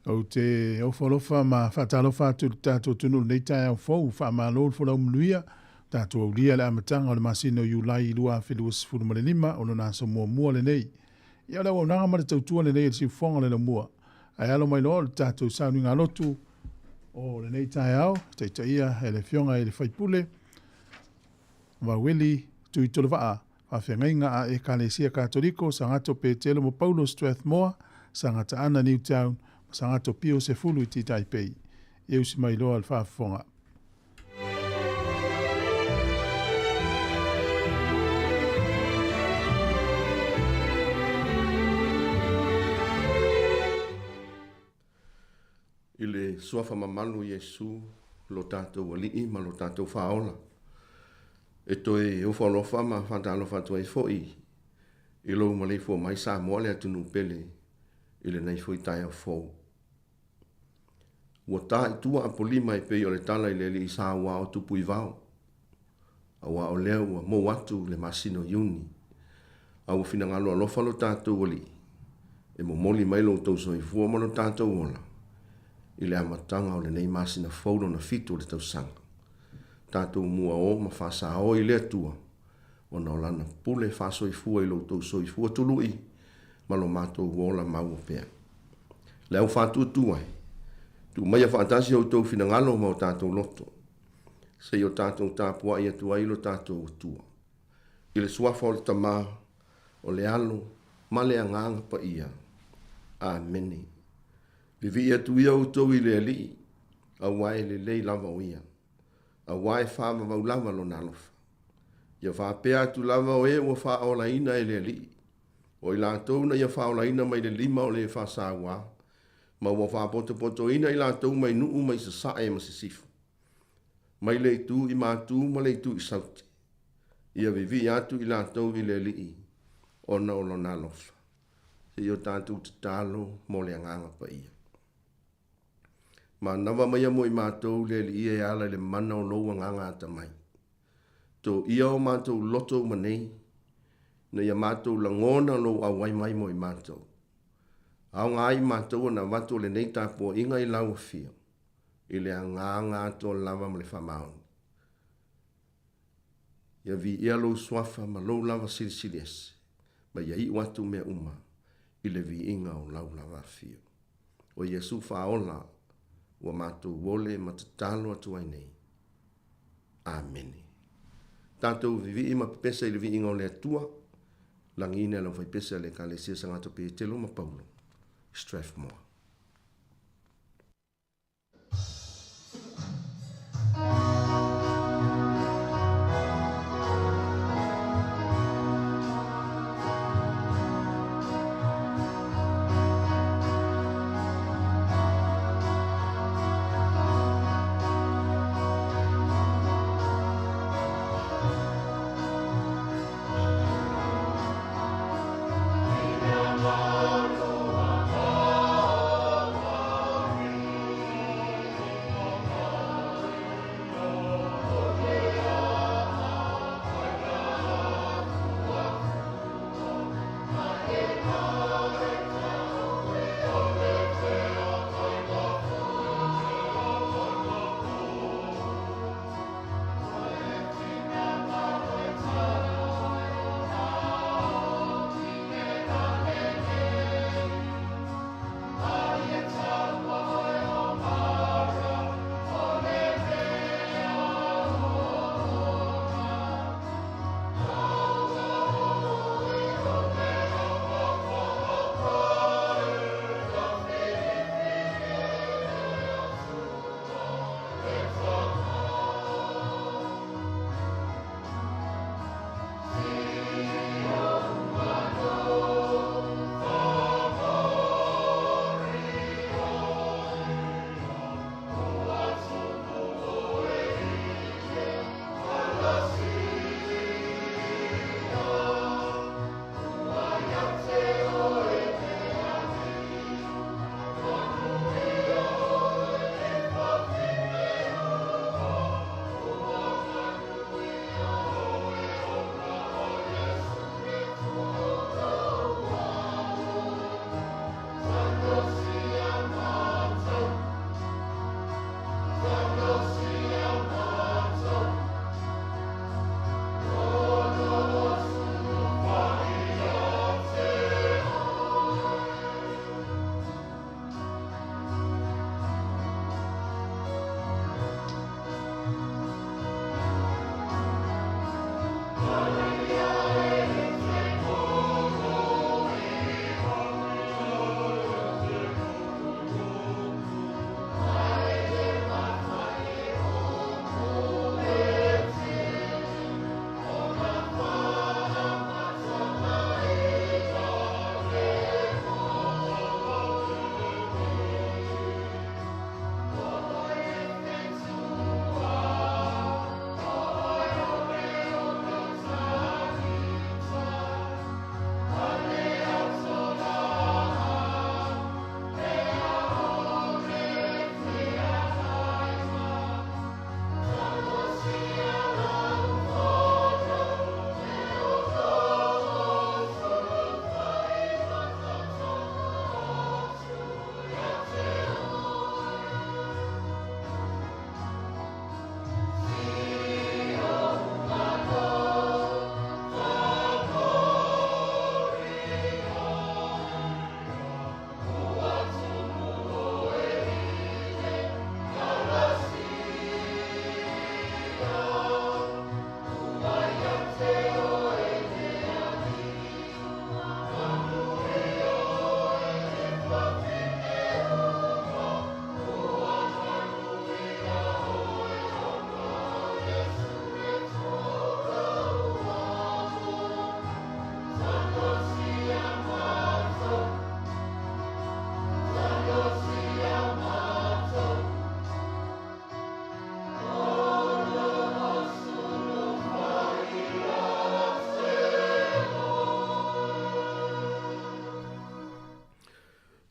Ou te ofo alofa ma faatalofa atu i le tatou atunuu i lenei taeao fou. Faamalo le folau manuia. Tatou aulia le amataga o le masina o Iulai 2025, o lona aso muamua lenei. Ia o le auaunaga ma le tautua lenei a le siufofoga o le laumua. Ae alo mai loa o le tatou sauniga lotu o lenei taeao, taitaia e le Afioga i le Faipule Vaueli Tuitolovaa, faafeagaiga a Ekalesia Katoliko, Sagato Petelo ma Paulo Strathmore, Sagata Ana Newtown, ma Sagato Pio Sefulu i Taipei. Ia usi mai loa le faafofoga. I le suafa mamalu o Iesu, lo tatou Alii ma lo tatou Faaola, e toe ofo alofa ma faatalofa atu ai foi i lou maleifua mai Samoa le atunuu pele i lenei foi taeao fou. Ua ta i tua Apolima e pei o le tala i le alii saua o Tupuivao, aua o lea ua mou atu le masina o Iuni, a ua finagalo alofa lo tatou Alii e momoli mai lo outou soifua ma lo tatou ola i le amataga o lenei masina fou lona fitu o le tausaga. Tatou muaō ma faasaō i le Atua ona o Lana pule faasoifua i lo outou soifua tului ma lo matou ola maua pea. Le au faatuatua e, tuu maia faatasi outou finagalo ma o tatou loto, se i o tatou tapuai atu ai lo tatou Atua. I le suafa o le Tama, o le Alo, ma le Agaga Paia. Amene. Vivii atu ia outou i le Alii, aua e lelei lava o Ia, aua e faavavau lava Lona alofa. Ia faapea atu lava o e ua faaolaina e le Alii, o i latou na ia faaolaina mai le lima o le faasauā, ma ua faapotopotoina i latou mai nuu mai sasae ma sisifo, mai le itu i Matu ma le itu i Saute. Ia vivii atu i latou i le Alii ona o Lona alofa. Seia o tatou tatalo mo le Agaga Paia. Manava maia mo i matou le Alii e ala i le mana o lou Agaga atamai. Toia o matou loto uma nei, ina ia matou lagona lou auai mai mo i matou. Aoga ai matou ona avatu o lenei tapuaiga i lau afio, i le agaga atoa lava ma le faamaoni. Ia viia lou suafa ma lou lava silisili ese, ma ia iu atu mea uma i le viiga o lau lava afio. O Iesu Faaola ua matou ole ma tatalo atu ai nei. Amene. Tatou vivii ma pepesa i le viiga o le Atua, lagiina e lau faipese a le Ekalesia Sagato Petelo ma Paulo, Strathmore.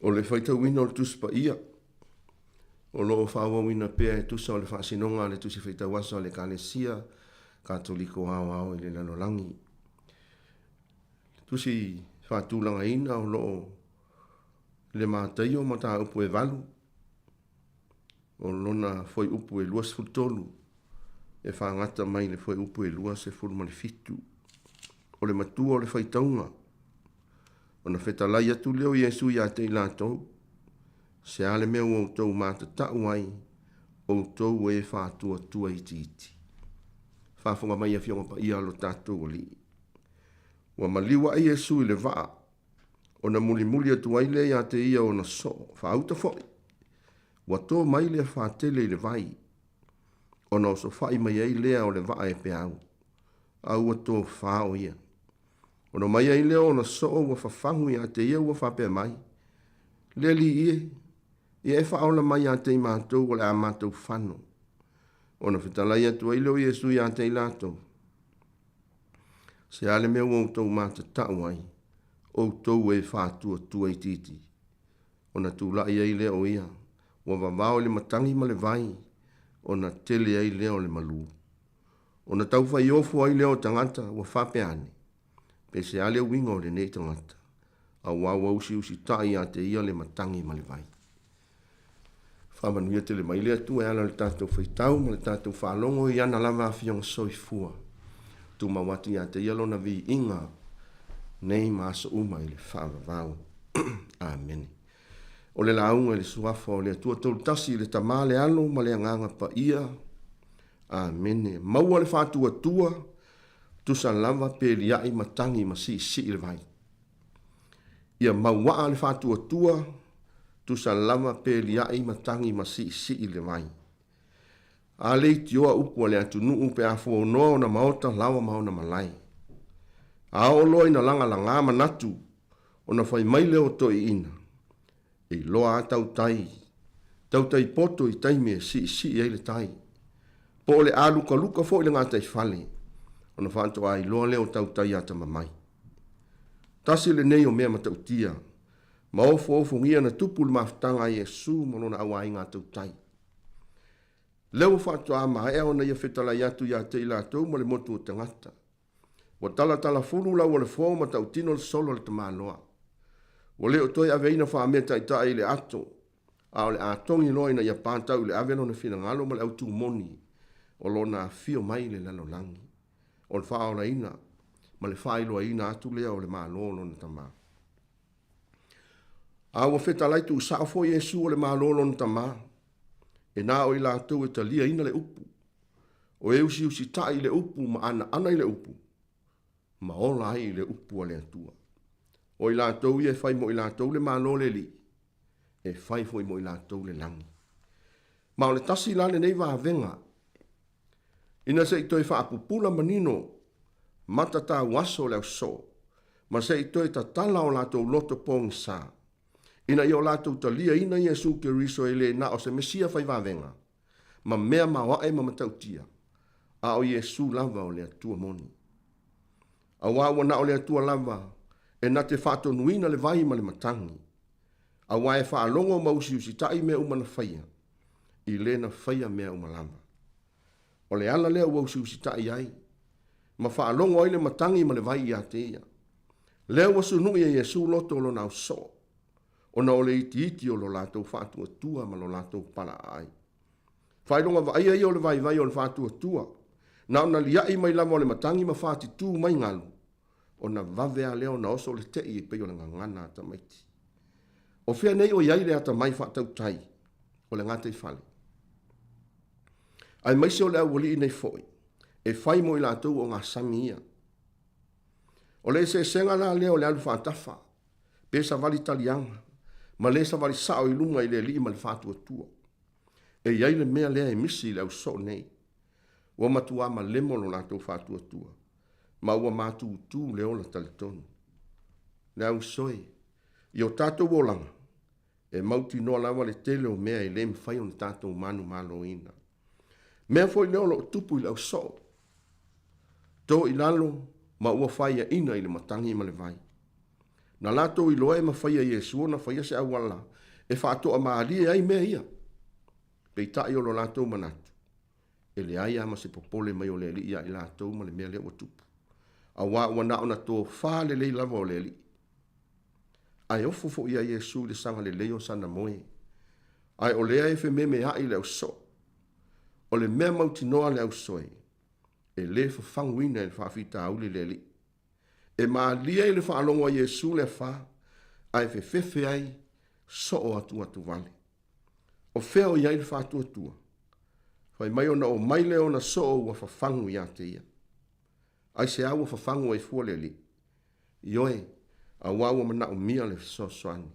O le faitauina o le Tusi Paia o lo o faaauauina pea e tusa o le faasinoga a le Tusi Faitau Aso a le Ekalesia Katoliko Aoao i le Lalolagi. Le Tusi faatulagaina o lo o le Mataio mataupu e 8, o lona fuaiupu e 23 e fagata mai le fuaiupu e 27. O le matua o le faitauga, ona fetalai atu lea o Iesu ia te i latou, Se a le mea ua outou matatau ai, outou e faatuatua itiiti? Faafofoga mai Afioga Paia a lo tatou Alii. Ua maliu ae Iesu i le vaa, ona mulimuli atu ai lea ia te ia ona soo, faauta foi. Ua to mai le afa tele i le vai, ona osofai mai ai lea o le vaa e peau, a ua tofa o ia. Ona omai ai lea o ona soo ua fafagu ia te ia ua faapea mai, Le Alii e, ia e faaola mai ia te i matou o le a matou fano. Ona fetalai atu ai lea o Iesu ia te i latou, Se a le mea ua outou matatau ai, outou e faatuatua itiiti? Ona tulai ai lea o ia, ua vavao i le matagi ma le vai, ona tele ai lea o le malū. Ona taufaiofo ai lea o tagata, ua faapea ane, Pe se a le uiga o lenei tagata, auā ua usiusitai ia te ia le matagi ma le vai. Faamanuia tele mai le Atua e ala i le tatou faitau ma le tatou faalogo i ana lava afioga soifua. Tumau atu ia te ia lona viiga nei ma aso uma i le faavavau. Amene. O le lauga i le suafa o le Atua Tolutasi, le Tama, le Alo ma le Agaga Paia. Amene. Maua le faatuatua, tusa lava pe liai matagi ma siisii le vai. Ia mauaa le faatuatua, tusa lava pe liai matagi ma siisii le vai. A leitioa upu a le atunuu pe a fuaunoa ona maota laoa ma ona malae. A oo loa ina lagalaga manatu, ona fai mai lea o toeaiina, E iloa a tautai, tautai poto i taimi e siisii ai le tai. Po o le alukaluka foi le gataifale, ona faatoa iloa lea o tautai atamamai. Tasi lenei o mea matautia, ma ofoofogia na tupu le mafutaga a Iesu ma lona auaiga tautai. Lea ua faatoa maea ona ia fetalai atu ia te i latou ma le motu o tagata. Ua talatalafulu lau o le fo ma tautino le solo a le tamaloa. Ua le o toe aveina faamea taitai i le ato, a o le a togi loa ina ia patau i le ave lona finagalo ma le autu moni o lona afio mai i le lalolagi, o le faaolaina ma le faailoaina atu lea o le Malo o lona Tama. A ua fetalai tuusao foi Iesu o le Malo o lona Tama, e na o i latou e taliaina le upu, O e usiusitai i le upu ma anaana i le upu, ma ola ai i le upu a le Atua. O i latou ia e fai mo i latou le Malo o le Alii, e fai foi mo i latou le lagi. Ma o le tasi la lenei vavega, ina se i toe faapupula manino mata tauaso o le ausoo, ma se i toe tatala o latou loto pogisa, ina ia o latou taliaina Iesu Keriso e le na o se Mesia fai vavega, ma mea maoae ma matautia, a o Iesu lava o le Atua moni. Auā ua na o le Atua lava e na te faatonuina le vai ma le matagi, auā e faalogo ma usiusitai mea uma na faia, i le na faia mea uma lava. O le ala lea ua usiusitai ai, ma faalogo ai le matagi ma le vai ia te ia. Lea ua sunui e Iesu loto o lona ausoo, ona o le itiiti o lo latou faatuatua ma lo latou palaaai. Faailoga vaaia ia o le vaivai o le faatuatua, na ona liai mai lava o le matagi ma fatitū mai galu, ona vave a lea ona oso le tei e pei o le gagana a tamaiti. O fea nei o i ai le atamai faatautai o le gataifale? Aemaise o le aualii nei foi, e fai mo i latou o gasami ia. O le eseesega la lea o le alu faatafa, pe savali taliaga, ma le savali sao i luga i le alii ma le faatuatua. E i ai le mea lea e misi i le ausoo nei. Ua matuā malemo lo latou faatuatua, ma ua matutū le ola talitonu. Le ausoe, i o tatou olaga, e mautinoa lava le tele o mea e le mafai ona tatou manumaloina. Mea foi lea o lo o tupu i le ausoo, to i lalo ma ua faiaina i le matagi ma le vai. Na latou iloa e mafai e Iesu ona faia se auala e faatoamalie ai mea ia. Peitai o lo latou manatu, e leai lava ma se popole mai o le Alii ia i latou ma le mea lea ua tupu, auā ua na ona tofa lelei lava o le Alii. Ae ofo foi ia Iesu i le saga lelei o sana moe, ae o lea e fememeaʻi le ausoo. O le mea mautinoa le ausoe, e lē fafaguina e le faafitauli le Alii. E malie i le faalogo a Iesu le afā, ae fefefe ai soo atuatuvale. O fea o i ai le faatuatua? Fai mai ona omai lea ona soo ua fafagu ia te ia. Aisea ua fafagu ai fua le Alii? Ioe, auā ua manaomia le fesoasoani.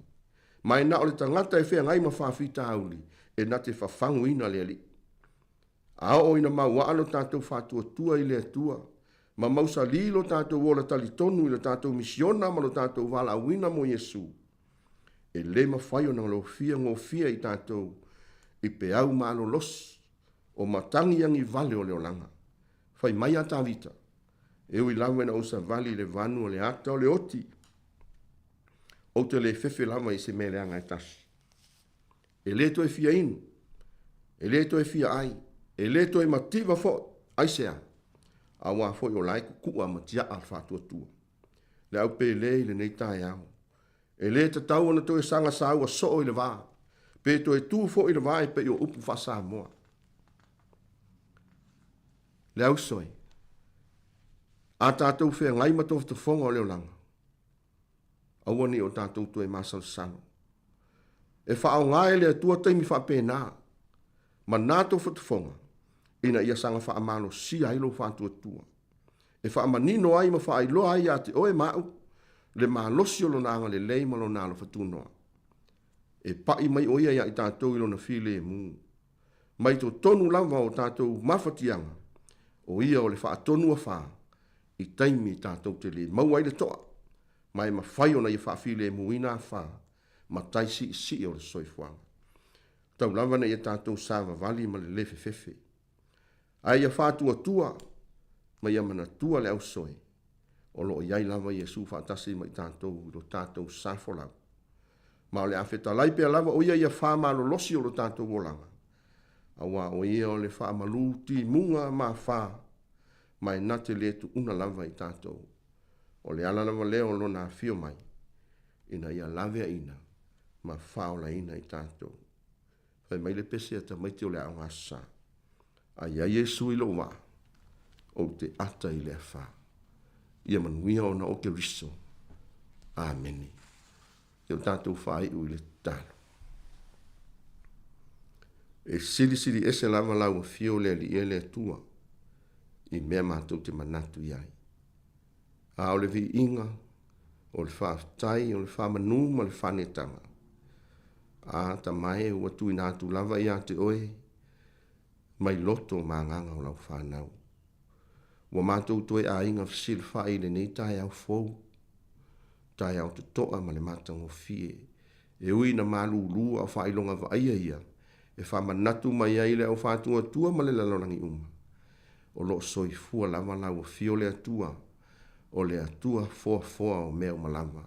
Ma e na o le tagata e feagai ma faafitauli e na te fafaguina le Alii. A oo ina mauaa lo tatou faatuatua i le Atua, ma mausalī lo tatou ola talitonu i le tatou misiona ma lo tatou valaauina mo Iesu, e lē mafai ona lofia gofie i tatou i peau malolosi o matagi agivale o le olaga. Fai mai a Tavita, E ui lava ina ou savali i le vanu o le ata o le oti, ou te le fefe lava i se mea leaga e tasi. E lē toe fia inu, e lē toe fia ʻai, e lē toe mativa foʻi. Aisea? Auā foi o la e kukuʻa ma tiaʻa le faatuatua. Le au pēlē i lenei taeao. E lē tatau ona toe saga saua soo i le va, pe toe tu foʻi i le va e pei o upu faa-Samoa. Le ausoe, a tatou feagai ma tofotofoga o le olaga, aua ne i o tatou toe masalosalo. E faaaoga e le Atua taimi faapena ma na tofotofoga ina ia saga faamalosia ai lou faatuatua, e faamanino ai ma faailoa ai ia te oe ma aʻu le malosi o Lona agalelei ma Lona alofa tunoa. E paʻi mai ʻo Ia iā i tatou i Lona filemu. Mai totonu lava o tatou mafatiaga, ʻo Ia o le faatonu afā i taimi tatou te lē maua ai le toʻa, ma e mafai ona ia faafilemuina afā ma tai siisii o le soifuaga. Tau lava ina ia tatou savavali ma le lē fefefe, ae ia faatuatua ma ia manatua le ausoe o lo o i ai lava Iesu faatasi ma i tatou i lo tatou sa folau. Ma o le a fetalai pea lava ʻo ia i afā malolosi o lo tatou olaga, auā ʻo ia o le faamalu timuga ma afā ma e na te lē tuuna lava i tatou. O le ala lava lea o Lona afio mai, ina ia laveaina ma faaolaina i tatou. Fai mai le pese a tamaiti o le Aoga Aso Sa, A i ai Iesu i lou vaa, ou te ata i le afā. Ia manuia ona o Keriso. Amene. Ia o tatou faaiu i le tatalo. E silisili ese lava lau afio le Alii e le Atua i mea matou te manatu i ai. A o le viiga, o le faafetai, o le faamanu ma le faanetaga, a Tama e, ua tuuina atu lava ia te oe mai loto ma agaga o lau fanau. Ua matou toe aiga fesilafai i lenei taeao fou, taeao totoa ma le matagofie, e ui ina malūlū a o faailoga vaaia ia e faamanatu mai ai le au faatuatua ma le lalolagi uma, o lo o soifua lava lau afio le Atua, o le Atua foafoa o mea uma lava,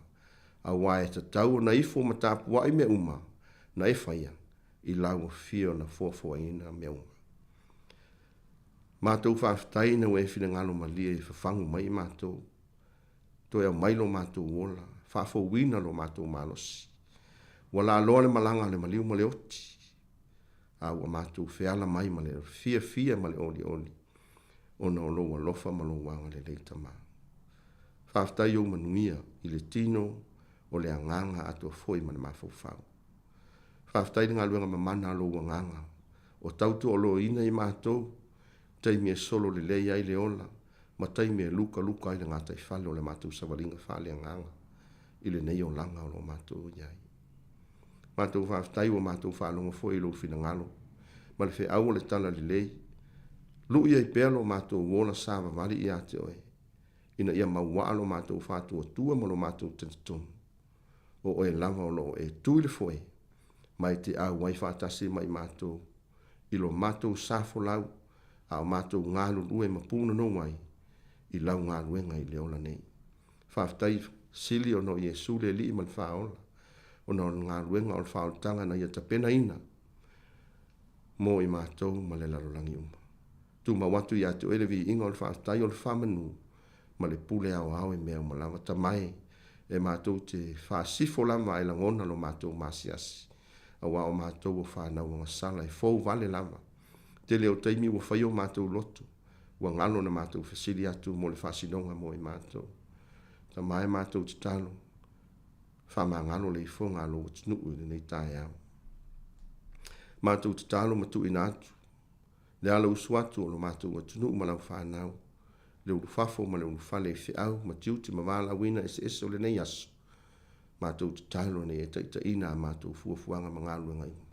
auā e tatau ona ifo ma tapuaʻi mea uma na e faia i lau afio na foafoaina mea uma. Matou faafetai ina ua e finagalo malie e fafagu mai i matou, toe aumai lo matou ola, faafouina lo matou malosi. Ua laaloa le malaga a le maliu ma le oti, a ua matou feala mai ma le fiafia ma le olioli ona o lou alofa ma lou agalelei Tama. Faafetai i ou manuia i le tino o le agaga atoa foi ma le mafaufau. Faafetai i le galuega mamana a lou agaga o tautoaluaina i matou taimi e solo lelei ai le ola ma taimi e lukaluka ai le gataifale o le matou savaliga faaleagaga i lenei olaga o lo o matou i ai. Matou faafetai ua matou faalogo foi i lou finagalo ma le feau o le tala lelei. Luʻi ai pea lo matou ola savavali ia te oe, ina ia mauaa lo matou faatuatua ma lo matou talitonu, o oe lava o lo o e tu i le foe ma e te auai faatasi ma i matou i lo matou sa folau a o matou galulue ma punonou ai i lau galuega i le ola nei. Faafetai. Sili ona o Iesu le Alii ma le Faaola, ona o le galuega o le faaolataga na Ia tapenaina mo i matou ma le lalolagi uma. Tumau atu ia te Oe le viiga o le faafetai o le faamanu ma le pule aoao i mea uma lava. Tama e, e matou te faasifo lava ae lagona lo matou maasiasi, auā o matou o fanau agasala e fou vale lava. Tele o taimi ua fai o matou loto, ua galo na matou fesili atu mo le faasinoga mo i matou. Tama e, matou tatalo, faamagalo le ifoga a lou atunuu i lenei taeao. Matou tatalo ma tuuina atu le ala usu atu o lo matou atunuu ma lau fanau, le ulufafo ma le ulufale i feau ma tiute ma valaauina eseese o lenei aso. Matou tatalo ina ia taitaiina a matou fuafuaga ma galuega uma.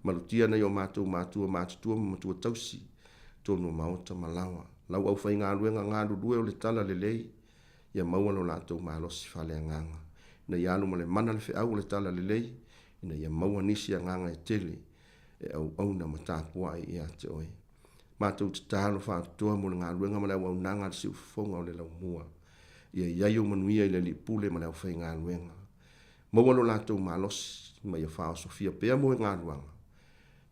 Malutia nai o matou matua matutua ma matua tausi, tonu o maota ma laoa, lau aufaigaluega galulue o le tala lelei, ia maua lo latou malosi faaleagaga, ina ia alu ma le mana le feau o le tala lelei, ina ia maua nisi agaga e tele e auauna ma tapuai ia te oe. Matou tatalo faapitoa mo le galuega ma le auaunaga a le siufofoga o le laumua. Ia i ai ou manuia i le Alii Pule ma le aufaigaluega. Maua lo latou malosi ma ia faaosofia pea moegaluaga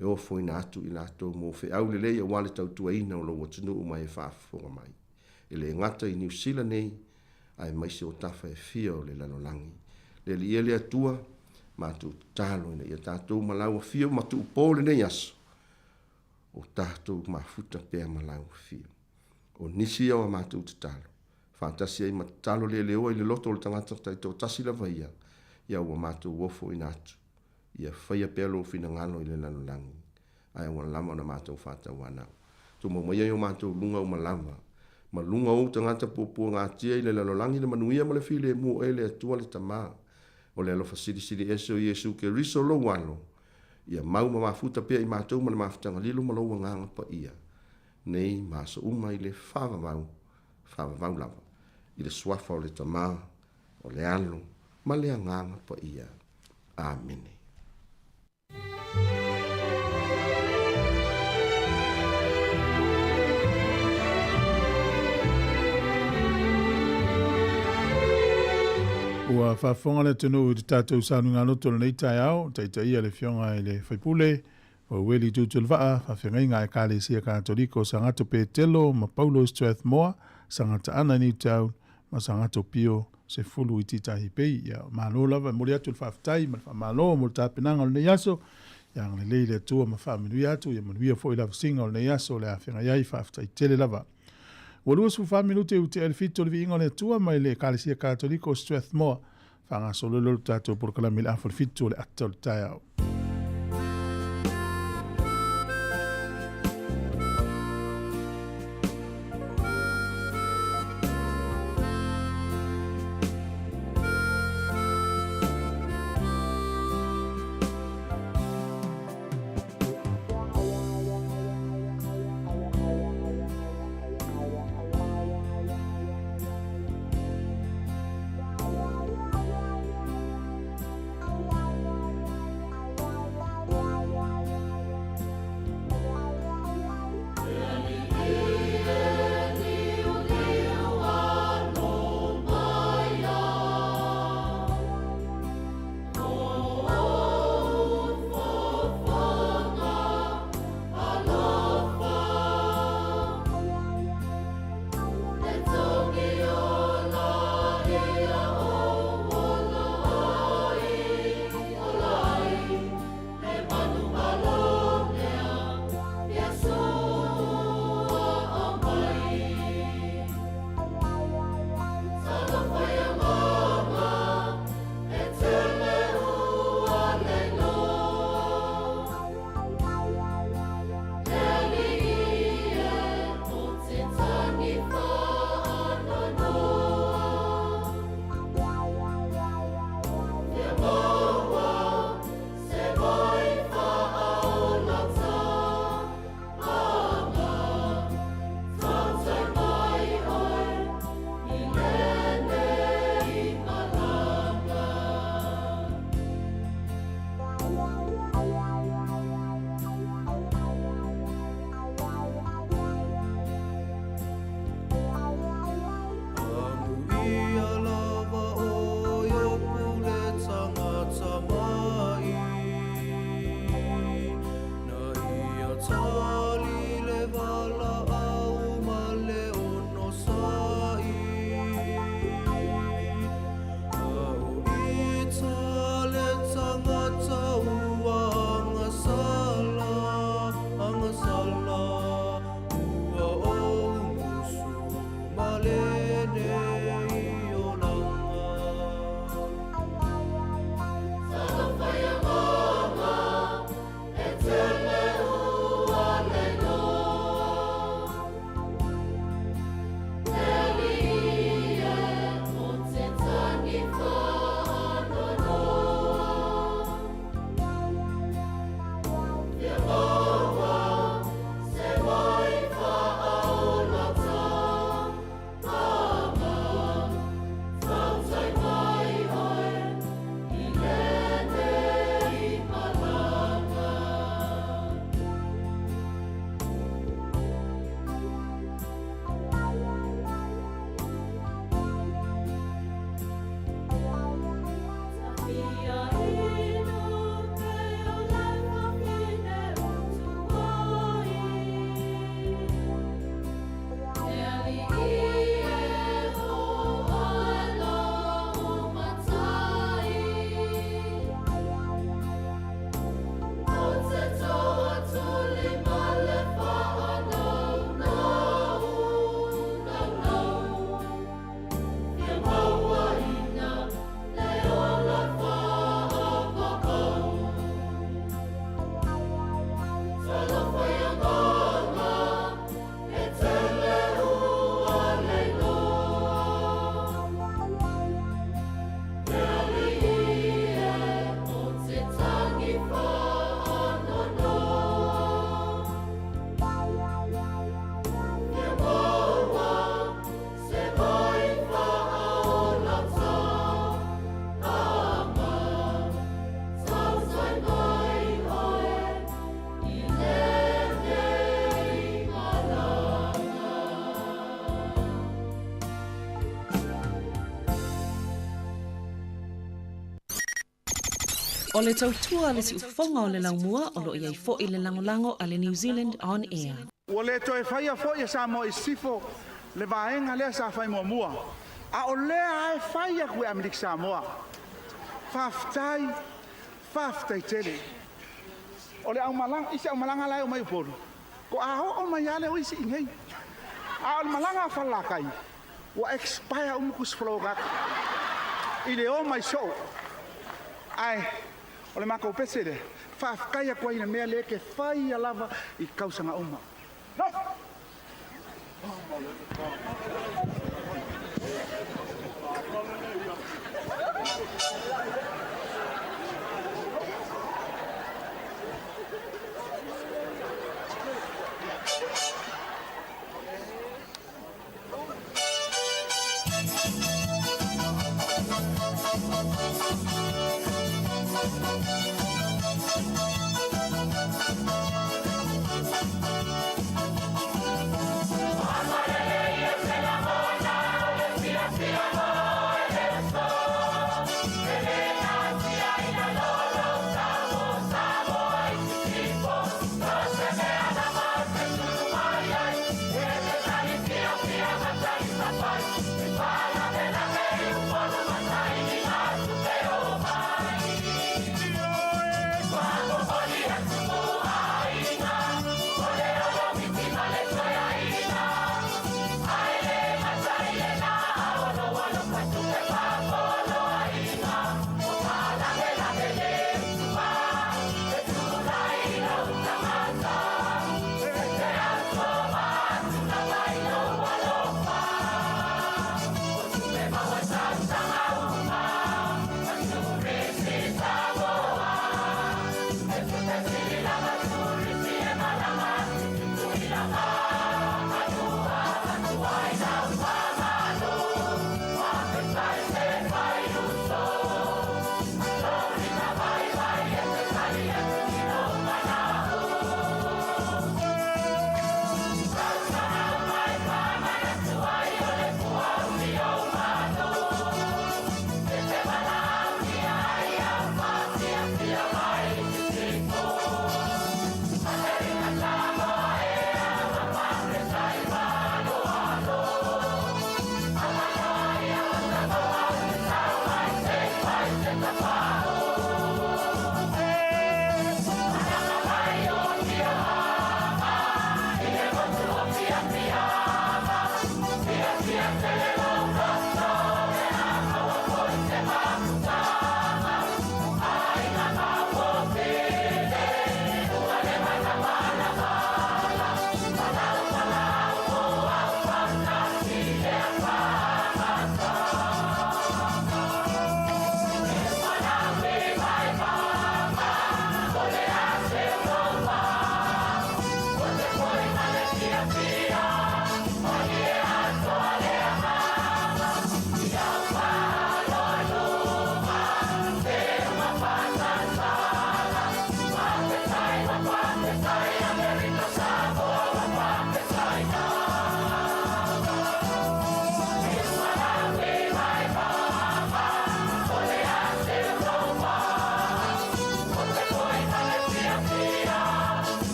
e ofoina atu i latou mo feau lelei aua le tautuaina o lou atunuu ma e faafofoga mai. E le gata i Niu Sila nei, aemaise o tafa e fia o le lalolagi. Le Alii e le Atua, matou tatalo ina ia tatou ma lau afio ma tuupo lenei aso, o tatou mafuta pea ma lau afio. O nisi ia o a matou tatalo, faatasi ai ma tatalo leleoa i le loto o le tagata taitoatasi lava ia, ia ua matou ofoina atu, ia faia pea lou finagalo i le lalolagi, ae aua lava ona matou faatauanau. Tumau maia i o matou luga uma lava, ma luga o ou tagata puapuagatia i le lalolagi le manuia ma le filemu o Oe le Atua le Tama, o le alofa silisili ese o Iesu Keriso lou Alo, ia mau ma mafuta pea i matou ma le mafutaga lilo ma lou Agaga Paia, nei ma aso uma i le faavavau, faavavau lava, i le Suafa o le Tama, o le Alo, ma le Agaga Paia. Amene. Ua faafofoga le atunuu i le tatou sauniga loto i lenei taeao, taitaia le Afioga i le Faipule Ueli Tutuilevaa, faafeagaiga a Ekalesia Katoliko Sagato Petelo ma Paulo i Strathmore, Sagataana i Newtown ma Sagato Pio 10 i Titahi Bay. Ia, malo lava, e momoli atu le faafetai ma le faamalo mo le tapenaga o lenei aso. Ia agalelei le Atua ma faamanuia atu, ia manuia foi le avasiga o lenei aso o le a feagai ai, faafetai tele lava. Ua 24 minute i utea i le 7 o le viiga o le Atua mai le Ekalesia Katoliko o Strathmore, faagasolo loa le tatou polokalame i le afa o le 7 o le ata o le taeao. O le tautua le siufofoga o le laumua o loo i ai fo'i le lagolago a le New Zealand On Air. Ua le toe faia foi e Samoa i Sisifo le vaega lea sa fai muamua, a o lea lava e fai atu e Amerika Samoa. Faafetai, faafetai tele. O le aumalaga, isi aumalaga la e omai i Upolu, toa oo mai lava lea o isi i inei. A o le malaga a Falelatai, ua expire uma tusi follow atu i le omai soo. Ae o le matou pese lea, faafetai atu ai i le mea lea e te faia lava i tausaga uma.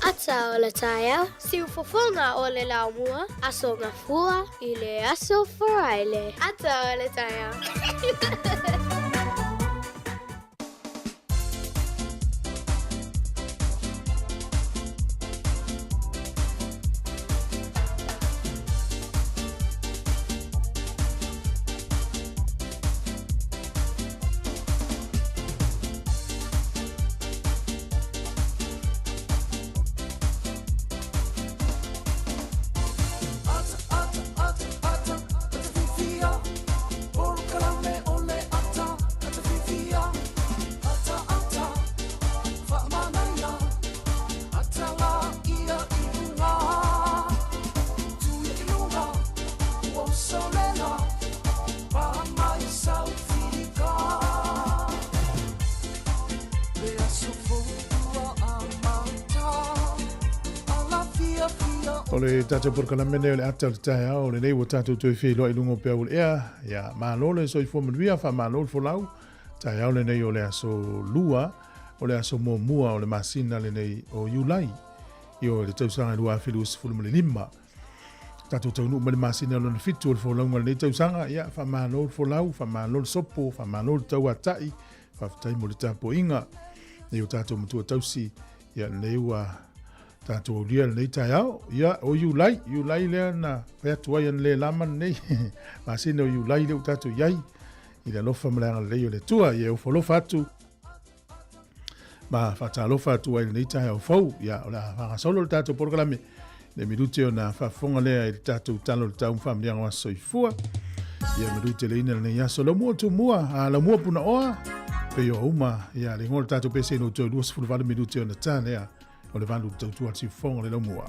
Ata o le taeao, siufofoga o le laumua, Aso Gafua i le Aso Faraile. Ata o le taeao. Ata, ata, ata, ata, ata fifia. Polokalame o le ata. O le tatou polokalame lenei o le ata o le taeao o lenei ua tatou toe feiloai i luga o peau o le ea. Ia, malo le soifua manuia, faamalo le folau. Taeao lenei o le aso lua, o le aso muamua o le masina lenei o Iulai. Ioe, le tausaga 2025. Tatou taunuu mai le masina lona fitu o le folauga o lenei tausaga. Ia, faamalo le folau, faamalo le sopo, faamalo le tauatai, faafetai mo le tapuaiga. Nei o tatou matua tausi, ia lenei ua tatou aulia lenei taeao. Ia, o Iulai, Iulai lea na fai atu ai ana le lama lenei. Masina o Iulai lea ua tatou i ai, i le alofa ma le agalelei o le Atua. Ia e ofo alofa atu ma faatalofa atu ai lenei taeao fou. Ia, o le a faagasolo le tatou polokalame le minute ona faafofoga lea i le tatou tala o le tau ma faamanuiaga o aso soifua. Ia, minute leina lenei aso. Laumua tumua, a laumua punaoa, pei o uma, ia, le igoa o le tatou pese no toe 28 minute ona ta lea o le valu tautua le siufofoga o le laumua.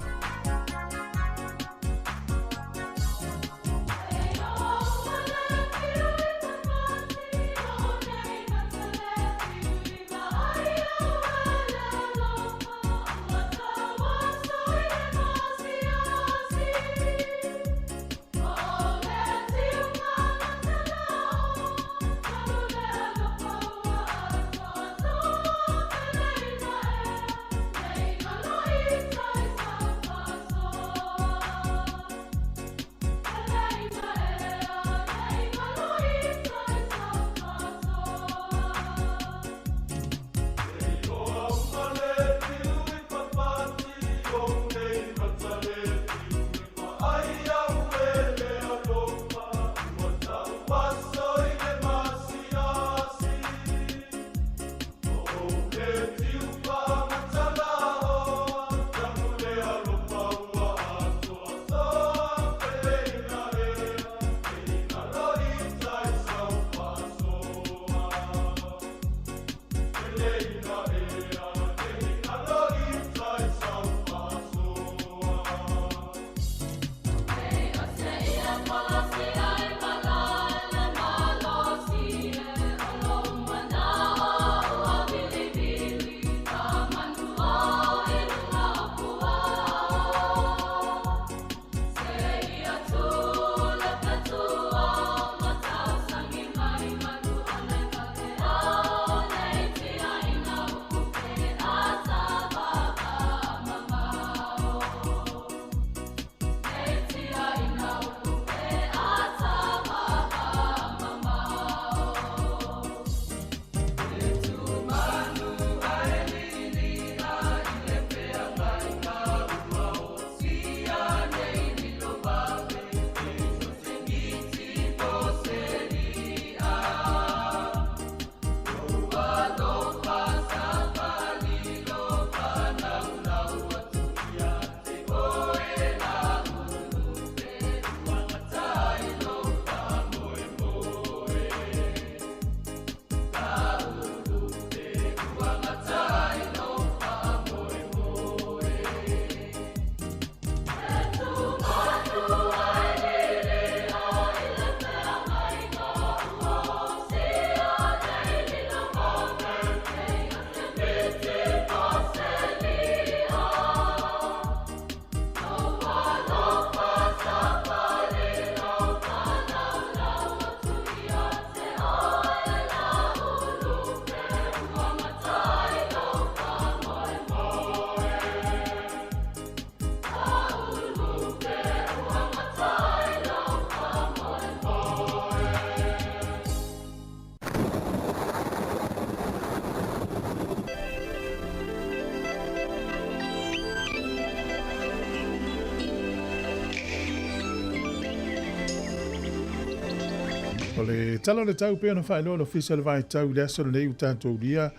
O le tala o le tau pei ona faailoa le Ofisa o le Vaitau i le aso lenei ua tatou ulia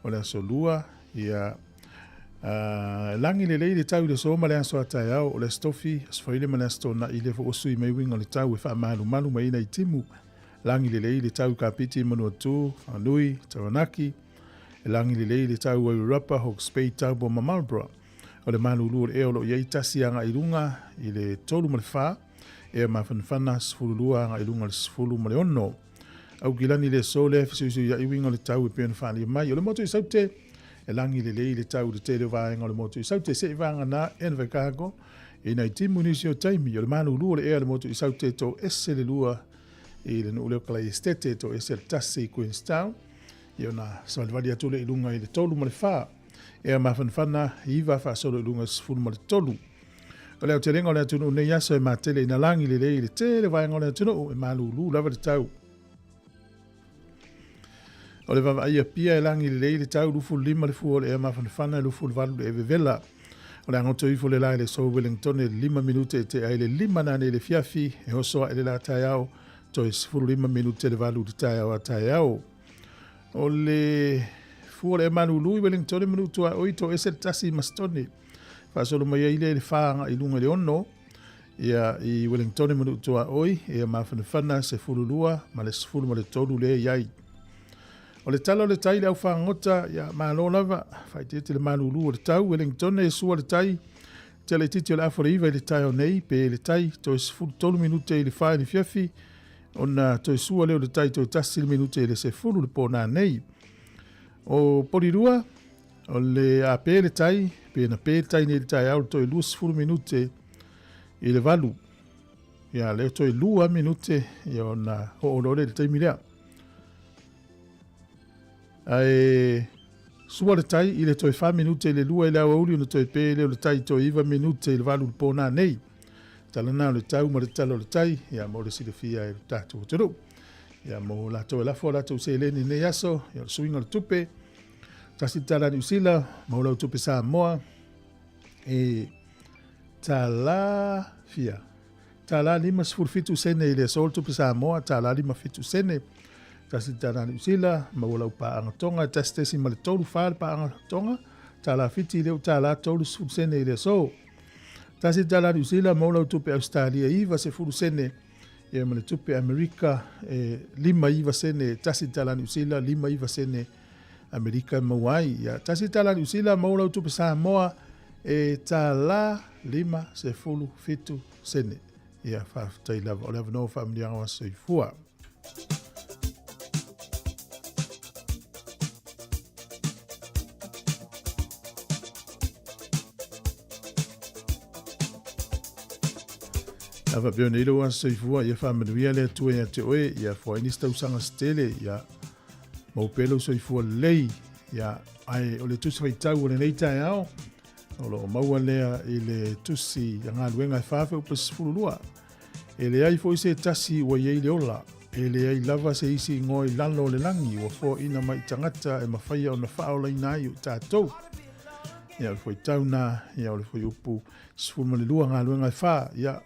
o le aso lua, ia, lagi lelei le tau i le aso ma le aso a taeao, o le aso tofi, aso faile ma le aso tona'i, lea foi ua sui mai uiga o le tau e faamalumalu mai ai nai timu. Lagi lelei le tau i Kapiti, Manuatū, Whanganui, Taranaki, e lagi lelei le tau Wairarapa, Hawke's Bay, Taupo ma Marlborough. O le malulu o le ea o lo o i ai tasi agai i luga i le 3 ma le 4, ea mafanafana 12 agai i luga i le 16. Aukilani le aso lea e fesuisuiai uiga o le tau e pei ona faaalia mai. O le motu i Saute, e lagi lelei le tau i le tele o vaega o le motu i Saute, seivagana Invercargill. I nai timu i nisi o taimi, o le malūlū o le ea i le motu i Saute e toese le 2 i le nuu lea o Kalaesetete, e toese le 1 i Queenstown, ia ona savalivali atu lea i luga i le 3 ma le 4. Ea mafanafana 9 faasolo i luga i le 13. O le aotelega o le atunuu nei aso e matele ina lagi lelei i le tele vaega o le atunuu e malūlū lava le tau. O le vaavaai i Apia e lagi lelei le tau 25 le fua o le ea mafanafana e 28 le evevela. O le agoto ifo le la i le aso Wellington e 5 minute e tea ai le 5 nanei i le afiafi e oso ae le la taeao toe 15 minute le 8 i le taeao a taeao. O le fua o le ea malūlū i Wellington e manu tuaoi toese le 1 i Masitone. Faasolo mai ai lea i le 4 agai i luga i le 6. Ia i Wellington e manu tuaoi ia mafanafana 12 ma le 13 lea i ai. O le tala o le tai i le aufagota, ia malo lava, faaitiiti le malūlū o le tau, Wellington e sua le tai, tele itiiti o le afa o le 9 i le taeao nei, pe le tai, toe 13 minute i le 4 i le afiafi, ona toe sua lea o le tai toe 1 le minute i le 10 le pō nanei. O Porirua, o le a pe le tai, pe na pe le tai nei i le taeao le toe 20 minute i le 8. Ia lea toe 2 minute ia ona oo loa lea i le taimi lea. Ae sua le tai i le toe 4 minute i le 2 i le aoauli ona toe pe lea o le tai toe 9 minute i le 8 i le pō nanei. Tala na o le tau ma le tala o le tai, ia mo le silafia e lo tatou atunuu. Ia mo latou e lafo a latou seleni i lenei aso, ia o le suiga o le tupe, $1 Niu Sila, maua lau tupe Samoa, e $1 fia. $1.57 sene i le aso le tupe Samoa, $1.57 sene. $1 Niu Sila, maua lau paaga Tonga, e 1.34 le paaga Tonga, $1 Fiti lea ua $1.30 sene i le aso. $1 Niu Sila, maua lau tupe Ausetalia 90 sene, ia ma le tupe Amerika e 59 sene, $1 Niu Sila, 59 sene Amerika e maua ai. Ia, $1 Niu Sila, maua lau tupe Samoa e $1.57 sene. Ia, faafetai lava. O le avanoa o faamanuiaga o aso soifua. A faapea nei lou aso soifua, ia faamanuia le Atua ia te oe, ia foai nisi tausaga se tele, ia mau pea lou soifua lelei, ia ae o le tusi faitau o lenei taeao, o lo o maua lea i le tusi a galuega e 4:12. E leai foi se tasi ua i ai le ola, e leai lava se isi igoa i lalo o le lagi ua foaina mai i tagata e mafaia ona faaolaina ai o i tatou. Ia, o le fuaitau na, ia, o le fuaiupu 12 galuega e 4, ia,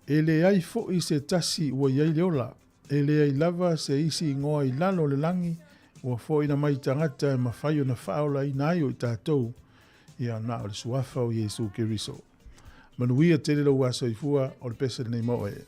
e leai foi se tasi ua i ai le ola, e leai lava se isi igoa i lalo o le lagi ua foaina mai i tagata e mafai ona faaolaina ai o i tatou, ia, na o le suafa o Iesu Keriso. Manuia tele lou aso soifua, o le pese lenei mo oe.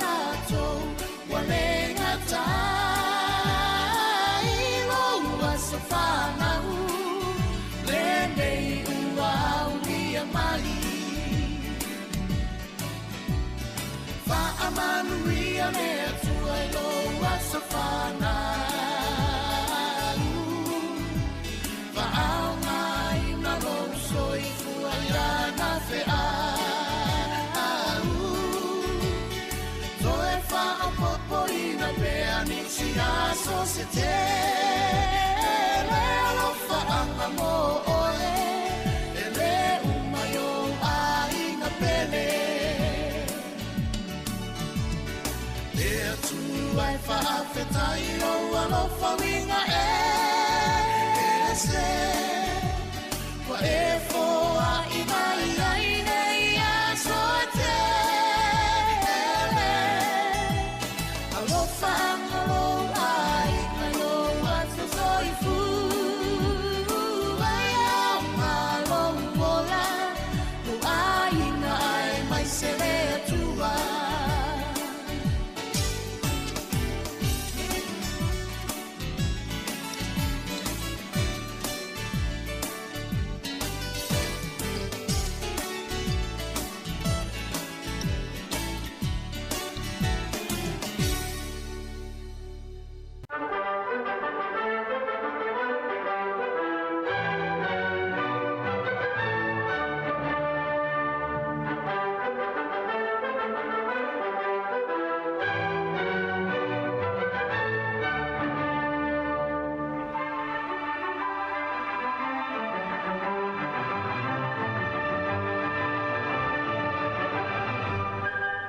latou ua le gata i lou aso fanau lenei ua aulia mai. Faamanuia le Atua i lou aso fanau, faaaogaina lou soifua i lana feau, toe faaopoopoina pea nisi aso se tele, alofaaga mo oe e lē uma i ou aiga pele. Le Atua e faafetai i lou alofa uiga ese ua e foai mai ai nei aso e tele. Alofaga lou aiga i lou aso soifua, e aoga lou ola, lou aiga aemaise le Atua.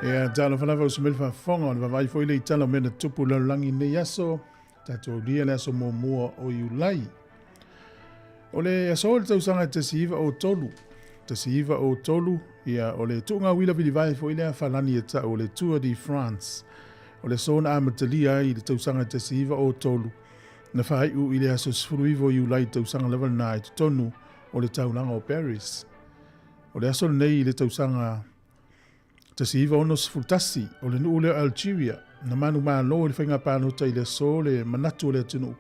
Ia, talofa lava uso mai le faafofoga, o le vaavaai foi lea i tala o mea na tupu i le lalolagi i lenei aso, tatou aulia le aso muamua o Iulai. O le aso o le tausaga e 1903, 1903, ia, o le tuuga uila vilivae foi lea Falani e tau o le Tour de France. O le aso na amatalia ai i le tausaga e 1903, na faaiu i le aso 19 o Iulai tausaga lava lena i totonu o le taulaga o Paris. O le aso lenei i le tausaga 1961, o le nuu lea o Algeria, na manumalo i le faiga palota i le aso le manatu o le atunuu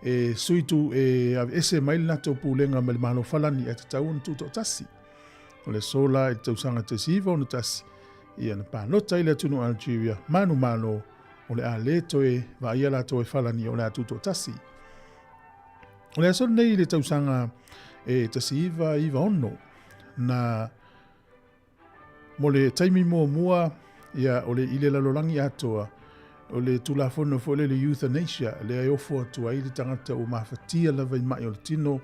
e sui tu e aveese mai le latou pulega mai le Malo Falani ae tatau ona tutoatasi. O le aso la i le tausaga 1961, ia na palota ai le atunuu Algeria manumalo o le a le toe vaaia latou e Falani o le a tutoatasi. O le aso lenei i le tausaga e 1996, na Mo le taimi muamua, ia, o le, i le lalolagi atoa, o le Tulafono foi lea le Euthanasia, lea e ofo atu ai le tagata ua mafatia lava i mai o le tino,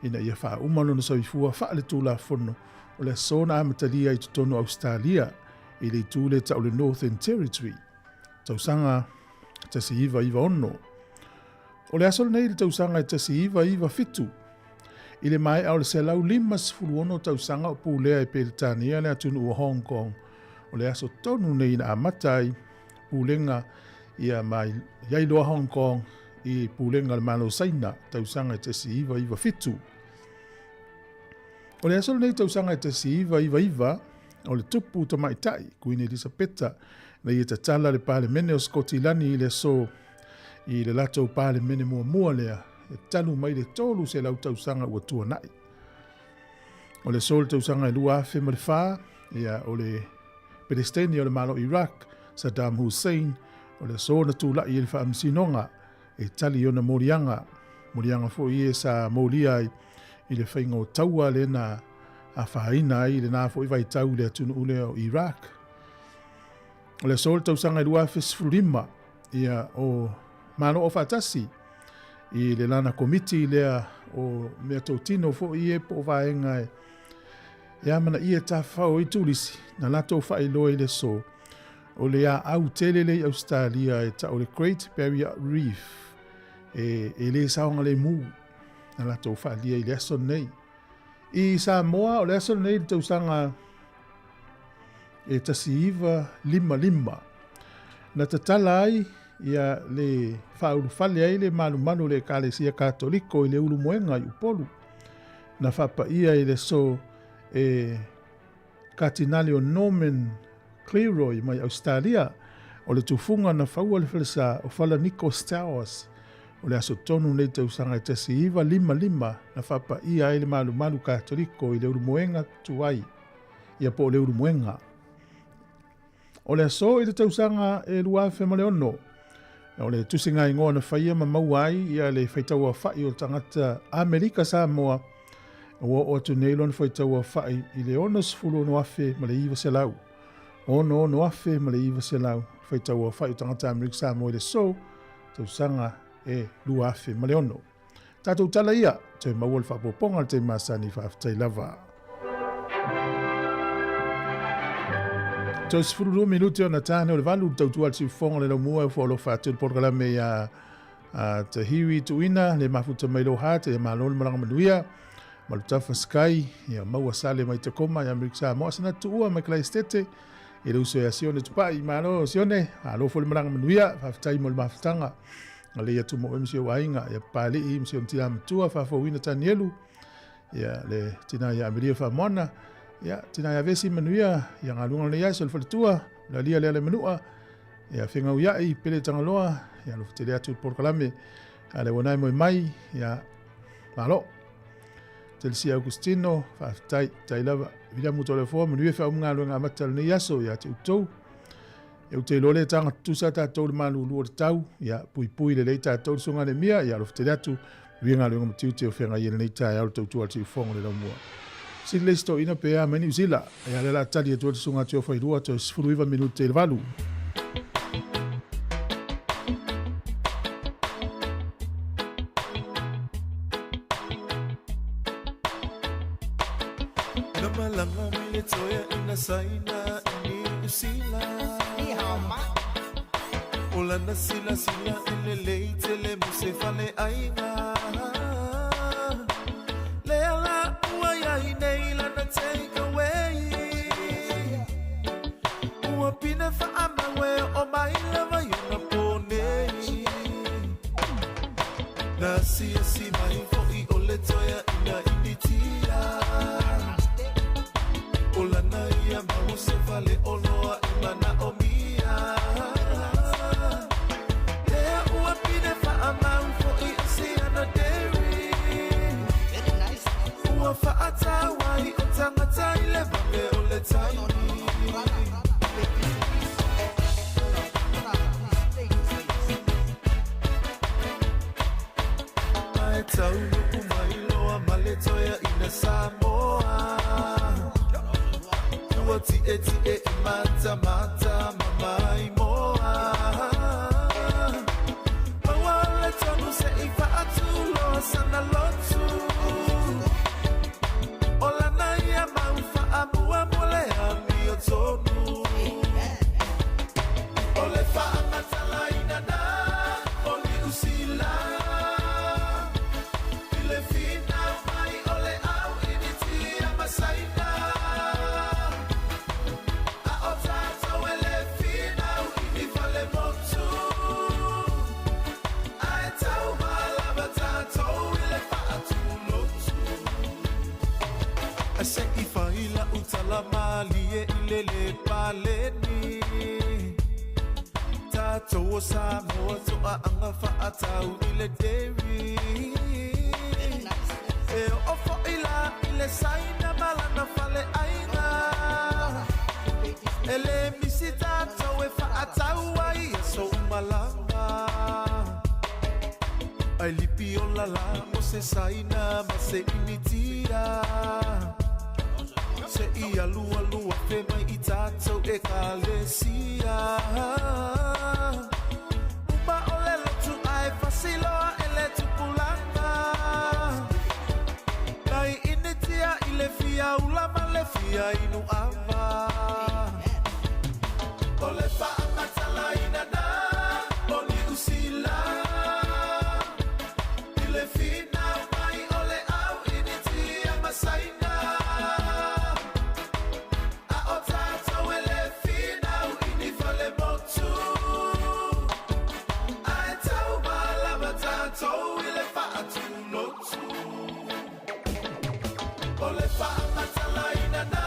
ina ia faauma lona soifua faale-tulafono, o le aso na amatalia ai i totonu o Ausetalia, i le itu lea tau le Northern Territory, tausaga 1996. O le aso lenei i le tausaga e 1997, i le maea o le 156 tausaga o pulea e Peretania le atunuu o Hong Kong, o le aso tonu nei na amata ai pulega ia ma i ai loa Hong Kong i pulega a le Malo Saina, tausaga e 1997. O le aso lenei tausaga e 1999, o le tupu tamaitai, Kuini Elisapeta, na ia tatala le Palemene o Sikotilani i le aso i le latou Palemene muamua lea e talu mai le 300 tausaga ua tuanai. O le aso o le tausaga e 2004, ia, o le Peresetene o le Malo Iraq, Saddam Hussein, o le aso na tulai i le faamasinoga e tali i ona moliaga, moliaga foi e sa molia ai i le faiga o taua lea na afaina ai i lena foi vaitau i le atunuu lea o Iraq. O le aso o le tausaga e 2015, ia, o Malo Aufaatasi i le lana komiti lea o mea totino foi e po o vaega e e amanaia e tafafao ai turisi na latou faailoa i le aso o le aau tele lea i Ausetalia e tau le Great Barrier Reef e, e le saogalemu na latou faaalia i le aso lenei. I Samoa, o le aso lenei i le tausaga e 1955, na tatala ai ia le faaulufale ai le malumalu o le Ekalesia Katoliko i le Ulumoega i Upolu, na faapaia i le aso e Katinale o Norman Cleroy mai Ausetalia, o le tufuga na faua le falesa o Falanikos Towers. O le aso tonu nei tausaga e 1955 na faapaia ai le malumalu Katoliko i le Ulumoega tuai, ia po o le Ulumoega. O le aso i le tausaga e 2006, o le tusiga igoa na faia ma maua ai ia le faitauaofai o tagata Amerika Samoa, ua oo atu nei lona faitauaofai i le 66,900. 66,900 faitauaofai o tagata Amerika Samoa i le aso tausaga e 2006. Tatou tala ia, toe maua le faaopoopoga i le taimi masani, faafetai lava. Toe 12 minute ona tāne o le valu, tautua le siufofoga le laumua e foalofa atu le polokalame ia a Tahiwi Tuina, le mafuta mai Loha, te malo le malaga manuia, Malutafa Sky, ia maua sale mai Tacoma, ia Amerika Samoa, sana tuua mai Kalai Stete, i le uso ia Sione Tupai, malo Sione, malo fo le malaga manuia, faafetai mo le mafutaga. A le ia tumo oe ma si ou aiga, ia Papali'i ma si ona tina matua, faafouina Tanielu, ia le tina ia Amelia Faamoana, ia tina ia Vesi manuia, ia galuega o lenei aso le faletua, le alia lea le manua, ia Fegauia'i, Pele Tagaloa, ia alofa tele atu le polokalame, a le uanae moe mai, ia malo. Telesia Augustino, faafetai, tai lava. Viliamu Toleafoa, manuia feau ma galuega amata o lenei aso ia te outou. E ou te iloa le taga tutusa tatou le malulu o le tau, ia puipui lelei tatou le susuga Anemia, ia alofa tele atu, manuia galuega ma tiute o feagai ai lenei taeao le tautua a le siufofoga o le laumua. Sili le isi toeaina pe a mai Niu Sila, ia lea la tali atu ai le susuga Tiofailua toe 19 minute i le valu. Na malaga mai le toeaina Saina i Niu Sila. O lana silasila e lelei tele mo se faleaiga. Lea la ua iai nei lana take away. Ua pine faamau e oo mai lava i ona po nei. Na asiasi mai fo'i o le toeaina Initia. O lana ia mau se fale oloa e manaomia. Lea ua pine faamau fo'i o siana dairy. Ua faatauai o tagata i le vave o le taimi. Ae taunuu mai loa ma le toeaina Samoa. Ua tietie i matamata ma maimoa. Maua le tonu se i faatuloa sana lotu. O lana ia mau faamua mo le amiotonu. O le faamatalaina na o Niu Sila i le finau mai o le au Initia ma Saina. A o tatou e le finau i ni fale motu, ae tauma lava tatou i le faatulotu. Ae se i fai lau tala malie i le le paleni. Tatou o Samoa toaaga faatau i le dairy. E oo foi la i le Saina ma lana faleaiga. E le misi tatou e faatau ai aso uma lava. Ai lipi ola la mo se Saina ma se Initia. Se i alualu afe mai i tatou ekalesia. Uma o le lotu ae fasiloa e le tupulaga. Nai Initia i le fia ula ma le fia inu ava. O le faamatalaina na o Niu Sila i le finau mai o le au Initia ma Saina. A o tatou e le finau i ni fale motu, ae tauma lava tatou i le faatulotu. O le faamatalaina na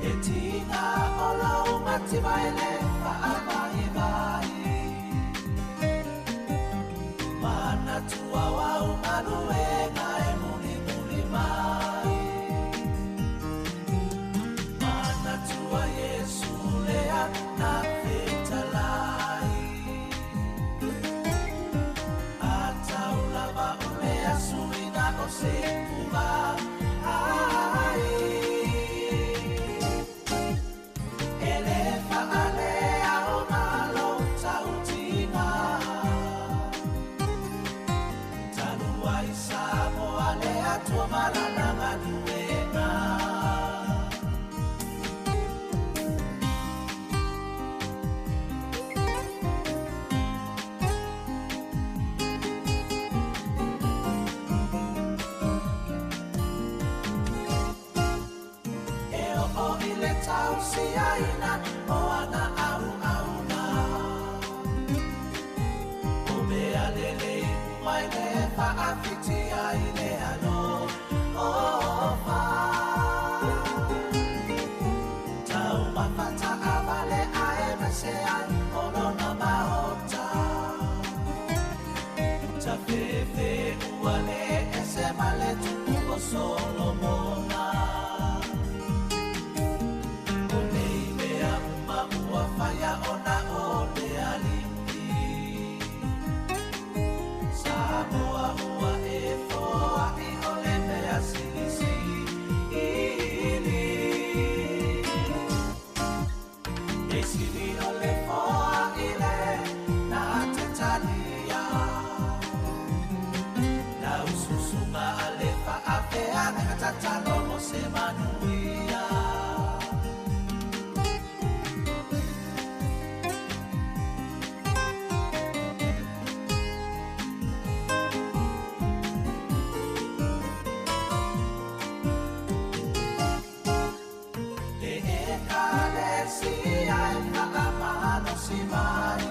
E tiga o lau mativa e le faavaivai. Manatua wau maluega e mulimuli mai. Manatua Iesu lea na fetalai. Atau lava o le asuina o se pua ai. E le faalea o malo tautina. Talu ai Samoa le atua malana galuega. E o i le tausiaina o ana au auna. O mea lelei mai le faafitia i le alo ofa. Tau mafata avale ae mese ai o lona maota. Ta fefe ua le ese ma le tupu o Solomona. O nei mea uma ua faia ona o le alii. Samoa ua e foai o le mea silisili. E sili o le foa i le na te talia. Na ususunga a le faafea ka tatalo mo se manuia. Le ekalesia e faamalosi mai.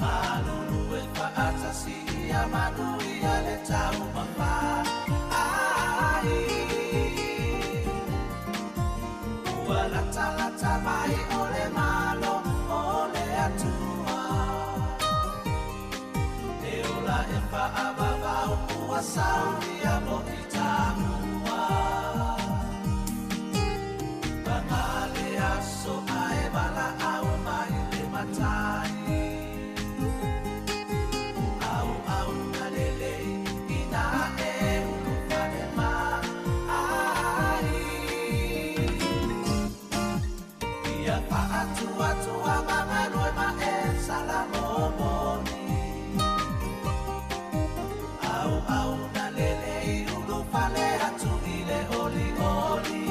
Malulu e faatasi ia manuia le taumafa ai. Ua latalata mai o le malo o le Atua. E ola e faavavau ua saunia mo i taua. Pagale aso ae valaau mai le matai. Au au na lelei ina e ulufale ma ai. Ia faatuatua magalue ma e salamomoni. Au au na lelei ulufale atu i le oli oli.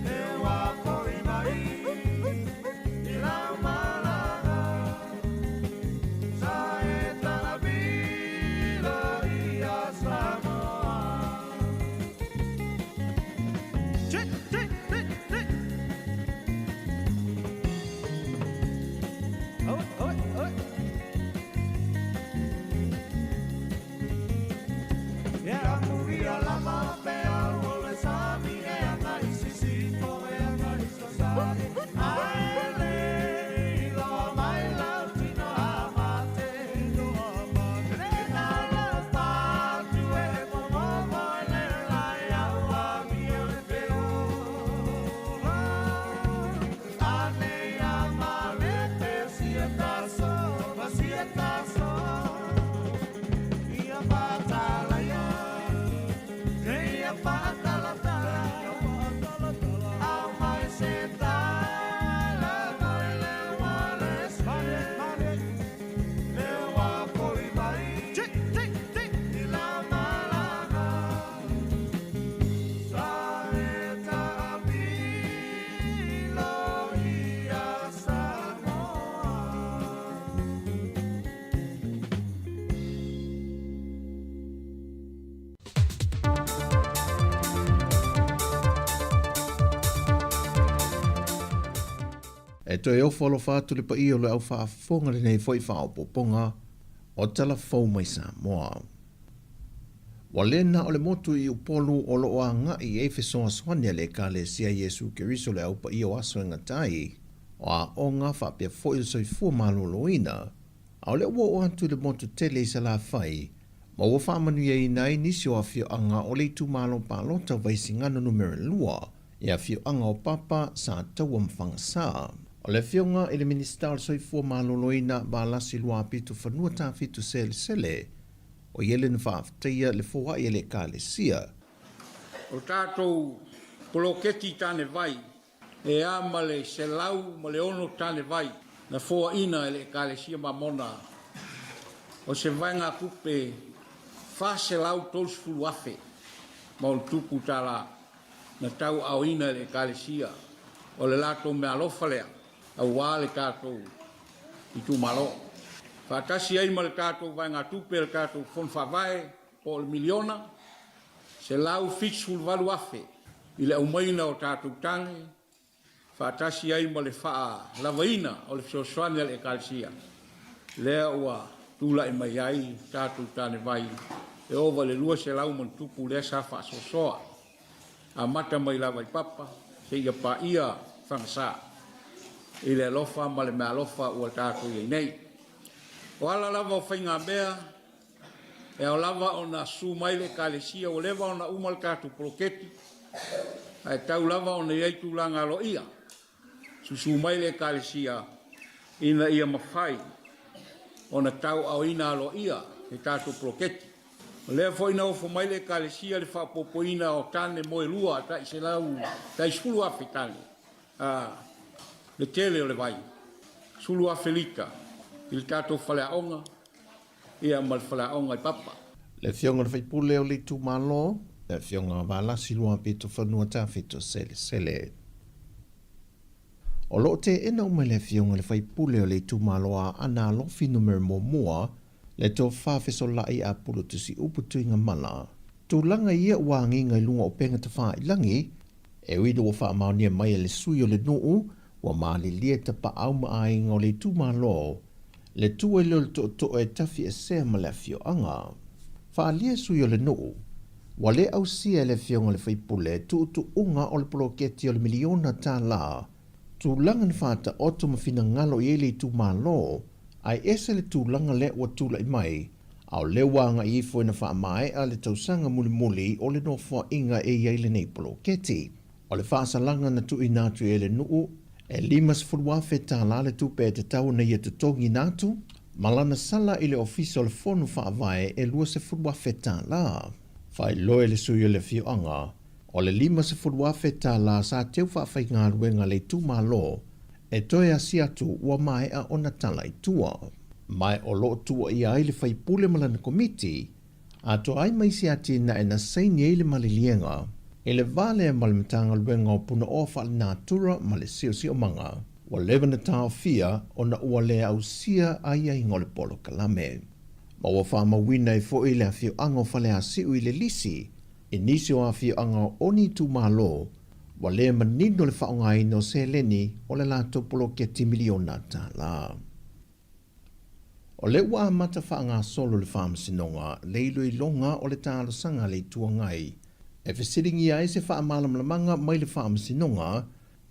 Au E toe ofo alofa atu le paia o le au faafofoga lenei foi faaopoopoga o tala fou mai Samoa. Ua le na o le motu i Upolu o lo o agai i ai fesoasoani a le Ekalesia Iesu Keriso le Au Paia o Aso e Gata ai, o aoga faapea foi le soifua maloloina, a o lea ua oo atu i le motu tele i Salafai ma ua faamanuiaina ai nisi o afioaga o le itumalo palota o Vaisigano Numera 2 i afioaga o Papa, Sataua ma Fagasā. O le Afioga i le Minisita o le Soifua Maloloina Valasi Luapito Fanua Tafitu Selesele, o ia lea na faafetaia le foai a le Ekalesia. O tatou poloketi tane vai e a ma le 106 tane vai na foaina e le Ekalesia Mamona o se vaegatupe 430 afe ma ona tupu tala na tauaaoina e le Ekalesia o le latou meaalofa lea aua le tatou itumalo. Faatasi ai ma le tatou vaegatupe a le tatou Fono Faavae po o le miliona $178,000 i le aumaina o tatou tane faatasi ai ma le faalavaina o le fesoasoani a le Ekalesia lea ua tulai mai ai tatou tanevai e ova i le 200 ma ni tupu lea sa faasoasoa amata mai lava i Papa seia paia Fagasā i le alofa ma le meaalofa ua tatou i ai nei. O ala lava o faigamea e ao lava ona susu mai le Ekalesia ua leva ona uma le tatou poloketi ae tau lava ona i ai tulaga aloaia susu mai le Ekalesia ina ia mafai ona tauaaoina aloaia le tatou poloketi. O lea foi na ofo mai le Ekalesia le faaopoopoina o tane moelua tai selau tai 10,000 tane a le tele o le vai, 10,000 lita i le tatou faleaoga ia ma le faleaoga i Papa. Le Afioga i le Faipule o le Itumalo, le Afioga Valasi Luapito Fanua Tafito Selesele. O lo o teena uma e le Afioga i le Faipule o le Itumalo Aana Alofi Numera Muamua le tofa fesolaʻi a Pulutusiupu Tuigamala. Tulaga ia ua agiga i luga o upega tafailagi, e ui ina ua faamaonia mai e le sui o le nuu ua malilie tapaau ma aiga o le itumalo le tu ai lea o le tootoo e tafiesea ma le afioaga. Faaalia sui o le nuu, ua le ausia e le afioga i le faipule tuutuuga o le poloketi o le miliona tala, tulaga na faataoto ma finagalo i ai le itumalo, ae ese le tulaga lea ua tulai mai, a o lea ua agai ifo ina faamaea le tausaga mulimuli o le nofoaiga e i ai lenei poloketi. O le faasalaga na tuuina atu e le nuu, e $50,000 le tupe e tatau ona ia totogiina atu, ma lana sala i le Ofisa o le Fono Faavae e $20,000. Faailoa e le sui o le afioaga, o le $50,000 sa teu faafaigaluega a le itumalo e toe asi atu ua maea ona tala i tua. Ma o lo o tuuaia ai le faipule ma lana komiti atoa ai ma isi atinae na saini ai le maliliega i le va lea ma le Matagaluega o Punaoa Faalenatura ma le Siosiomaga, ua leva na taofia ona ua le ausia aiaiga o le polokalame. Ma ua faamauina ai foi le afioaga o Faleasiu i le lisi i nisi o afioaga o ni itumalo ua le manino le faaaogaina o seleni o le latou poloketi miliona tala. O lea ua amata faagasolo le Faamasinoga le iloiloga o le talosaga a le Itu Agai e fesiligia ai se faamalamalamaga mai le Faamasinoga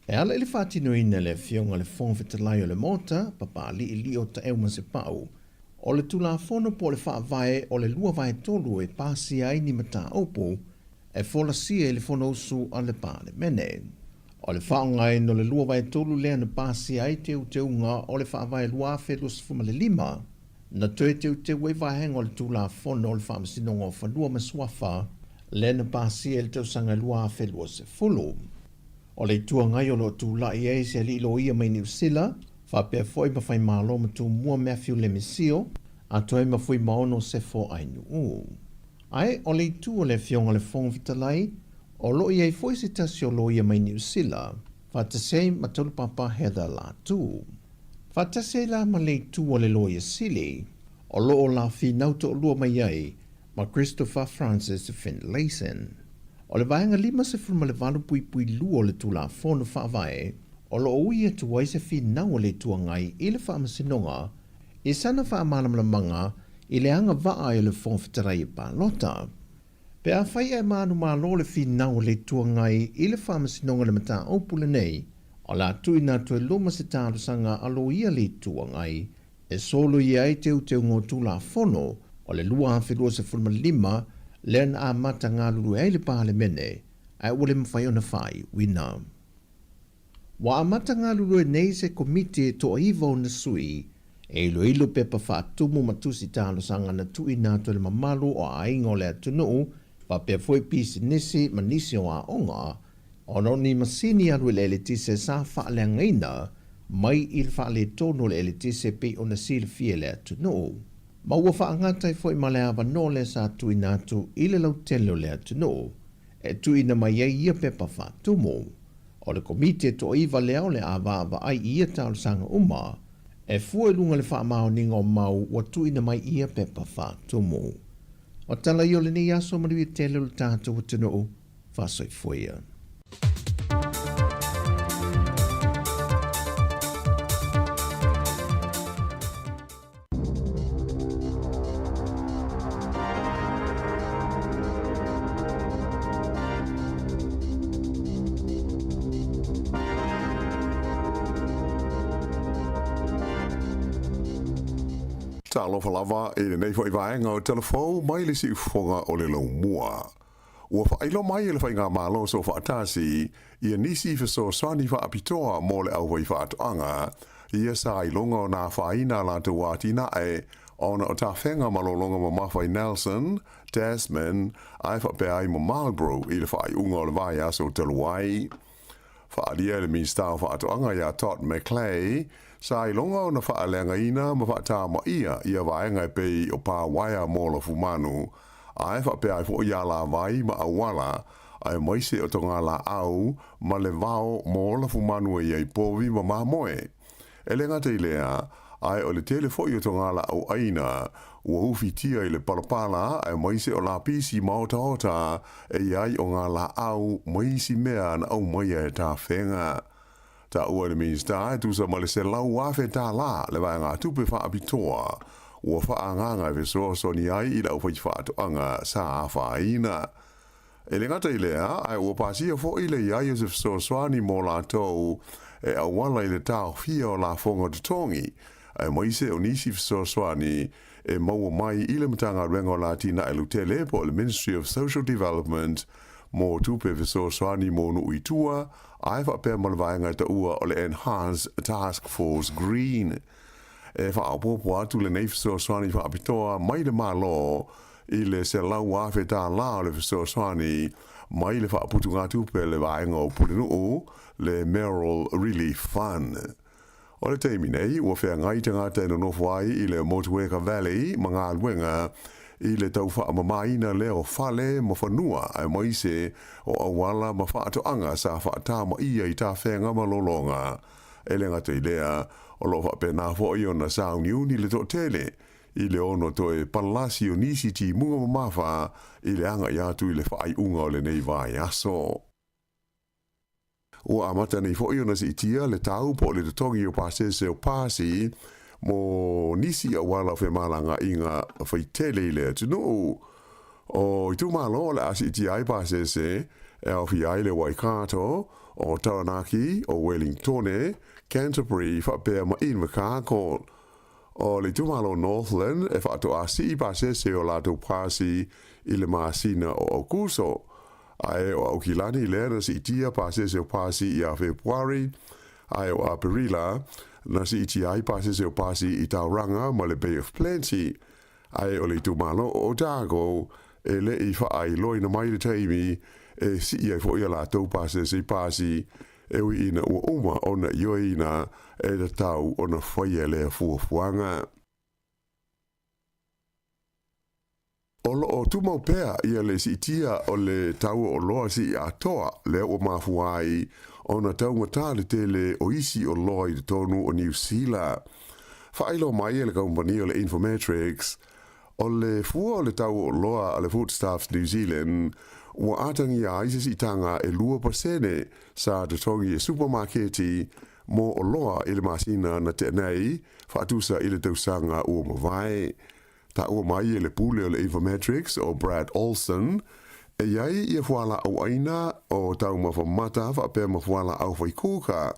e ala i le faatinoina e le Afioga i le Fofoga Fetalai o le Maota, Papalii Lio Taeu Masepau, o le Tulafono po o le Faavae o le 2/3 e pasia ai ni mataupu e folasia i le Fonousu a le Palemene. O le faaaogaina o le 2/3 lea na pasia ai teuteuga o le Faavae 2025, na toe teuteu ai vaega o le Tulafono o le Faamasinoga o Fanua ma Suafa lea na pasia i le tausaga 2020. O le Itu Agai o lo o tulai ai se alii loia mai Niu Sila, faapea foi ma Faimalo ma Tumua Matthew Lemisio, atoa ai ma Fuimaono Sefo Ainuu. Ae o le itu o le Afioga i le Fofoga Fetalai, o lo o i ai foi se tasi o loia mai Niu Sila, faatasi ai ma Taulupapa Heather Latu. Faatasi ai la ma le itu o le Loia Sili, o lo o la finau toalua mai ai ma Christopher Francis Finlayson. O le vaega 58.2 o le Tulafono Faavae, O lo o ui atu ai se finau a le Itu Agai i le Faamasinoga i sana faamalamalamaga i le agavaa ai o le Fofoga Fetalai e palota. Pe afai ae manumalo le finau a le Itu Agai i le Faamasinoga i le mataupu lenei, o le a tuuina atu e luma se talosaga a loia le Itu Agai e soloia ai teuteuga o Tulafono o le 2025 lea na amata galulue ai le Palemene ae ua le mafai ona faaiuina. Ua amata galulue nei se komiti e toaiva ona sui e iloilo pepa faatumu ma tusi talosaga na tuuina atu e le mamalu o aiga o le atunuu faapea foi pisinisi ma nisi o aoga ona o ni masini alu i le eletise sa faaleagaina mai i le faaletonu o le eletise pei ona silafia e le atunuu. Ma ua faagata ai foi ma le avanoa lea sa tuuina atu i le lautele o le atunuu e tuuina mai ai ia pepa faatumu. O le Komiti e toaiva lea o le a vaavaai i ia talosaga uma e fua i luga o le faamaoniga o mau ua tuuina mai i ia pepa faatumu. O tala ia o lenei aso manuia tele o le tatou atunuu. Faasoifua ia. Talofa lava i lenei foi vaega o Tala Fou mai le siufofoga o le laumua. Ua faailoa mai e le Faigamalo Soofaatasi ia nisi fesoasoani faapitoa mo le aufaifaatoaga ia sa iloga o na afaina a latou atinae ona o tafega ma lologa mamafa i Nelson, Tasman, ae faapea ai ma Marlborough i le faaiuga o le vaiaso talu ai. Faaalia e le Minisita o Faatoaga ia Todd McClay, sa iloga ona faaleagaina ma faatamaia ia vaega e pei o pa uaea mo lafumanu, ae faapea ai foi alavai ma auala, aemaise o togalaau ma le vao mo lafumanu e i ai povi ma mamoe. E le gata i lea, ae o le tele foi o togalaau aina ua ufitia i le palapala aemaise o lapisi ma otaota e i ai o ngā laau ma isi mea na aumaia e tafega. Taua e le Minisita e tusa ma le $100,000 le vaegatupe faapitoa ua faaagaaga e fesoasoani ai i le aufaifaatoaga sa afaina. E le gata i lea, ae ua pasia foi le i ai o se fesoasoani mo latou e auala i le taofia o lafoga totogi, aemaise o nisi fesoasoani e maua mai i le Matagaluega o le Atinae Lautele po o le Ministry of Social Development mo tupe fesoasoani mo nuu i tua, ae faapea ma le vaega e taua o le Enhanced Task Force Green. E faaopoopo atu lenei fesoasoani faapitoa mai le Malo i le $100,000 o le fesoasoani mai le faaputugatupe a le vaega o Pulenuu, le Merrill Relief Fund. O le taimi nei, ua feagai tagata e nonofo ai i le Motueka Valley ma galuega i le tau faamamaina lea o fale ma fanua aemaise o auala ma faatoaga sa faatamaia i tafega ma lologa. E le gata i lea, o lo o faapena foi ona sauniuni le toatele i le ono toe palasi o nisi timuga mamafa i le agai atu i le faaiuga o lenei vaiaso. Ua amata nei foi ona siitia le tau po o le totogi o pasese o pasi mo nisi auala o femalagaaiga faitele i le atunuu. O itumalo o le a siitia ai pasese e aofia ai le Waikato, o Taranaki, o Wellingtone, Canterbury faapea ma Invercargill. O le itumalo Northland e faatoa sii pasese o latou pasi i le masina o Aokuso. Ae o Aukilani lea na siitia pasese o pasi ia Fepuari, ae o Aperila na siitia ai pasese o pasi i Tauranga ma le Bay of Plenty. Ae o le itumalo o Otago e le i faailoaina mai le taimi e sii ai foi a latou pasese i pasi e ui ina ua uma ona ioeina e tatau ona faia lea fuafuaga. O lo o tumau pea ia le siitia o le tau o oloa sii atoa lea ua mafua ai ona taugata le tele o isi oloa i totonu o Niu Sila. Faailoa mai e le kamupani o le Infometrics, o le fua o le tau o oloa a le Foodstuffs New Zealand ua atagia ai se siitaga e 2% sa totogi e supamaketi mo oloa i le masina na tea nei, faatusa i le tausaga ua mavae. Taua mai e le pule o le Infometrics o Brad Olsen, e i ai ia fualaau aina o taumafa mata faapea ma fualaau faikuka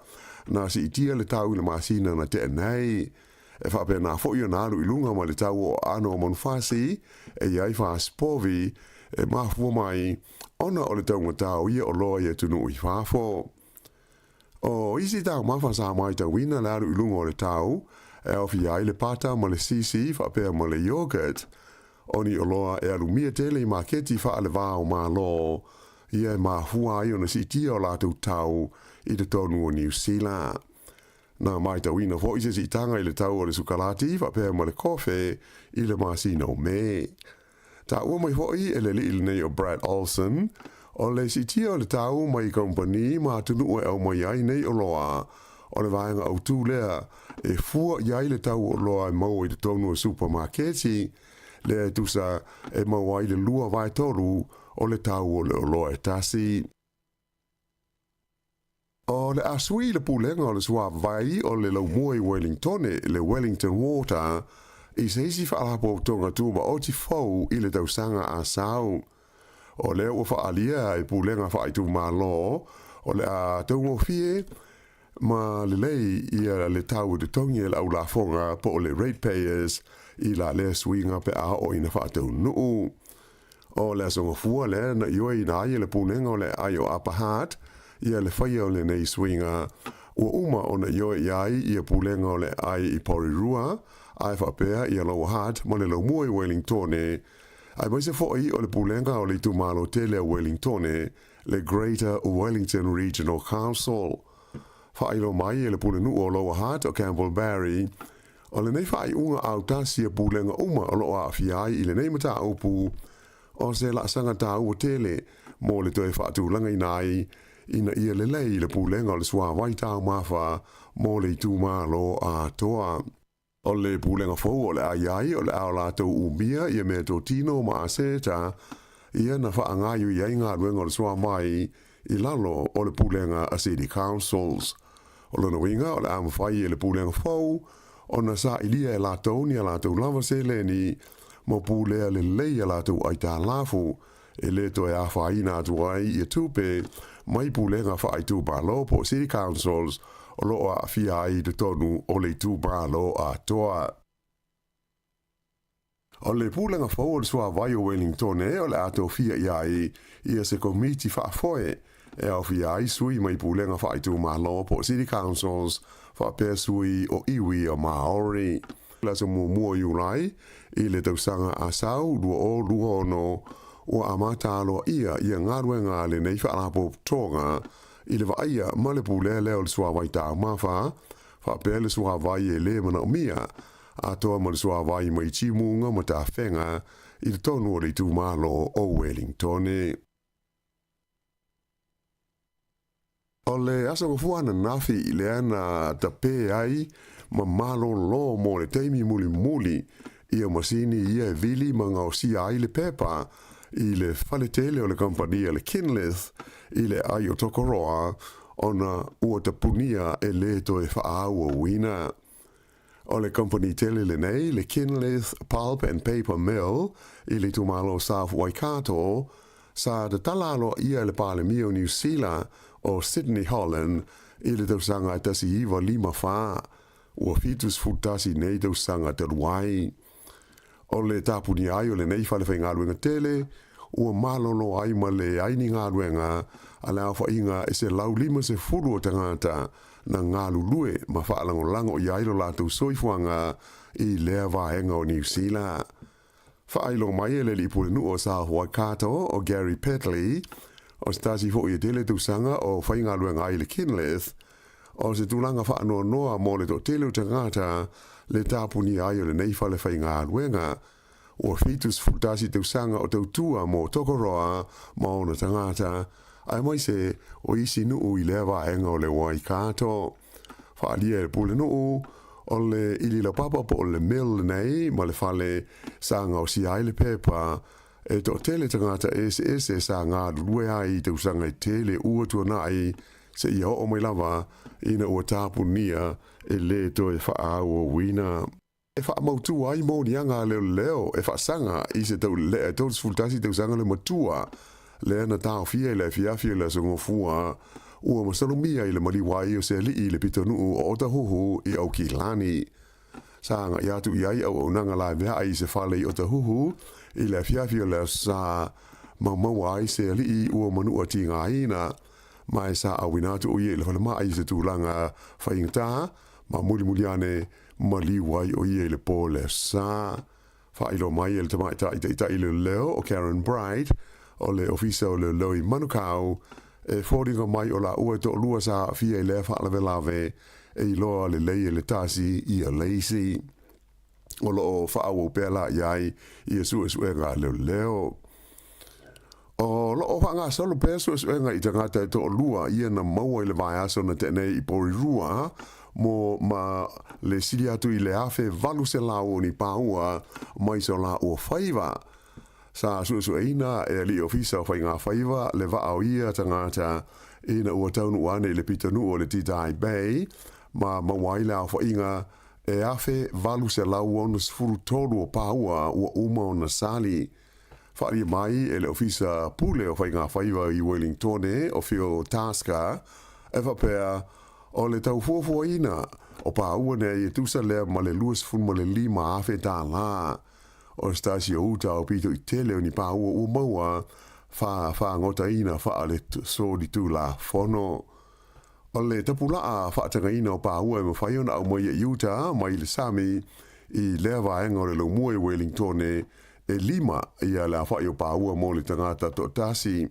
na siitia le tau i le masina na tea nei. E faapena foi ona alu i luga ma le tau o aano o manufasi e i ai fasipovi e mafua mai ona o le taugata o ia oloa i atunuu i fafo. O isi taumafa sa matauina le alu i luga o le tau e aofia ai le pata ma le sisi faapea ma le yogurt. O ni oloa e alumia tele i maketi faale-va o Malo, ia e mafua ai ona siitia o latou tau i totonu o Niu Sila. Na matauina foi se siitaga i le tau o le sukalati faapea ma le kofe i le masina o Me. Taua mai foi e le alii lenei o Brad Olsen, o le siitia o le tau mai kamupani ma atunuu e aumai ai nei oloa, o le vaega autu lea e fua i ai le tau o oloa e maua i totonu o supamaketi, lea e tusa e maua ai le 2/3 o le tau o le oloa e tasi. O le a sui le pulega o le suavai o le laumua i Wellingtone, le Wellington Water, i se isi faalapotopotoga tumaoti fou i le tausaga a sau. O lea ua faaalia e pulega faaitumalo o le a taugofie ma lelei ia le tau e totogi e le aulafoga po o le ratepayers i la lea suiga pe a oo ina faataunuu. O le aso gafua lea na ioeina ai e le Pulega o le Aai o Upper Hutt ia le faia o lenei suiga. Ua uma ona ioe i ai ia Pulega o le Aai i Porirua, ae faapea ia Lower Hutt ma le Laumua i Wellingtone, aemaise foi o le Pulega o le Itumalo tele a Wellingtone, le Greater Wellington Regional Council. Faailoa mai e le Pulenuu o Lower Hutt o Campbell Barry, O lenei faaiuga autasi a pulega uma o lo o aafia ai i lenei mataupu, o se laasaga taua tele mo le toe faatulagaina ai ina ia lelei le pulega o le suavai taumafa mo le itumalo atoa. O le pulega fou o le a i ai, o le a o latou umia ia meatotino ma aseta ia na faagaioi ai galuega o le suavai i lalo o le pulega a City Councils. O lona uiga, o le a mafai e le pulega fou ona sailia e latou ni a latou lava seleni ma pulea lelei a latou aitalafu e le toe afaina atu ai ia tupe mai pulega faaitumalo po o City Councils o lo o aafia ai i totonu o le itumalo atoa. O le pulega fou o le Suavai o Wellingtone o le a tofia i ai ia se komiti faafoe e aofia ai sui mai pulega faaitumalo po o City Councils faapea sui o iwi o Māori. Le aso muamua o Iulai i le tausaga a sau 2026 ua amata aloaia ia galuega a lenei faalapotopotoga i le vaaia ma le pulea lea o le suavai taumafa faapea le suavai e le manaomia atoa ma le suavai mai Timuga ma Tafega i totonu o le itumalo o Wellingtone. O le aso gafua ananafi lea na tapē ai ma malolo mo le taimi mulimuli ia masini ia e vili ma gaosia ai le pepa i le fale tele o le kamupani a le Kinlith i le aai o Tokoroa ona ua tapunia e le toe faaauauina. O le kamupani tele lenei, le Kinleith Pulp and Paper Mill i le itumalo o South Waikato, sa tatala aloaia e le Palemia o Niu Sila o Sidney Holland i le tausaga e 1954, ua 71 nei tausaga talu ai. O le tapunia ai o lenei fale faigaluega tele, ua malolo ai ma leai ni galuega a le aofaiga e 150 o tagata na galulue ma faalagolago i ai lo latou soifuaga i lea vaega o Niu Sila. Faailoa mai e le alii pulenuu o South Waikato o Gary Petley, o se tasi foi e tele tausaga o faigaluega ai i le Kinleith, o se tulaga faanoanoa mo le toatele o tagata le tapunia ai o lenei fale faigaluega. Ua 71 tausaga o tautua mo Tokoroa ma ona tagata, aemaise o isi nuu i lea vaega o le Waikato. Faaalia e le pulenuu, o le ili laupapa po o le mill lenei ma le fale sa gaosia ai le pepa. E toʻatele tagata eseese sa galulue ai i tausaga e tele ua tuanaʻi seia oo mai lava ina ua tapunia e lē toe faaauauina. E faamautū ai moniaga a leoleo e faasaga i se taulelea e 31 tausaga le matua lea na taofia i le afiafi o le Aso Gafua ua masalomia i le maliu ai o se alii i le pitonuu o Otahuhu i Aukilani. Sa agai atu i ai auaunaga laveai i se fale i Otahuhu i le afiafi o le Aso Sa ma maua ai se alii ua manua tigaina ma e sa auina atu o ia i le falemai i se tulaga faigata ma mulimuli ane maliu ai o ia i le po le Aso Sa. Faailoa mai e le tamaitai taitai leoleo o Karen Bright o le Ofisa o Leoleo i Manukau e foliga mai o laua e toalua sa aafia i lea faalavelave e iloa lelei e le tasi ia le isi. O lo o faaauau pea la i ai ia suesuega a leoleo. O lo o faagasolo pea suesuega i tagata e toalua ia na maua i le vaiaso na tea nei i Porirua mo ma le sili atu i le 1800 o ni pāua mai so laua faiva. Sa suesueina e alii ofisa o Faiga Faiva le vaa o ia tagata ina ua taunuu ane i le pitonuu o le Titae Bay ma maua ai le aofaiga e 1863 o pāua ua uma ona sali. Faaalia mai e le Ofisa Pule o Faiga Faiva i Wellingtone o Phil Tasker e faapea, O le tau fuafuaina o pāua nei e tusa lea ma le 25 afe tālā. O se tasi o uta o pito i tele o ni pāua ua maua faafagotaina faaletolitulafono. O le tapulaa faatagaina o pāua e mafai ona aumaia i uta mai le sami i lea vaega o le laumua i Wellingtone e lima ia le aofai o pāua mo le tagata toatasi.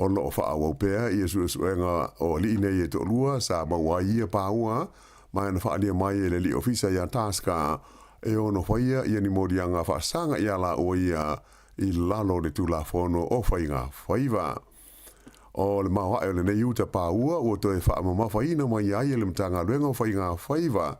O lo o faaauau pea ia suesuega o alii nei e toalua sa maua ai ia pāua ma na faaalia mai e le alii ofisa iā Tasker e ono faia ia ni moliaga faasaga iā laua ia i lalo o le Tulafono o Faiga Faiva. O le maoae o lenei uta pāua ua toe faamamafaina mai ai e le Matagaluega o Faiga Faiva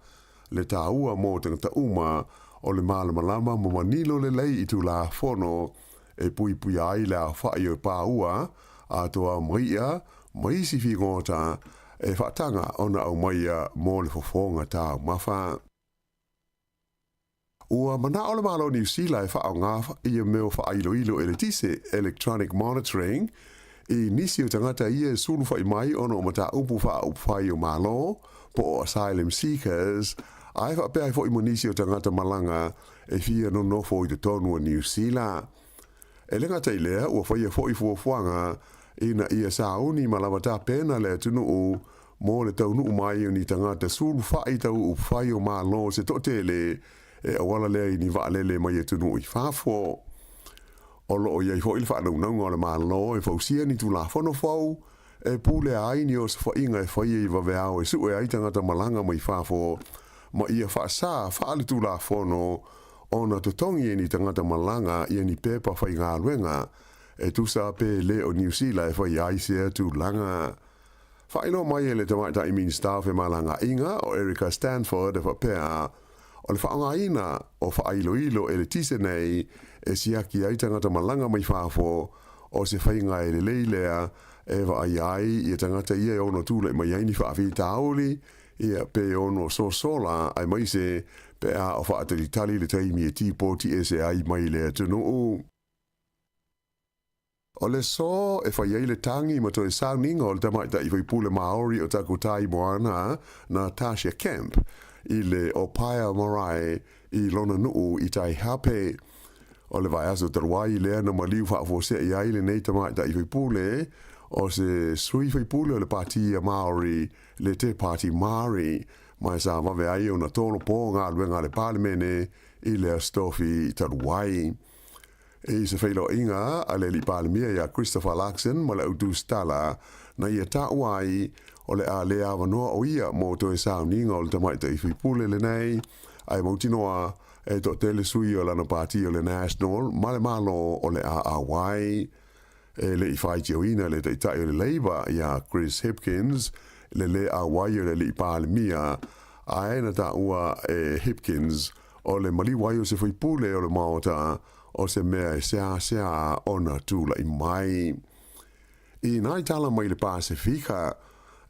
le tāua mo tagata uma o le malamalama ma manino lelei i Tulafono e puipuia ai le aofai o pāua atoa ma i'a ma isi figota e faataga ona aumaia mo le fofoga taumafa. Ua manao le Malo o Niu Sila e faaaoga ia mea o faailoilo eletise, electronic monitoring, i nisi o tagata ia e sulufa'i mai ona o mataupu faaupufai o Malo, po o asylum seekers, ae faapea ai fo'i ma nisi o tagata malaga e fia nonofo i totonu o Niu Sila. E le gata i lea, ua faia fo'i fuafuaga ina ia sauni ma lava tapena le atunuu mo le taunuu mai o ni tagata sulufa'i tau upufai o Malo se toatele e auala lea i ni vaalele mai atunuu i fafo. O lo o i ai fo'i le faanaunauga o le Malo e fausia ni Tulafono fou e pulea ai ni osofaiga e faia i vaveao e sue ai tagata malaga mai fafo ma ia faasā faaletulafono ona totogi e ni tagata malaga ia ni pepa faigaluega e tusa pe lē o Niu Sila e faia ai sea tulaga. Faailoa mai e le Tamaitai Minisita o Femalagaaiga o Erica Stanford e faapea, O le faaaogaina o faailoilo eletise nei e siaki ai tagata malaga mai fafo, o se faiga e lelei lea e vaaia ai ia tagata ia e ono tulai mai ai ni faafitauli ia pe ono sosola aemaise pe a o faatalitali le taimi e tipoti ese ai mai le atunuu. O le aso e fai ai le tagi ma toe sauniga o le tamaitai faipule Māori o Takutai Moana Natasha Kemp i le Opaia Marae i lona nuu i Taihape. O le vaiaso talu ai lea na maliu faafuase'i ai lenei tamaitai faipule o se sui faipule o le Pati a Māori le Te Pāti Māori ma e sa vave ai ona tolopo galuega a le Palemene i le Aso Tofi talu ai. I se feiloaiga a le alii Palemia iā Christopher Luxon ma le au tusitala na ia taua ai o le a le avanoa o ia mo toe sauniga o le tamaitai faipule lenei ae mautinoa e toatele sui o lana pati o le National ma le Malo o le a auai. E le i faitioina le taitai o le Labour iā Chris Hipkins le lē auai o le alii Palemia ae na taua e Hipkins o le maliu ai o se faipule o le Maota. o se mea e seasea ona tulaʻi mai. I nai tala mai le Pasefika,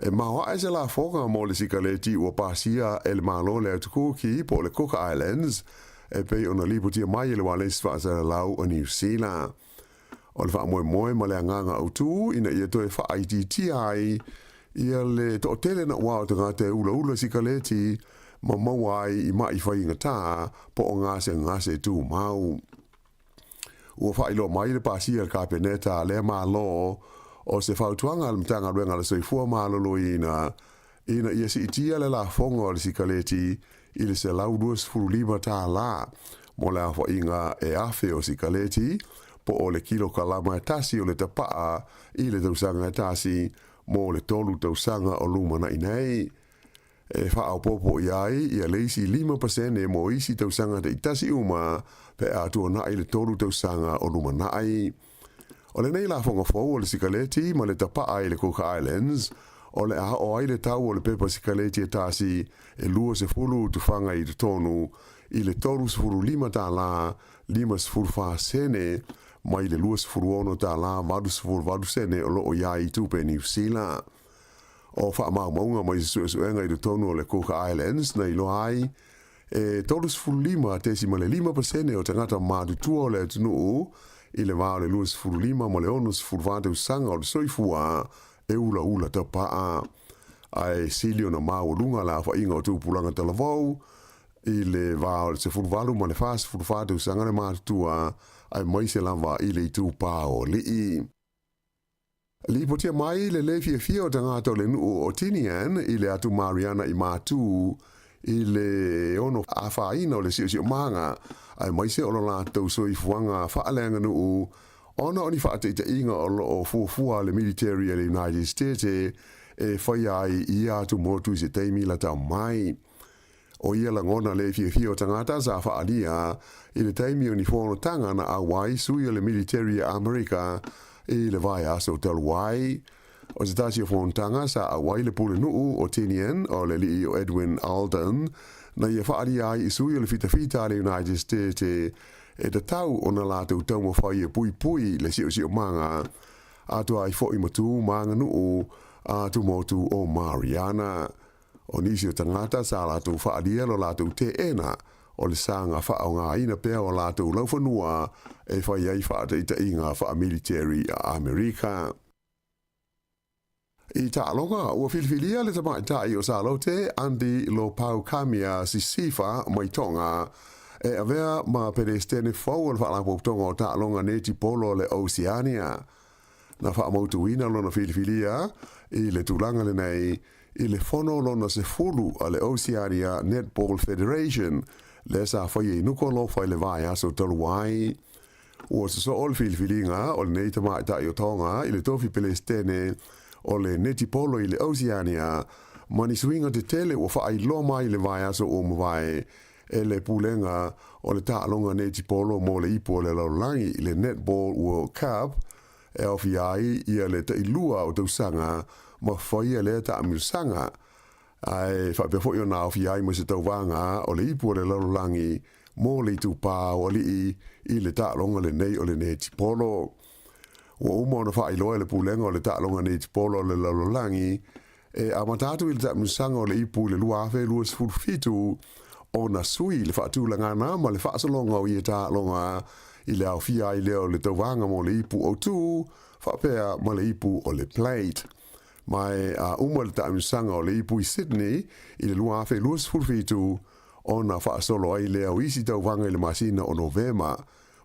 e maoaʻe se lafoga mo le sikaleti ua pasia e le Malo o le Atukuki po o le Cook Islands e pei ona lipotia mai e le Ualesi Faasalalau o Niu Sila. O le faamoemoe ma le agaga autu ina ia toe faaitiitia ai ia le toatele naʻauao o tagata e ulaula sikaleti ma maua ai i maʻi faigata po o gasegase tumau. Ua faailoa mai le pasia e le Kapeneta a lea Malo o se fautuaga a le Matagaluega a le Soifua Maloloina ina ia siitia le lafoga o le sikaleti i le $125 mo le aofaiga e 1,000 o sikaleti po o le kilokalama e tasi o le tapaa i le tausaga e tasi mo le tolu tausaga o lumanaʻi nei. E faaopoopo i ai ia le isi 5% mo isi tausaga taitasi uma pe a tuanai le tolu tausaga o lumanai. O lenei lafoga fou o le sikaleti ma le tapaa i le Cook Islands, o le a oo ai le tau o le pepa sikaleti e tasi e 20 tufaga i totonu i le 35 tālā 54 sene mai le 26 tālā 88 sene o lo o i ai i tupe Niu Sila. O faamaumauga mai se suesuega i totonu o le Cook Islands na iloa ai e 35.5 pasene o tagata matutua o le atunuu i le va o le 25 ma le 64 tausaga o le soifua e ulaula tapaa. Ae sili ona maualuga le aofaiga o tupulaga talavou i le va o le 18 ma le 44 tausaga le matutua aemaise lava i le itupa o alii. Lipotia mai le lē fiafia o tagata o le nuu o Tinian i le atu Mariana i Matū i le ono afaina o le siosiomaga aemaise o lo latou soifuaga faaleaganuu ona o ni faataitaiga o lo o fuafua le military a le United States e faia ai i ia atu motu i se taimi lata mai. O ia lagona lē fiafia o tagata sa faaalia i le taimi o ni fonotaga na auai sui o le military a Amerika i le vaiaso talu ai. O se tasi o fonotaga sa auai le pulenuu o Tinian o le alii o Edwin Alden na ia faaalia ai i sui o le fitafita a le United States e tatau ona latou taumafai e puipui le siosiomaga atoa ai foi ma tu ma aganuu a Tumotu o Mariana. O nisi o tagata sa latou faaalia lo latou teena o le saga faaaogaina pea o latou laufanua e fai ai faataitaiga faamiliteri a Amerika. I taaloga, ua filifilia le tamaitai o Salote, Andy Lopau Kamia Sisifa mai Tonga, e avea ma Peresetene fou o le Faalapotopotoga o Taaloga Netipolo o le Oceania. Na faamautuina lona filifilia i le tulaga lenei i le fono lona 10 a le Oceania Netball Federation lea sa faia i Nukuʻalofa i le vaiaso talu ai. Ua sosoo le filifiliga o lenei tamaitai o Tonga i le tofi Pelesitene o le netipolo i le Oceania ma ni suiga tetele ua faailoa mai i le vaiaso ua mavae e le Pulega o le Taaloga Netipolo mo le Ipu o le Lalolagi i le Netball World Cup e aofia ai ia le tailua o tausaga ma faia lea taamilosaga, ae faapea foi ona aofia ai ma se tauvaga o le Ipu o le Lalolagi mo le itupa o alii i le taaloga lenei o le netipolo. Ua uma ona faailoa e le Pulega o le Taaloga Netipolo o le Lalolagi E amata atu i le taamilosaga o le ipu i le 2027 ona sui le faatulagana ma le faasologa o ia taaloga i le aofia ai lea o le tauvaga mo le ipu autu faapea ma le ipu o le plate. Ma e a uma le taamilosaga o le ipu i Sydney i le 2027 ona faasolo ai lea o isi tauvaga i le masina o Novema.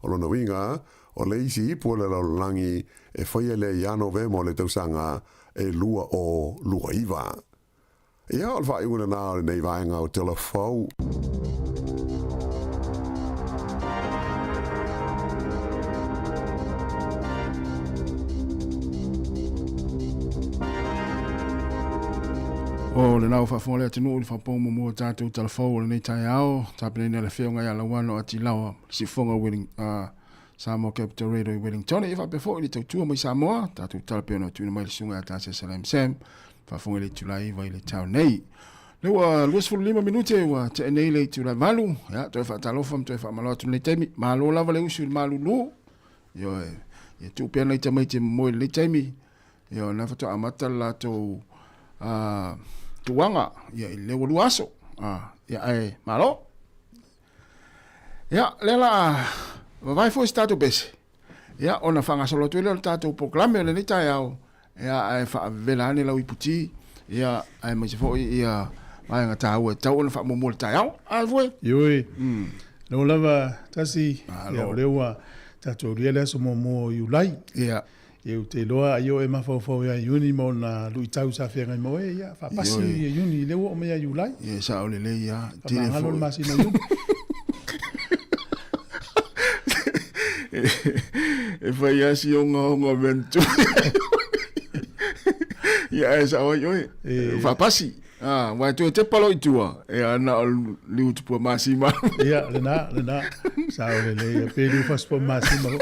O lona uiga, o le isi ipu o le lalolagi e faia lea ia Novema o le tausaga e 2029. Ia, o le faaiuga lena o lenei vaega o Tala Fou. O lena ua faafofoga le atunuu i le faapouga muamua o tatou Tala Fou o lenei taeao, tapenaina e le Afioga ia Lauano Atilawa, le siufofoga o Welling, Samoa Capital Radio i Wellington. E faapea foi le tautua mai Samoa, tatou tala pei ona tuuina mai le susuga ia Tase Salam Sam, faafofoga i le itula 9 i le tao nei. Lea ua 25 minute ua tea nei le itula e 8. Ia, toe faatalofa ma toe faamalo atu i lenei taimi. Malo lava le usu i le malulu. Ioe, ia tuu pea nai tamaiti e momoe i lenei taimi. Ioe, o lena faatoa amata le latou tuaga ia, i lea ua 2 aso. Ia, ae malo. Ia, lea la vavae foi se tatou pese. Ia, ona faagasolo atu ai lea o le tatou polokalame o lenei taeao. Ia, ae faavela ane lau iputi. Ia, aemaise foi ia vaega taua e tatau ona faamuamua i le taeao. A foi? Ioe. Leo lava tasi, ia, o lea ua tatou aulia le aso muamua o Iulai. Ia. Ia, ou te iloa ai o e mafaufau ia Iuni ma ona luitau sa feagai ma oe, ia, faapasi ia Iuni, lea ua oo mai ia Iulai. Ia, sao lelei lava. Faamagalo le masina o Iuni. E fai lava si ogaoga o mea na tupu. Ia, ae sao ai oe. Faapasi. Aua e toe tepa loa i tua, ia na o liu tupua masima. Ia, lena, lena. Sao lelei. Ia, pe liu fasupua masima foi.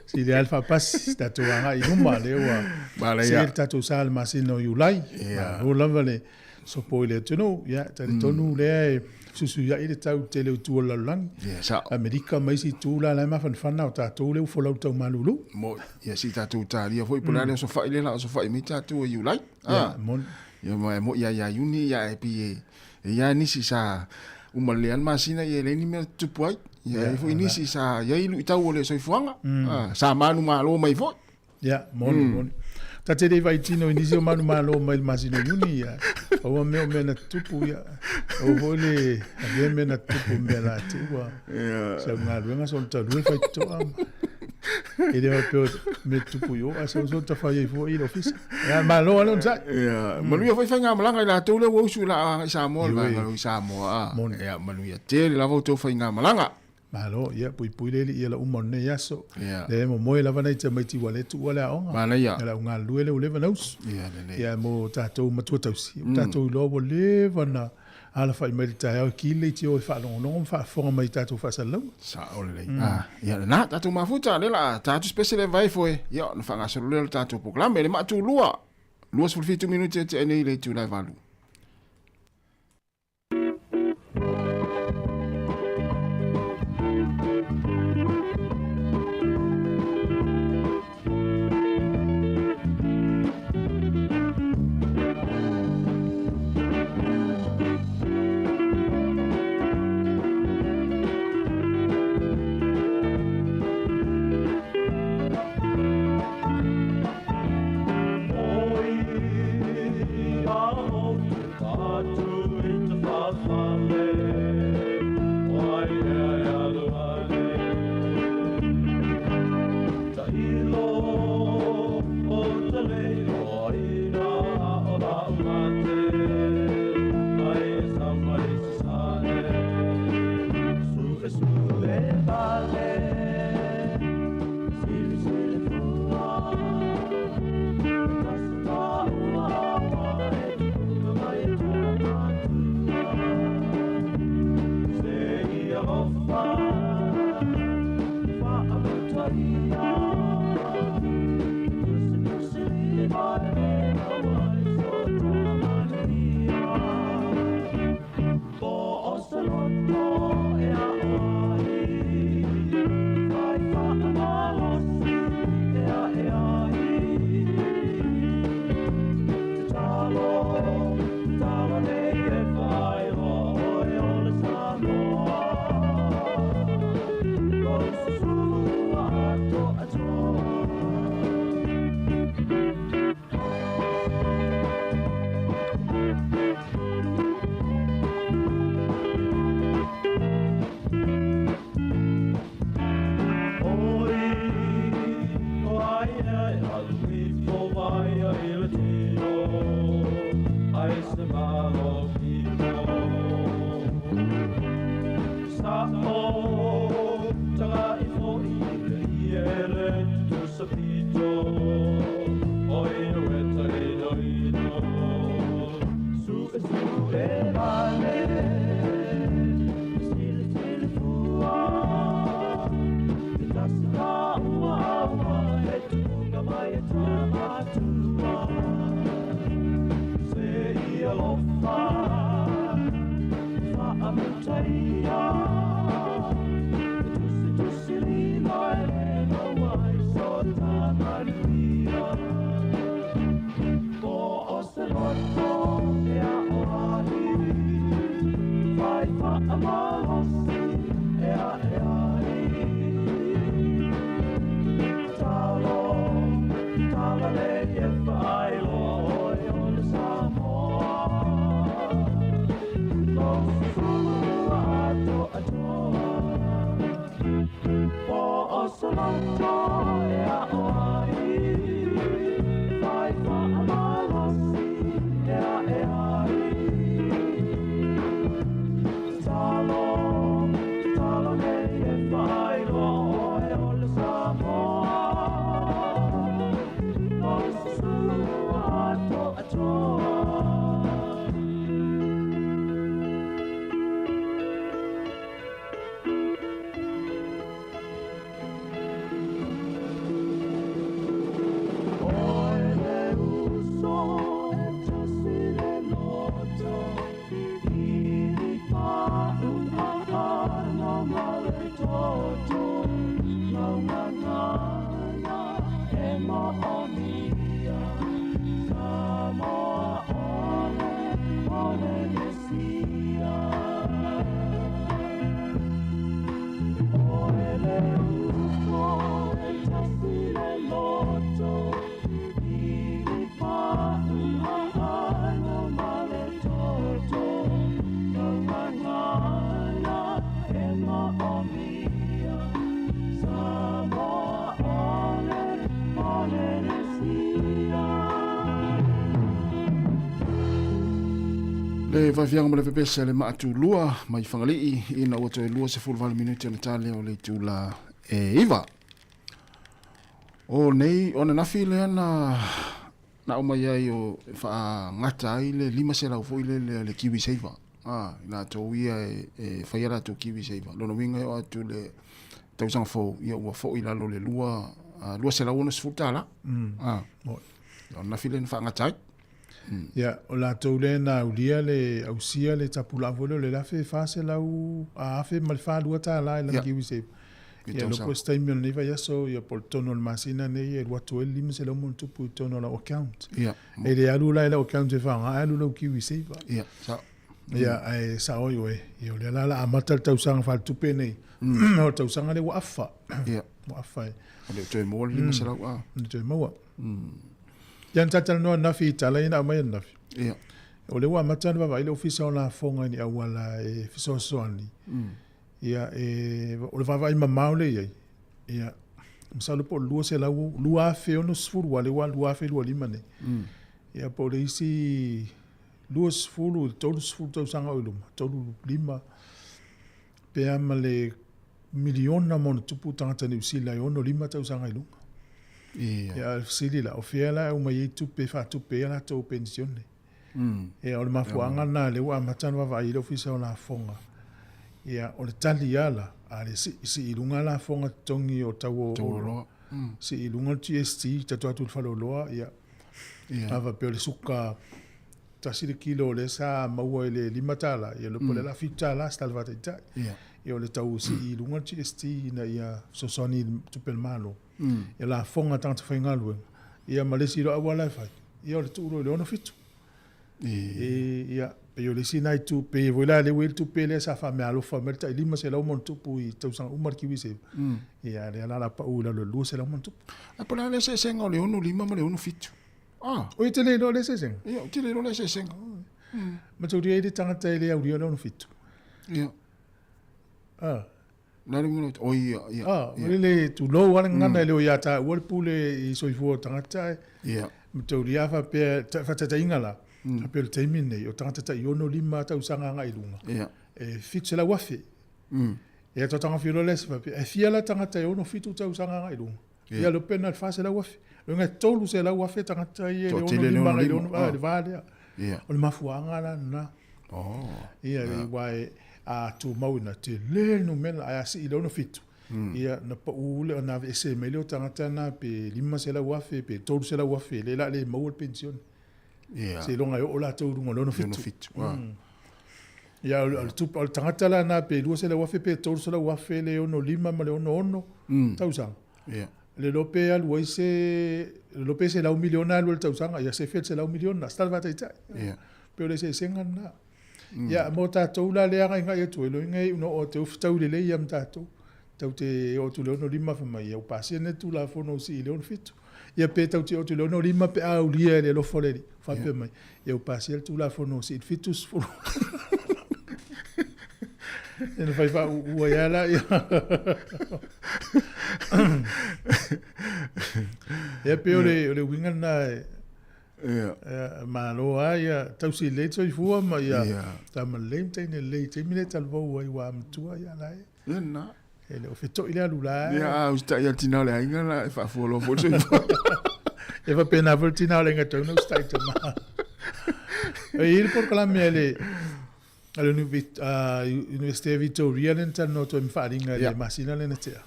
Sili lava le faapasi, tatou agai i luma, lea ua see le tatou sa i le masina o Iulai. Malo lava le sopo i le atunuu. Ia, talitonu lea e fesuisuiai le tau i le tele o itu o le lalolagi. Ia, sao. Amerika ma isi itu la, la e mafanafana o tatou lea ua folau i le tau malulu. Moni. Ia, se i tatou talia foi po o le a le osofai lea o le a osofai mai tatou e Iulai. Ia, moni. Ia, ma e moi lava ia Iuni, ia, e pei e i ai nisi sa uma lelei lava le masina, ia e leai ni mea e tutupu ai. Ia, e i ai foi nisi sa i ai luitau o le soifuaga, sa manumalo mai foi. Ia, moni, moni. Ta te le vaai tino i nisi o manumalo mai le masina o Iuni, ia, pau lava mea o mea na tutupu, ia, aua foi le avea mea na tutupu mea la te ua sau galuega soona talue faitotoa. E le faapea o mea tutupu i o, ae sau soona tafai ai fua i le ofisa. Ia, malo lava le onosai. Ia, manuia foi faigamalaga i latou lea ua usu i la agai Samoa, le vaega i Samoa. Ia, manuia tele lava outou faigamalaga. Malo, ia, puipui le alii i ala uma o lenei aso. Ia. Lea e momoe lava nai tamaiti ua le tuua le aoga. Manaia. Ia le au galulue lea ua leva ona usu. Ia, lelei. Ia, mo tatou matua tausi, ua tatou iloa ua leva ona alafai mai le taeao e kili le leitio e faalogologo ma faafofoga mai i tatou faasalalauga. Sao lelei. Ia lena, tatou mafuta, lea o le a ta atu se pese lea e vae foe, ia ona faagasolo lea o le tatou polokalame. Le maatulua, 27 minute e tea nei i le itula e 8. Le vafiaga ma le pepese le maatulua mai Fagalii ina ua toe 28 minute ona tale o le itula e 9. O nei o ananafi lea na na aumai ai o faagata ai le 500 foi lele le Kiwi Saver. A, i latou ia e faia latou Kiwi Saver. Lona uiga e oo atu le tausaga fou, ia ua foi i lalo le $260. A, o ananafi lea na faagata ai. Ia, o latou lea na aulia le ausia le tapulaa foi lea o le $1,400 a $1,042 i lana Kiwi Saver. Ia, iloa po o se taimi o lenei vaiaso, ia po o le tonu o le masina nei e alu atu ai le 500 ma ona tupu i totonu o lau account. E le alu la i lau account e faaaoga, ae alu i lau Kiwi Saver. Ia, sao. Ia, ae sao ai oe, ia o lea la o le a amata le tausaga faaletupe nei. O le tausaga lea ua afa. Ua afa e. E le o toe maua le 500 a. E le toe maua. Ia na talatalanoa ananafi i tala ia na aumai ananafi. Ia. O lea ua amata ona vaavaai le Ofisa o Lafoga i ni auala e fesoasoani. Ia, e, o le vaavaai mamao lea e i ai, ia, masalo po o le 200, 2060, aua o lea ua 2025 nei. Ia, po o le isi 20 i le 30 tausaga o i luma, 35, pe a ma le miliona ma ona tupu tagata Niu Sila e 65 tausaga i luga. Ia. Ia, o le fesili la, o fea la e aumai ai tupe e faatupe ai a latou penisione? Ia, o le mafuaaga lena lea ua amata ona vaavaai ai le Ofisa o Lafoga. Ia, o le tali lava la, a le sii, sii i luga lafoga totogi o tau o oloa, sii i luga le GST, tatou atu i le faleoloa, ia, a faapea o le suka tasi le kilo o lea sa maua i le $5, ia le po o le a $7 se tala faataitai. Ia o le tau sii i luga le GST ina ia fesoasoani i tupe a le Malo. Ia lafoga a tagata faigaluega, ia ma le isi loa auala e fai, ia o le tuu loa i le 67. Ia, pei o le isi lena itu, pei foi la lea ua i ai le tupe lea sa faameaalofa mai le tai 500 ma ona tupu i tausaga uma le KiwiSaver. Ia, lea la o le a pau i lalo i le 200 ma ona tupu. Ae po o le a le eseesega o le 65 ma le 67? Ah. Oi, e te le iloa le eseesega? Ia, ou te le iloa le eseesega. Mataulia e i ai le tagata e le aulia le 67. Ia. Ah. Le a le uiga o le, oi, ia, ia. Ah, ia. Le tulou lava le gagana e le o ia taua le pule i soifua o tagata e. Ia. Mataulia a faapea, faataitaiga la, faapea o le taimi lenei, o tagata tai 65 tausaga agai i luga. Ia. E 700,000. Ia, tau tagofi loa lea se faapea, e fia la tagata e 67 tausaga agai i luga? Ia, le pena le 400,000. Lona 300,000 tagata ia i le 65 agai i le 6, le va lea. O le mafuaaga la lena. Ia, aua a tumau ina tele le numera, ae a sii i le 67, ia, ona pau lea, ona aveese mai lea o tagata na pe 500,000 pe 300,000, lea o le a le maua le penisione. Seiloga e oo latou i luga o le 67. Ia, o le tupe, o le tagata la na pe 200,000 pe 300,000 le 65 ma le 66 tausaga. Le iloa pe alu ai se, le iloa pe $100 miliona e alu ai i le tausaga, ia sefe le $100 miliona, se tala faataitai. Pei o le eseesega lena. Ia, mo tātou la le agaigai atu ai, loiga e iu ina oo atu ai ua fetaui lelei ia ma tātou. Tatou te oo atu i le 65 fai mai, ia ua pasia lenei Tulafono sii i le 67. Ia pe tatou te oo atu i le 65 pe a aulia e le alofa o le Alii, faapea mai, ia ua pasia le Tulafono sii i le 70. Ia ona fai faauu ai lava lea. Ia pei o le uiga lena e Malo lava ia tausi lelei le soifua ma ia tama lelei ma teine lelei i taimi lea e talavou ai ua matua ia la e. Ia na. E le o feto'i le alu la. Ia a usitai a tina o le aiga la e faafua loa foi le soifua. E faapena foi le tina o le aiga tau na usitai tama. E i ai le polokalame a le Universite Victoria lea na talanoa atu ai ma faaaliga i le masina lea na tea.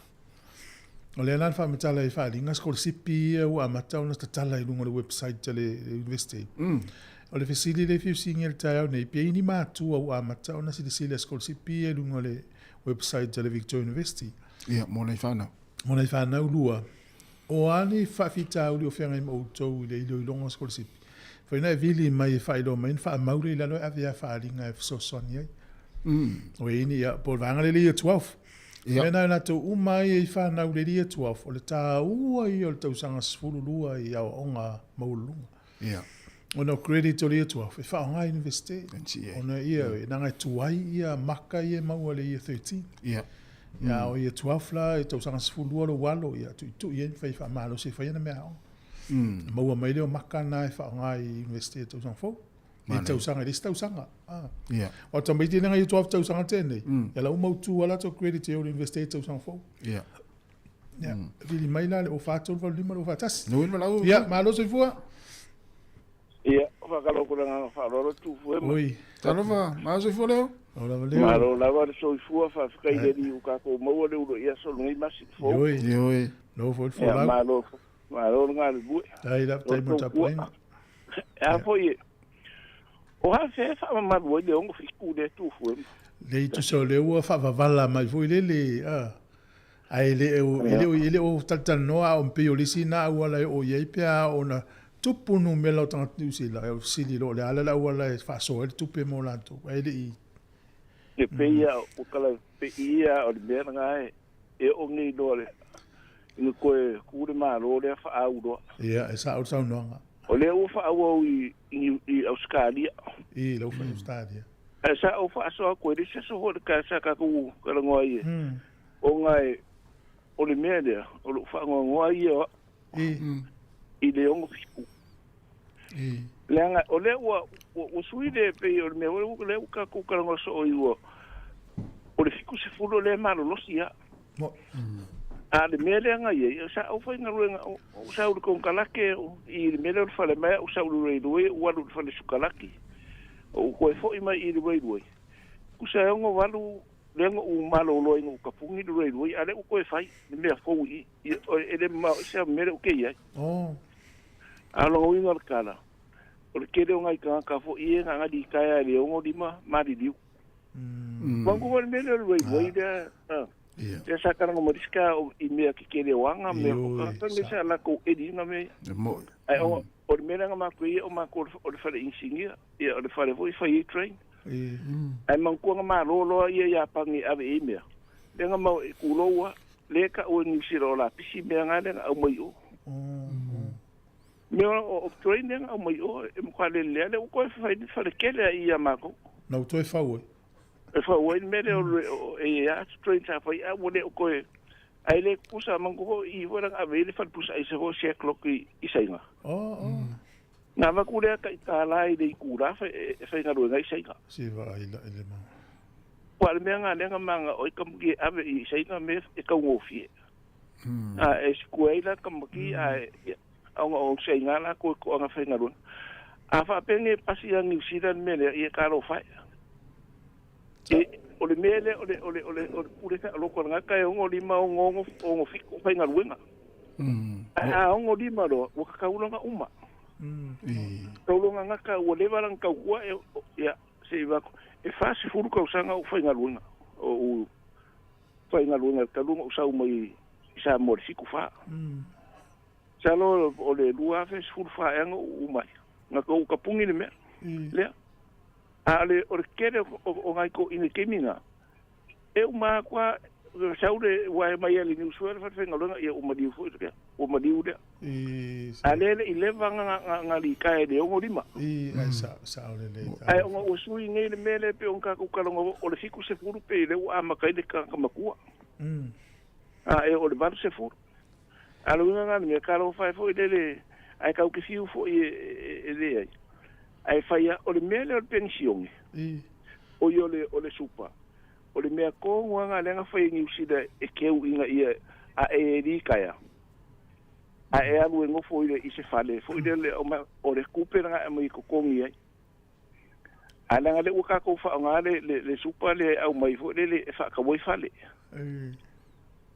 O lea la na faamatala ai faaaliga sikolasipi ia ua amata ona tatala i luga o le website a le Universite. O le fesili lea e fia fesiligia i le taeao nei, pe i ai ni matua ua amata ona silasila i sikolasipi ia i luga o le website a le Victoria University? Ia, mo nai fanau. Mo nai fanau lua. O a ni faafitauli o feagai ma outou i le iloiloga o sikolasipi? Faina e vili mai e faailoa mai ona faamau lea i lalo e ave a faaaliga e fesoasoani ai. O i ni, ia, po o le vaega lea i le Year 12. Ia. Mea na e latou uma ai i fanau i le Year 12, o le taua ia o le tausaga 12 i aoaoga maualuluga. Ia. Ona o credit o le Year 12 e faaaoga i Universite. Ona ia, leaga e tuai ia maka ia e maua i le Year 13. Ia. Ia, a o Year 12 la, i tausaga 12 lou alo, ia, tuitui ai ma fai faamalosi e fai ana meaaoga. Maua mai lea o maka na e faaaoga i Universite i tausaga fou. I tausaga, i le isi tausaga. Ia. O tamaiti nei i 12 tausaga tenei, ia la ua mautu lava latou credit e o i le Universite i tausaga fou. Ia. Ia, vili mai la le 04 3 8 5 2 4 1. Nui ma lau. Ia, malo soifua. Ia, faatalofa i le agaga faaaloalo Tufu e ma. Oi. Talofa, malo soifua Leo. Ola lava Leo. Malo lava le soifua, faafetai i le Alii ua tatou maua le uluai aso o lenei masina fou. Ioe. Ioe. Lou foi le folau. Ia, malo, malo le galulue. Ai la, faafetai mo le tapuaiga. E a foi e, o afea e faamamalu ai le 67 lea Tufu e ma. Leai, tusa o lea ua faavavala mai foi lele, a. Ae le o, e le o, e le o talatalanoa a o pei o le isi na auala e oo i ai pe a oo na tupu numera o tagata Niu Sila, e o fesili loa o le a le auala e faasoa ai le tupe mo latou, ae le i. E pei a o kala pe ia o le mea lena e oo nei loa le ina toe ku le Malo lea faaau loa. Ia, e sao le saunoaga. O lea ua faaauau i i Ausetalia. I lau foi Ausetalia. Ae sa ou faasoa atu ai le isi aso foi le ka sa tatou talanoa ai e. Ona e o le mea lea o lou faanoanoa ia o au i le 67. Leaga o lea ua ua sui le pei o le mea foi lea ua tatou talanoa soo i ua o le 70 lea e malolosi lava. A o le mea lea na i ai, sa ou faigaluega, ou sau i le konekarate i le mea lea o le fale mai, ou sau i le railway, ou alu i le fale sukalaki, ou toe foi mai i le railway. Tusa e 68 lea na ou malolo ai na ou tapuni le railway, a o lea ua toe fai le mea fou i i, e le mamao ese lava ma mea lea ou te i ai. A o lona uiga o le tala, o le tele o nai tagata foi ia na ona litaea i le 65 maliliu. Manatua foi le mea lea o le railway lea, lea sa talanoa mai le isi taeao i mea tetele o aga, mea o tagata nei sa latou eli ina mea ia. Ae o le mea lea na matou i ai o matou o le fale inisinia, ia o le fale foi e fai ai train. Ae manatua na malo loa ia Iapani e ave i ai mea, lea na mau e tulou lava, lea e tau e Niu Sila o lapisi mea na lea na aumai i o. Mea o train lea na aumai i o e matua lelea, lea ua toe fai le fale tele lava i ia matou. Na ua toe fau ai. E fau ai le mea lea o e i ai lava train sa fai ae ua le o toe, ae le tutusa manatua foi o i foi lea na ave ai le fale pusa aisa foi o Shacklock i Saina. Na avatu lea tai $1 i le itula e faigaluega ai Saina. Se vaai la i le mau. Aua o le mea lena lea na manao ai kamupani e ave i Saina mea e taugofie. A e sikuea ai la kamupani ae ona o Saina latou e toaga faigaluega. A faapea nei e pasi ia Niu Sila le mea lea, ia talofa e. O le mea lea o le o le o le o le pule saoloto a le tagata e 65, 66, 67 o faigaluega. Ae a 65 loa, ua tatau loa ona uma. Tatau loa ona gata ua leva lana tautua e ia se i vaai atu, e 40 tausaga o ou faigaluega, o ou faigaluega talu ona ou sau mai i Samoa i le 74. Masalo o le 2014 ea na ou uma ai, na ou tapuni le mea lea. A le o le kele o ngai ko ina keminga. E uma kwa saure wa mai ali ni suela fa fenga longa ia uma diu foi ke uma diu le. A le le ileva nga nga li kae le ongo lima. I ai sa sa o le le. Ai ongo o sui ngai le mele pe on ka ku kalongo o le fiku se furu pe le o ama kai le ka makua. A e o le valu se furu. A lo nga me ka lo fai foi le le ai ka ke fiu foi e le ai. Ai fai o le mele o le pensione. O i o le supa. O le mea kongo nga lenga fai ni usida e keu inga ia a e ri kaya. A e alu e ngofo ile i se fale fo ile le o le kupe nga mai ko kongi ai. A langa le uka ko fa nga le le supa le au mai fo le le fa ka woi fale.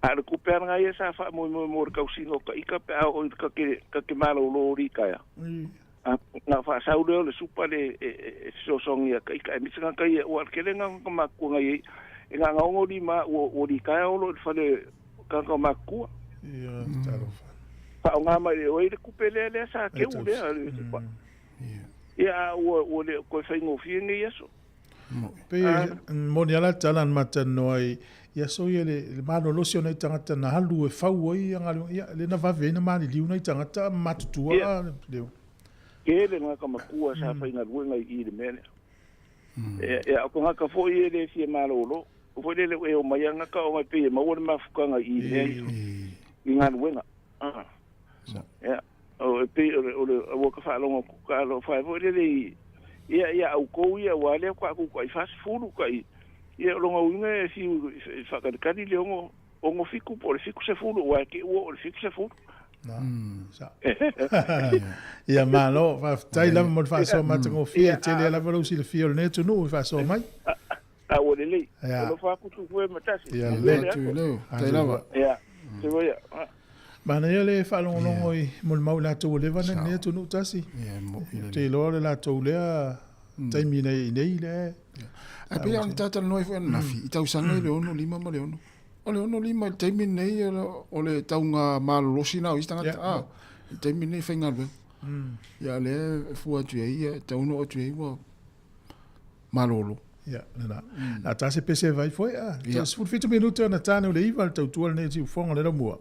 A le kupe nga ia sa fa mo mo ka usino ka ika pe au ka ke malo lo ri kaya. A nga fa sau le le supa le e so songia ka ika e mitanga ka ia o kele nga ka makua nga i e nga nga lima o ri kaya o lo fale ka ka makua. Ia talofa. Fa o nga mai o le kupe le le sa ke u le le supa. Ia o le ko fa ngo fi ngi yeso. Pe moni ala talan matano ai ia so ia le malo lo sio nei tangata na halu e fau ai nga ia le na vave na mali liu nei tangata matutua le. Ke le nga ka makua sa fa inga luenga i le mele. E a ko nga ka fo i le fi malo lo. O fo le e o mai nga ka o mai pe ma o le mafukanga i le i nga luenga. Ah. Ya o pe o le o ka fa longo ka lo fa fo le le ia ia au ko ia wa le kwa ku ka i fas fulu ka i ia longo inga fi fa ka ka le ongo ongo fiku por fiku se fulu wa ke o le fiku se fulu. Na sa. Ia malo fa tai la mo fa so ma tengo fi tele la velo si le fi o ne tu no fa so mai. A o le le. O fa ku tu fue matasi. Ia le tu le. Tai lava. Ia. Se voia. Mana ia le whalongolongo i mol mau la tau leva na ne tu no tasi. Ia mo i te loa le la tau lea taimi nei nei le. A pe on tata noi foi na fi. I tau sanga i le ono lima ma le ono. O le ono lima i taimi nei o le taunga malolosi na o isi tangata. A i taimi nei whainga lue. Ia le fua atu ei, ia tauno atu ei ua malolo. Ia, nana. Na tasi pese vai foi a. Tau 17 minuto na tane o le iwa le tautua le nei ti ufonga le mua.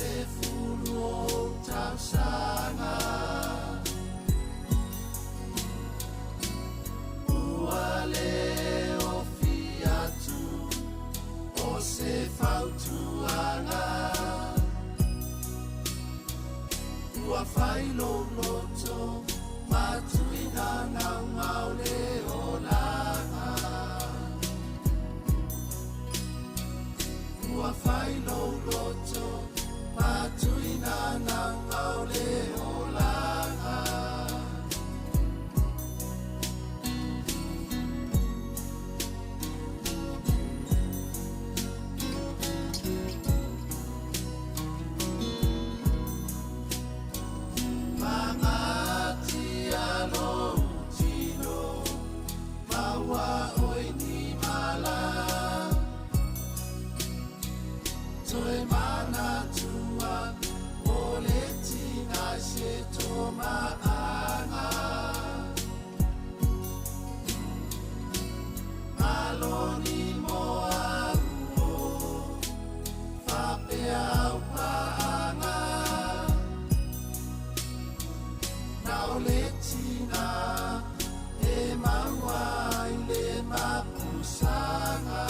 sefulu o tausaga. Ua le ofi atu o se fautuaga. Ua fai lou loto ma tuuina naunau le olaga. Ua fai lou loto ma tuuina naunau le olaga. Magatia lou tino, maua oe ni mala. Toe manatua o le tina i se tomaaga. Maloni mo au o faapea au paaga. Na o le tina e maua ai le mapusaga.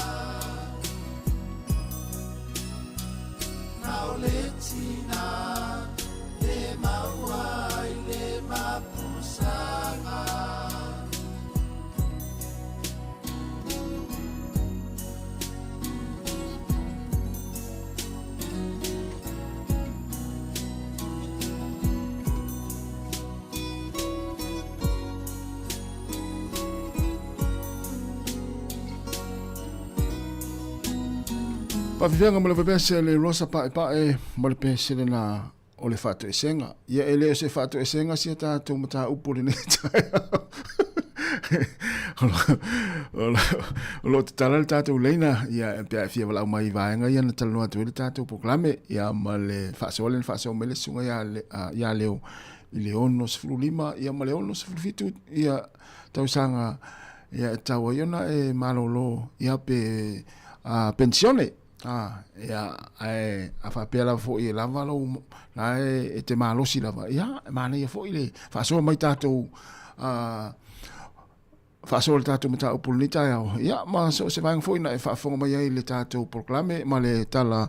Na o le tina e maua ai le mapusaga. Faafefeaga ma le vavese le Rosa Paepae ma le pesele na o le faatoesega. Ia e le o se faatoesega sia tatou mataupu lenei taeao. O lo o tatala le tatou leina, ia pe a e fia valaau mai i vaega ia na talanoa atu ai le tatou polokalame, ia ma le faasoa lea na faasoa mai le susuga ia Leo i le 65 ia ma le 67 ia tausaga ia e tatau ai ona e malolo ia pe penisione. Ia, ae a faapea lava foi e lava lou, la e te malosi lava, ia, e manaia foi le faasoa mai tatou, faasoa le tatou mataupu i lenei taeao, ia, ma so o se vaega foi na e faafofoga mai ai i le tatou polokalame ma le tala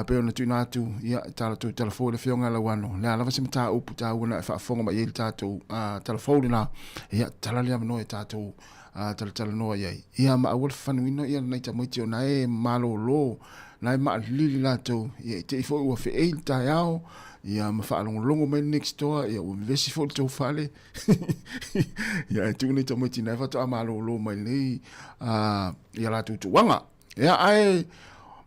pei ona tuuina atu, ia, tala tou tala fou i le Afioga ia Lauano, o le a lava se mataupu taua na e faafofoga mai ai i le tatou tala fou lena, ia, tala le avanoa i tatou talatalanoa i ai, ia ma aua le fafanuina ia nai tamaiti o na e malolo, na e maalilili latou, ia i te i foi ua feei le taeao, ia ma faalogologo mai le next door, ia ua vevesi foi le tou fale, ia ae tuu nei tamaiti na e faatoa malolo mai nei ia latou tuuaga. Ia ae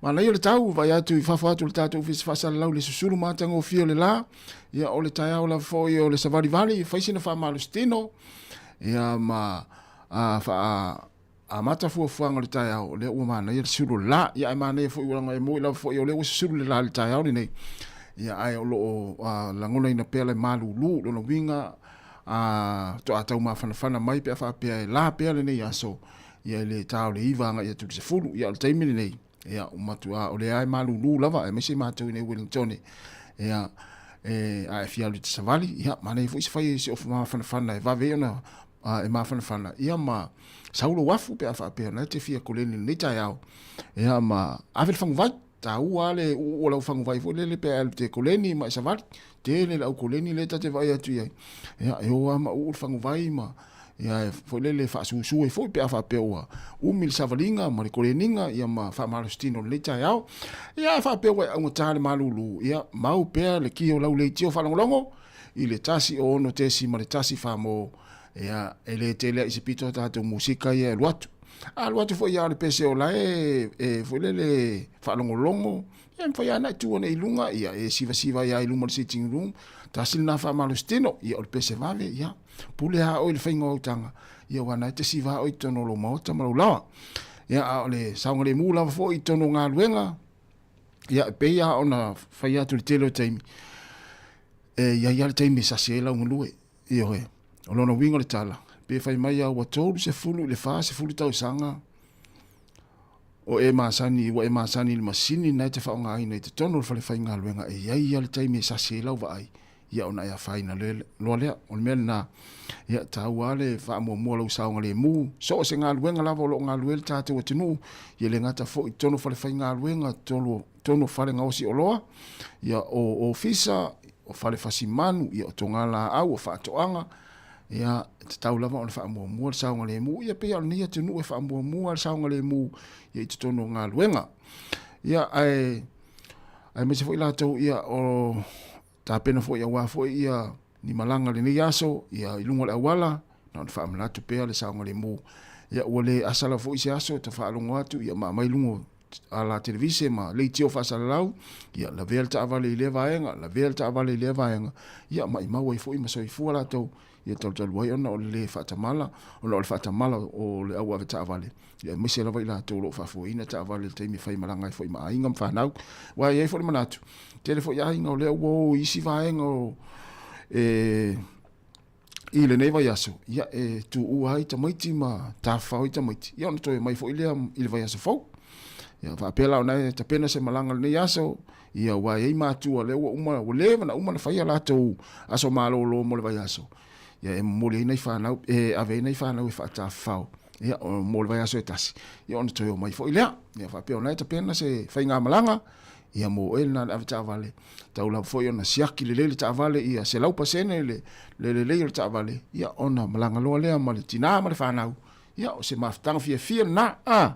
manaia le tau, vaai atu i fafo atu o le tatou ofisa faasalalau le susulu matagofie o le la, ia o le taeao lava foi o le savalivali, fai sina faamalositino, ia ma faa amata fuafuaga o le taeao, o lea ua manaia le susulu o le la. Ia ae manaia foi ua laga e moi lava foi o lea ua susulu le la i le taeao lenei. Ia ae o lo o lagonaina pea le malulu, lona uiga faatoa tau mafanafana mai pe a faapea e la pea lenei aso, ia i le ta o le 9 agai atu i le 10. Ia o le taimi lenei, ia ua matua o lea e malulu lava, aemaise matou i nei Wellingtone. Ia e a e fia alu i te savali, ia manaia foi se fai se ofu mafanafana e vave ai ona e mafanafana, ia ma sau lou afu pe a faapea o lena e te fia koleni i lenei taeao. Ia ma ave le faguvai, taua lava le uuu o lau faguvai foi lele pe a alu te koleni ma e savali. Tele le au koleni lea ta te vaai atu i ai. Ia e o lava ma uu le faguvai ma Ia e foi lele faasusu ai foi pe a faapea ua umi le savaliga ma le koleniga ia ma faamalositino i lenei taeao. Ia a faapea ua e augata le malulu, ia mau pea le ki o lau leitio faalogologo i le 1 6 ma le 1 4 mo ia e le tele ai se pito a tatou musika ia e alu atu. A alu atu foi ia o le pese o la e, e foi lele faalogologo Ia mafai lava ona e tu ane i luga, ia e sivasiva ai lava i luma o le sitting room, tasi lena faamalositino, ia o le pese vave, ia pule lava oe i le faiga o au taga, ia aua o lena e te siva lava oe i totonu o lou maota ma lou laoa. Ia a o le saogalemu lava foi i totonu o galuega, ia e pei lava ona fai atu i le tele o taimi, e i ai lava le taimi e sasi ai lau galue. Ioe, o lona uiga o le tala, pe fai mai lava ua 30 i le 40 tausaga, O e masani, ua e masani i le masini lena e te faaaogaina i totonu o le fale faigaluega e i ai lava le taimi e sasi ai lau vaai, ia ona e afaina loa lea. O le mea lena, ia, taua lava le faamuamua o lau saogalemu. So o se galuega lava o lo o galulue ai le tatou atunuu, ia le gata foi i totonu o fale faigaluega, totonu o fale gaosi oloa, ia o ofisa, o fale fasimanu, ia o togalaau, o faatoaga, ia, e tatau lava ona faamuamua le saogalemu. Ia pei lava o lenei atunuu e faamuamua le saogalemu ia i totonu o galuega. Ia, ae aemaise foi latou ia o tapena foi aua foi ia ni malaga i lenei aso ia i luga o le auala, na ona faamanatu pea le saogalemu. Ia ua le asa lava foi se aso ta faalogo atu ia ma aumai luga o ala televise ma leitio faasalalau, ia lavea le taavale i lea vaega, lavea le taavale i lea vaega, ia maimau ai foi ma soifua latou, ia talutalu ai ona o le le faatamala, ona o le faatamala o le au avetaavale, ia aemaise lava i latou o lo o faafoeina taavale i le taimi e faimalaga ai foi ma aiga ma fanau. Aua e i ai foi le manatu, tele foi aiga o lea ua o i isi vaega o e i lenei vaiaso, ia e tuua ai tamaiti ma tafafao ai tamaiti, ia ona toe mai foi lea i le vaiaso fou. Ia faapea la ona e tapena se malaga lenei aso, ia ua i ai matua lea ua uma, ua leva na uma na fai a latou aso malolo mo le vaiaso. Ia e momoli ai nai fanau, e ave ai nai fanau e faatafafao, ia mo le vaiaso e tasi, ia ona toe omai foi lea. Ia faapea ona e tapena se faigamalaga, ia mo oe lena le avetaavale, tau lava foi ona siaki lelei le taavale ia 100% le lelei o le taavale, ia ona malaga loa lea ma le tinā ma le fanau, ia o se mafutaga fiafia lena. A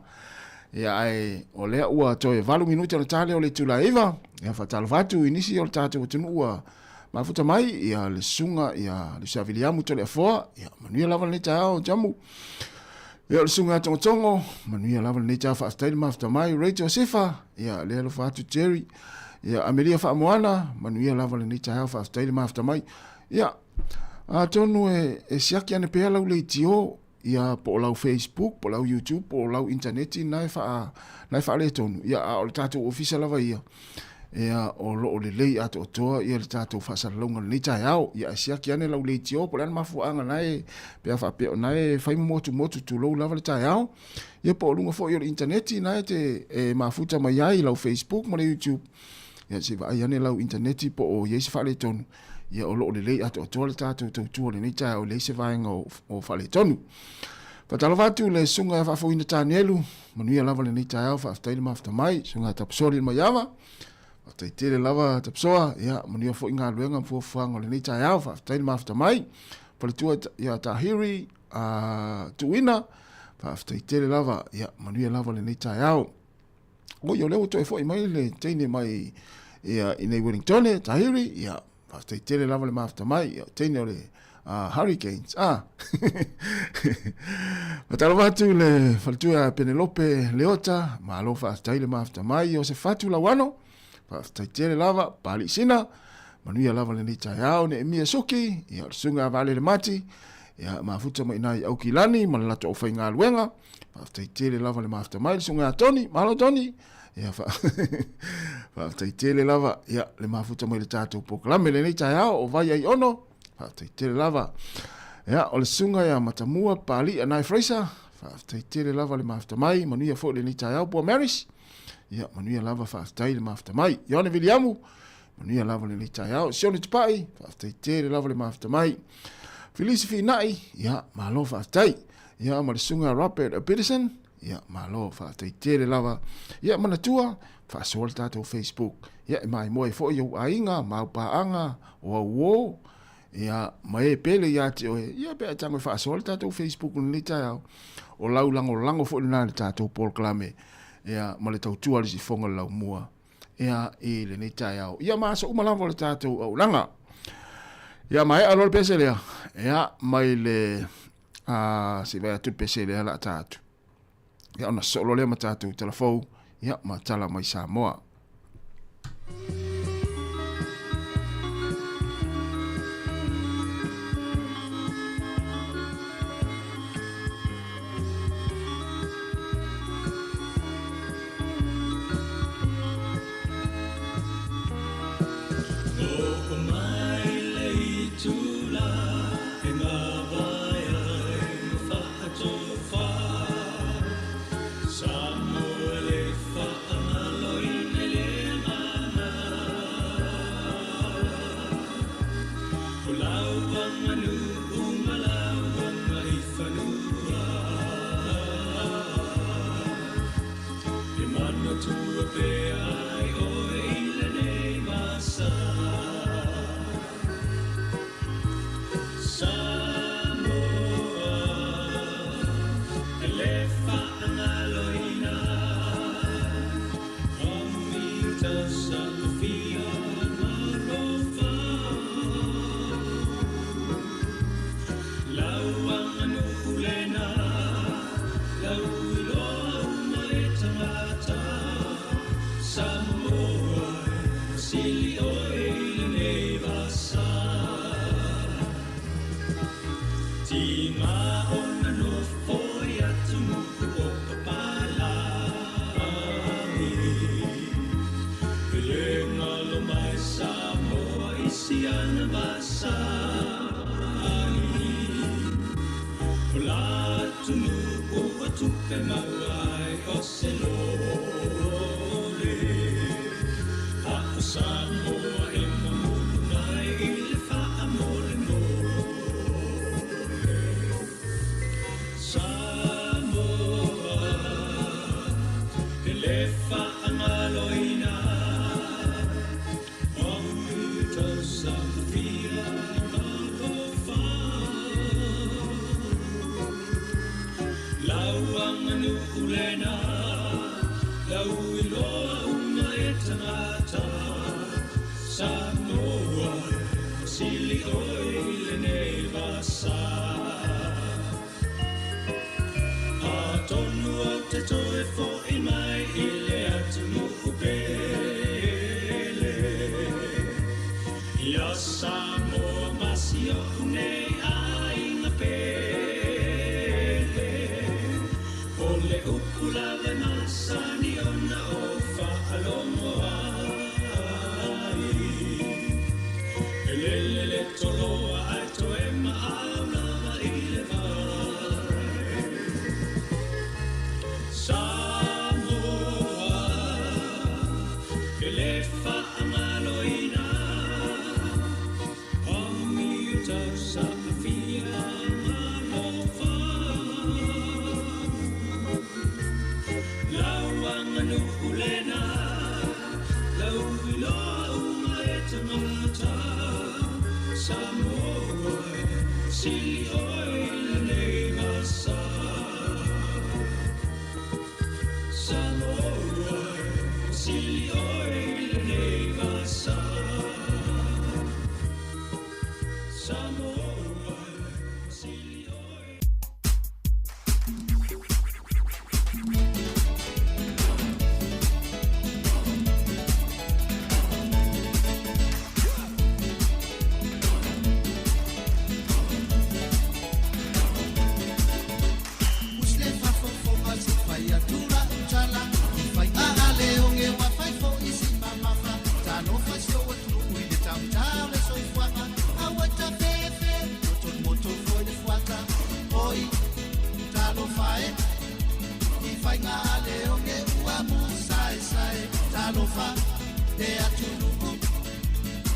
ia ae o lea ua toe 8 minute ona ta lea o le itula e 9, ia faatalofa atu i nisi o le tatou atunuu ua mafuta mai, ia le susuga ia Lucia Viliamu Toleafoa, ia manuia lava lenei taeao Jamu. Ia o le susuga ia Togotogo, manuia lava lenei taeao, faafetai le mafuta mai. Rachel Sefa, ia lea alofa atu Jerry. Ia Amelia Faamoana, manuia lava lenei taeao, faafetai le mafuta mai. Ia atonu e siaki ane pea lau leitio, ia po o lau Facebook, po o lau YouTube, po o lau intaneti na e na e faaletonu. Ia a o le tatou ofisa lava ia, ia o lo o lelei atoatoa ia le tatou faasalalauga lenei taeao. Ia ae siaki ane lau leitio po o le a le mafuaaga na e pe a faapea o na e fai motumotu tulou lava le taeao. Ia po o luga foi o le intaneti na e te e mafuta mai ai lau Facebook ma le YouTube. Ia se i vaai ane lau intaneti po o i ai se faaletonu. Ia o lo o lelei atoatoa le tatou tautua lenei taeao e leai se vaega o faaletonu. Faatalofa atu le susuga ia Faafoina Tanielu, manuia lava lenei taeao, faafetai le mafuta mai, susuga Tapisoli le Maiava, faafetai tele lava Tapisoa, ia manuia foi galuega ma fuafuaga o lenei taeao, faafetai le mafuta mai. Faletua ia Tahiri Tuuina, faafetai tele lava, ia manuia lava lenei taeao. Oi, o lea ua toe foi mai le teine mai ia, i nei Wellingtone, Tahiri, ia, faafetai tele lava le mafuta mai, ia, teine o le Hurricanes. Ah. Faatalofa atu le faletua Penelope Leota, malo faafetai le mafuta mai, Iosefatu Lauano, faafetai tele lava, Pali Sina, manuia lava lenei taeao, Neemia Suki, ia, o le susuga a Valele Mati, ia, mafuta mai i Aukilani ma le latou aufaigaluega, Faafetai tele lava le mafuta mai le susuga ia Tony, malo Tony. Ia faafetai tele lava ia le mafuta mai le tatou polokalame lenei taeao o Vai Ai Ono. Faafetai tele lava. Ia o le susuga ia Matamua Pali'a Nai Fraser, faafetai tele lava le mafuta mai, manuia foi lenei taeao Pua Marys. Ia manuia lava, faafetai le mafuta mai. Ioane Viliamu, manuia lava lenei taeao. Sione Tupai, faafetai tele lava le mafuta mai. Filisi Fina'i, ia malo faafetai. Ia ma le susuga Robert Peterson, ia malo faafetai tele lava. Ia manatua, faasoa le tatou Facebook. Ia e maimoa ai foi ou aiga, ma au paaga, o au uo, ia ma e pele ia te oe. Ia pe a tago e faasoa le tatou Facebook i lenei taeao. O lau lagolago foi lena i le tatou polokalame, ia ma le tautua a le sifoga o le laumua. Ia i lenei taeao. Ia ma aso uma lava o le tatou auaunaga. Ia maea loa le pese lea. Ia mai le se i vaai atu le pese lea la ta atu. Ia ona sosoo loa lea ma tatou tala fou, ia ma tala mai Samoa. maua ai o se lole. A o Samoa e mamulu mai i le faamolemole. Samoa, e le faagaloina, o tausafia malofa. Lauaganuu lena, lau iloa uma e tagata. Samoa, sili oe i lenei vasa. Atonu o te toe fo'i mai i le atunuu pele. Ia Samoa ma si o'u nei aiga pele. O le upu lava e masani ona o faalogo ai. E lele le toloa ae toe maau lava i le vai. Samoa, e le faagaloina, o miu tausafia malofa. Lauaganuu lena, lau iloa uma e tagata. Samoa, sili oe i lenei vasa. Samoa, sili oe i lenei vasa. Samoa, sili oe.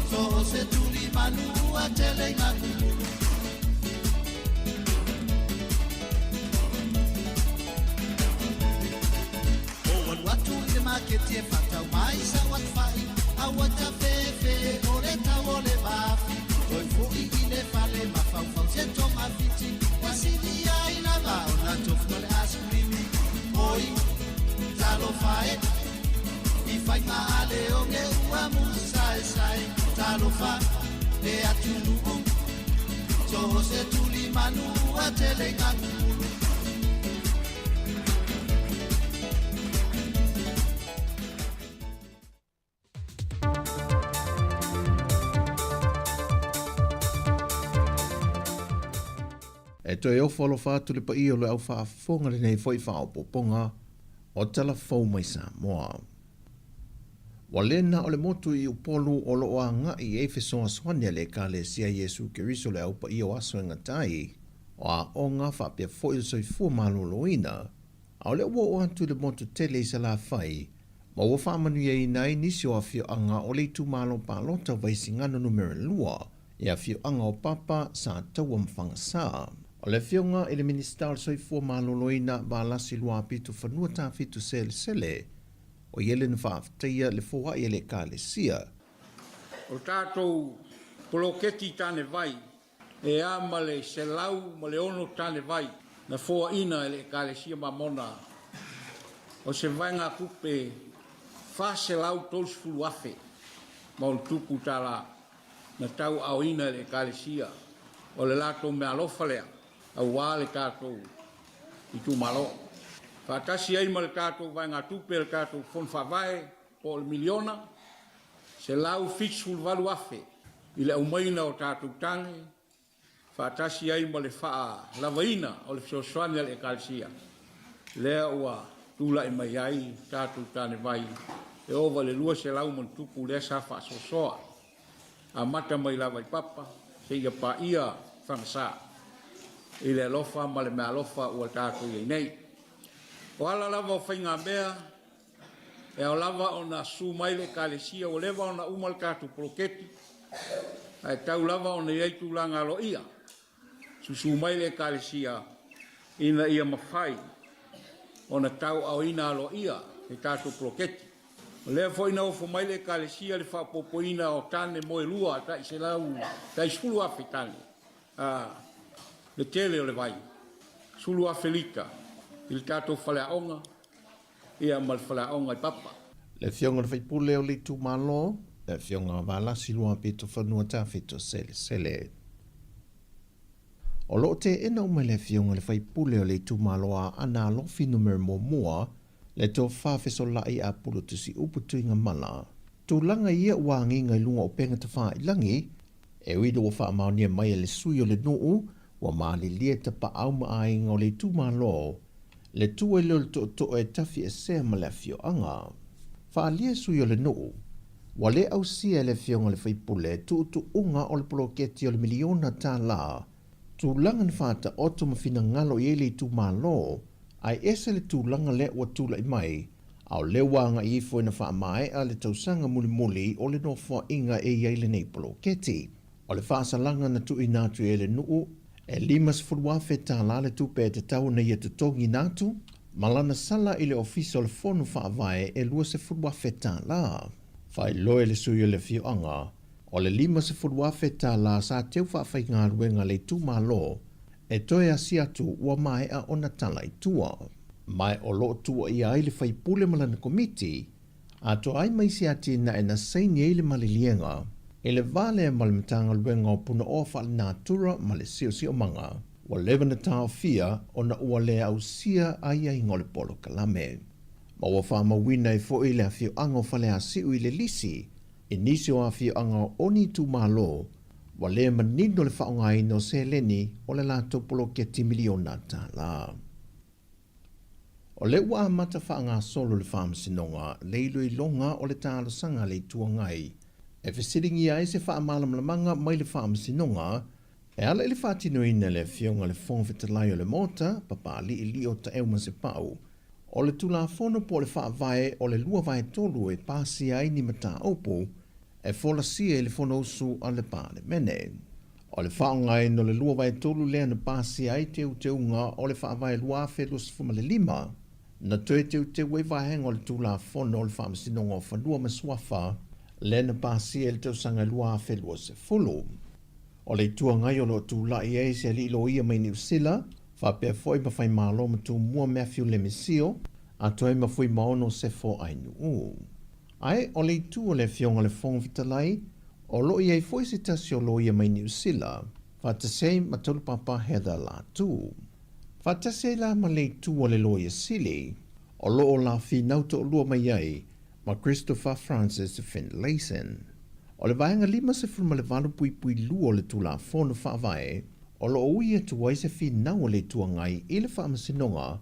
So se tuli manu a tele ngā kumulu. O alu atu i le maketi e whatau mai sa watu whai. A wata fefe o le tau o le vafi. Toi fui i le fale mafaufau se tonga fiti. Wasili ai lava o na tofu le askrimi. Oi, talofa e. I whainga ale o nge ua musaesae. Talofa le atunuu. So se tuli manu a tele ngā kumulu. E toe ofo alofa atu le paia o le au faafofoga lenei foi faaopoopoga o Tala Fou mai Samoa. Ua le na o le motu i Upolu o loo agai i ai fesoasoani a le Ekalesia Iesu Keriso le Au Paia o Aso e Gata ai, o aoga faapea foi le soifua maloloina, a o lea ua oo atu i le motu tele i Salafai, ma ua faamanuiaina ai nisi o afioaga o le itumalo palota o Vaisigano Numera 2, i afioaga o Papa, Sataua ma Fagasa. O le afioga i le Minisita o le Soifua Maloloina Valasi Luapito Fanua Tafitu Selesele, o ia le na faafetaia le foai a le Ekalesia. O tatou poloketi tane vai e a ma le 106 tane vai na foaina e le Ekalesia Mamona o se vaegatupe 430,000 ma ona tupu tala na tauaaoina e le Ekalesia o le latou meaalofa lea auā le tatou itumalo. Faatasi ai ma le tatou vaegatupe le tatou fono faavae po o le miliona 178,000 i le aumaina o tatou tane faatasi ai ma le faalavaina o le fesoasoani a le Ekalesia lea ua tula'i mai ai tatou tane vai e ova i le 200 ma ona tupu lea sa faasoasoa amata mai lava i Papa seia paia Fagasā i le alofa ma le meaalofa ua tatou i ai nei. O ala lava o faigamea e ao lava ona susu mai le Ekalesia, ua leva ona uma le tatou poloketi, ae tau lava ona i ai tulaga aloaia, susu mai le Ekalesia ina ia mafai ona tauaaoina aloaia le tatou poloketi. O lea foi na ofo mai le Ekalesia le faaopoopoina o tane moelua tai selau tai 10,000 tane le tele o le vai, 10,000 lita i le tatou faleaoga ia ma le faleaoga i Papa. Le Afioga i le sui usufono o le itumalo, le Afioga Valasi Luapitofanua Tafito Selesele. O lo o teena uma e le Afioga i le sui usufono o le itumalo Aana Alofi Numera 1, le Tofa Fesola'i Apulu Tusiupu Tuigamala. Tulaga ia ua agiga i luga o upega tafailagi, e ui ina ua faamaonia mai e le sui o le nuu ua malilie tapaau ma aiga o le itumalo, le tu ai lea o le tootoo e tafiesea ma le afioaga. Faaalia sui o le nuu, ua le ausia e le Afioga i le sui usufono tuutuuga o le poloketi o le miliona tala, tulaga na faataoto ma finagalo i ai le itumalo, ae ese le tulaga lea ua tulai mai, a o lea ua agai ifo ina faamaea le tausaga mulimuli o le nofoaiga e i ai lenei poloketi. O le faasalaga na tuuina atu e le nuu, e $50,000 le tupe e tatau ona ia totogiina atu, ma lana sala i le Ofisa o le Fono Faavae e $20,000. Faailoa e le sui o le afioaga, o le $50,000 sa teu faafaigaluega a le itumalo e toe asi atu ua maea ona tala i tua. Ma o lo o tuuaia ai le faipule ma lana komiti, atoa ai ma isi atinae na saini ai le maliliega i le va lea ma le Matagaluega o Punaoa Faalenatura ma le Siosiomaga, ua leva na taofia ona ua le ausia aiaiga o le polokalame. Ma ua faamauina ai foi le afioaga o Faleasiu i le lisi i nisi o afioaga o ni itumalo ua le manino le faaaogaina o seleni o le latou poloketi miliona tala. O lea ua amata faagasolo le Faamasinoga le iloiloga o le talosaga a le Itu Agai e fesiligia ai se faamalamalamaga mai le Faamasinoga e ala i le faatinoina e le Afioga i le Fofoga Fetalai o le Maota, Papalii Lio Taeu Masepau, o le Tulafono po o le Faavae o le 2/3 e pasia ai ni mataupu e folasia i le Fonousu a le Palemene. O le faaaogaina o le 2/3 lea na pasia ai teuteuga o le Faavae 2025, na toe teuteu ai vaega o le Tulafono o le Faamasinoga o Fanua ma Suafa lea na pasia i le tausaga 2020. O le Itu Agai o lo o tulai ai se alii loia mai Niu Sila, faapea foi ma Faimalo ma Tumua Matthew Lemisio, atoa ai ma Fuimaono Sefo Ainuu. Ae o le itu o le Afioga i le Fofoga Fetalai, o lo o i ai foi se tasi o loia mai Niu Sila, faatasi ai ma Taulupapa Heather Latu. Faatasi ai la ma le itu a le Loia Sili, o lo o la finau toalua mai ai ma Christopher Francis Finlayson. O le Vaega 58.2 o le Tulafono Faavae, o lo o ui atu ai se finau a le Itu Agai i le Faamasinoga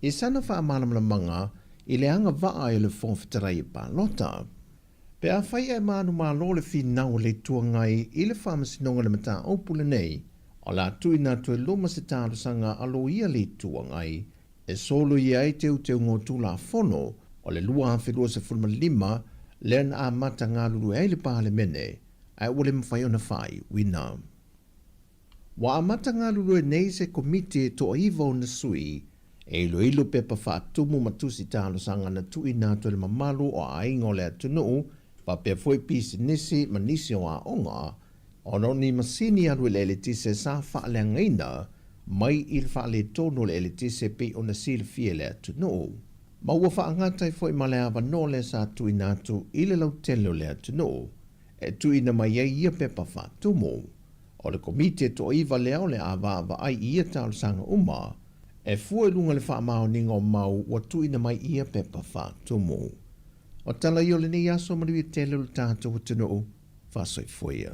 i sana faamalamalamaga i le agavaa ai o le Fofoga Fetalai e palota. Pe afai ae manumalo le finau o le Itu Agai i le Faamasinoga i le mataupu lenei, o le a tuuina atu e luma se talosaga a loia le Itu Agai e soloia ai teuteuga o Tulafono o le 2025 lea na amata galulue ai le Palemene ae ua le mafai ona faaiuina. Ua amata galulue nei se komiti e toaiva ona sui e iloilo pepa faatumu ma tusi talosaga na tuuina atu e le mamalu o aiga o le atunuu faapea foi pisinisi ma nisi o aoga ona o ni masini alu i le eletise sa faaleagaina mai i le faaletonu o le eletise pei ona silafia e le atunuu. Ma ua faagata ai foi ma le avanoa lea sa tuuina atu i le lautele o le atunuu e tuuina mai ai ia pepa faatumu. O le komiti e toaiva lea o le a vaavaai i ia talosaga uma, e fua i luga o le faamaoniga o mau ua tuuina mai i ia pepa faatumu. O tala ia o lenei aso manuia tele o le tatou atunuu. Faasoifua ia.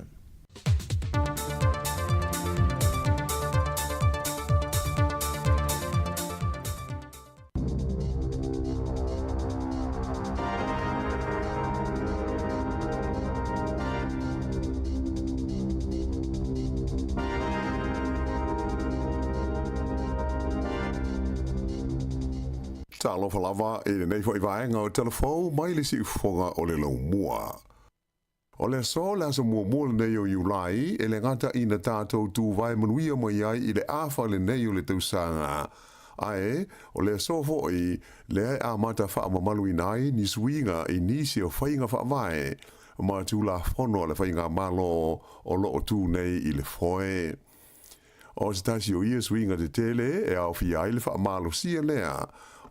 Talofa lava i lenei fo'i vaega o Tala Fou mai le siufofoga o le laumua. O le aso le aso muamua lenei o Iulai, e le gata ina tatou tuvae manuia mai ai i le afa lenei o le tausaga, ae o le aso fo'i lea e amata faamamaluina ai ni suiga i nisi o faiga faavae ma Tulafono a le Faigamalo o lo o tu nei i le foe. O se tasi o ia suiga tetele e aofia ai le faamalosia lea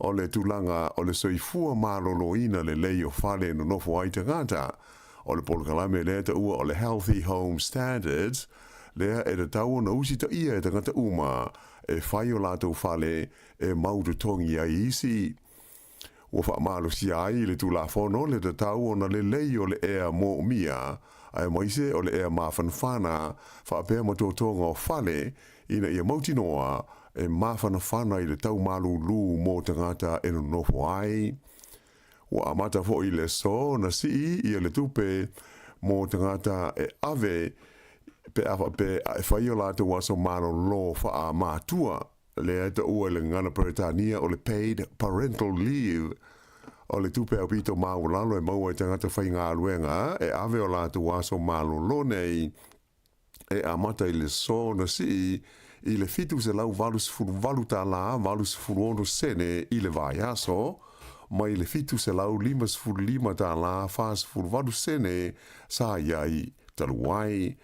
o le tulaga o le soifua maloloina lelei o fale e nonofo ai tagata, o le polokalame lea taua o le Healthy Home Standards, lea e tatau ona usitaia e tagata uma e fai o latou fale e mau totogi ai isi. Ua faamalosia ai le Tulafono le tatau ona lelei o le ea moomia, aemaise o le ea mafanafana, faapea ma totoga o fale, ina ia mautinoa e mafanafana i le tau malūlū mo tagata e nonofo ai. Ua amata fo'i i le aso ona sii ia le tupe mo tagata e ave pe a faapea e fai o latou aso malolo faa-matua. Lea e taua i le gagana Peretania o le paid parental leave, o le tupe aupito maualalo e maua i tagata faigaluega e ave o latou aso malolo nei e amata i le aso na sii i le $788 86 sene i le vaiaso, mai le $755 48 sene sa i ai talu ai.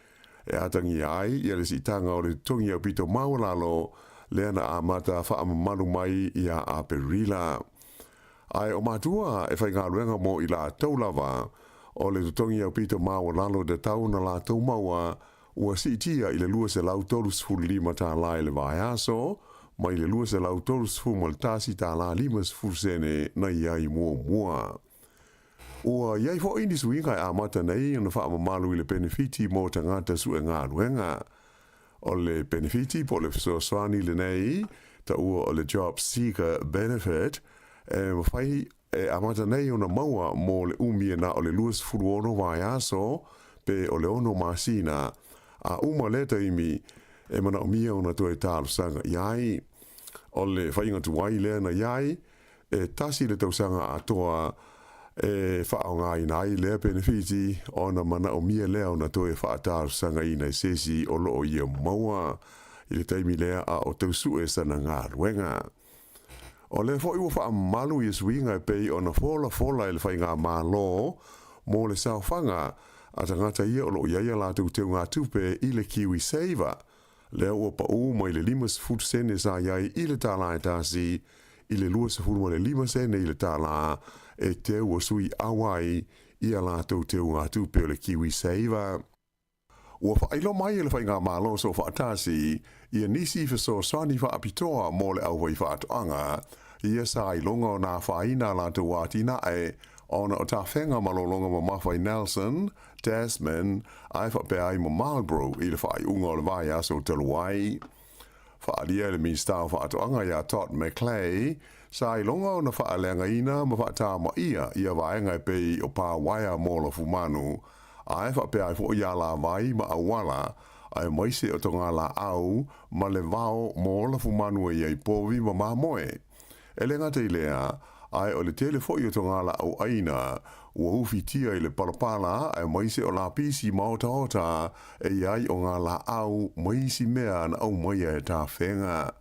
E atagia ai ia le siitaga o le totogi aupito maualalo lea na amata faamamalu mai ia Aperila. Ae o matua e faigaluega mo i latou lava, o le totogi aupito maualalo e tatau ona latou maua ua siitia i le $235 i le vaiaso, mai le $231.50 sene na i ai muamua. Ua i ai fo'i ni suiga e amata nei ona faamamalu i le penefiti mo tagata sue galuega. O le penefiti po o le fesoasoani lenei, taua o le Job Seeker Benefit, e mafai e amata nei ona maua mo le umi e na o le 26 vaiaso pe o le 6 masina, a uma lea taimi e manaomia ona toe talosaga i ai. O le faiga tuai lea na i ai, E tasi le tausaga atoa e faaaogaina ai lea penefiti ona manaomia lea ona toe faatalosagaina i se isi o lo o ia maua i le taimi lea a o tausuʻe sana galuega. O lea foi ua faamamalu ia suiga e pei ona folafola e le Faigamalo mo le saofaga a tagata ia o lo o i ai a latou teugatupe i le KiwiSaver, lea ua paʻū mai le 50 sene sa i ai i le tālā e tasi i le 25 sene i le tālā e teu ua sui au ai i a latou teugatupe o le KiwiSaver. Ua faailoa mai e le Faigamalo Soofaatasi ia nisi fesoasoani faapitoa mo le aufaifaatoaga ia sa iloga o na afaina a latou atinae ona o tafega malologa mamafa i Nelson, Tasman, ae faapea ai ma Marlborough i le faaiuga o le vaiaso talu ai. Faaalia e le Minisita o Faatoaga ia Todd McClay, sa iloga ona faaleagaina ma faatamaia ia vaega e pei o pā uaea mo lafumanu, ae faapea ai fo'i alavai ma auala, aemaise o togalaau ma le vao mo lafumanu e i ai povi ma mamoe. E le gata i lea, ae o le tele fo'i o togalaau aina ua ufitia i le palapala aemaise o lapisi ma otaota e i ai o ngā laau ma isi mea na aumaia e tafega.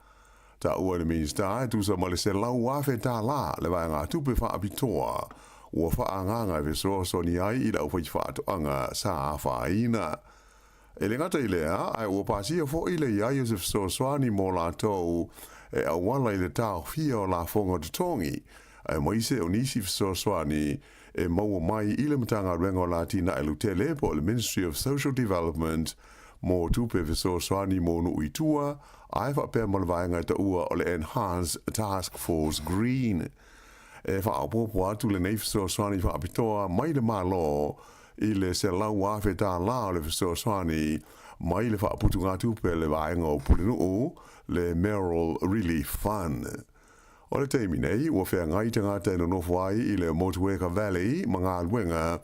Taua e le Minisita e tusa ma le $100,000 le vaegatupe faapitoa ua faaagaaga e fesoasoani ai i le aufaifaatoaga sa afaina. E le gata i lea, ae ua pasia fo'i le i ai o se fesoasoani mo latou e auala i le taofia o lafoga totogi, aemaise o nisi fesoasoani e maua mai i le Matagaluega o le Atinae Lautele po o le Ministry of Social Development mo tupe fesoasoani mo nuu i tua, ae faapea ma le vaega e taua o le Enhanced Task Force Green. E faaopoopo atu lenei fesoasoani faapitoa mai le Malo i le $100,000 o le fesoasoani mai le faaputugatupe a le Vaega o Pulenuu, le Mayoral Relief Fund. O le taimi nei, ua feagai tagata e nonofo ai i le Motueka Valley ma galuega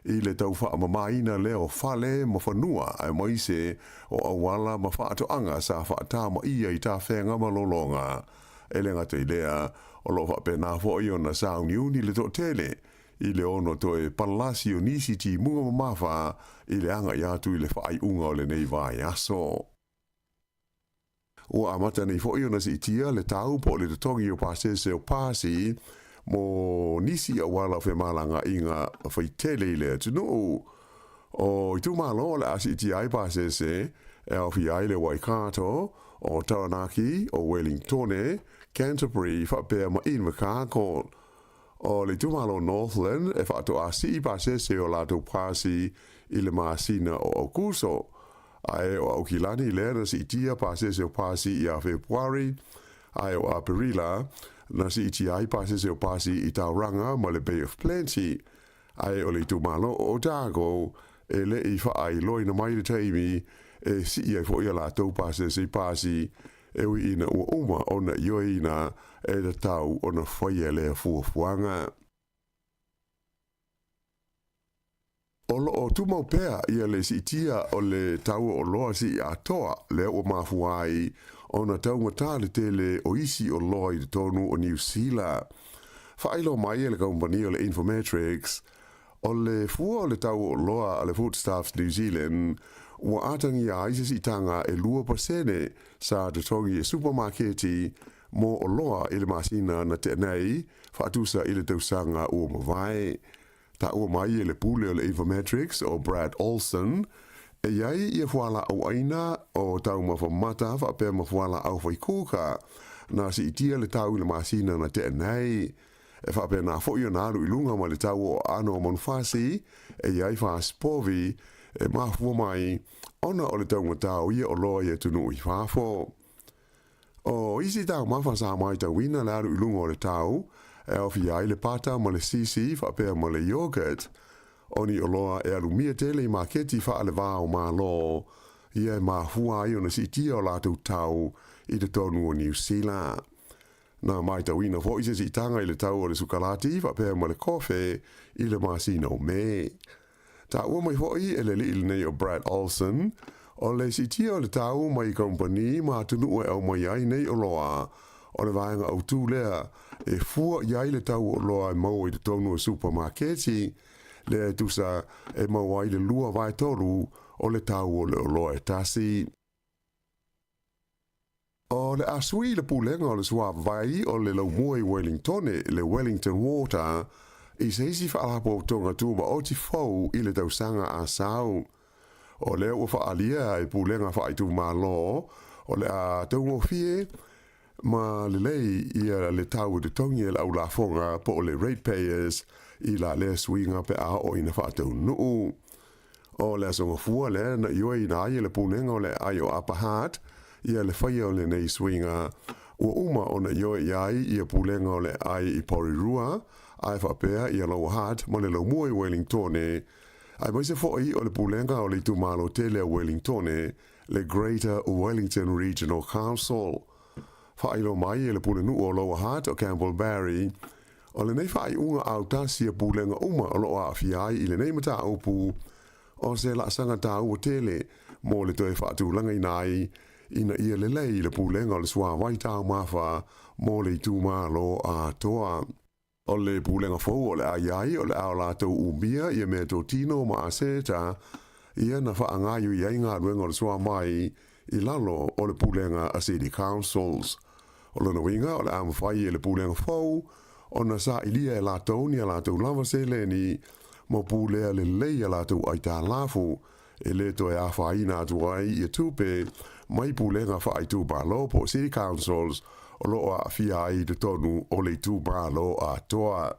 i le tau faamamaina lea o fale ma fanua aemaise o auala ma faatoaga sa faatamaia i tafega ma lologa. E le gata i lea, O loo faapena foʻi ona sauniuni le toʻatele i le ono toe palalasi o nisi timuga mamafa i le agaʻi atu i le faaiuga o lenei vaiaso. Ua amata nei foʻi ona siitia le tau po o le totogi o pasese o pasi mo nisi auala o femalagaaiga faitele i le atunuu. O itumalo o le a siitia ai pasese e aofia ai le Waikato, o Taranaki, o Wellingtone, Canterbury faapea ma Invercargill. O le itumalo Northland e faatoa sii pasese o latou pasi i le masina o Aukuso. Ae o Aukilani lea na siitia pasese o pasi ia Fepuari, ae o Aperila na siitia ai pasese o pasi i Tauranga ma le Bay of Plenty. Ae o le itumalo o Otago e le i faailoaina mai le taimi e sii ai foʻi a latou pasese i pasi e ui ina ua uma ona ioeina e tatau ona faia lea fuafuaga. O loo tumau pea ia le siitia o le tau o oloa sii atoa lea ua mafua ai ona taugata le tele o isi oloa i totonu o Niu Sila. Faailoa mai e le kamupani o le Infometrics, o le fua o le tau o oloa a le Foodstuffs New Zealand ua atagia ai se siitaga e 2% sa totogi e supamaketi mo oloa i le masina na tea nei, faatusa i le tausaga ua mavae. Taua mai e le pule o le Infometrics o Brad Olsen, e i ai ia fualaau aina o taumafa mata faapea ma fualaau faikuka na siitia le tau i le masina na tea nei. E faapena foʻi ona alu i luga ma le tau o aano o manufasi e i ai fasipovi e mafua mai ona o le taugata o ia oloa i atunuu i fafo. O isi taumafa sa matauina le alu i luga o le tau e aofia ai le pata ma le sisi faapea ma le yogurt. O ni oloa e alumia tele i maketi faale-va o Malo, ia e mafua ai ona siitia o latou tau i totonu o Niu Sila. Na matauina foʻi se siitaga i le tau o le sukalati faapea ma le kofe i le masina o Me. Taua mai foʻi e le alii lenei o Brad Olsen, o le siitia o le tau mai kamupani ma atunuu e aumai ai nei oloa, o le vaega autū lea e fua i ai le tau o oloa e maua i totonu o supamaketi, lea e tusa e maua ai le 2/3 o le tau o le oloa e tasi. O le a sui le pulega o le suavai o le laumua i Wellingtone, le Wellington Water, i se isi faalapotopotoga tumaoti fou i le tausaga a sau. O lea ua faaalia e pulega faaitumalo, o le a taugofie ma lelei ia le tau e totogi e le aulafoga po o le ratepayers i la lea suiga pe a oo ina faataunuu. O le aso gafua lea na ioeina ai e le Pulega o le Aai o Upper Hutt ia le faia o lenei suiga ua uma ona ioe i ai ia Pulega o le Aai i Porirua ae faapea ia Lower Hutt ma le Laumua i Wellingtone, aemaise foʻi o le Pulega o le Itumalo tele a Wellingtone, le Greater Wellington Regional Council. Faailoa mai e le Pulenuu o Lower Hutt o Campbell Barry, O lenei faaiuga autasi a pulega uma o lo o aafia ai i lenei mataupu, o se laasaga taua tele mo le toe faatulagaina ai ina ia lelei le pulega o le suavai taumafa mo le itumalo atoa. O le pulega fou o le a i ai, o le a o latou umia ia meatotino ma aseta ia na faagaioi ai galuega o le suavai i lalo o le pulega a City Councils. O lona uiga, o le a mafai e le pulega fou ona sailia e latou ni a latou lava seleni ma pulea lelei a latou aitalafu e le toe afaina atu ai ia tupe mai pulega faaitumalo po o City Councils o lo o aafia ai i totonu o le itumalo atoa.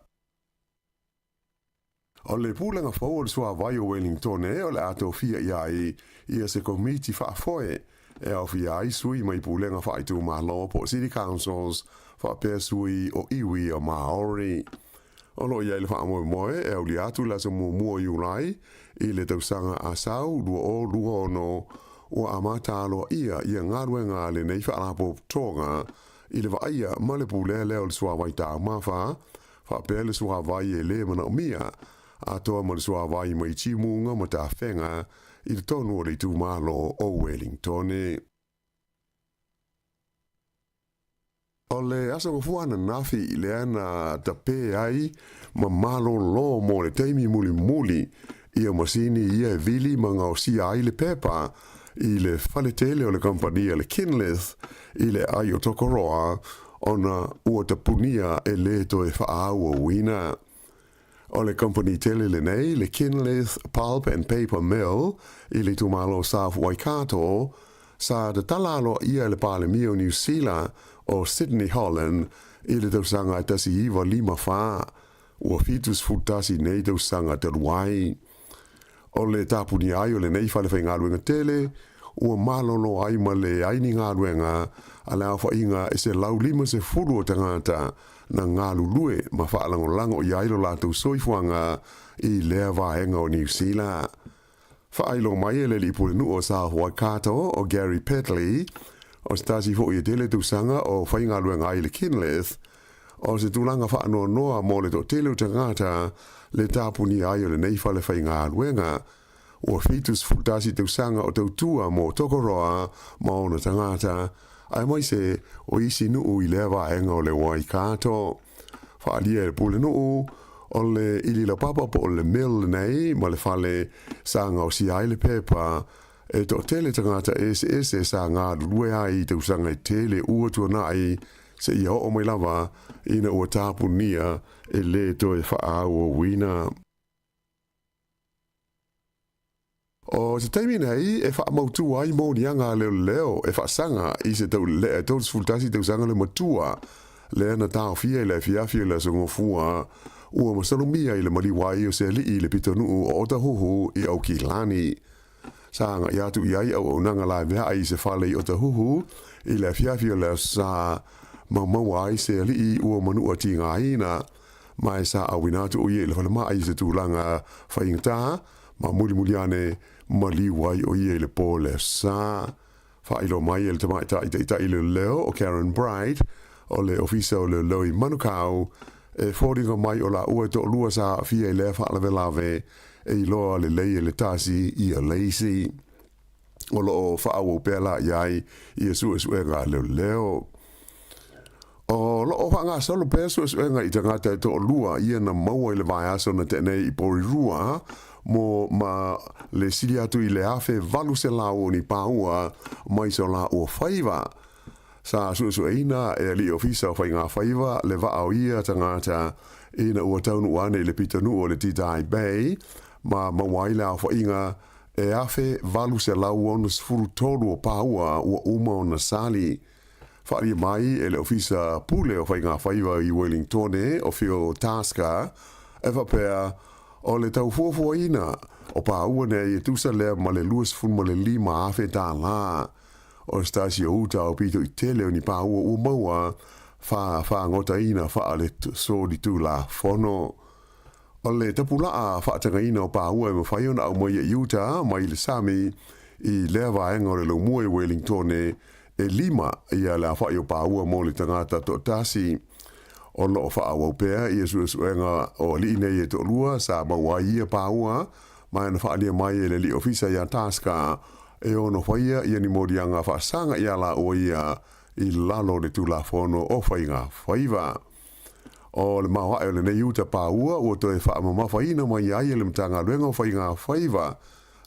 O le pulega fou o le Suavai o Wellingtone o le a tofia i ai ia se komiti faafoe e aofia ai sui mai pulega faaitumalo po o City Councils faapea sui o iwi o Māori. O lo o i ai le faamoemoe e aulia atu i le aso muamua o Iulai i le tausaga a sau 2026 ua amata aloaia ia galuega a lenei faalapotopotoga i le vaaia ma le pulea lea o le suavai taumafa faapea le suavai e lē manaomia, atoa ma le suavai mai timuga ma tafega i totonu o le itumalo o Wellingtone. O le Aso Gafua ananafi lea na tapē ai ma malōlō mo le taimi mulimuli ia masini ia e vili ma gaosia ai le pepa i le fale tele o le kamupani a le Kinlith i le aai o Tokoroa ona ua tapunia e lē toe faaauauina. O le kamupani tele lenei, le Kinleith Pulp and Paper Mill i le itumalo o South Waikato, sa tatala aloaia e le Palemia o Niu Sila o Sidney Holland i le tausaga e 1954, ua 71 nei tausaga talu ai. O le tapunia ai o lenei fale faigaluega tele, ua malolo ai ma leai ni galuega a le aofaiga e 150 o tagata na galulue ma faalagolago i ai lo latou soifuaga i lea vaega o Niu Sila. Faailoa mai e le alii pulenuu o South Waikato o Gary Petley, o se tasi foi e tele tausaga o faigaluega ai i le Kinleith, o se tulaga faanoanoa mo le toatele o tagata le tapunia ai o lenei fale faigaluega. Ua 71 tausaga o tautua mo Tokoroa ma ona tagata, aemaise o isi nuu i lea vaega o le Waikato. Faaalia e le pulenuu, o le ili laupapa po o le mill lenei ma le fale sa gaosia ai le pepa e toatele tagata eseese sa galulue ai i tausaga e tele ua tuanai seia oo mai lava ina ua tapunia e lē toe faaauauina. O se taimi nei e faamautu ai moniaga a leoleo e faasaga i se taulelea e 31 tausaga le matua lea na taofia i le afiafi o le Aso Gafua ua masalomia i le maliu ai o se alii i le pitonuu o Otahuhu i Aukilani. Sa agai atu i ai auaunaga laveai i se fale i Otahuhu i le afiafi o le aso sa maumaua ai se alii ua manua tigaina, ma e sa auina atu o ia i le falemai i se tulaga faigata, ma mulimuli ane maliu ai o ia i le po le aso sa. Faailoa mai e le tamaitai taitai leoleo o Karen Bright o le Ofisa o Leoleo i Manukau, e foliga mai o laua e toalua sa aafia i lea faalavelave e iloa lelei e le tasi ia le isi. O lo o faaauau pea la i ai ia suesuega a leoleo. O lo o faagasolo pea suesuega i tagata e toalua ia na maua i le vaiaso na tea nei i Porirua mo ma le sili atu i le 1800 o ni pāua mai so laua faiva. Sa suesueina e alii ofisa o Faigafaiva le vaa o ia tagata ina ua taunuu ane i le pitonuu o le Titae Bay ma maua ai le aofaiga e 1863 o pāua ua uma ona sali. Faaalia mai e le Ofisa Pule o Faigafaiva i Wellingtone o Phil Tasker e faapea, O le tau fuafuaina o pāua nei e tusa lea ma le 25 afe tālā. O se tasi o uta o pito i tele o ni pāua ua maua faafagotaina faaletolitulafono. O le tapulaa faatagaina o pāua e mafai ona aumaia i uta mai le sami i lea vaega o le laumua i Wellingtone, e lima ia le aofai o pāua mo le tagata toatasi. O lo o faaauau pea ia suesuega o alii nei e toalua sa maua ai ia pāua, ma na faaalia mai e le alii ofisa iā Tasker e ono faia ia ni moliaga faasaga iā laua ia i lalo o le Tulafono o Faiga Faiva. O le maoae o lenei uta pāua ua toe faamamafaina mai ai e le Matagaluega o Faiga Faiva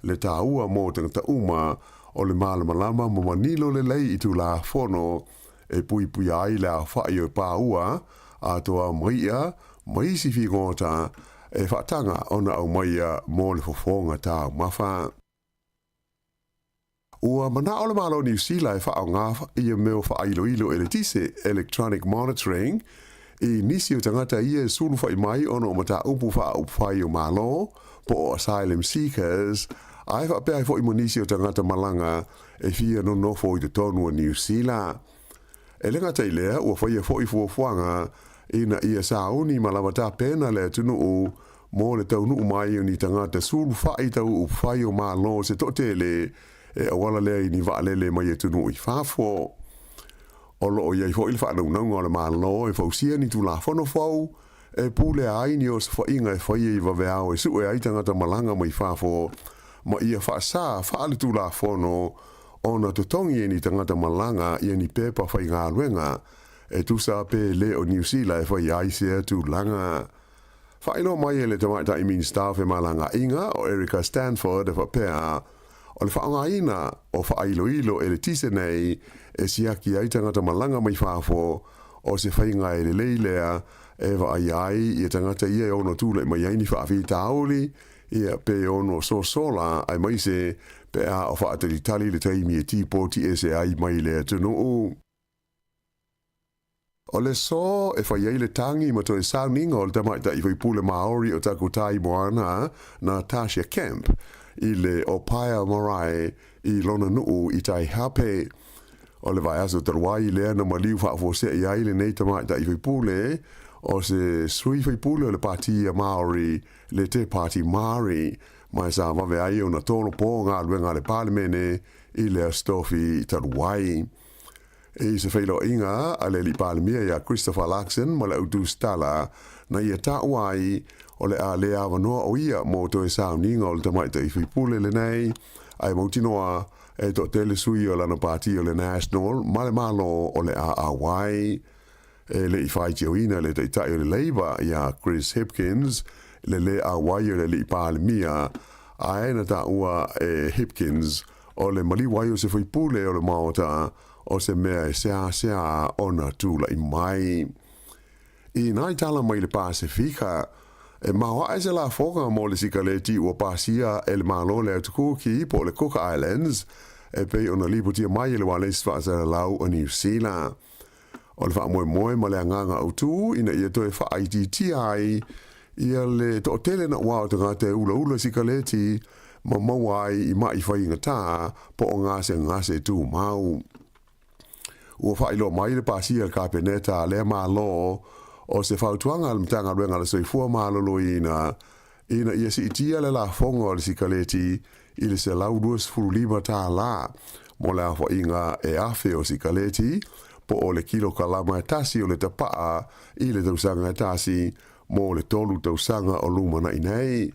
le tāua mo tagata uma o le malamalama ma manino lelei i Tulafono e puipuia ai le aofai o pāua atoa ma i'a ma isi figota e faataga ona aumaia mo le fofoga taumafa. Ua mana'o le Malo o Niu Sila e faaaoga ia mea o faailoilo eletise, electronic monitoring, i nisi o tagata ia e sulufa'i mai ona o mataupu faaupufai o Malo, po o asylum seekers, ae faapea ai fo'i ma nisi o tagata malaga e fia nonofo i totonu o Niu Sila. E le gata i lea, ua faia fo'i fuafuaga ina ia sauni ma lava tapena le atunuu mo le taunuu mai o ni tagata sulufa'i tau upufai o Malo se toatele e auala lea i ni vaalele mai atunuu i fafo. O lo o i ai foi le faanaunauga o le Malo e fausia ni Tulafono fou e pulea ai ni osofaiga e faia i vaveao e sue ai tagata malaga mai fafo ma ia faasā faaletulafono ona totogi e ni tagata malaga ia ni pepa faigaluega E tusa pe lē o Niu Sila e faia ai sea tulaga. Faailoa mai e le Tamaitai Minisita o Femalagaaiga o Erica Stanford e faapea, o le faaaogaina o faailoilo eletise nei e siaki ai tagata malaga mai fafo, o se faiga e lelei lea e vaaia ai ia tagata ia e ono tulai mai ai ni faafitauli, ia pe ono sosola aemaise pe a o faatalitali le taimi e tipoti ese ai mai le atunuu. O le aso e fai ai le tagi ma toe sauniga o le tamaitai faipule Maori o Takutai Moana na Tasha Kemp i le Opaia Marae i lona nuu i Taihape. O le vaiaso talu ai lea na maliu faafuase'i ai lenei tamaitai faipule o se sui faipule o le Pati a Maori le Te Pāti Māori ma e sa vave ai ona tolopo galuega a le Palemene i le Aso Tofi talu ai. I se feiloaiga a le Alii Palemia iā Christopher Luxon ma le au tusitala na ia taua ai o le a le avanoa o ia mo toe sauniga o le tamaitai faipule lenei, ae mautinoa e toatele sui o lana pati o le National ma le Malo o le a auai. E le i faitioina le Taitai o le Labour iā Chris Hipkins le lē auai o le Alii Palemia, ae na taua e Hipkins o le maliu ai o se faipule o le Maota o se mea e seāseā ona tula'i mai. I nai tala mai le Pasefika, e maoaʻe se lafoga mo le sikaleti ua pasia e le Malo le Atu Kuki po o le Cook Islands e pei ona lipotia mai e le ualesi faasalalau o Niu Sila. O le faamoemoe ma le agaga autū ina ia toe faaitiitia ai ia le toatele naʻauao o tagata e ulaula sikaleti ma maua ai i maʻi faigatā po o gasegase tumau. Ua faailoa mai le pasia e le Kapeneta a lea Malo o se fautuaga a le Matagaluega a le Soifua Maloloina ina ia siitia le lafoga o le sikaleti i le $125 mo le aofaiga e 1,000 o sikaleti, po o le kilokalama e tasi o le tapaa i le tausaga e tasi mo le tolu tausaga o lumanaʻi nei.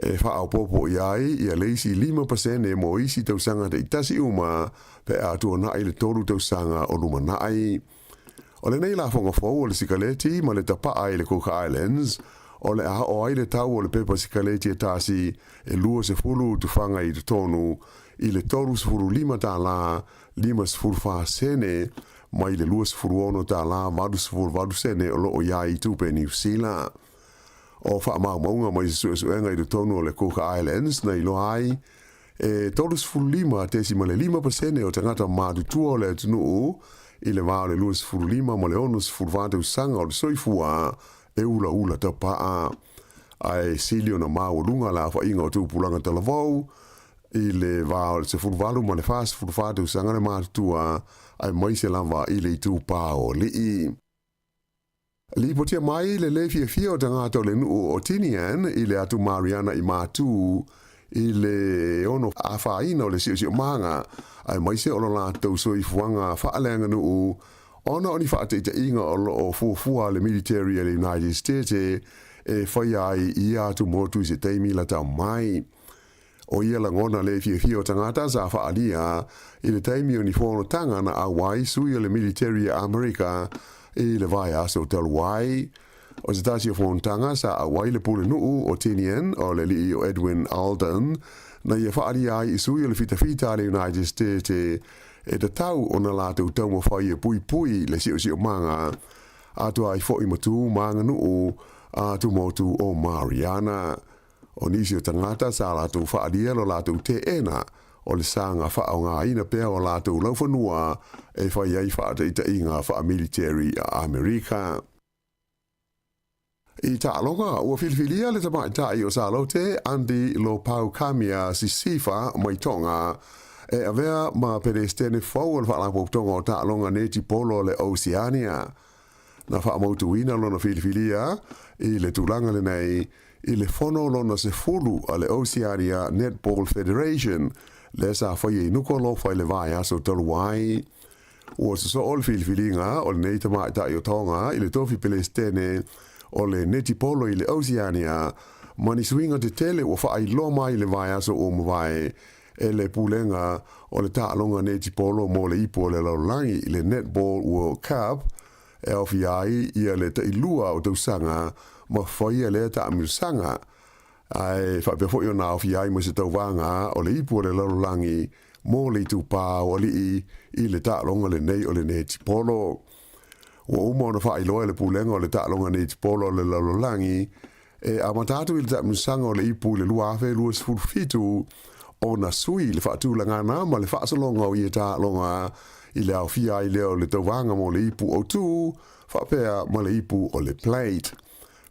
E faaopoopo i ai ia le isi 5% mo isi tausaga taitasi uma pe a tuanai le tolu tausaga o lumanaʻi. O lenei lafoga fou o le sikaleti ma le tapaa i le Cook Islands, o le a oo ai le tau o le pepa sikaleti e tasi e 20 tufaga i totonu i le 35 tālā 54 sene mai le 26 tālā 88 sene o loo i ai i tupe Niu Sila. O faamaumauga mai se suesuega i totonu o le Cook Islands na iloa ai e 35.5% o tagata matutua o le atunuu i le va o le 25 ma le 64 tausaga o le soifua e ulaula tapaa. Ae sili ona maualuga le aofaiga o tupulaga talavou i le va o le 18 ma le 44 tausaga le matutua, aemaise lava i le itupa o alii. Lipotia mai le lē fiafia o tagata o le nuu o Tinian i le atu Mariana i Matū i le ono afaina o le siosiomaga aemaise o lo latou soifuaga faaleaganuu ona o ni faataitaiga o loo fuafua a le military a le United States e faia ai i ia atu motu i se taimi lata mai. O ia lagona lē fiafia o tagata sa faaalia i le taimi o ni fonotaga na auai sui o le military a Amerika i le vaiaso talu ai. O se tasi o fonotaga sa auai le pulenuu o Tinian o le alii o Edwin Alden na ia faaalia ai i sui o le fitafita a le United States e tatau ona latou taumafai e puipui le siosiomaga atoa ai foʻi ma tu ma aganuu a tumotu o Mariana. O nisi o tagata sa latou faaalia lo latou teena o le saga faaaogaina pea o latou laufanua e fai ai faataitaiga faamiliteri a Amerika. I taaloga, ua filifilia le tamaitai o Salote, Andy Lopau-Kamia Sisifa mai Tonga, e avea ma Peresetene fou o le Faalapotopotoga o Taaloga Netipolo o le Oceania. Na faamautuina lona filifilia i le tulaga lenei i le fono lona 10 a le Oceania Netball Federation lea sa faia i Nukuʻalofa i le vaiaso talu ai. Ua sosoo le filifiliga o lenei tamaitai o Tonga i le tofi Pelesitene o le netipolo i le Oceania ma ni suiga tetele ua faailoa mai i le vaiaso ua mavae e le Pulega o le Taaloga Netipolo mo le Ipu o le Lalolagi, le Netball World Cup. e aofia ai ia le tailua o tausaga ma faia lea taamilosaga, ae faapea foi ona aofia ai ma se tauvaga o le ipu o le lalolagi mo le itupā o alii i le taaloga lenei o le netipolo. Ua uma ona faailoa e le Pulega o le Taaloga Netipolo a le Lalolagi e amata atu i le taamilosaga o le ipu i le 2027 ona sui le faatulagana ma le faasologa o ia taaloga i le aofia ai lea o le tauvaga mo le ipu autu faapea ma le ipu o le plate.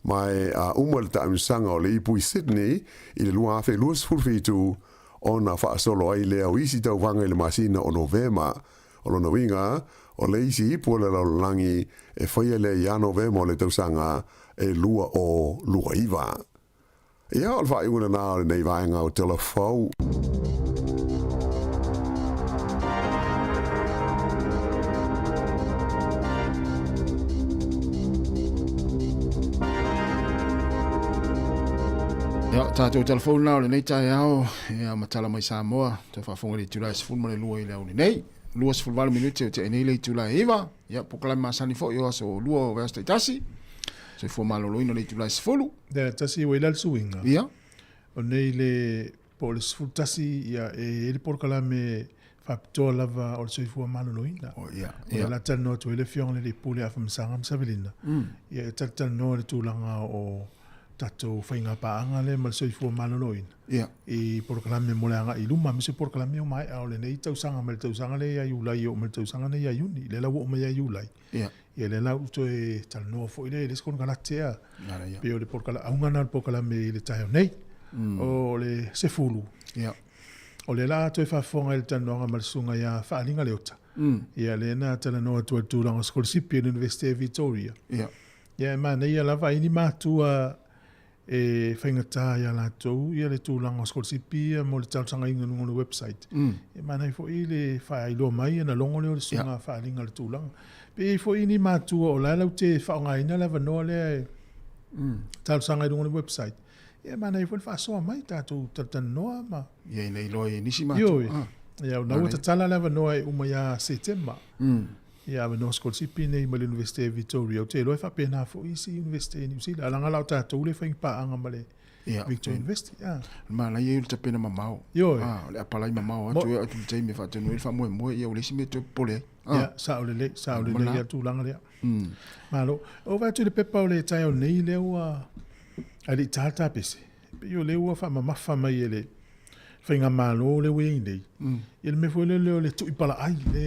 Ma e a uma le taamilosaga o le ipu i Sydney i le 2027 ona faasolo ai lea o isi tauvaga i le masina o Novema. O lona uiga, o le isi ipu o le lalolagi e faia lea ia Novema o le tausaga e 2029. Ia, o le faaiuga lena o lenei vaega o Tala Fou. Ia, tatou telefoni na o lenei taeao, ia, ma tala mai Samoa, toe faafofoga i le itula e 12 i le aoauli nei. 28 minute o tea nei le itula e 9. Ia, polokalame masani foi o aso 2 o vaiaso taitasi. Soifua maloloina le itula e 10. Ia, tasi ua i le suiga. Ia. O nei le po o le 11, ia, e i ai le polokalame faapitoa lava o le soifua maloloina. Oh, ia, ia. O le a talanoa atu ai le Afioga i le Alii Pule Afamasaga ma Savelina. Ia, e talatalanoa i le tulaga o tatou faiga paaga lea ma le soifua maloloina. Ia. I polokalame mo le agai i luma, aemaise polokalame ua maea o lenei tausaga mai le tausaga lea ia Iulai e oo mai le tausaga nei ia Iuni. Lea la ua oo mai ia Iulai. Ia. Ia lea la ua toe talanoa foi lea i le isi konekarate a. Manaia. Pei o le auga lena o le polokalame i le taeao nei. O le 10. Ia. O lea la a toe faafofoga i le talanoaga ma le susuga ia Faaliga Leota. Ia lea na talanoa atu ai i le tulaga o sikolasipi a le Iunivesite o Victoria. Ia. Ia e manaia lava ai ni matua e faigata ia latou ia le tulaga o sikolasipi ia mo le talosagaina i luga o le website. E manaia foi le faailoa mai ona logo lea o le susuga Faaliga i le tulaga. Pe i ai foi ni matua o la e latou te faaaogaina le avanoa lea e talosaga i luga o le website. Ia e manaia foi le faasoa mai tatou talatalanoa ma. Ia ina iloa e nisi matua. Ioe. Ia o lena ua tatala le avanoa e uma ia Setema. Ia avanoa sikolasipi nei mai le Iunivesite o Victoria. Ou te iloa e faapena foi isi Iunivesite i Niu Sila. Leaga la o tatou lea e fai paaga ma le Victoria University. O le manaia ia o le tapena mamao. Ioe. O le apalai mamao atu e atu i le taimi e faatino ai le faamoemoe, ia ua leai se mea e toe popole ai. Ia, sao lelei, sao lelei ia tulaga lea. Malo. Ou vaai atu i le pepa o le taeao nei lea ua ae le i ta le tapese. Pei o lea ua faamamafa mai e le faigamalo lea ua i ai nei. Ia le mea foi lele o le tui palaai, le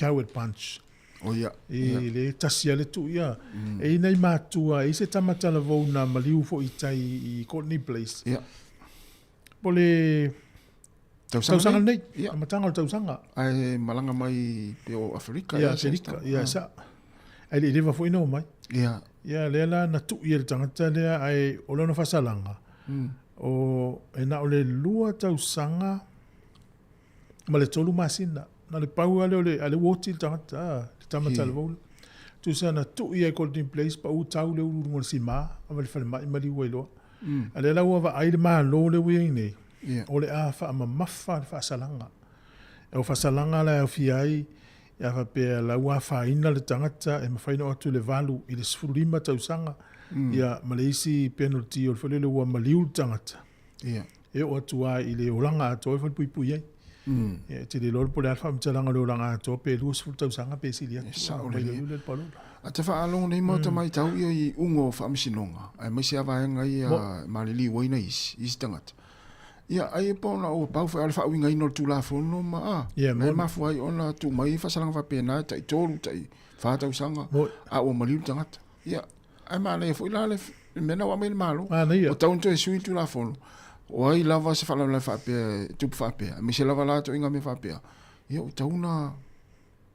coward punch. Oh, ia. I le tasi lava le tui. E i ai nai matua, e i ai se tama talavou na maliu foi i tai i Courtenay Place. Ia. Po o le tausaga lenei, amataga o le tausaga. Ae malaga mai pe o Aferika. Ia, Aferika, ia, sa. Ae le i leva foi na omai. Ia. Ia, lea la na tui e le tagata lea, ae o lona faasalaga, o, e na o le 2 tausaga ma le 3 masina. Na o le pau lava lea o le, a o lea ua oti le tagata, le tama talavou lea. Tusa na tui ai i Courtenay Place, pau tau le ulu i luga o le sima, ave i le falemai maliu ai loa. A lea la ua vaai le Malo lea ua i ai nei, o le a faamamafa le faasalaga. O faasalaga la e aofia ai, a faapea la ua afaina le tagata e mafai ona oo atu i le 8 i le 15 tausaga, ia ma le isi penalty o le foi lele ua maliu le tagata. E oo atu lava i le olaga atoa e falepuipui ai. Ia, e te le iloa po o le a le faamatalaga o le olaga atoa pe 20 tausaga pe sili atu. E sao Mai lelei. le le palula. A te faalogo nei maota matau ia i uga o faamasinoga, aemaise lava vaega ia e maliliu ai nai isi, isi tagata. Ia, ai e pau na o pau foi a o le faauigaina o le Tulafono ma a, Ia, e moni. mafua ai ona tuu mai faasalaga faapena e tai 3, tai 4 tausaga, Moni. a ua maliu le tagata. Ia, ae manaia foi la le mea na ua aumai le Malo. Manaia. Ua tatau ona toe sui le Tulafono. O ai lava se faalavelave faapea e tupu faapea, aemaise lava la ituaiga mea faapea, ia ua tatau ona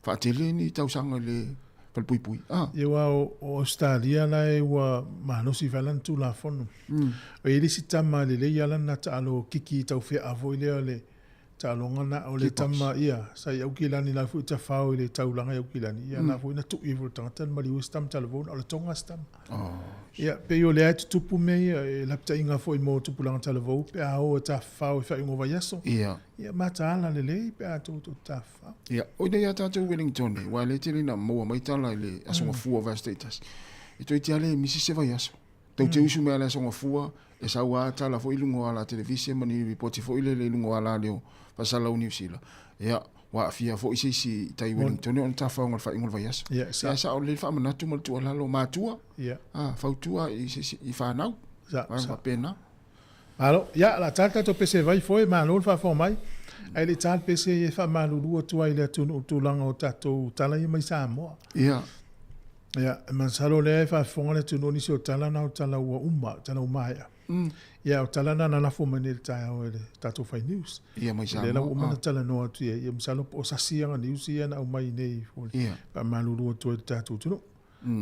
faatele ni tausaga i le falepuipui. Ah. Ia aua o Ausetalia la e ua malosi fai lana Tulafono. E i ai le isi tama lelei lava lana taalo kiki tau feaa foi lea o le. Taaloga na o le tama ia sa i Aukilani la foi tafao i le taulaga i Aukilani ia na foi na tui foi le tagata na maliu se tama talavou na o le tonga se tama. Oh. Ia pei o lea e tutupu mea ia e lapataiga foi mo tupulaga talavou pe a o e tafafao i faaiuga o vaiaso. Ia. Ia mataala lelei pe a tou tafafao. Ia, o ina ia tātou Wellington e, wa le tele na maua mai tala i le aso gafua o vaiaso taitasi. E toeitiiti lava le misi se vaiaso. Tou te usu mai a le aso gafua, e sau a tala foi i luga o ala televise ma ni ripoti foi lele i luga o ala leo faasalalau Niu Sila. Ia, ua aafia foi se isi i tai Wellington ona tafaoga o le faaiuga o le vaiaso. Ia, sa. Ia, sao lelei le faamanatu ma le tuualalo matua, Ia. a, fautua i se isi, i fanau. Sa, Vaega sa. faapena. Malo, ia, la tala tatou pese vai foe, malo le faafofoga mai. Ae le i ta le pese e faamalulu atu ai i le atunuu i le tulaga o tatou tala ia mai Samoa. Ia. Ia, e masalo lea e faafofoga le atunuu nisi o tala na o tala ua uma, tala ua maea. Ia, o tala na na lafo mai nei i le taeao e le tatou fai news. Ia, mai Lea la ua Samoa. uma ona talanoa atu i ai, ia masalo po o sasi aga news ia na aumai nei foi. Ia. Faamalulu atu ai i le tatou atunuu.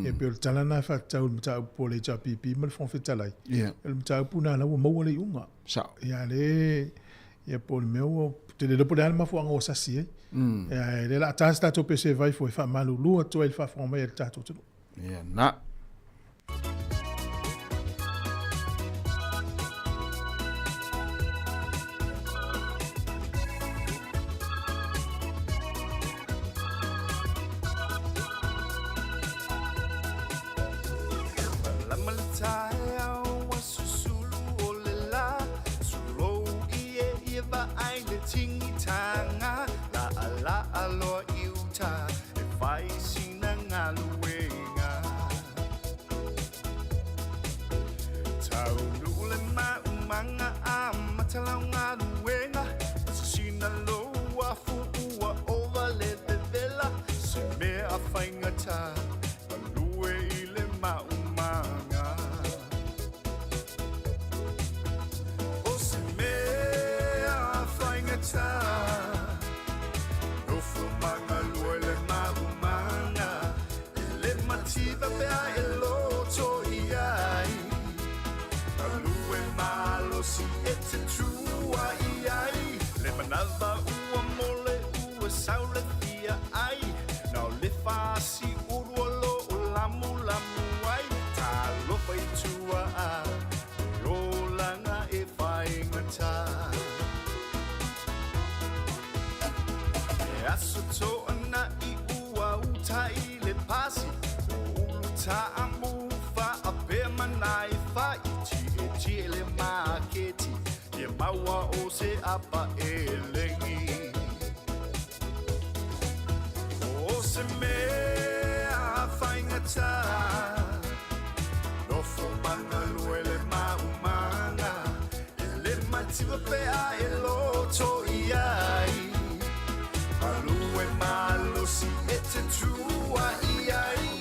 Ia pei o le tala na e faatatau i le mataupu po o le HRPP ma le Fofoga Fetalai. Ia. O le mataupu na la ua maua le iuga. Sao. Ia le ia po o le mea ua te le iloa po o le a le mafuaaga ua sasi ai. Ia ae lea o le a ta se tatou pese vai foi e faamalulu atu ai i le faafofoga mai a le tatou atunuu. Ia na. Malama le taeao ua susulu o le lā Sulou i e ia vaai le tigitaga Laalaa loa i uta e fai sina galuega Taunuu le maumaga amata lau galuega Masisina lou afu ua ova le vevela Se mea faigata galue i le maumaga O se mea faigata Nofo magalue le maumaga E le mativa pe a e loto i ai Galue malosi e te tua i ai Le manava ua mole ua sau le fia ai Na o le fasi uru o lo o lamulamu ai Talofa i tua a le olaga e faigata E aso toanai ua uta i le pasi O ulu taamu faapea manai fai Tietie le maketi Ia maua o se apa elegi O se mea faigata Nofo magalue le maumaga E le mativa pe a e loto i ai Galue malosi e te tua i ai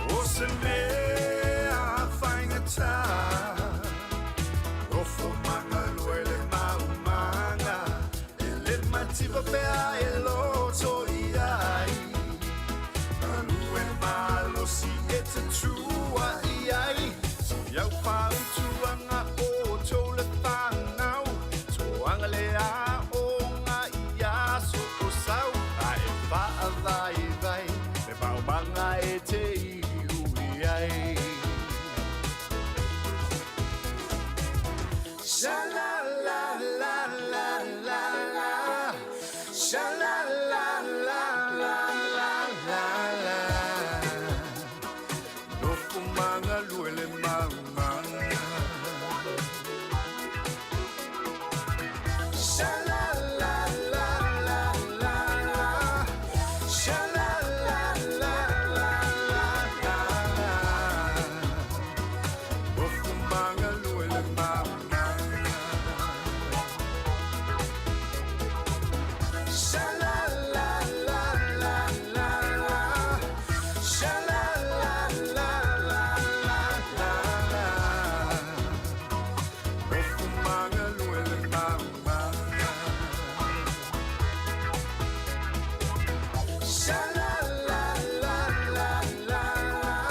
O se mea faigata Nofo magalue le maumaga E le mativa pe a e loto i ai Galue malosi e te tua i ai Si au fautuaga o tou le fanau Toaga le aoga i aso o sau Ae faavaivai le maumaga e te iu i ai Sha la la la la la la Sha la la la la la la la Nofo magalue le maumaga Sha la la la la la la Sha la la la la la la la Nofo magalue le maumaga Sha la la la la la la Sha la la la la la la la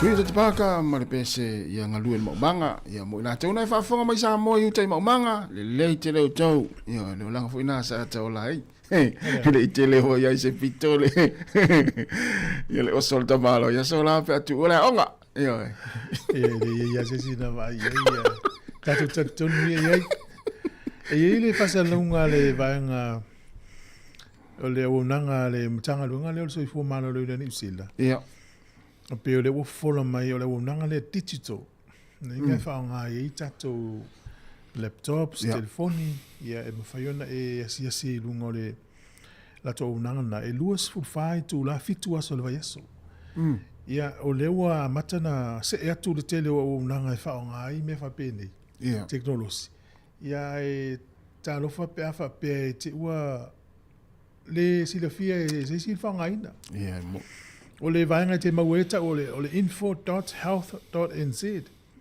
Tuia te paka ma le pese ia galue le maumaga ia mo i latou na e faafofoga mai Samoa i uta i maumaga lelei tele outou ia le olaga foi na sa taola ai le i tele foi ai se pito le ia le oso le tamalo ia so la pe atu o le aoga ia ia le ia se sina vai ia tatou talitonu ia iai e iai le faasalalauga le vaega o le auaunaga a le Matagaluega lea o le Soifua Maloloina i Niu Sila. Ia. E pei o lea ua fofola mai o le auaunaga lea digital. Nei mm. faaaoga ai tatou laptops, yeah. telefoni, ia e mafai ona e asiasi i luga o le latou auaunaga na e 24 itula 7 aso o le vaiaso. Mm. Ia, o lea ua amata na see atu le tele o auaunaga e faaaoga ai mea faapenei. Yeah. Teknolosi. Ia e talofa pe a faapea e te ua le silafia e se isi le faaaogaina. Ia, mo. O le vaega e te maua ai tau o le, o le info.health.nz.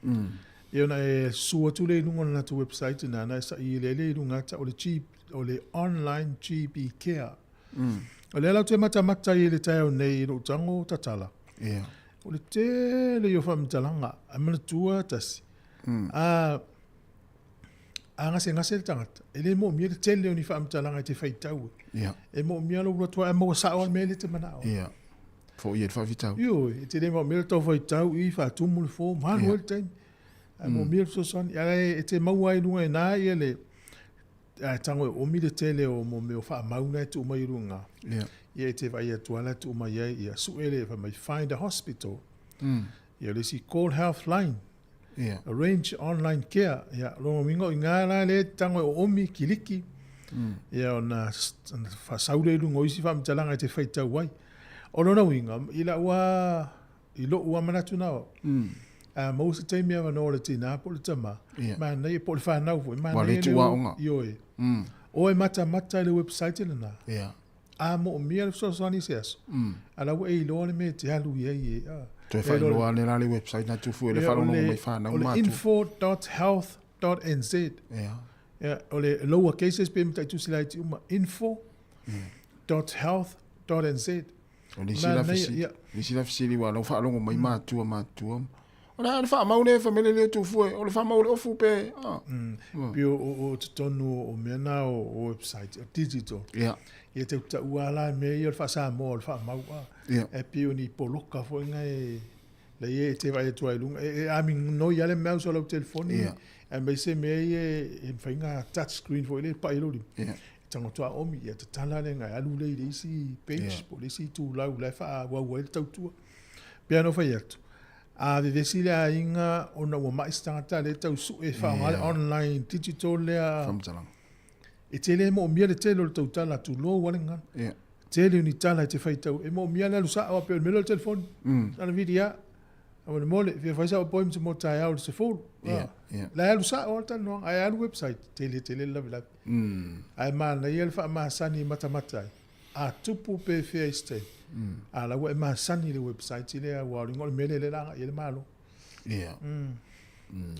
Mm. Ia ona e susu atu lea i luga o le latou website ina, na e saili ai lea i luga tau o le G, o le online GB Care. Mm. O lea latou te matamata ai i le taeao nei i lou tago tatala. Ia. O le tele ia o faamatalaga, ae manatua tasi. Mm. A, a gasegase le tagata, e le moomia le tele o ni faamatalaga e te faitau. Yeah. E moomia lou loto ae maua sao le mea lea e te manao. Yeah. Foia le faafitau. Ioe, e te le moomia le tau faitau i faatumu le form, alu ai le taimi. Ae moomia le fesoasoani. Ae e te maua ai i luga i ina ia le ae tago e omi le tele o mo mea o faamau na e tuu mai i luga. Yeah. Ia e te vaai atu lava la e tuu mai ai, ia sue le fai mai find a hospital. Ia o le isi call health line. Yeah. Arrange online care. Ia, lona uiga o i ina la lea e tago e oomi, kiliki. Mm. Ia ona, ona faasau lea i luga o isi faamatalaga e te faitau ai. O lona uiga, i lau lava, i lou lava manatu na au, mm. a maua se taimi avanoa o le tinā po o le tamā, yeah. manaia, po o le fanau foi, manaia le tuaoga. Ioe. Mm. O e matamata i le website lena. Yeah. A moomia le fesoasoani i se aso, mm. a la ua e iloa le mea e te alu i ai e. Toe faailoa ane la le website na tufu e le faalogologo mai whanau O le mātua. info.health.nz. Yeah. Yeah, o le lower cases pe mataitu laiti uma info.health.nz. O le isi la fesili, yeah. le isi la fesili ua lau faalogo mai matua matua. O le a le faamau le famele le tufu e, o le faamau le ofu pe. Ah. Mm. Pei o, o, o totonu o mea na o, o website, o digital. Yeah. Ia te taua la mea ia o le faa-Samoa, o le faamau. Ah. Yeah. E pei o ni poloka foi nga e, la ia e te vaai atu ai i luga. E, e ami noi a le mea uso lau telefoni. Yeah. Aemaise mea ia e mafai nga touch screen foi le paʻi lou lima. Yeah. Tagoto a omi, ia tatala le nga e alu lea i le isi page, Yeah. po o le isi itulau la e faaauau ai le tautua. Pei ona ou fai atu, a vevesi le aiga ona ua mai se tagata lea e tau sue e faaaoga le Yeah. online digital lea. Faamatalaga. E tele e moomia le tele o le tautala tulou lava le gagana. Yeah. Tele o ni tala e te faitau e moomia le alu sao a pei o le mea lea o le telefoni. Mm. Sana vili a faamolemole fia fai sau appointment mo taeao i le 10. Yeah, yeah. La e alu sao lava le talanoaga ae alu website tele tele le lavelave. Mm. Ae manaia le faamasani e matamata ai. A tupu pe fea i se taimi. Mm. A la ua e masani i le website lea aua o le igoa o le mea lea lea o le a agai i ai le Malo. Yeah. Mm.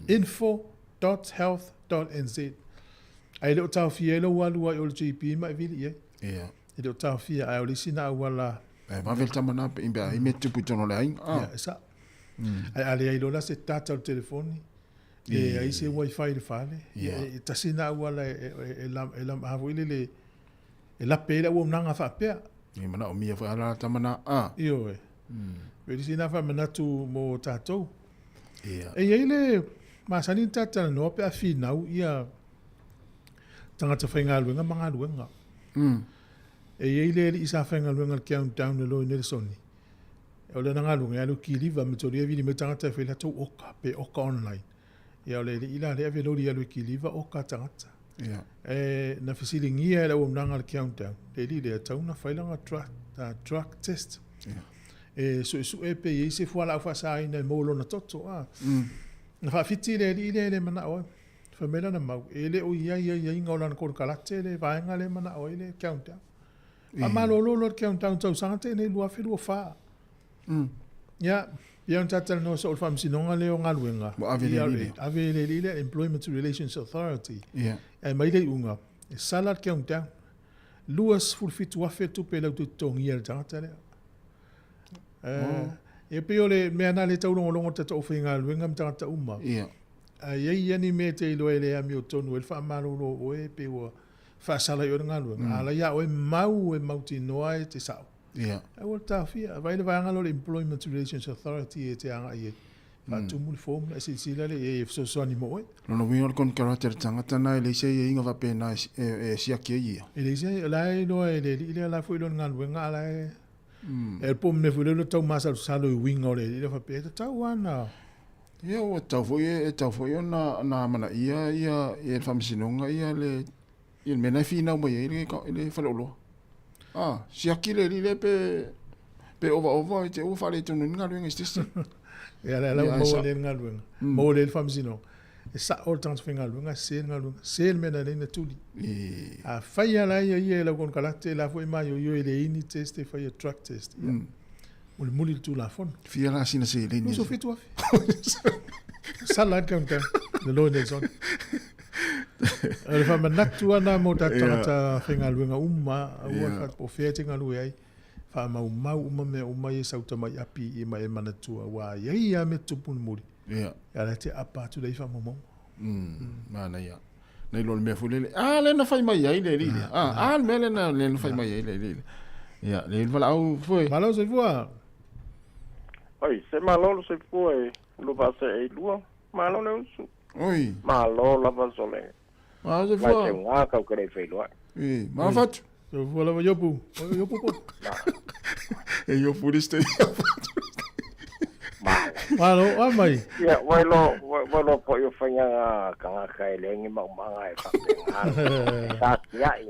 Info.health.nz. Ae le o taofia ai lou alu ai o le GP ma e vili i ai. Yeah. E le o taofia, ae o le isi na auala. E vave le tama na pe i mea i mea tupu i tonu o le aiga. Ah. Ia, e sao. Ae a leai loa la se data o le telefoni, leai se wifi i le fale, ia, e tasi na auala e, e, e, la, e, la, a foi lele, e lape ai le auaunaga faapea. E manaomia foi ala tama na. Ah. Ioe. Mm. E le isi na faamanatu mo tatou. Ia. E i ai le masani ona ta talanoa pe a finau ia tagata faigaluega ma galuega. Mm. E i ai le alii sa faigaluega i le Countdown i Lower Nelson. O lana galuega e alu kiliva ma tolu ia vili mai tagata e fai latou oka pe oka online. Ia o le alii la lea e ave loli e alu e kiliva oka tagata. Ia. E na fesiligia e le auaunaga a le Countdown, le alii lea e tatau ona fai lana drug, drug test. Ia. E suesue pe i ai se fualaau faasaina e maua lona toto. A. Mm. Na faafiti le alii lea e le manao ai. Fai mai lana mau, e le o i ai aiaiga o lana kolekalate le vaega lea e manao ai le Countdown. Faamalolo loa le Countdown tausaga tenei 2024. Mm. Ia, pei ona ta talanoa soo i le faamasinoga lea o galuega. Ua ave le alii lea. Ave le alii lea, Employment Relations Authority. Ia. E aumai le iuga, e sala le Countdown. 27,000 tupe e latou totogia e le tagata lea. Oh. E pei o le mea na le taulogologo tatou aufaigaluega ma tagata uma. Ia. A i ai ia ni mea e te iloa e le amiotonu ai le faamalolo o oe pe ua faasala i oe le galuega, a la ia oe mau e mautinoa e te sao. Ia. Aua le taofia. Vaai le vaega lea o le Employment Relations Authority e te agai i ai. Faatumu le form e silasila lea i ai e fesoasoani mo oe. Lona uiga o le konekarate a le tagata na e leai se aiaiga faapena e siaki ai ia. E leai se, o la e iloa e le alii lea, o la foi e iloa i le galuega a la e E po o mea foi lea tau masalosalo i uiga o le alii lea faapea e tatau lava ona Ia ua tatau foi e tatau foi ona ona amanaia ia ia le Faamasinoga ia le ia le mea na e finau mai ai le le faleoloa. Ah, siaki le alii lea pe pe ovaova i te ua faaletonu ai le galuega i se tasi. Ia lea la ua maua nei le galuega, maua nei le Faamasinoga. E sao le tagata faigaluega, sese le galuega, sese le mea na ala ai ona tuli. Afai lava la ia ia e lau konekarate la foi e maioio e leai ni test e faia drug test, ia, mulimuli le Tulafono. Fia la sina seleni. 27,000. Sala ai le kaunitara, le Lord Nelson. O le faamanatu lava lena mo tatou tagata faigaluega uma, aua le po o fea e te galue ai, faamaumau uma mea uma ia e sau tamai api i ma e manatua, aua e i ai lava mea tutupu mulimuli. Ia. A la te apa atu lea i faamaumauga. Manaia. Nai lo le mea foi lele. Ah, le na fai mai ai le alii lea. Ah, ah, le mea lea na le na fai mai ai le alii lea. Ia, le valaau foi. Malo soifua. Oi, se malo le soifua e lo vaase e lua. Malo le usu. Oi. Malo lava sole. Malo soifua. Mai te ngā kau kere whailua. E, malo fatu. Soifua lava Iopu. Oi, Iopu po. E Iopu le ste. Malo, a mai. Ia, wai lo, wai lo po i o whainga kangaka e lengi maumanga e whapenga. Sa kia i.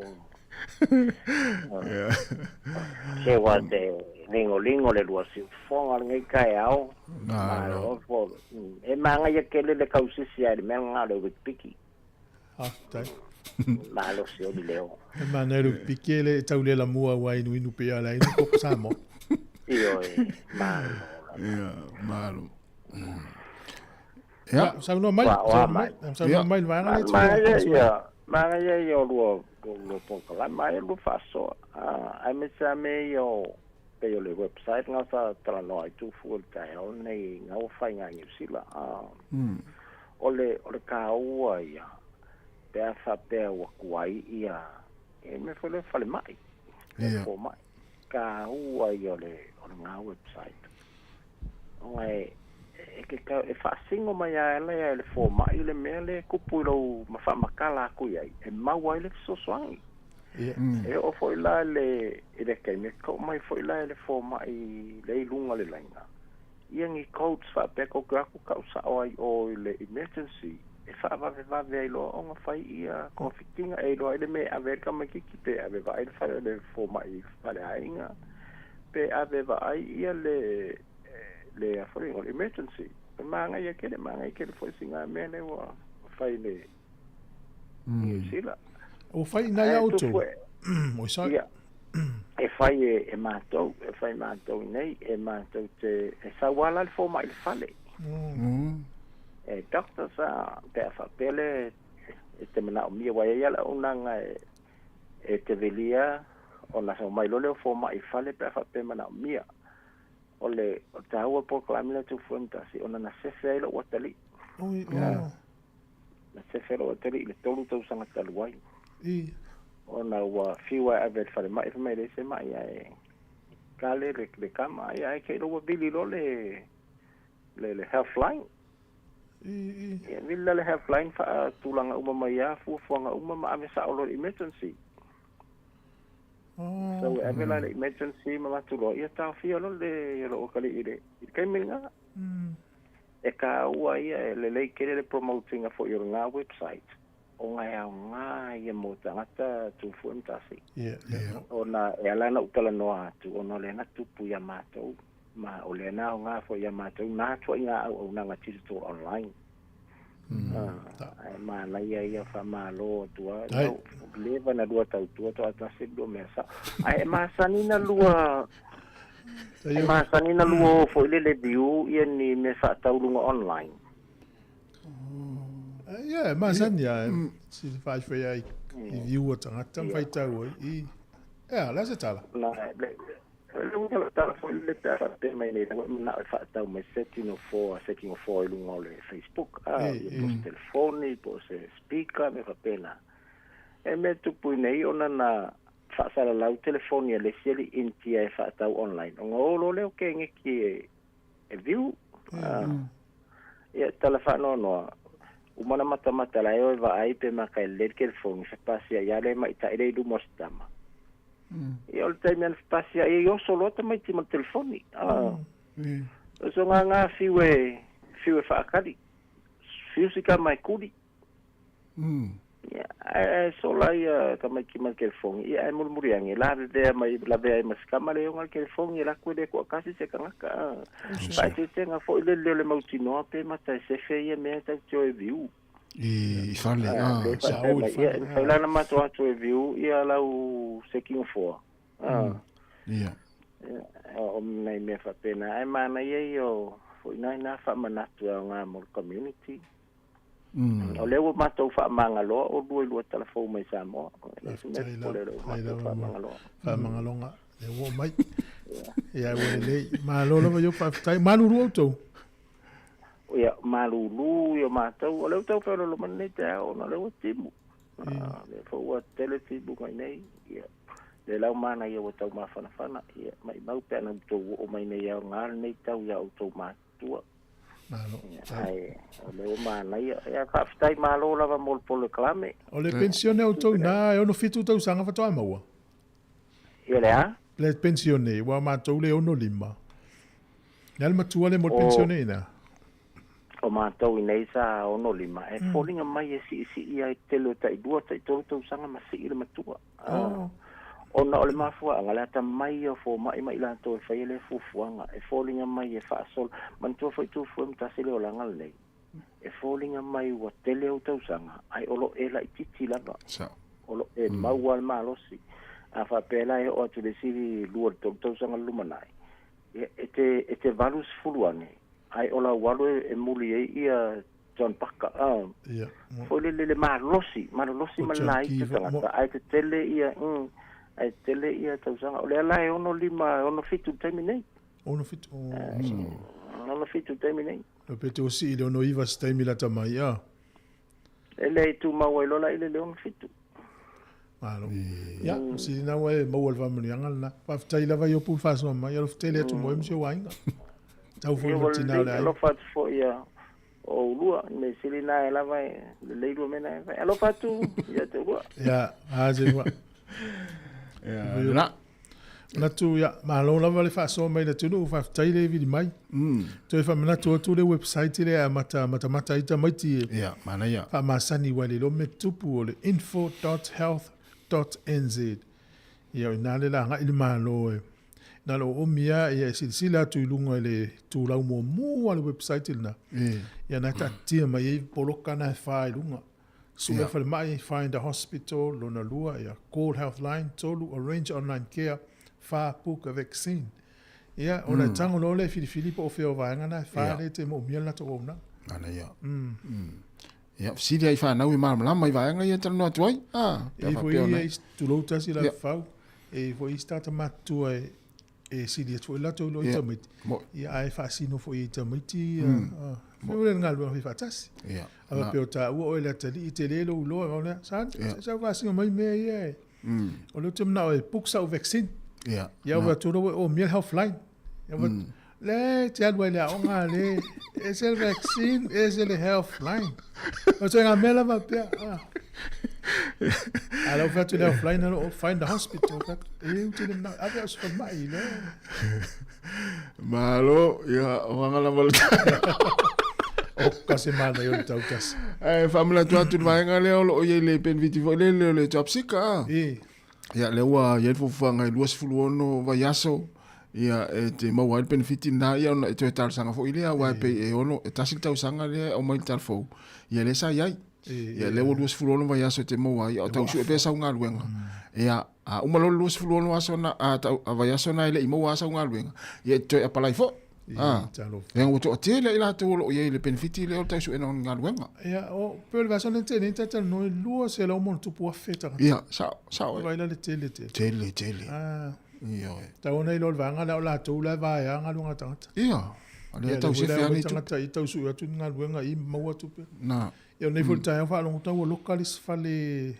Se wa te lingo lingo le lua siufofoga o lenei taeao. Malo fo. E magaia tele le kausisi a le mea lena o le wikipiki. Faafetai. Malosi ai le leo. E manaia le wikipiki e le tau le lamua aua e inuinu pea la inu koko Samoa. Ioe, malo. Ia, malo. Ia, saunoa mai, saunoa mai, saunoa mai le vaega lea. Ia, manaia ia o lua lua polokalame ae lua faasoa. Aemaise lava mea ia o pei o le website na sa talanoa ai Tufu i le taeao lenei na ua fai i Niu Sila. O le o le taua ia pe a faapea ua tuai ia e mea foi lea falemai, Ia. fomai. Taua ia o le o lena website. Ona e e ke tau e faasino mai lava e ala ia e le fomai le mea lea e tupu i lou ma faamatala atu i ai e maua ai le fesoasoani. Ia. E oo foi la i le i le taimi e tau mai foi la e le fomai lea i luga o le laina ia ni codes faapea tou te o atu tau sao ai i o i le emergency e faavavevave ai loa ona fai ia togafitiga e iloa ai le mea e ave ai le tamaititi pe ave vaai le fale le fomai i faleaiga pe ave vaai ia le le a foi o le emergency. E manaia tele, manaia tele foi sina mea lea ua fai i le Niu Sila. Ua fai i nai Ae a outou. tupu e Oi, sorry. ia e fai e, e matou, e fai matou i nei, e matou te, e sau lava la le fomai i le fale. E doctors a, pe a faapea le, e te manaomia, aua e i ai lava le auaunaga e, e te velia ona sau mai loa lea o fomai i le fale pe a faapea e manaomia. O le, o le taua o le polokalame lea a Tufu Tasi, ona na sefe ai lou atalii. Oi, oh. Na sefe lou atalii i le 3 tausaga talu ai. I. Ona ua fiu lava e ave i le falemai, fai mai e leai se mai ae kale le, le kama, ia ae te i ua vili loa le, le, le health line. I, i. Ia vili la le health line faatulaga uma mai lava fuafuaga uma ma ave sao loa i le emergency. Oh. So e ave la i le emergency ma avatu loa, ia taofia loa le lou atalii i le, i le taimi lena. E taua ia, e lelei tele le promote ina foi o lena website, ona e aoga ia mo tagata tufu ma tasi. Ia, ia. Ona e ala ona ou talanoa atu, ona o lea na tupu ia matou, ma o lea na aoga foi ia matou na ituaiga auaunaga digital online. Ae manaia ia faamalo atu lava. Ai. Lau leva na lua tautua toatasi lua mea sao. Ae e masani na lua e masani na lua o foi le le view ia ni mea faatau luga online. Ia, e masani lava si faifai ai i view a tagata ma faitau ai. I, ia, o le a se tala? Na le O le uiga o lau tala foi lele pe a faapea mai nei ua e manao e faatau mai se tinofoa, se tinofoa i luga o le Facebook, a, ia po o se telefoni, po o se speaker, mea faapena. E mea tupu i nei ona na faasalalau telefoni a le isi alii Initia e faatau online, ona o loa lea o keneki e e view. A, ia tala faanoanoa, uma ona matamata la e o e vaai pe maka e lelei le telefoni, fepasiai lava le maita'i lea i luma o se tama. Ia o le taimi lava na fepasiai ai, oso loa tamaiti ma le telefoni. A, o sogaga fiu e fiu e faakali, fiu si tama e kuli. Ia, ae sola ia tamaiti ma le telefoni, ia ae mulimuli ane, lavevea mai, lavea ai ma si tama le ona le telefoni, e laku e le toatasi se tagata. A, faaeteetega foi le leo o le mautinoa pe mata e sefe ia mea tau te o e viu. I fale, a. Le faapea mai, ia, e mafai la ona matou atu e viu ia lau se tinofoa. A. Ia. O nai mea faapena, ae manaia ia o foi nai na faamanatu e aoga mo le community. O lea ua matou faamagaloa o lua i lua tala fou mai Samoa. Faafetai lava mo faamagaloga lea ua oo mai. Ia ua lelei. Malo lava Iopu, faafetai. Malulu outou? Ia, malulu ia matou. O lea ua tau feoloolo mai lenei taeao ona o lea ua timu. O lea foi ua tele timuga i nei. Ia, lea la ua manaia ua tau mafanafana. Ia, maimau pe ana outou oo mai nei aoga lenei tau ia outou matua. Malo. Ae, o lea ua manaia. Ia, faafetai malo lava mo le polokalame. O le penisione a outou ina e 67 tausaga faatoa maua? Ia le a? Le penisione, ua matou le 65. Le a le matua lea mo le penisione ina? O matou i nei sa 65, e foliga mai e siisii ai tele o tai 2 tai 3 tausaga ma sii le matua. Oh. Ona o le mafuaaga, le atamai ia o fomai ma i latou e faia lea fuafuaga, e foliga mai e faasolo. Manatua foi Tufue ma tasi le olaga lenei, e foliga mai ua tele ou tausaga, ae o lo o e laitiiti lava. O lo o e mau lava le malosi. A faapea la e oo atu i le isi 2 i le 3 tausaga le lumanai, ia, e te, e te 80 ane, ae o lau alu e muli ai ia John Parker, ah. Ia. Foi lele le malosi, malolosi ma le laiti o tagata, ae tetele ia, ae tetele ia tausaga. O lea la e 65, 67 le taimi nei. 67, oh. 67 le taimi nei. Lo pe te osi i le 69 se taimi lata mai, ah. E le i tumau ai loa la i le 67. Malo. Ia, o si na ua e maua le faamanuiaga lena. Faafetai lava i opu le faasoa mai. Alofa tele atu mo e ma si ou aiga. Tau foi ma tina o le aiga. Alofa atu foi ia o ulua, me sili na e lava e lelei lua mena e fai. Alofa atu ia te ulua. Ia, a se ua. Ia, la. Manatu, ia, malo lava le faasoa mai le atunuu, faafetai le vili mai. Toe faamanatu atu le website lea e amata matamata ai tamaiti e Ia, manaia. faamasani ua le iloa mea tupu o le info.health.nz. Ia, o i ina le la agai le Malo e na o le oomi lava ia e silasila atu i luga i le tulau muamua o le website lena. Ia na e taatitia mai ai poloka na e fa i luga. Sue yeah. falemai, find a hospital, lona lua, ia, call healthline, tolu, arrange online care, fa, book a vaccine. Ia, o le tango loa lea e filifili po o fea o vaega na e fa yeah. le te moomia le latou auaunaga. Ana ia. Ia, fesili ai whanau e malamalama i vaega ia talanoa atu ai. Ah, e foi ia i tulou tasi la fau, e foi i tata matua e e sili atu foi latou i lo i tamaiti. Ia, ae faasino foi i tamaiti, foi le galuega fai faatasi. Ia. A faapea o taua oe le atalii tele lou iloa, o lea, sa, sa faasino mai mea ia e. O lea ou te manao e book sau vaccine. Ia. Ia, ua atu loa ua omia le healthline. Ia, ua, le, te alu ai le aoga le, ese le vaccine, ese le healthline. O se ngā mea lava pea. Ah. A lau fai atu le healthline, alo, find the hospital. E, u te le manao, ave au se falemai, le. Malo, ia, o anga lava le O ka se mana i o le tautasi. Ae, faamanatu atu le vaega lea o lo o i ai le penefiti foi lele o le job seeker. Ah. E. Ia, lea ua i ai le fuafuaga i 26 vaiaso, ia, e te maua ai le penefiti lena, ia, ona e toe talosaga foi lea, aua e pei e ono, e tasi le tausaga lea e aumai le tala fou, ia lea sa i ai. Ia, lea ua 26 vaiaso e te maua ai, a o tau sue pea sau galuega. Ia, a uma loa le 26 aso na, a, tau, a vaiaso na e le i maua lava sau galuega, ia e te toe apalai foi. Ah, leaga ua toatele i latou o lo o i ai i le penefiti lea o le tau suega o ni galuega. Ia, o, pei o le vaiaso lea na tea nei, talatalanoa e 200 ma ona tupu afe tagata. Ia, sao, sao e. Vaai la le tele tele. Tele, tele. Ah. Ioe. Tau ona iloa o le vaega lea o latou la e vaea galuega a tagata. Ia, o lea Ia, tau lea foi sefe la e ane omai i tupe. tagata i tau sue atu ni galuega i ma maua tupe. Na. Ia, o lenei foi le taeao faalogo tau ua loka le isi fale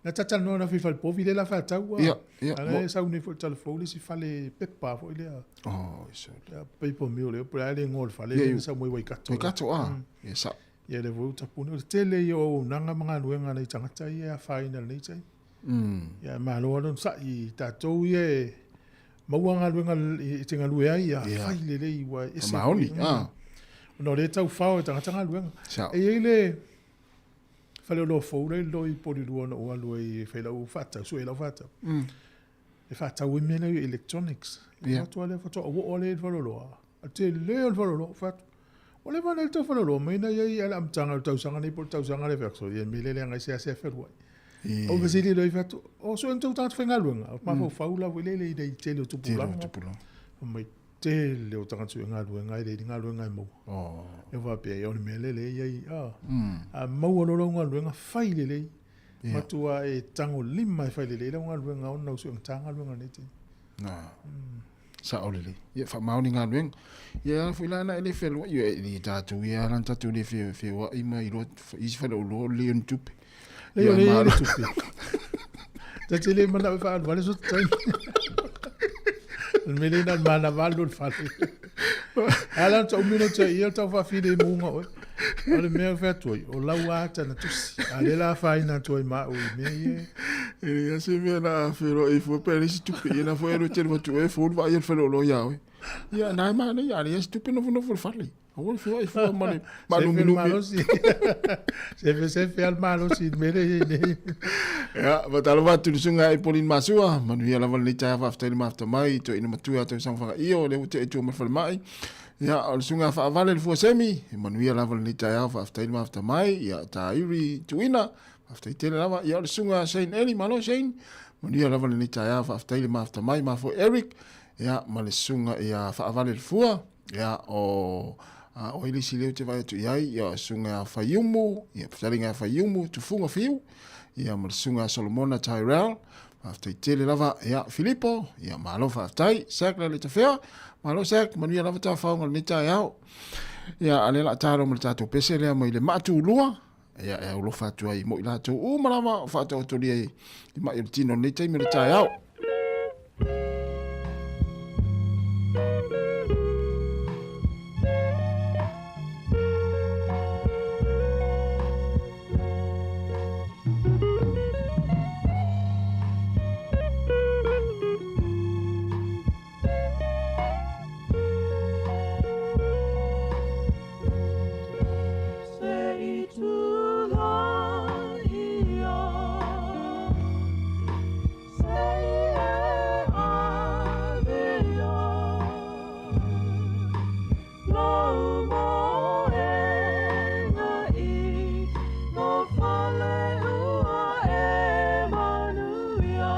na talatalanoa ananafi i le fale povi lea o le a faatau a. Ia, ia, A lea e sau nei foi i le tala fou le isi fale pepa foi lea. Oh, sole. Ia, paper mill lea, po o le a le igoa o le fale Ia, lea i na sau mai Waikato. Waikato, a. Ia, sao. Ia, lea foi ua tapuni. O le tele ia o auaunaga ma galuega a nai tagata ia e afaina i lenei taimi. Ia, malo lava le onosai i tatou ia e maua galuega e te galue ai, ia fai lelei ua ese. Faamaoni, a. Ona o lea e taufao e tagata galuega. Sao. E i ai le faleoloa fou la e i Polilua na ou alu ai e fai lau faatau, sue lau faatau. E faatau ai mea lea electronics. Ia. Atu lea faatoa ou oo lea i le faleoloa. A tele o le faleoloa, fai atu. Ua leva ona i le tau faleoloa mai na i ai a le amataga o le tausaga nei po o le tausaga lea fai atu, ia mea lea leaga ai seasea feluai. Ou fesili loa i fai atu, o sue ni tou tagata faigaluega, o mafaufau lava i le le i tele o Tele tupulaga. o tupulaga. Fai mai, tele o tagata sue galuega, e leai ni galuega e maua. E faapea, ia o le mea lea lea e i ai, a. A maua loa lau galuega, fai lelei. Ia. Matua e tagolima e fai lelei lau galuega ona ua suegata galuega i lenei taimi. Na. Sao lelei. Ia faamaoni galuega. Ia ala foi la na e le fealuai, ia e le tatou ia ala na tatou le feoai ma iloa isi faleoloa o le o ni tupe. Leai, o Ia lea e i ai malo. le tupe. Ta te le manao e faaalu fale so taimi. O le mea lea na o le manava alu le fale. A la na taumi ona tea ia o le tau faafilemu oe. O le mea e fai atu ai, o lau ata na tusi. A lea la afaina atu ai ma au i mea ia. E leai se mea na feloai fua pe a leai se tupe. Ia na foi alu e tele atu oe fou le vaai i le faleoloa ia oe. Ia na e manaia, a leai se tupe nofonofo i le fale. Aua le feoai fua ma le Sefe le maanuminumi. malosi. Sefe sefe lava le malosi i le mea lea e i ai nei. Ia, faatalofa atu i le susuga ia Pauline Masua, manuia lava lenei taeao faafetai le mafuta mai, toeaina matua ia tausaga fagaio, o lea ua tea i tua ma le falemai. Ia, o le susuga faavale le fua semi, e manuia lava lenei taeao faafetai le mafuta mai, ia Tairi Tuina, faafetai tele lava. Ia, o le susuga Shane Eli, malo Shane, manuia lava lenei taeao faafetai le mafuta mai, mafua Eric, ia, ma le susuga ia faavale le fua, ia, o o ai le isi lea ou te vaai atu i ai, ia, o le susuga ia Faiumu, ia, fetalaiga ia Faiumu, Tufuga Fiu, ia, ma le susuga ia Solomona Tyrell, faafetai tele lava, ia, Filipo, ia, malo faafetai, Sac Lale Tafea, malo Sac, manuia lava tafaoga o lenei taeao. Ia, a lea o le a talo ma le tatou pese lea mai le maatulua, ia, e aulofa atu ai mo i latou uma lava o faataotolia i mai o le tino o lenei taimi o le taeao. Se i tula ia, se i e ave ia, lau moenga i no fale ua e manuia.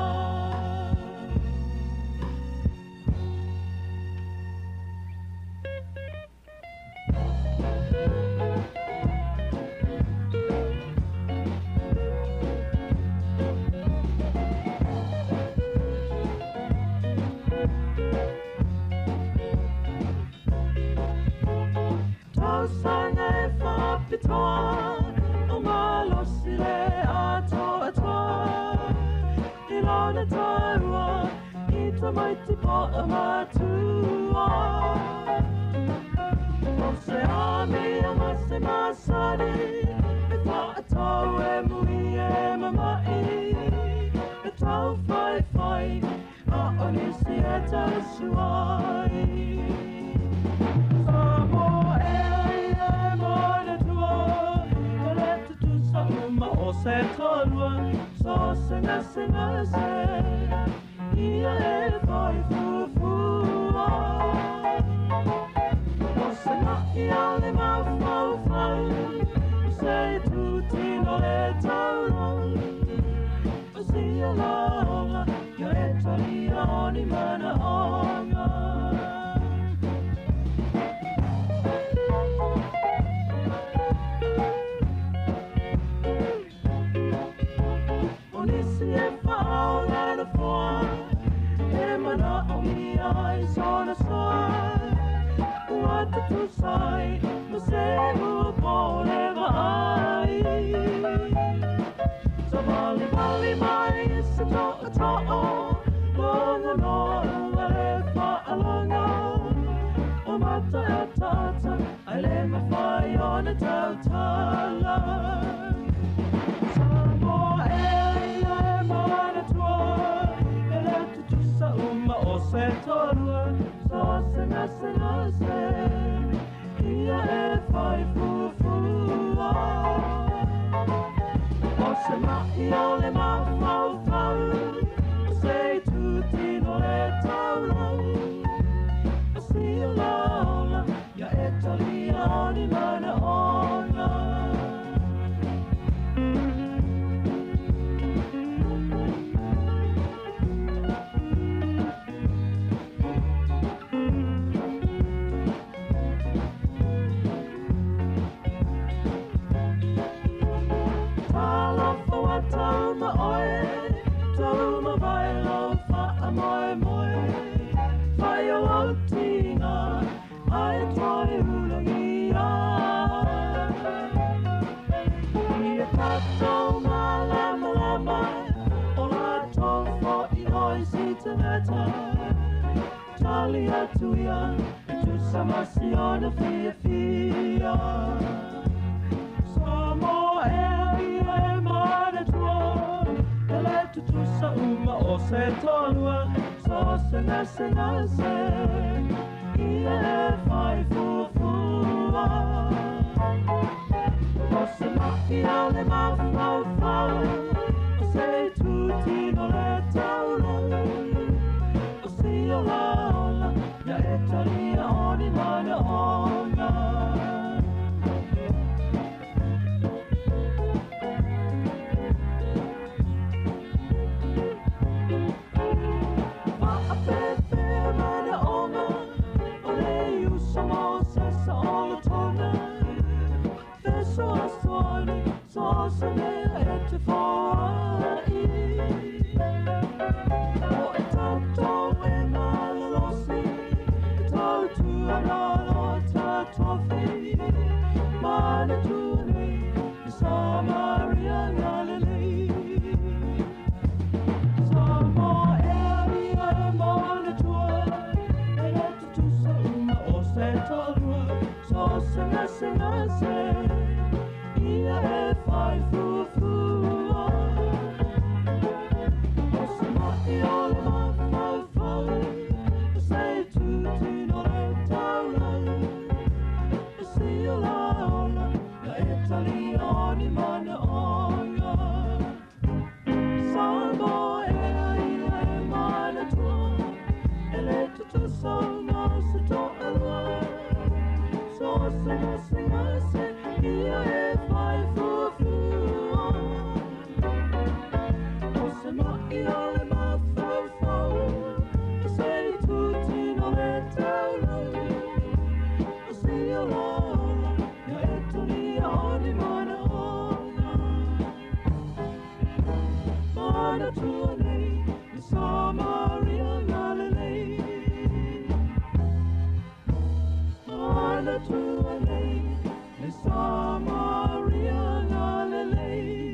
Tausaga e faapitoa, o malosi le atoatoa. I lona taua, i tamaiti po'a matua. O se amia ma se masani, e faatau e mui e mama'i. E tau faifai, a o nisi e tausuai. Samoa e e manatua, o le tutusa uma o se tolua, so se gase gase, ia e fai fuafua. O se na'i a le mafaufau, o se tutino e taurau, o sia laoga, ia e talia o ni manaoga. O nisi e whaonga na whoa, ona tautala. Samoa e ia e manatua, e le tutusa uma o se tolua, so se gase gase, ia e fai fuafua. O se mai o le mafaufau, o se tutino le taulau, o si ola ola, ia e talia o ni mana ona. Talofa wa tauma oe, tauma vai lau whaa moe moe. Whai o au tinga, ai toi ulangi a. Ia tātou malama lama, o la tō fo i oi si tangata. Tali atu ia, e tusa masi ona fia fia. Samoa e ia e manatua, e le tutusa uma o se tolua, so se gase gase, ia e fai fuafua. O se mai o le mafaufau, o se tutino le taulau, o si ola ola, ia e talia o ni mana ona. Samaria Galilee. Samoa e ia e manatua, e le tutusa uma o se tolua, so se gase gase, ia e fai fuafua. O se mai o le mafaufau, o se tutino le taulau, o si ola ola, ia e talia o ni mana ona. Samoa e ia e manatua, e le tutusa uma o se toalua, so se gase gase, ia e fai fuafua. O se mai o le mafaufau, o se tutino le taulau, o si ola ola, ia e talia o ni mana ona. Manatua nei, i Samaria Galilee. Manatua nei, i Samaria Galilee.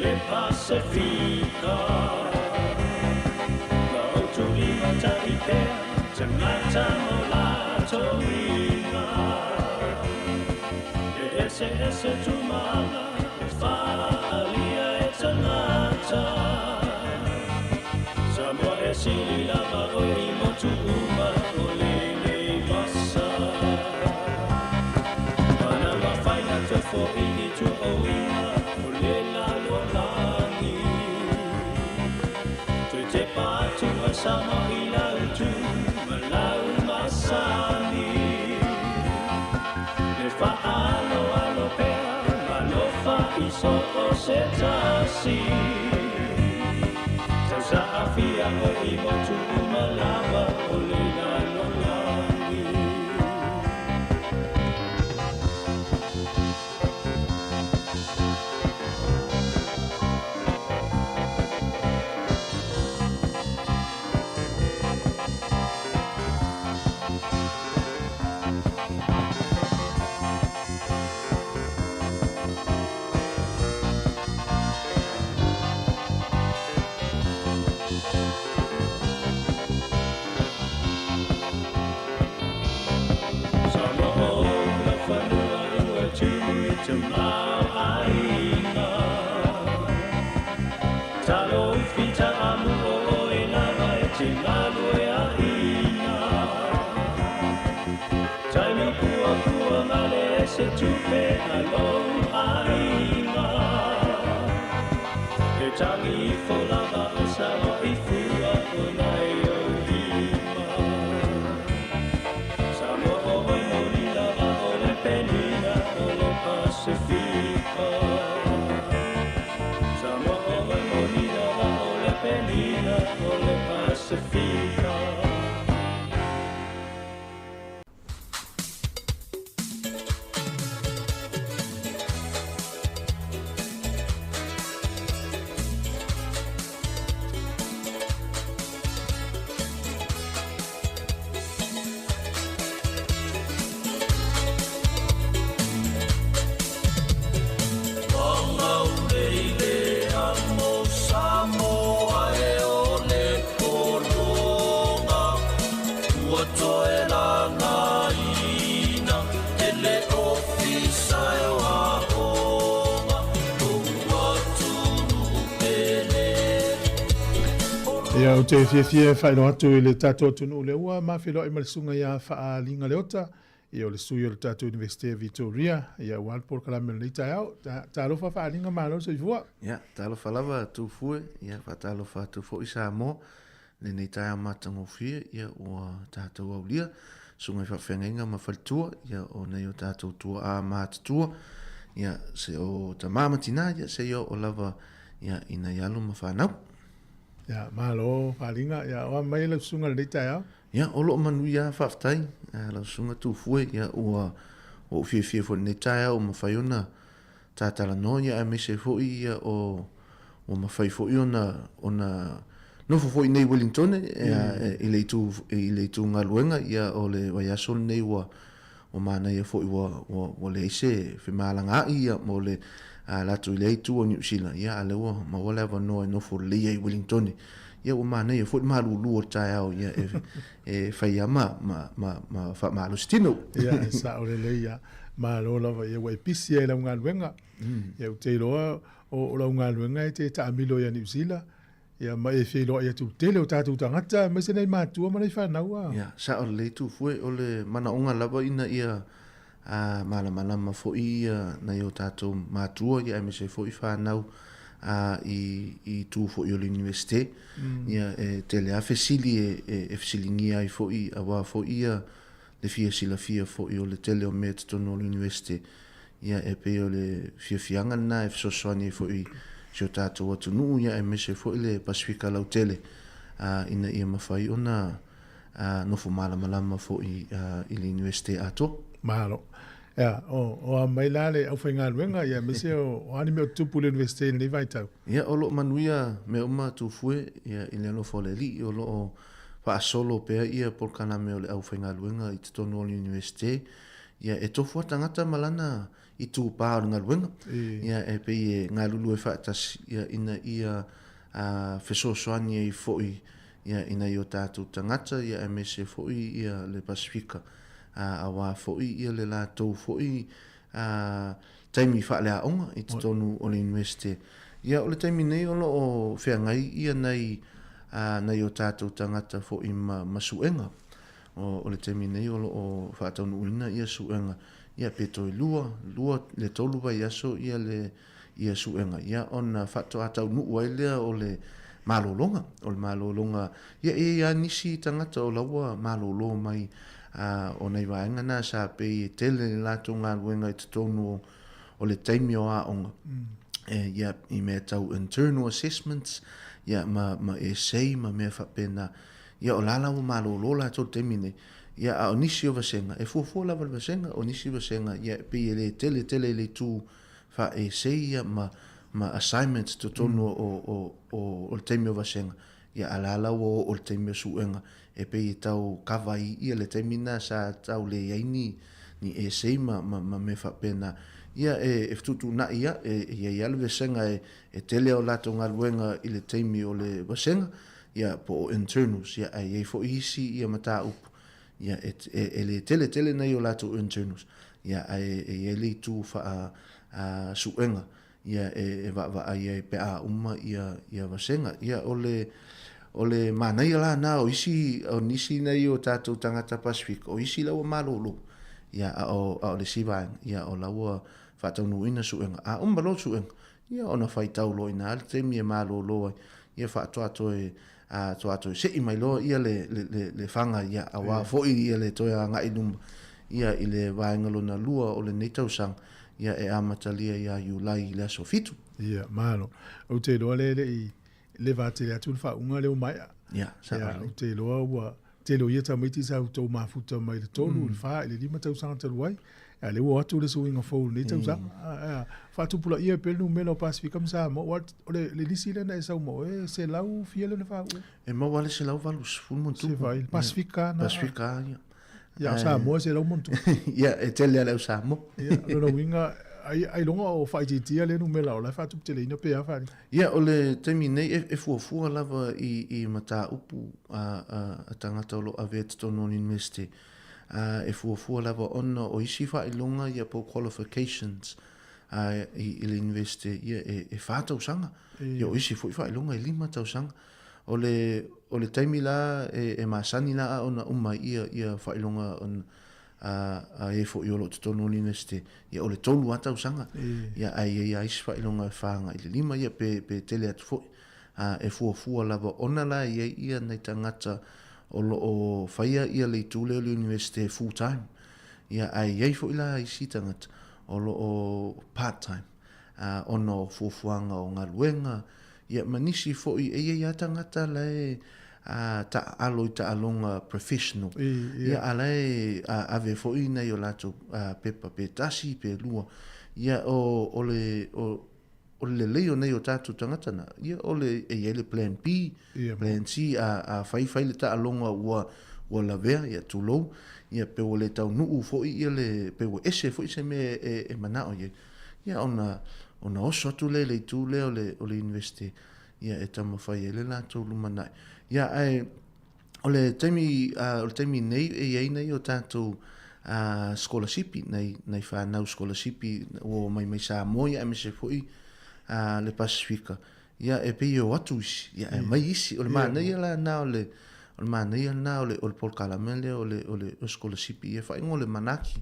le Pasifika. Ma outou limatai pea tagata ma o latou uiga. E eseese tumaaga e faaalia e tagata. Samoa e sili lava oe i motu uma o lenei vasa. Mana mafai na toe fo'i ni tuuaiga o le lalolagi. Toe tepa atu ai Samoa i lau tu ma lau masani. Le faaaloalo pea ma alofa i so o se tasi. Tausaafia oe i motu uma lava o le lalolagi. Samoa o lau fanua ua tumu i te mauaiga. Talo ufi taamu o oe lava e te galueaiina. Taimi puapua ma le ese tupe a lou aiga. E tagi ifo lava o Samoa i fua o nai ou lima. Samoa o oe moni lava o le penina o le Pasifika. Samoa o oe moni lava o le penina o le Pasifika. Ia, ou te fiafia e faailoa atu i le tatou atunuu lea ua mafeiloai ma le susuga ia Faaliga Leota, ia o le sui o le tatou Iunivesite o Vitoria, ia aua le polokalame o lenei taeao. Talofa Faaliga, malo le soifua. Ia, talofa lava Tufue, ia faatalofa atu foi Samoa, lenei taeao matagofie, ia ua tatou aulia, susuga i faafeagaiga ma faletua, ia o nei o tatou tuaa matutua, ia se o tama ma tina, ia seia oo lava ia i nai alo ma fanau. Ia, malo Faaliga, ia o a mai lau susuga i lenei taeao? Ia, o loo manuia lava faafetai, lau susuga Tufue, ia ua ou fiafia foi i lenei taeao ua mafai ona tatalanoa, ia aemaise foi ia o ua mafai foi ona ona nofo foi nei i Wellington i le itu i le itu galuega, ia o le vaiaso lenei ua ua manaia foi ua ua ua leai se femalagaai ia mo le ala atu i lea itu o Niu Sila, ia a lea ua maua le avanoa e nofo lelei ai i Wellington, ia ua manaia foi le malulu o le taeao ia e e fai lava ma ma ma ma faamalosi tino. Ia, e sao lelei lava. Malo lava ia ua e pisi ai i lau galuega. Ia ou te iloa o lau galuega e te taamilo ia Niu Sila, ia ma e feiloai atu i le tele o tatou tagata aemaise nai matua ma nai fanau a. Ia, sao lelei Tufue, o le manaoga lava ina ia malamalama foi ia nai o tatou matua ia aemaise foi fanau i itu foi o le Iunivesite. Ia e tele lava fesili e fesiligia ai foi aua foi ia le fia silafia foi o le tele o mea i totonu o le Iunivesite. Ia e pei o le fiafiaga lena e fesoasoani ai foi i si o tatou atunuu ia aemaise foi le Pasefika lautele ina ia mafai ona nofo malamalama foi i le Iunivesite atoa. Malo. Ia, o a mai la le aufaigaluega, ia aemaise o a ni mea o tutupu i le Iunivesite i lenei vaitau? Ia, o lo o manuia mea uma Tufue, ia, i le alofa o le Alii, o lo o faasolo pea ia polokalame o le aufaigaluega i totonu o le Iunivesite. Ia, e tofu lava tagata ma lana itupā o le galuega, ia, e pei e galulue faatasi, ia, ina ia fesoasoani ai foi, ia, i nai o tatou tagata, ia, aemaise foi ia le Pasefika, aua foi ia le latou foi taimi faaleaoga i totonu o le Iunivesite. Ia, o le taimi nei o lo o feagai ia nai, nai o tatou tagata foi ma, ma suega. O, o le taimi nei o lo o faataunuuina ia suega, ia pe toe lua, lua le tolu vaiaso ia le, ia suega, ia ona faatoa taunuu ai lea o le malologa, o le malologa, ia e i ai lava nisi tagata o la ua malolo mai, ā, o nai vaega na sa pei e tele le latou galuega i totonu o, o le taimi o aoga, e, ia, i mea tau internal assessments, ia, ma, ma essay ma mea faapena. Ia, o la la ua malolo latou i le taimi nei. Ia, a o nisi o vasega, e fuafua lava le vasega, o nisi vasega, ia, e pei e le tele tele i le itu faa-essay ia ma, ma assignments i totonu o, o, o, o le taimi o vasega. Ia, a la la ua oo i le taimi o suega, e pei e tau kava ai ia le taimi lena sa tau leai ni, ni essay ma, ma, ma mea faapena. Ia, e, e fetuutuunai ia, e, e i ai lava le vasega e, e tele o latou galuega i le taimi o le vasega, ia, po o internals, ia, ae i ai foi isi ia mataupu, ia, e, e, e le tele tele nai o latou internals, ia, ae e i ai le itu faa, a, suega, ia, e, e vaavaai ai pe a uma ia, ia vasega. Ia, o le, o le manaia la na o isi, o nisi nei o tatou tagata Pasefika, o isi la ua malolo, ia, a o, a o le isi vaega, ia, o la ua faataunuuina suega. A uma loa suega, ia, ona faitau loa i ina le taimi e malolo ai, ia faatoa toe, a, toa toe sei mai loa ia le, le, le, le faga, ia, aua foi ia le toe agai luma, ia, i le vaega lona lua o lenei tausaga, ia, e amatalia ia Iulai i le aso 7. Ia, malo. Ou te iloa le le i le vatele atu le faauga lea ua maea. Ia, sa Ia, ou te iloa ua tele o ia tamaiti sa outou mafuta mai le 3, le 4, i le 5 tausaga talu ai. A lea ua o atu le suiga fou i lenei tausaga. A, faatupulaia pea le numera o Pasefika ma Samoa. Aua o le, le lisi lea na e sau ma oe, e selau fia lea na faauu? E maua le 180 ma ona tupu. Se vai, Pasefika na. Pasefika, ia. Ia, o Samoa e selau ma ona tupu. Ia, e tele lava le au Samoa. Ia, o lona uiga, ai, ailoga o faaitiitia lea numera o la e faatuputeleina pe a faaali. Ia, o le taimi nei, e, e fuafua lava i, i mataupu a, a, a tagata o lo o avea i totonu o le University. A, e fuafua lava ona o isi faailoga ia po o qualifications a, i, i le University, ia, e, e fa tausaga. Ia, o isi foi faailoga e lima tausaga. O le, o le taimi la e, e masani la a ona uma ia, ia faailoga ona, a, a e foi o lo o totonu o le University, ia o le tolu lava tausaga. Ia, ae i ai lava isi faailoga e fa agai i le lima, ia pe, pe tele atu foi. A, e fuafua lava ona la e i ai ia nai tagata o lo o faia ia le itu lea o le University full time. Ia, ae i ai foi la isi tagata o lo o part time, a, ona o fuafuaga o galuega, Ia, ma nisi foi, e i ai lava tagata la e taaalo i taaloga professional. Ia, a la e ave foi nai o latou pepa pe tasi pe lua. Ia, o, o le, o, o le lelei o nei o tatou tagata na, ia, o le, e i ai le plan B, plan C, a, a fai fai le taaloga ua, ua lavea, ia, tulou, ia, pe ua le taunuu foi ia le, pe ua ese foi se mea e, e manao i ai. Ia, ona, ona oso atu lea i le itu lea o le, o le University, ia, e taumafai ai le latou lumanai. Ia, ae, o le taimi, uh, o le taimi nei e i ai nei o tatou uh, sikolasipi, nei, nei whanau sikolasipi ua omai mai Samoa, ia, aemaise foi uh, le Pasifika. Ia, e pei e o atu isi, ia, e mai isi. O le manaia la na o le, o le manaia lena o le, o le polokalame lea o le, o le, o sikolasipi, ia, faaigoa o le Manaaki,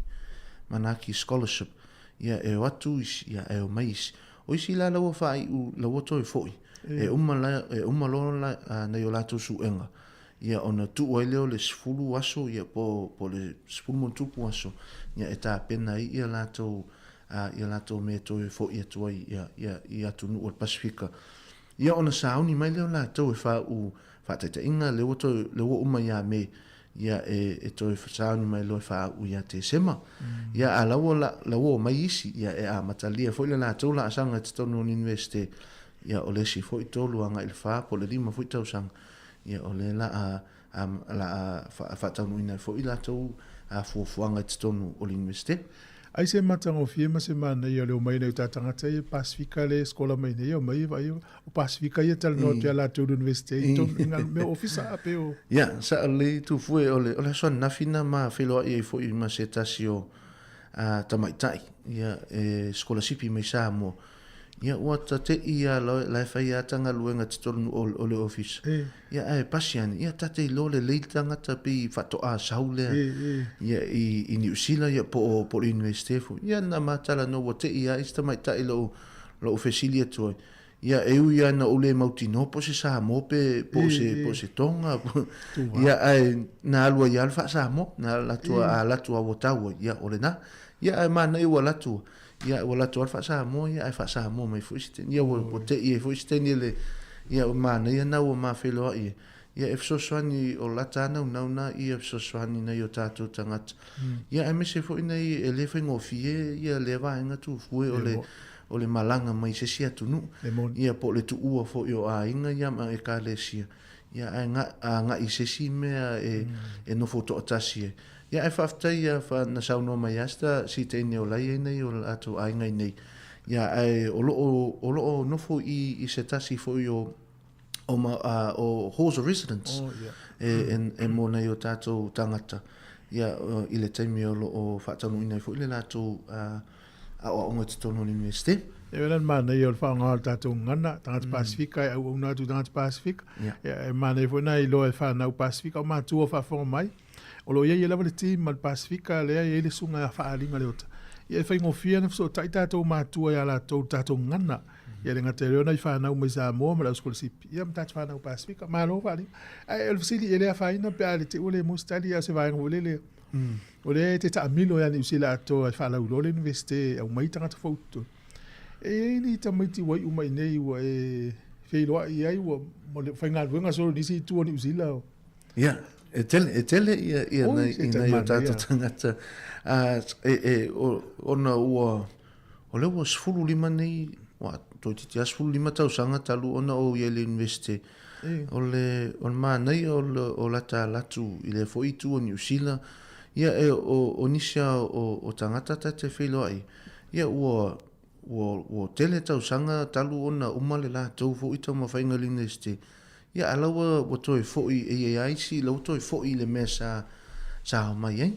Manaaki Scholarship. Ia, e o atu isi, ia, e omai isi. O isi la la ua faaiu, la ua toe foi. E uma la, e uma loa la, a, nai o latou suega. Ia, ona tuu ai lea o le 10 aso, ia, po, po o le 10 ma ona tupu aso, ia, e tapena ai ia latou, a, ia latou mea e toe foi atu ai, ia, ia, i atunuu o le Pasifika. Ia, ona sauni mai lea o latou e faauu faataitaiga, lea ua toe, lea ua uma ia Me, ia e, e toe sauni mai loa e faauu ia Tesema. Ia, a la ua, la, la ua omai isi, ia e amatalia foi le latou laasaga i totonu o le Universite, ia o le isi foi tolu agai i le fa po o le lima foi tausaga, ia o lea la a, a, la a faataunuuina ai foi latou fuafuaga i totonu o le Universite. Ai se matagofie ma se manaia o le omai nai o tatou tagata ia Pasefika lea e sekola mai nei, omai e vaai o Pasefika ia e talanoa atu ia latou i le Universite i totonu i ngā mea ofisa a pe o. Ia, sao lelei Tufue, o le, o le aso ananafi na ma feiloai ai foi ma se tasi o tamaitai, ia, e sikolasipi mai Samoa. Ia ua tate'i ia la e fai ata galuega totonu o le ofisa. Ia ae pasi ane, ia tate iloa lelei le tagata pei faatoa sau lea ia i Niu Sila ia po o po o le Universite foi. Ia na ma talanoa ua te'i lava isi tamaitai i lou lou fesili atu ai. Ia e ui lava ina ou le mautinoa po o se Samoa pe po o se po o se Tonga. Ia ae na alu ai lava le faa-Samoa, na alu atu a alu atu lava ua tau ai, ia o lena. Ia ae manaia ua alu atu Ia, ua alu atu lava le faa-Samoa, ia, ae faa-Samoa mai foi se taimi. Ia, ua te'i ai foi se taimi e le, ia, o manaia na ua ma feiloai ai. Ia, e fesoasoani, o lata lava naunau na ia fesoasoani nai o tatou tagata. Ia, aemaise foi nai, e le faigofie ia lea vaega tufue o le, o le malaga mai se isi atunuu. Ia, po o le tuua foi o aiga ia ma ekalesia. Ia, ae agai i se isi mea e nofo toatasi ai. Ia ae faafetai ia fa na saunoa mai lava sita si teine o la e i ai nei o latou aiga i nei. Ia ae o loo o loo nofo i i se tasi foi o o ma a o halls of residence oh, yeah. e, e, e mo nei o tatou tagata. Ia i le taimi o loo faataunuuina ai foi le latou uh, aoaoga i totonu o le Universite. E wena manaia o le whaonga o le tātou ngana, tagata Pasifika e auauna atu tagata Pasifika. Yeah. E manaia foi nā iloa e whanau Pasifika o mātua whaafonga mai. O lo o i ai lava le team ma le Pasifika lea e i ai le susuga ia Faaaliga Leota. Ia e faigofie ona fesootai tatou matua ia latou i le tatou gagana. Ia le gata i lea o nai fanau mai Samoa ma le ausikolasipi, ia ma tatou fanau Pasifika. Malo Faaaliga. Ae o le fesili, e le afaina pe a le te i ua le maua se tali, a o se vaega foi lele, o lea e te taamilo ia Niu Sila atoa e faalauiloa le Iunivesite e aumai tagata fou i totonu. E i ai ni tamaiti ua iu mai i nei ua e feiloai ai ua faigaluega solo i nisi itu o Niu Sila? Ia, e tele, e tele ia, ia Oi, nai, i nai o tātou tangata. Uh, e, e, o, ona ua, o lea ua 15 nei, ua, toeitiiti lava 15 tausaga talu ona ou i ai i le Universite. E. O le, o le manaia o, le, o lata alatu i lea foi itu o Niu Sila, ia e, o, o nisi a o, o tagata ta te feiloai, ia ua, ua, ua tele tausaga talu ona uma le latou foi taumafaiga i le Universite. Ia, a la ua, ua toe foi, e i ai lava isi, la ua toe foi i le mea sa, sa omai ai.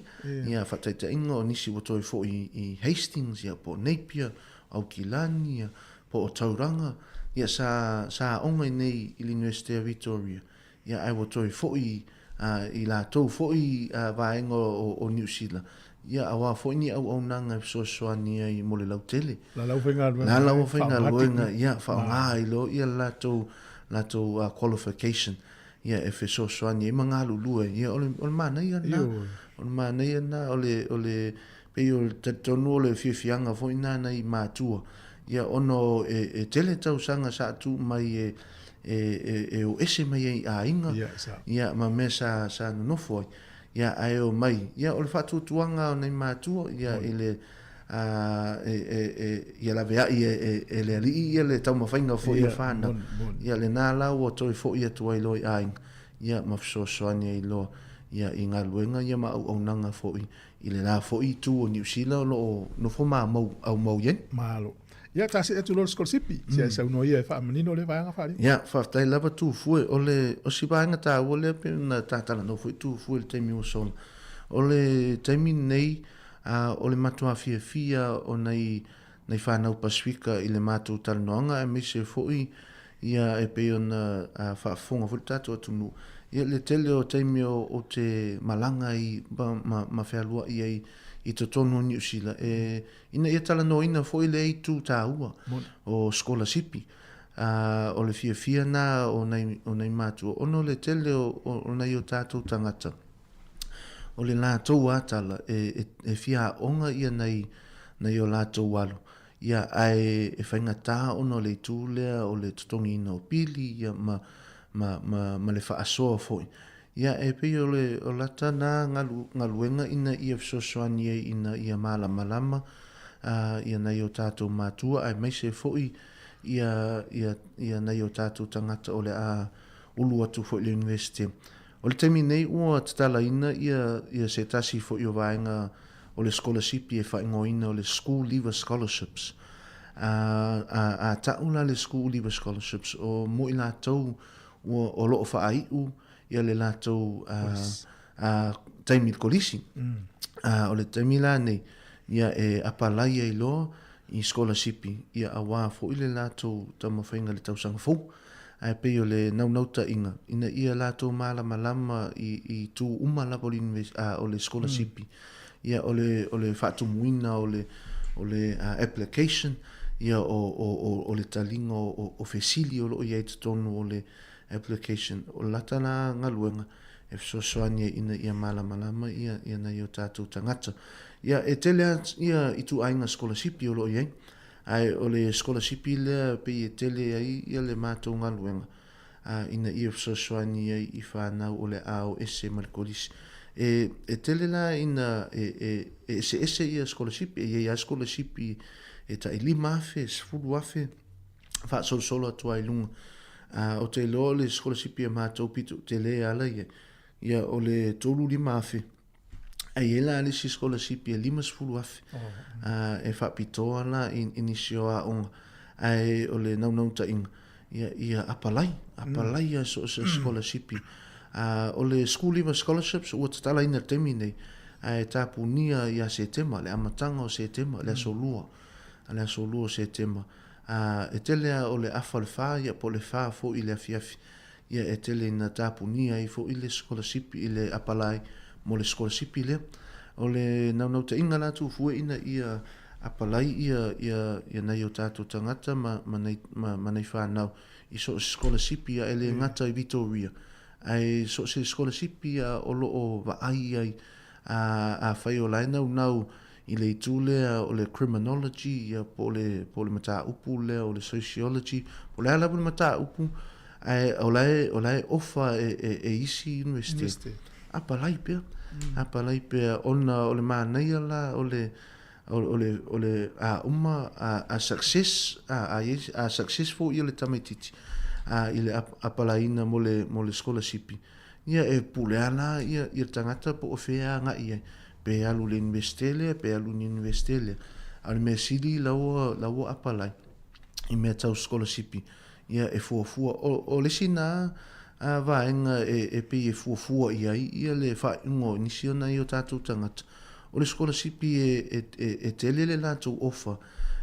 Ia, faataitaiga o nisi ua toe foi i Hastings, ia, po o Napier, Aukilani, ia, po o Tauranga, ia, sa, sa aoga i nei i le Universite o Victoria, ia, ae ua toe foi i latou foi vaega o, o Niu Sila, ia, aua foi ni auaunaga e fesoasoani ai mo le lautele. La lau faigaluega. La lau faigaluega, ia, faaaoga ai loa ia le latou latou qualification ia e fesoasoani ai ma galulue ai. Ia o le o le manaia lena. O le manaia lena o le o le pei o le talitonu o le fiafiaga foi lena nai matua. Ia ona o e e tele tausaga sa tuu mai e e e e o ese mai ai i aiga ia ma mea sa sa nonofo ai. Ia ae o mai ia o le faatuatuaga o nai matua ia i le ā, e, e, e, ia laveai e, e, e le Alii ia le taumafaiga foi o whanau. Ia lenā la ua toe foi atu ai loa i aiga, ia ma fesoasoani ai loa ia i galuega ia ma auaunaga foi i le la foi itu o Niu Sila o lo o nofo mamou aumau i ai. Malo. Ia, ta see atu loa le sikolasipi, se ai saunoa ia e faamanino lea vaega faaaliga. Ia, faafetai lava Tufue, o le, o si vaega taua lea pei ona ta talanoa foi Tufue i le taimi ua sola. O le taimi lenei, Ā, o le matua fiafia o nai, nai whānau Pasifika i le mātou talanoaga aemaise foi ia e pei ona faafofoga foi le tātou atunuu, ia le tele o taimi o, o te malaga ai ma, ma, ma fealuai ai i totonu o Niu Sila, e, ina ia talanoaina foi lea itu tāua o sikolasipi. Ā, o le fiafia nā o nai, o nai mātua, ona o le tele o, o, o nai o tātou tangata, o le latou a tala e, e, e fia aoga ia nei, nei o latou alo, ia, ae e faigata ona o le itu lea o le totogiina o pili, ia, ma, ma, ma, ma le faasoa foi. Ia, e pei o le, o lata na galu, galuega ina ia fesoasoani ai ina ia malamalama, a, ia nai o tatou matua, aemaise foi ia, ia, ia nai o tatou tagata o le a ulu atu foi i le Universite. O le taimi nei ua tatalaina ia, ia se tasi foi o vaega o le sikolasipi e faaigoaina o le School Leaver Scholarships. A, a, a ta'u la le School Leaver Scholarships, o mo i latou ua, o lo'o fa'ai'u ia le latou a, a, taimi i le kolisi. A, o le taimi la nei, ia e apalai ai loa i sikolasipi, ia auā fo'i le latou taumafaiga i le tausaga fou. Ae pei o le naunautaiga, ina ia latou malamalama i, i itu uma lava o le a, o le sikolasipi, ia o le, o le faatumuina o le, o le application, ia o, o, o, o le taliga o, o, o fesili o lo o i ai i totonu o le application. O lata la galuega e fesoasoani ai ina ia malamalama ia, ia nai o tatou tagata. Ia, e tele lava ia ituaiga sikolasipi o lo o i ai, Ae o le sikolasipi lea pei e tele ai ia le matou galuega, a ina ia fesoasoani ai i fanau o le a o ese ma le kolisi. E, e tele la ina e, e, e eseese ia sikolasipi, e i ai lava sikolasipi e tai 5,000, 10,000, faasolosolo atu lava i luga. A, ou te iloa o le sikolasipi a matou pito tele e ala i ai, ia o le 35,000. Ae i ai la le isi sikolasipi e 50,000 e faapitoa la i nisi o aoga. Ae o le naunautaiga, ia, ia apalai, apalai a so o se sikolasipi. O le School Leaver Scholarships ua tatalaina i le taimi nei, ae tapunia ia Setema, le amataga o Setema, le aso Lua, le aso Lua o Setema. E tele lava o le afa o le fa, ia po o le fa foi i le afiafi. Ia e tele ina tapunia ai foi le sikolasipi i le apalai mo le sikolasipi lea. O le naunautaiga la Tufue ina ia apalai ia ia ia nai o tatou tagata ma ma nai ma ma nai fanau i so o se sikolasipi a e le gata i Vitoria ae so o se sikolasipi a o lo o vaai ai a afai o la e naunau i le itu lea o le criminology ia po o le po o le mataupu lea o le sociology po o le a lava le mataupu ae o la e o la e ofa e e e isi Universite apalai pea apalai pea ona o le manaia la o le o le o le a uma a a success a a a successful ia le tamaititi a i le apalaiina mo le mo le sikolasipi Ia e pule ana ia ia le tagata po o fea agai i ai, pe alu i le Iunivesite lea, pe alu i le Iunivesite lea. A o le mea sili la ua la ua apalai i mea tau sikolasipi, ia e fuafua. O o le isi na a vaega e e pei e fuafua i ai ia le faaiuga o nisi o nai o tatou tagata, o le sikolasipi e e e e tele le latou ofa,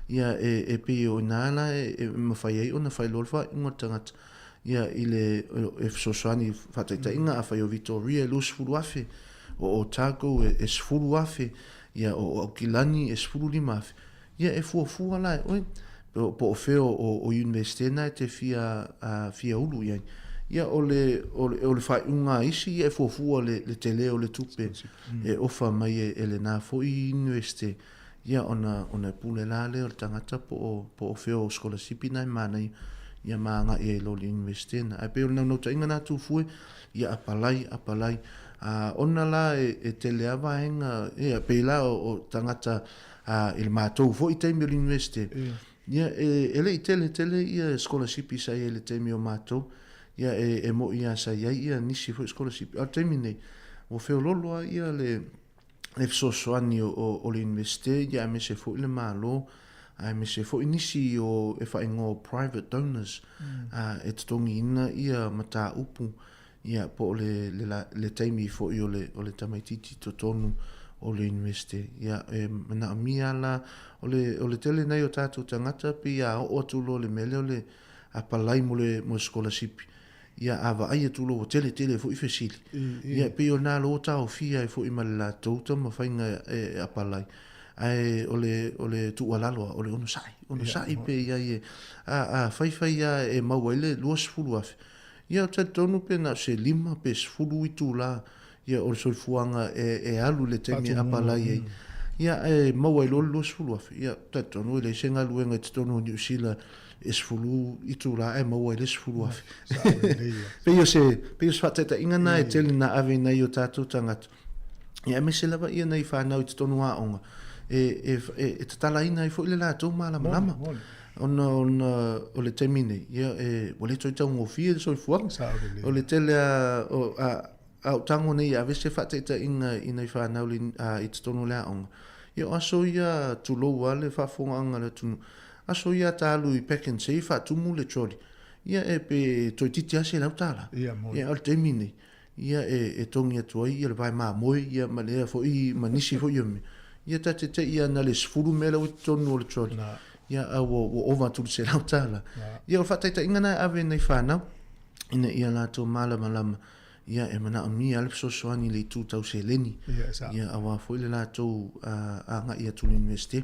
ia e e pei o ina la e e mafai ai ona fai loa le faaiuga o le tagata. Ia, i le, e fesoasoani i faataitaiga, afai o Vitoria e 20,000, o Otago e 10,000, ia, o Aukilani e 15,000. Ia, e fuafua la e oe, po o fea o Iunivesite na e te fia, fia ulu i ai. Ia, o le, o le, o le faaiuga a isi, ia e fuafua le, le tele o le tupe e ofa mai e lena foi Iunivesite. Ia, ona, ona e pule la lea o le tagata po o, po o fea o sikolasipi na e manaia, ia ma agai ai loa i le Iunivesite na. Ae pei o le naunautaiga na Tufue, ia apalai, apalai. A, ona la e, e tele a vaega, ia, pei la o, o tagata a, i le matou foi taimi o le Iunivesite, ia, e, e le i tele tele ia sikolasipi sa i ai i le taimi o matou, ia, e, e mo'i a sa i ai ia nisi foi sikolasipi. A o le taimi nei, ua feololo a ia le, le fesoasoani o le Iunivesite ia aemaise foi le Malo aemaise foi nisi o e faaigoa o private donors e totogiina ia mataupu ia po o le le le taimi foi o le o le tamaititi i totonu o le Iunivesite. Ia e manaomia la o le o le tele nei o tatou tagata pei a oo atu loa i le mea lea o le apalai mo le mo le sikolasipi Ia, a vaai atu loa ua tele tele foi fesili. Ia, e pei o lena loa ua taofia ai foi ma le latou taumafaiga e apalai. Ae o le, o le tuualalo lava, o le onosai, onosai pea i ai e, a, a faifai lava e maua ai le 20,000, ia, ou te talitonu pe na o se 5 pe 10 itula Ia, o le soifuaga e, e alu i le taimi e apalai ai. Ia, ae maua ai loa le 20,000. Ia, talitonu e leai se galuega i totonu o Niu Sila e 10 itula ae maua ai le 10,000. Pei o se, pei o se faataitaiga na e tele na ave i nai o tatou tagata. Ia, aemaise lava ia nai fanau i totonu o aoga, e, e, e, e tatalaina ai foi le latou malamalama. Ona, ona o le taimi nei, ia, e, ua le toe taugofie le soifuaga. O le tele a, o, a, A ou tago nei e ave se faataitaiga i nai fanau le, a, i totonu o le aoga, ia o aso ia tulou a le faafofogaaga a le atunuu, aso ia ta alu i Pak'nSave faatumu le trolley, ia e pe toeitiiti lava $100. Ia, moni. Ia a o le taimi nei, ia e, e togi atu ai ia le vae mamoe ia ma lea foi ma nisi foi o mea. Ia ta te te i ana le 10 mea la ua i totonu o le trolley. Na. Ia a ua, ua ova atu i le $100. Na. Ia o le faataitaiga na e ave i nai fanau ina ia latou malamalama Ia, e manaomia lava le fesoasoani i le itu tau seleni, Ia, e sao. ia, aua foi le latou agai atu i le Iunivesite.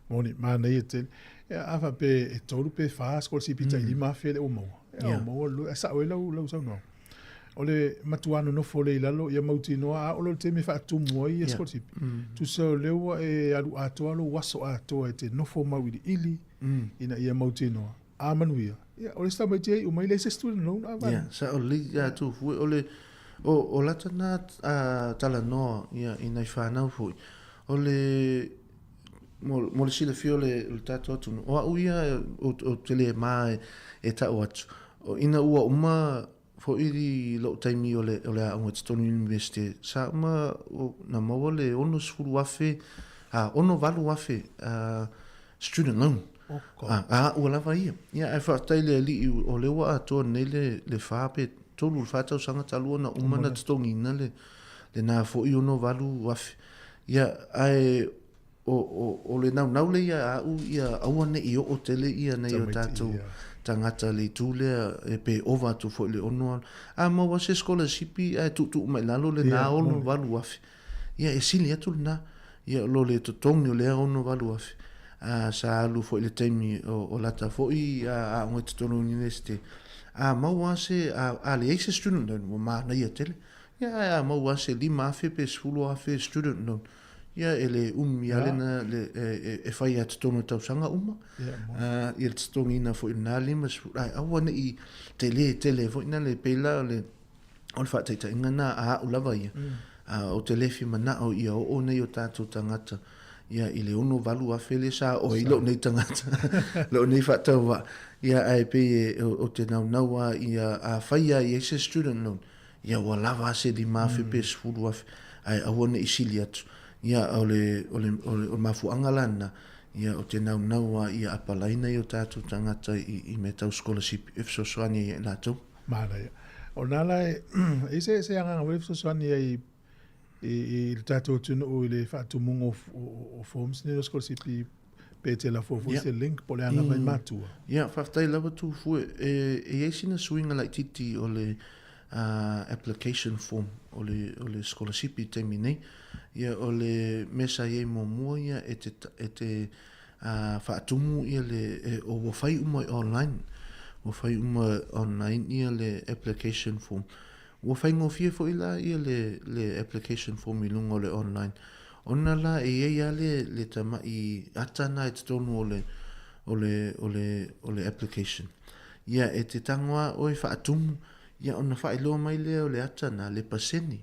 Moni, manaia tele. Ia, a faapea e 3 pe 4 sikolasipi tai 5,000 lea ua maua, ia, ua maua le, ae sao ai lau, lau saunoaga. O le matua nonofo lea i lalo, ia mautinoa a oo loa i le taimi e faatumu ai ia sikolasipi, tusa o lea ua e alu atoa lou aso atoa e te nofo mauiliili ina ia mautinoa. A manuia, ia, o le isi tamaiti e iu mai, leai se student loan a vale. Ia, sao lelei ia Tufue, o le, o, o lata na a, talanoa ia, i nai whanau foi. O le, mo, mo le silafia o le, o le tātou atunuu, o au ia o, o te le mā e, e tau atu. O, ina ua uma foi i lou taimi o le, o le aoga i totonu University, sa uma o, na maua le 60,000, a, 68,000 a, student loan. Oh God. A, a ua lava ia. Ia, ae faafetai le alii o lea ua atoa nei le, le whā pe tolu, le whā tausaga talu ona uma na totogiina le, lena foi 68,000. Ia, ae o, o, o le naunau lea ia a au ia aua ne i oo tele ia nei o tatou tagata le itu lea e pe ova atu foi le ono a maua se sikolasipi ae tuutuu mai lalo lena 68,000. Ia e sili atu lena ia lo le totogi o lea 68,000. A sa alu foi le taimi o, o lata foi a aoga i totonu o University. A maua se a, a leai se student loan ua manaia tele. Ia ae a maua se 5,000 pe 10,000 student loan. Ia e le umi lava lena le, e, e fai a totonu o tausaga uma. Ia, ia le totogiina foi lena 50, ae aua ne i tele tele foi na le pei la o le, o le faataitaiga na a au lava ia. A, ou te le fia manao ia oo nei o tatou tagata ia i le 68,000 lea sa oo ai lou nei tagata, lou nei faatauvaa. Ia ae pei e, o te naunau lava ia afai lava i ai se student loan, ia ua lava a se 5,000 pe 10,000, ae aua ne i sili atu. Ia o le, o le, o le, o le mafuaaga la lena, ia o te naunau lava ia apalai nai o tatou tagata i, i mea tau sikolasipi e fesoasoani ai ia i latou. Manaia. O na la e, e se, se agaga foi le fesoasoani ai i, i le tatou atunuu i le faatumuga o, o, o forms nei o sikolasipi pe te lafo foi se link po o le a lava i matua. Ia, faafetai lava Tufue. E, e i ai sina suiga laitiiti o le application form o le, o le sikolasipi i le taimi nei. Ia, o le mea sa i ai muamua ia e te, e te faatumu ia le, e, o ua fai uma i online. Ua fai uma online ia le application form. Ua faigofie foi la ia le, le application form i luga o le online. Ona la e i ai lava le, le tama'i ata na i totonu o le, o le, o le, o le application. Ia, e te tago lava oe faatumu, ia ona faailoa mai lea o le ata na, le pasene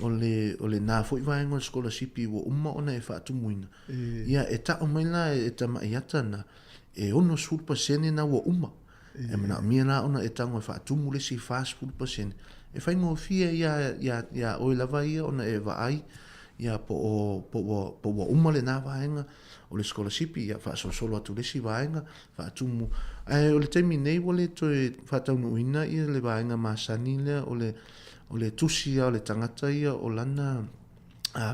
o le, o lena foi vaega o le sikolasipi ua uma ona e faatumuina. Ia, e ta'u mai la e tama'i ata na, e 60% na ua uma. E manaomia la ona e tago e faatumu le isi 40%. E faigofie iā, iā, iā oe lava ia ona e vaai, ia po o, po ua, po ua uma lena vaega o le sikolasipi, ia faasolosolo atu le isi vaega, faatumu. Ae o le taimi nei ua le toe faataunuuina ia le vaega masani lea o le, o le tusi lava o le tagata ia o lana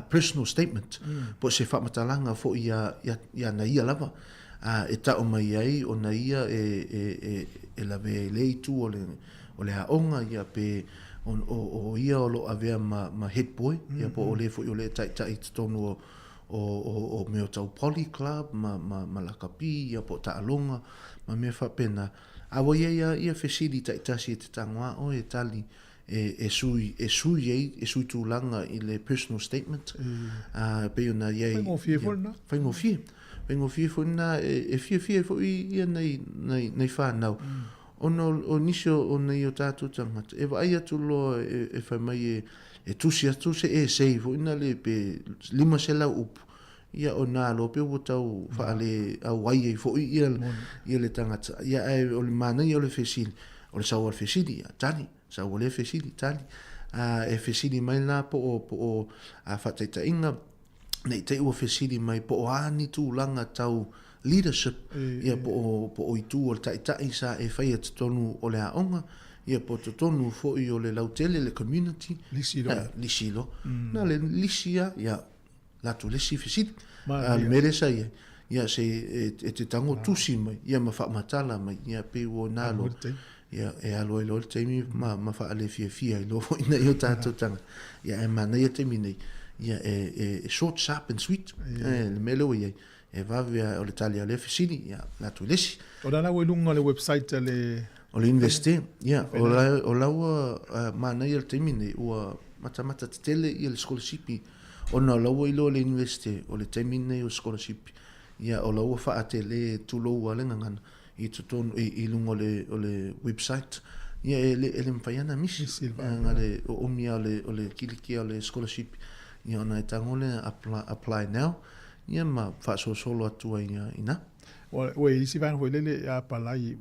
personal statement, po o se faamatalaga foi iā, iā, iā na ia lava, e tau mai ai ona ia e, e, e, e lavea i le itu o le, o le aoga, ia pe o, o, o ia o lo o avea ma, ma head boy, ia po o le foi o le taitai i totonu o, o, o, o mea o tau poly club ma, ma, ma lakapi, ia po o taaloga, ma mea faapena. A ua i ai lava ia fesili taitasi e te tago a oe e tali e, e sui, e sui ai, e sui tulaga i le personal statement. E pei ona i ai... Faigofie foi lena. Faigofie. Faigofie foi lena, e, e fiafia ai foi ia nei, nei, nei whanau. Ona o, o nisi o, o nei o tātou tangata, e vaai atu loa e, e whai mai e, e tusi atu se essay foi na le pe 500 upu. Ia o nā loa pe ua tau whaale auai ai foi ia, ia le tangata. Ia ae o le manaia o le fesili, o le sau o le fesili, ia, tali. Sa ua le fesili, tali. E fesili mai la po o, po o faataitaiga, ne i te i ua fesili mai po o a ni tulaga tau leadership, ia po o, po o itu o le taitai sa e faia i totonu o le aoga, ia po o totonu foi o le lautele, le community. Lisi loa. Lisi loa. Na o le lisi lava, ia, latou le isi fesili. A o le mea lea sa i ai, ia se e te tago tusi mai, ia ma faamatala mai, ia pei ua na loa. Ia e alu ai loa le taimi ma, ma faalefiafia ai loa foi nai o tatou tagata. Ia ae manaia taimi nei, ia e, e, e short, sharp and sweet, e, le mea lea ua i ai. E vave a, o le tali a lea fesili, ia, latou le isi. O la ua i luga o le website a le... O le Universite, ia, o la, o la ua uh, manaia le taimi nei, ua matamata tetele ia le sikolasipi, ona o la ua iloa le Universite, o le taimi nei o sikolasipi, ia, o la ua faatele tulou a le gagana, i totonu, i, i luga o le, o le website, ia, e le, e le mafai lava ona misi, na le oomi lava o le, o le kilikia o le sikolasipi, ia, ona e tago lea apply, apply now, ia ma faasolosolo atu ai i ina. Ua i ai isi vaega foi lele e apalai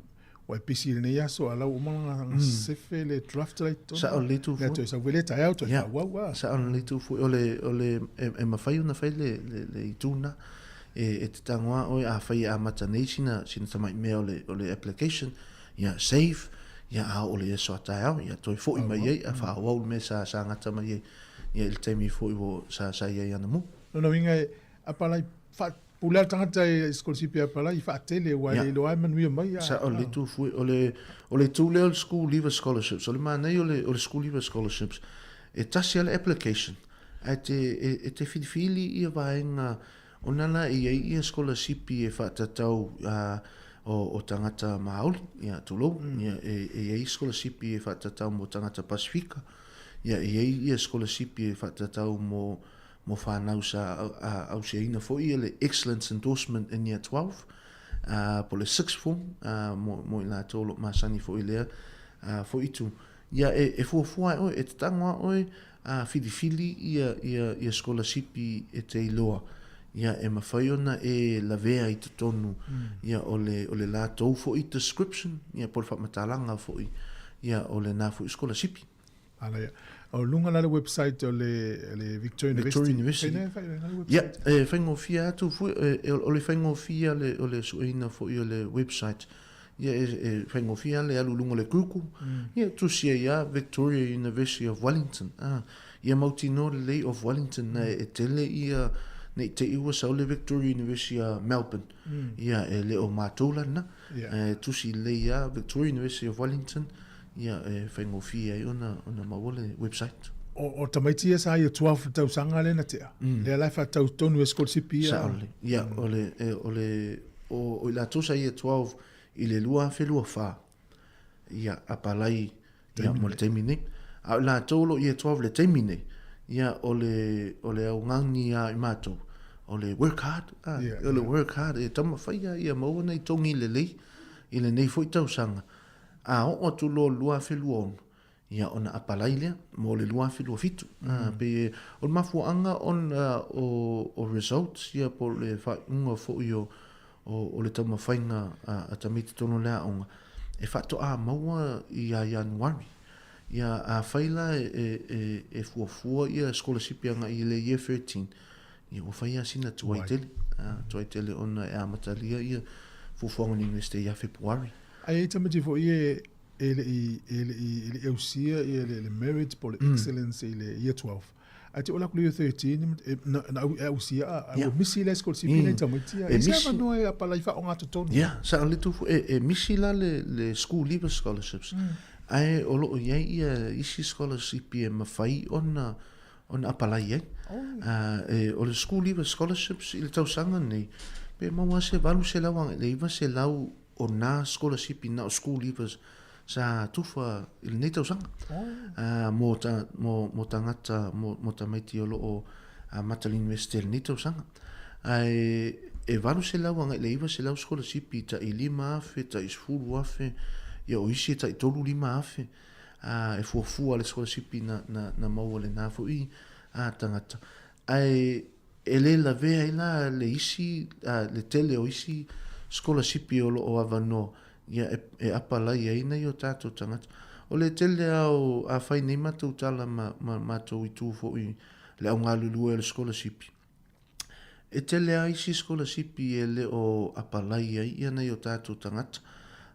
ua e pisi i lenei aso a lau uma ona sefe le draft la i totonu. Sao lelei tu foi. Toe sau foi lea taeao toe faaauau a. Sao lelei tu foi. O le, o le, e, e mafai ona fai le, le, le itu na. E, e te tago lava oe afai e amata nei sina, sina tamai mea o le, o le application, ia save, ia a oo i le aso a taeao, ia toe foi mai ai, a faaauau le mea sa, sa gata mai ai, ia i le taimi foi ua, sa, sa i ai anamua. Lona uiga e apalai faapule le tagata e sikolasipi e apalai faatele aua e le iloa e manuia mai. Sao lelei Tufue, o le o le itu lea o le School Leaver Scholarships, o le manaia o le o le School Leaver Scholarships, e tasi lava le application, ae te e te filifili ia vaega ona la e i ai ia sikolasipi e faatatau o o tagata Māori, ia tulou, ia e i ai sikolasipi e faatatau mo tagata Pasifika, ia e i ai ia sikolasipi e faatatau mo mo whanau sa ausiaina foi ia le Excellence Endorsement in Year 12, po le sixth form, mo, mo i latou o lo o masani foi i lea foi itu. Ia e, e fuafua ai oe, e te tago a oe a filifili ia, ia, ia sikolasipi e te iloa. Ia e mafai ona e lavea i totonu ia o le, o le latou foi description, ia po o le faamatalaga foi ia o lena foi sikolasipi. Ala ia. O luga la le website o le, le Victoria University. Victoria University. Fai, fai, fai, Ia, e faigofie atu foi, e, o le faigofie le, o le sueina foi o le website. Ia, e, e faigofie le alu i luga o le Google. Ia, tusi ai lava Victoria University of Wellington. Ah, ia mautinoa lelei of Wellington, na e tele ia, ne i te i ua sau le Victoria University a Melbourne. Ia, e le o matou la lena. E tusi lelei lava Victoria University of Wellington. Ia, e faigofie ai ona, ona maua le website. O, o tamaiti ia sa ia 12 tausaga lea na tea. Lea la e whaatau tonu e scholarship ia. Sao lelei. Ia, o le, e, o le, o, o i latou sa ia 12 i le 2024, ia, apalai, ia, mo le taimi nei. A o i latou o lo o Year 12 i le taimi nei, ia, o le, o le augani a i matou, o le work hard, a, o le work hard, e taumafai lava ia maua nai togi lelei i lenei foi tausaga. A oo atu loa le 2026, ia ona apalai lea mo le 2027. Mm. Pei e, o le mafuaaga ona o, o results ia po o le faaiuga foi o, o, o le taumafaiga a, a tamaiti tonu o le aoga, e faatoa maua ia Ianuari. Ia afai la e, e, e, e fuafua ia sikolasipi agai i le Year 13, ia ua fai lava sina tuai tele, tuai tele ona e amatalia ia fuafuaga o le Iunivesite ia Fepuari. Ae i ai tamaiti foi e e le i e le i e le i ausia ia le, le merit po o le excellence i le year 12. Ae te ola atu le year 13 e, na, na au, e ausia a, a ua misi le scholarship mm. nei tamaiti a. E misi. avanoa e apalai faaogatotonu. Yeah, sa o le tufu e, e misi la le, le school leaver scholarships. Ae o loo i ai ia isi scholarship e mafai ona ona apalai ai. Oh. E, o le school leaver scholarships i le tausaga nei, pe maua se 800 agai i le 900 o nā sikolasipi na o school leavers sa tufa i lenei tausaga. Oh. Mō, ta, mō, mō tangata, mō, mō tamaiti o loo amata le university i lenei tausaga. Ae e 800 agai le 900 sikolasipi ta'i 5,000, ta'i 10,000, ia o isi e ta'i 3-5,000 e fuafua le sikolasipi na, na, na maua lenā foi tagata. Ae E le lavea ai la le isi, le tele o isi sikolasipi o lo o avanoa, ia e, e apalai ai nai o tatou tagata. O le tele lava o, afai nei matou tala ma, ma matou itu foi le au galulue o le sikolasipi, e tele lava isi sikolasipi e le o apalai ai ia nai o tatou tagata.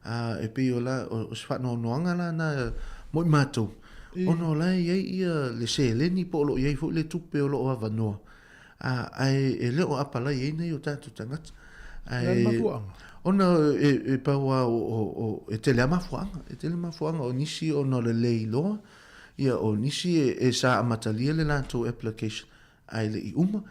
A, e pei o la, o, o se faanoanoaga la na mo i matou, ona o la e i ai ia le seleni po o lo o i ai foi le tupe o lo o avanoa, a, ae e le o apalai ai nai o tatou tagata. Ae, ona e, e pau lava o, o, o, e tele lava mafuaaga, e tele mafuaaga o nisi ona o le le iloa, ia o nisi e, e sa amatalia le latou application ae le i uma.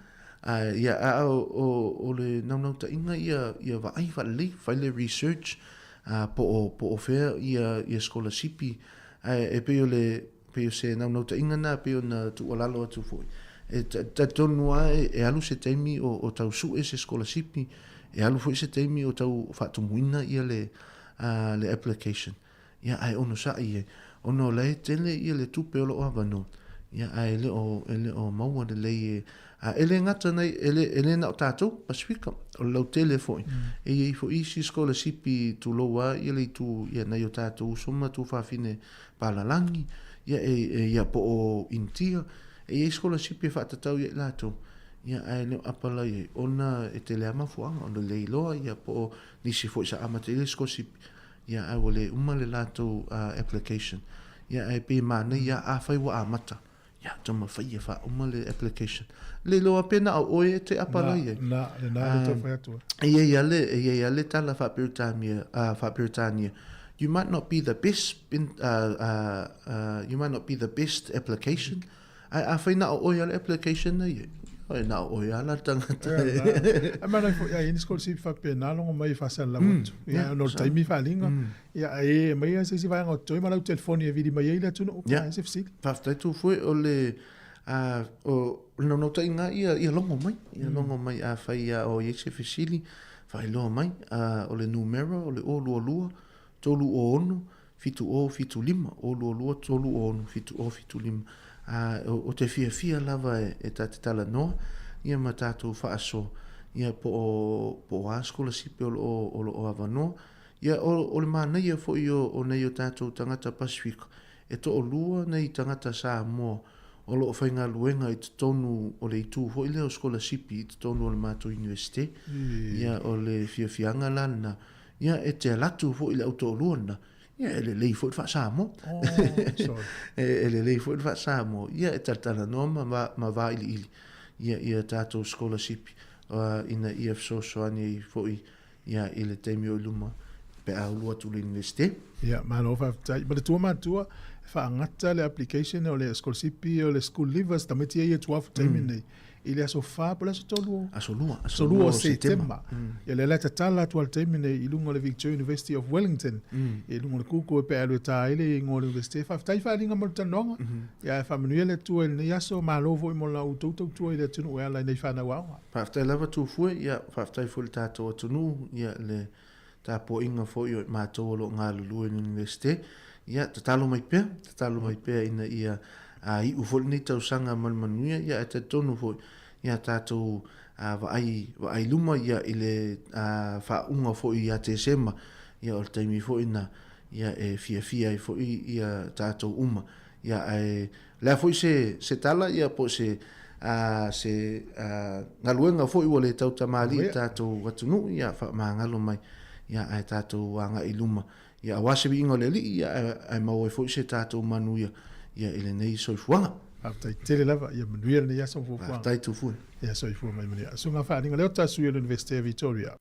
A, ia, a o, o, o le naunautaiga ia, ia vaai faalelei, fai le research, a, po o, po o fea ia, ia sikolasipi, ae e pei o le, Pei o se naunautaiga lena pei ona tuualalo atu foi. E talitonu lava e alu se taimi o tau sue se sikolasipi, e alu foi se taimi o tau faatumuina ia le le application. Ia ae onosai ai, ona o la e tele ia le tupe o lo o avanoa, ia ae le o e le o maua lelei e a e le gata nei e le e le na o tatou Pasifika, o le lautele foi. E i ai foi isi sikolasipi tulou lava ia le itu ia nai o tatou uso ma tuafafine palalagi, ia e, e ia po o Initia, e i ai sikolasipi e faatatau ia i latou, ia ae le o apalai ai, ona e tele lava mafuaaga, ona le iloa ia po o nisi foi sa amata i le sikolasipi, ia ae ua le uma le latou application. Ia ae pei e manaia afai ua amata, Ia, taumafai ia faauma le application. Le iloa pe na o oe e te apalai ai. Na, na, le tau fai atu. E i ai lava le, e i ai lava le tala faa-Peretania, faa-Peretania, you might not be the best, in, you might not be the best application, ae afai na o oe lava le application na i ai, e na o oe lava la le tagata. Ae manaia foi a i ai ni sikolasipi faapena logo mai e faasalalau atu. Ia, ona o le taimi faaaliga. Ia, e aumai lava se isi vaega o totoe ma lau telefoni e vili mai ai le atunuu pe a i ai se fesili. Faafetai Tufue, o le a o le naunautaiga ia ia logo mai, ia logo mai afai a o i ai se fesili, faailoa mai, a o le numera o le 022 306 7075, 022 306 7075. A o te fiafia lava e ta te talanoa ia ma tatou faasoa ia po o po o a sikolasipi o lo o o lo o avanoa. Ia, o, o le manaia foi o, o nei o tatou tagata Pasifika, e toalua nei tagata Samoa o lo o faigaluega i totonu o le itu foi lea o sikolasipi i totonu o le matou Iunivesite. Ia, o le fiafiaga la lena, ia, e te alu atu foi le au toalua lena, ia, e lelei foi le faa-Samoa. Oh, sorry. E, e lelei foi le faa-Samoa. Ia, e talatalanoa ma, ma, ma vailiili ia, ia tatou sikolasipi, uh, ina ia fesoasoani ai foi Ia, i le taimi o i luma, pe a ulu atu le Iunivesite. Ia, malo faafetai. Ma le tua matua, e faagata le application o le sikolasipi o le School Leavers, tamaiti ia ia tuafu taimi nei, i le aso 4 po o le aso 3 o? Aso 2, aso 2 o Setema. Ia, lea la e tatala atu lava le taimi nei i luga o le Victoria University of Wellington, i luga o le Google pe a alu e ta ai le igoa o le Iunivesite. Faafetai faaaliga mo le talanoaga. Ia, ae faamanuia le Atua i lenei aso, malo foi mo la outou tautua i le atunuu e ala i nei fanau aoga. Faafetai lava Tufue, ia faafetai foi i le tatou atunuu, ia le tapuaiga foi o i matou o lo o galulue i le Iunivesite. Ia tatalo mai pea, tatalo mai pea ina ia iu foi lenei tausaga ma le manuia, ia ae talitonu foi ia tatou vaai, vaai luma ia i le faauuga foi ia Tesema, ia o le taimi foi lena ia e fiafia ai foi ia tatou uma. Ia ae o le a foi se se tala ia po o se a se a galuega foi ua le tautamalii i tatou atunuu ia faamagalo mai ia ae tatou agai i luma ia aua se viiga o le Alii ia ae ae maua ai foi se tatou manuia ia i lenei soifuaga. Faafetai tele lava, ia manuia lenei aso ma fuafuaga. Faafetai Tufue. Ia soifua mai manuia. Susuga Faaaliga Leota, sui o le Iunivesite o Victoria.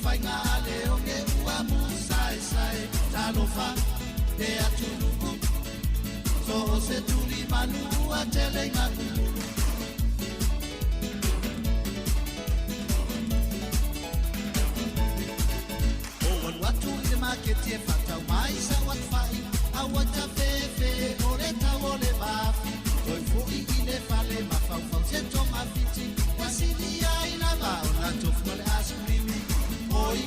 faiga a le oge ua musaesae. Talofa le atunuu, so o se tulimanu ua tele i galugulu. O alu atu i le maketi e faatau mai sau atufa'i, aua tafefe o le tau o le vafi. Toe fo'i i le fale mafaufau se togafiti, ua sili ai lava ona tofu ma le asikulimi. Oi,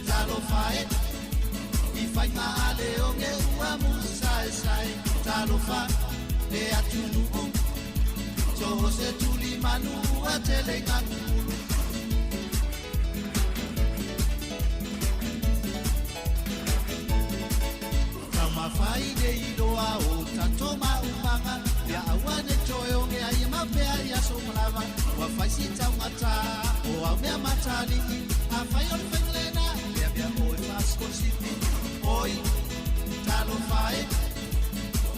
talofa e, i faiga a le oge ua musaesae. Talofa le atunuu, so o se tulimanu ua tele i galugulu. Taumafai le iloa o tatou maumaga, mea aua ne toe oge ai e mapea i aso uma lava. Ua fai si taugata o au mea matalii, afai o le faiga lena, lea mea oe faasikolasipi. Oi, talofa e,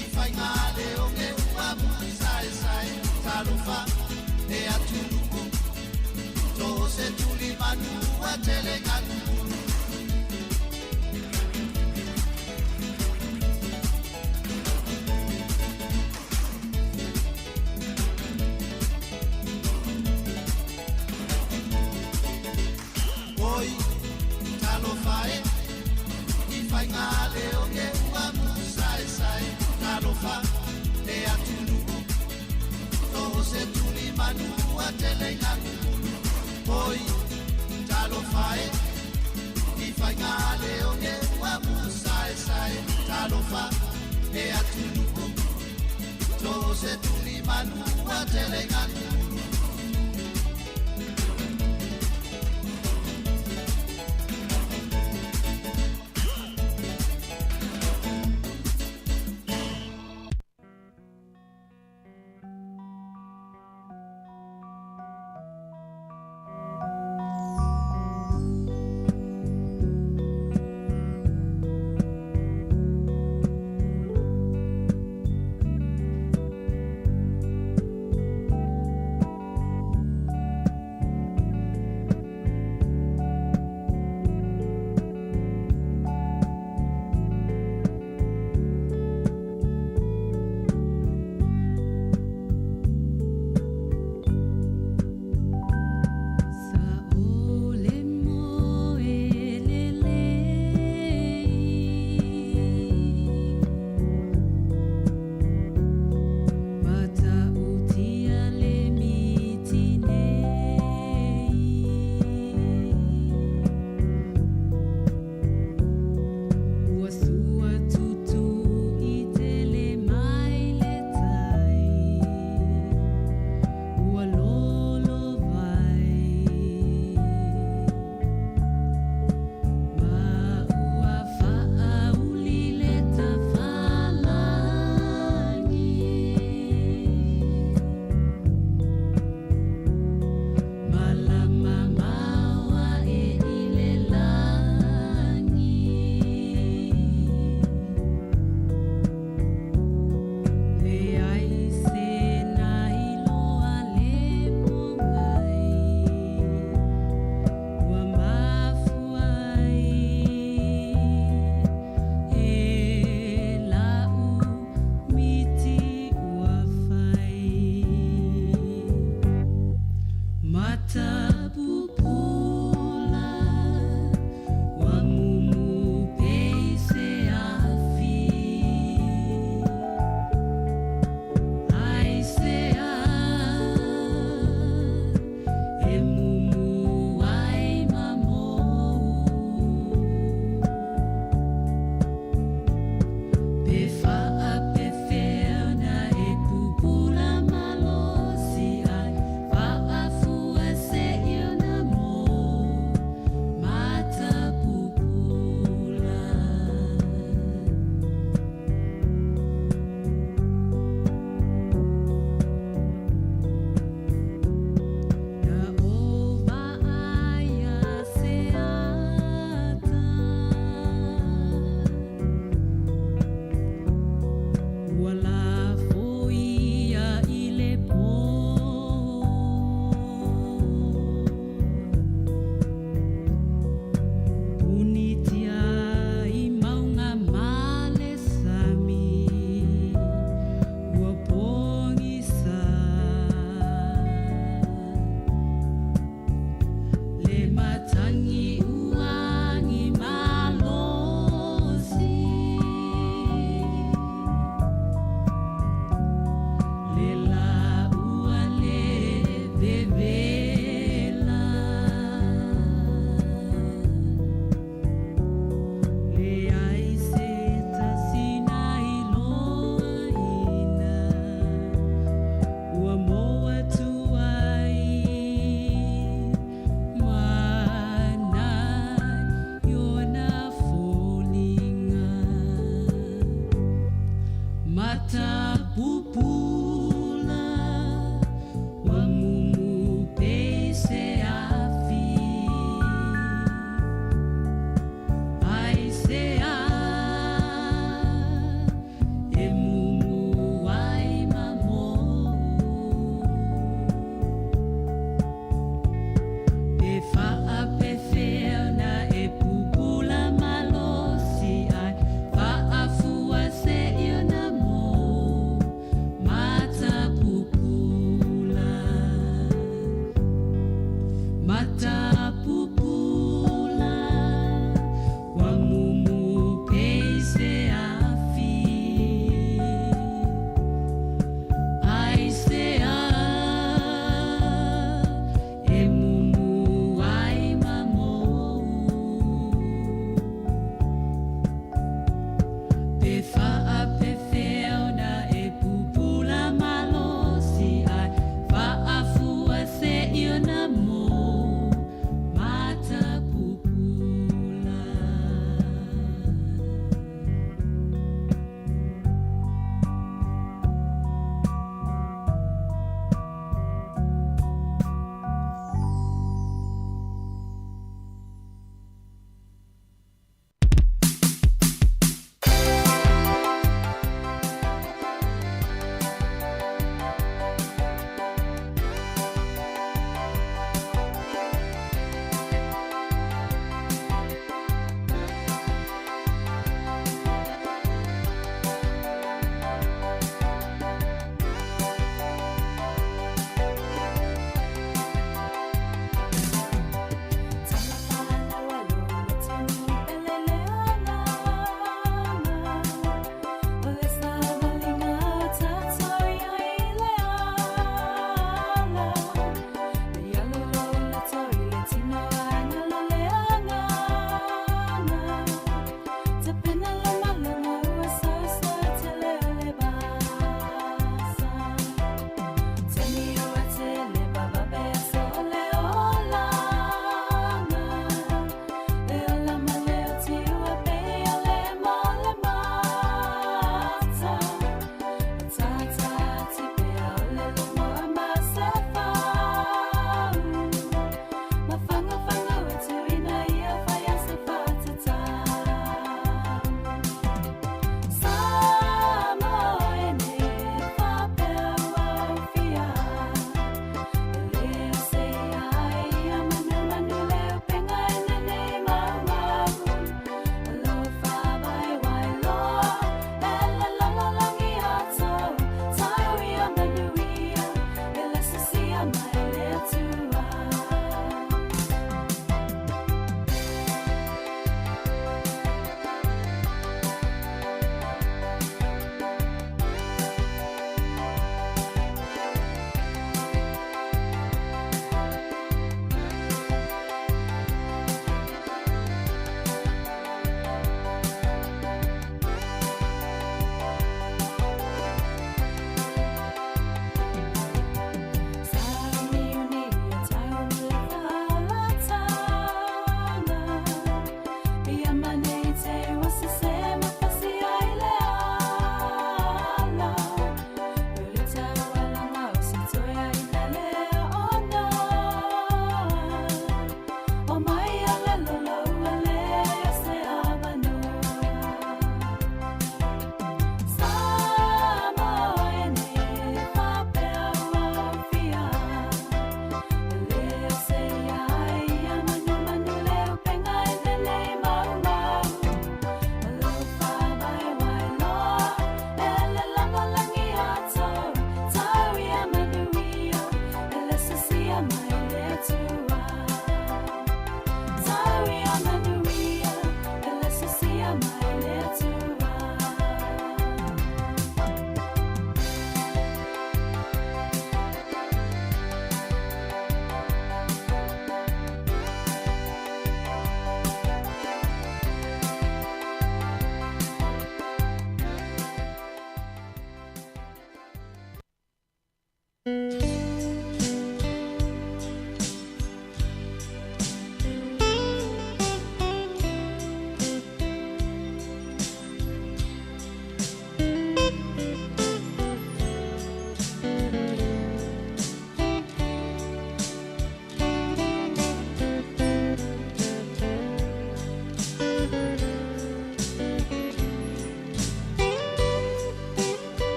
i faiga a le oge ua musaesae. Talofa le atunuu, so o se tulimanu ua tele i galugulu. Oi, talofa e, i faiga a le oge ua musaesae. Talofa le atunuu, so o se tulimanu ua tele i galugulu. Oi, talofa e, i faiga a le oge ua musaesae. Talofa le atunuu, so o se tulimanu ua tele i galugulu.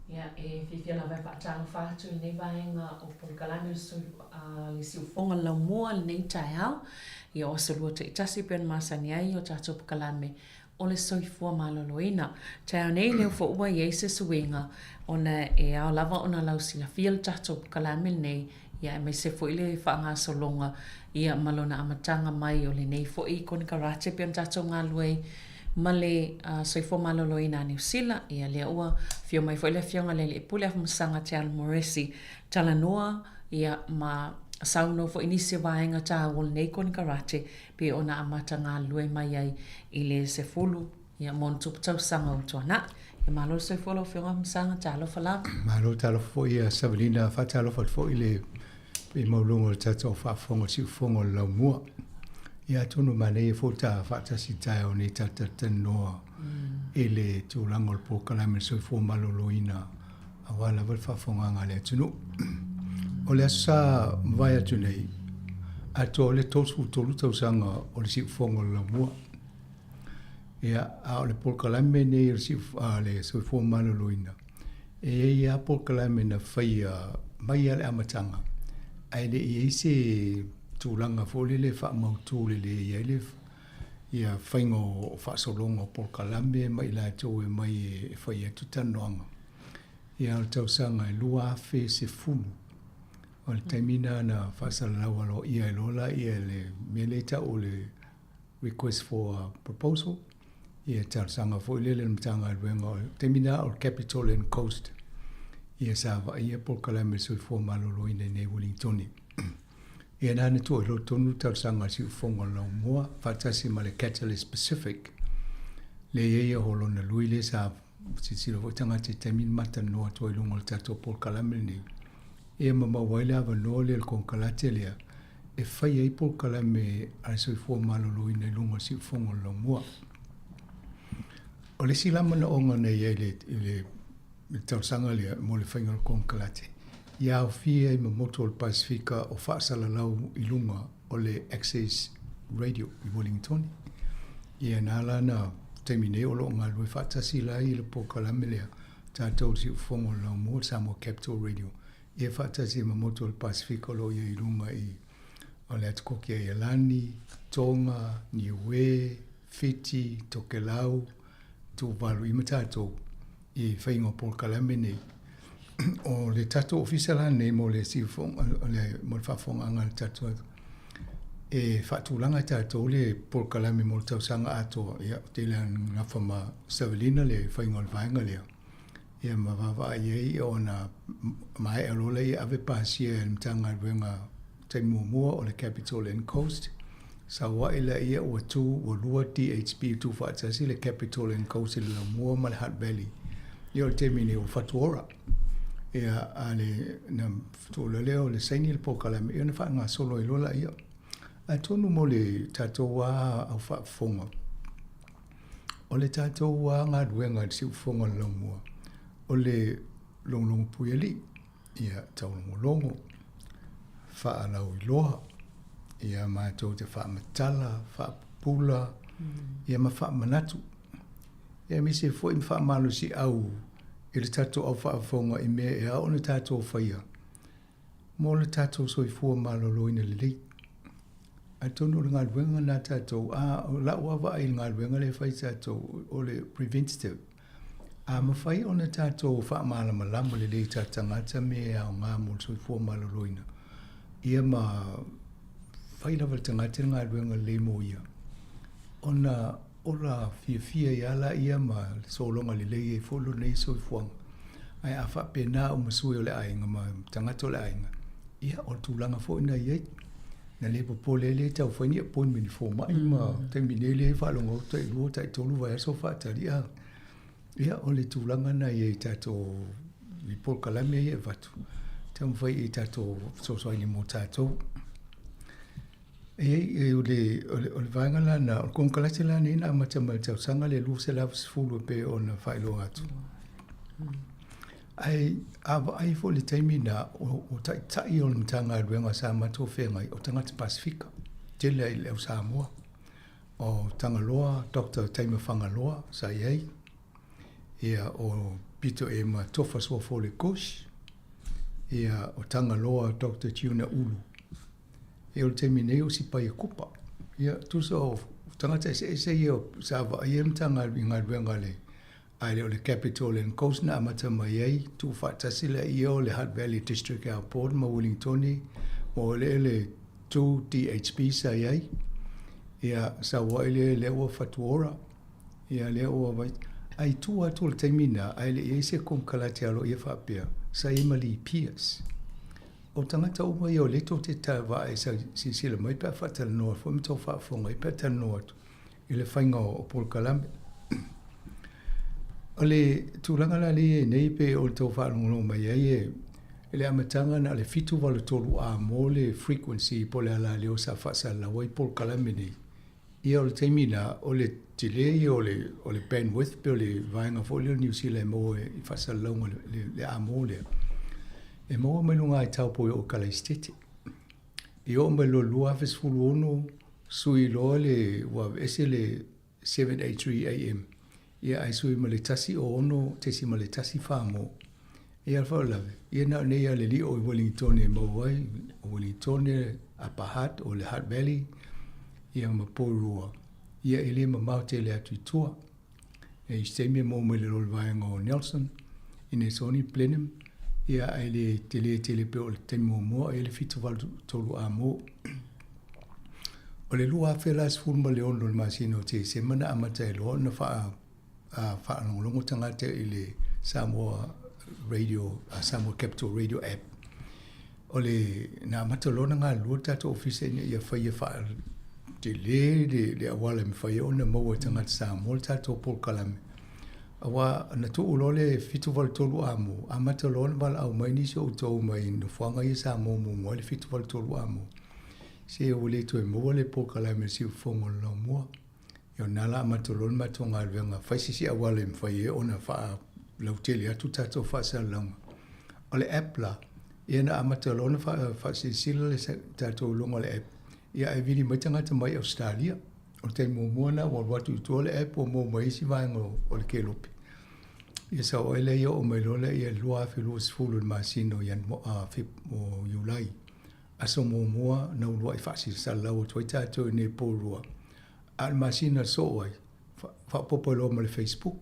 Ia, e fiafia lava e faatalofa atu i lenei vaega o polokalame o le siufofoga laumua i lenei taeao. Ia, o aso lua taitasi e pei ona masani ai o tatou polokalame o le soifua maloloina. Taeao nei lea foi ua i ai se suiga ona e ao lava ona lausilafia le tatou polokalame lenei, ia aemaise foi le faagasologa ia ma lona amataga mai o lenei foi konekarate pei ona tatou galulue ai ma le soifua maloloina a Niu Sila. Ia lea ua afio mai foi le Afioga i le Alii Pule Afamasaga Te Alo Moresi talanoa ia ma saunoa foi i nisi o vaega taua o lenei konekarate pei ona amata galulue mai ai i le 10 ia ma ona tupu tausaga ua tuanai. Ia malo le soifua lau Afioga Afamasaga, talofa lava. Malo talofa foi ia Savelina, faatalofa atu foi i le paia maualuga o le tatou faafofoga siufofoga o le laumua. Ia atonu e manaia foi ta faatasi i taeao nei ta talatalanoa i le tulaga o le polokalame o le soifua maloloina aua lava le faafofogaaga a le atunuu. O le aso sa mavae atu nei, atoa o le 33 tausaga o le siufofoga o le laumua. Ia, a o le polokalame nei o le, siu, a, le soifua maloloina, e i ai lava polokalame na faia mai lava le amataga, ae le i i ai se tulaga foi lele e faamautu lelei ai le ia faiga o faasologa o polokalame ma i latou e mai e fai atu talanoaga. Ia, o le tausaga e 2010, o le taimi lena na faasalalau aloaia ai loa laia le mea lea e tau o le request for a proposal, ia talosaga foi lele i le Matagaluega o le taimi lena o le Capital and Coast, ia sa vaaia polokalame o le soifua maloloina i inei i Ueligitone. Ia na na tuu ai loa tonu le talosaga a le Siufofoga o le Laumua faatasi ma le Catalyst Pacific, lea e i ai ia Holona Lui lea sa silasila foi tagata i taimi na matalanoa atu ai i luga o le tatou polokalame lenei, ia ma maua ai le avanoa lea i le konekarate lea e fai ai polokalame a le soifua maloloina i luga o le siufofoga o le laumua. O le isi la manaoga na i ai i le talosaga lea mo le faiga o le konekarate, ia aofia ai ma motu o le Pasefika o faasalalau i luga o le Access Radio i Wellingtoni. Ia na ala na taimi nei o lo o galulue faatasi la i le polokalame lea tatou le siufofoga o le laumua, le Samoa Capital Radio, ia faatasi ai ma motu o le Pasefika o lo o i ai i luga i o le Atukoki Aialani, Tonga, Niue, Fiti, Tokelau, Tuvalu i ma tatou i faiga o polokalame nei. O le tatou ofisa la nei mo le siufofoga, mo le faafofogaaga a le tatou e faatulaga e tatou le polokalame mo le tausaga atoa. Ia, ou te iloa e nafa ma Savelina le faiga o le vaega lea. Ia ma vaavaai i ai ona maea loa lea ave pasia e le Matagaluega taimi muamua o le Capital and Coast. Sau ae laia ua tu ua lua DHB tuufaatasi le Capital and Coast i le Laumua ma le Hutt Valley. Ia o le taimi nei ua fatu ora. Ia a le na tuua lea o le saini le polokalame ia ona faagasolo ai loa laia. Atonu mo le tatou lava au faafofoga, o le tatou lava galuega i le siufofoga o le laumua, o le logologo puialii, ia taulogologo, faalauiloa, ia matou te faamatala, faapupula, ia ma faamanatu. Ia aemaise foi ma faamalosiau i le tatou au faafofoga i mea e ao ona tatou faia mo le tatou soifua maloloina lelei. Atonu o le galuega lena a tatou, a o lau lava vaai i le galuega lea e fai e tatou, o le preventative. A mafai ona tatou faamalamalama lelei i tatou tagata mea e aoga mo le soifua maloloina, ia ma fai lava e le tagata le galuega lelei mo ia, ona ola fiafia ai lava laia ma sologa lelei ai foi lona ia soifuaga. Ae a faapena uma sui o le aiga ma tagata o le aiga, ia o le tulaga foi na i ai. Na le popole ai lea e tau fai ni appointment i fomai ma taimi nei lea e faalogo atu tai lua tai tolu vaiaso o faatali a. Ia o le tulaga na i ai i tatou i polokalame ia e avatu, taumafai i tatou fesoasoani mo tatou. E i ai, o le, o le, o le vaega la na, o le konekarate la nei na amata mai le tausaga le 2010 e pei ona faailoa atu. Ae a vaai foi i le taimi na, o, o taitai o le Matagaluega sa matou feagai, o tagata Pasefika, tele ai le au Samoa. O Tagaloa, Doctor Taima Fagaloa sa i ai, ia o Pito Ema Tofa Suafole Kush, ia o Tagaloa Doctor Tiuna Ulu. Ia o le taimi nei o Sipaia Kupa. Ia, tusa o tagata eseese ia sa vaaia le Matagaluega i galuega a le ae le o le Capital and Coast na amata mai ai, tuufaatasi laia o le Hutt Valley District Airport ma Uelintone mo eleele 2 DHB sa i ai. Ia, sau ai lea, lea ua Fatuora, ia lea ua vai. Ae i tua atu o le taimi na, ae le i ai se konekarate aloaia faapea, sa i ai ma Lee Pearce. O tagata uma ia o lea tou te vaai e silasila mai pe a faatalanoa foi ma tou faafofoga ai pe a talanoa atu i le faiga o polokalame. O le tulaga la lea e i ai nei pe o le tou faalogologo mai ai e i le amataga na o le 783 A mo le frequency po o le alaleo sa faasalalau ai polokalame nei. Ia o le taimi la, o le tele ia o le, o le bandwidth pe o le vaega foi lea o Niu Sila e maua i faasalalauga le, le, le amo lea. E maua mai luga i Taupo i o Kalaisitete. I oo mai loa 2016, sui loa le, ua aveese le 783 AM, ia ae sui ma le 106.1 famo. Ia le faalavelave, ia na o nei lava le lio i Wellingtone e maua ai, o Wellingtone, Upper Hutt, o le Hutt Valley, ia ma Porirua. Ia e le mamao tele atu i tua. E i se taimi e maua mai lalo i le vaega o Nelson, Innesoni, Blenheim, ia ae le tele tele pei o le taimi muamua e le 783 A mo. O le 2016 i le masina o Tesema na amata ai loa ona faa faalogologo tagata i le Samoa Radio, Samoa Capital Radio App. O le, na amata loa ona galulue le tatou ofisa ina ia faia faatele le, le auala e mafai ai ona maua e tagata Samoa le tatou polokalame. Aua na tuu loa le 783 amo, amata loa ona valaau mai nisi o outou mai nofoaga ia sa maua muamua ai le 783 amo. Se ua le toe maua le polokalame a le Siufofoga o le Laumua. Ia o lena la amata loa le matou galuega, fai se isi auala e mafai ai ona faalautele atu tatou faasalalauga. O le app la, ia na amata loa ona faasilasila le tatou i luga o le app, ia ae vili mai tagata mai Ausetalia. O le taimi muamua lena ua alu atu i tua le app ua maua mai isi vaega o le kelope. Ia sau ai lea ia oo mai loa lea i le 2020 i le masina o Iulai. Aso muamua na uluai faasilasalalau atu ai tatou i nei Porirua, a o le masina soo ai, faaopoopo ai loa ma le Facebook.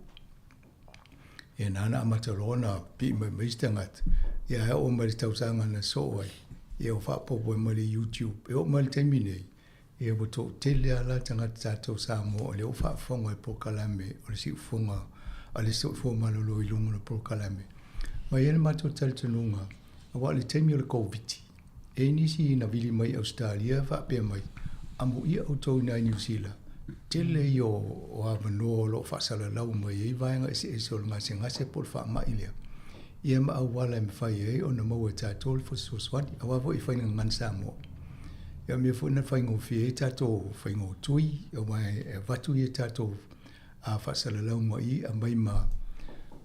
Ia na na amata loa ona pii mai ma isi tagata, ia ae oo mai le tausaga na soo ai, ia ua faaopoopo ai ma le YouTube. E oo mai le taimi nei, ia ua toatele lava la tagata tatou Samoa o lea ua faafofoga i polokalame o le siufofoga a le Soifua Malolo i luga o le polokalame. Ma e i ai le matou talitonuga, aua o le taimi o le Koviti, E i ai nisi na vili mai Ausetalia faapea mai, Amuia outou i ina i Niu Sila, tele ia o avanoa o lo o faasalalau mai ai vaega eseese o le gasegase po o le faamai lea, ia ma auala e mafai ai ona maua e tatou le fesoasoani, aua foi e fai gagana Samoa. Ia o mea foi na faigofie ai tatou faigotui, aua e avatu ia tatou faasalalauga i aumai ma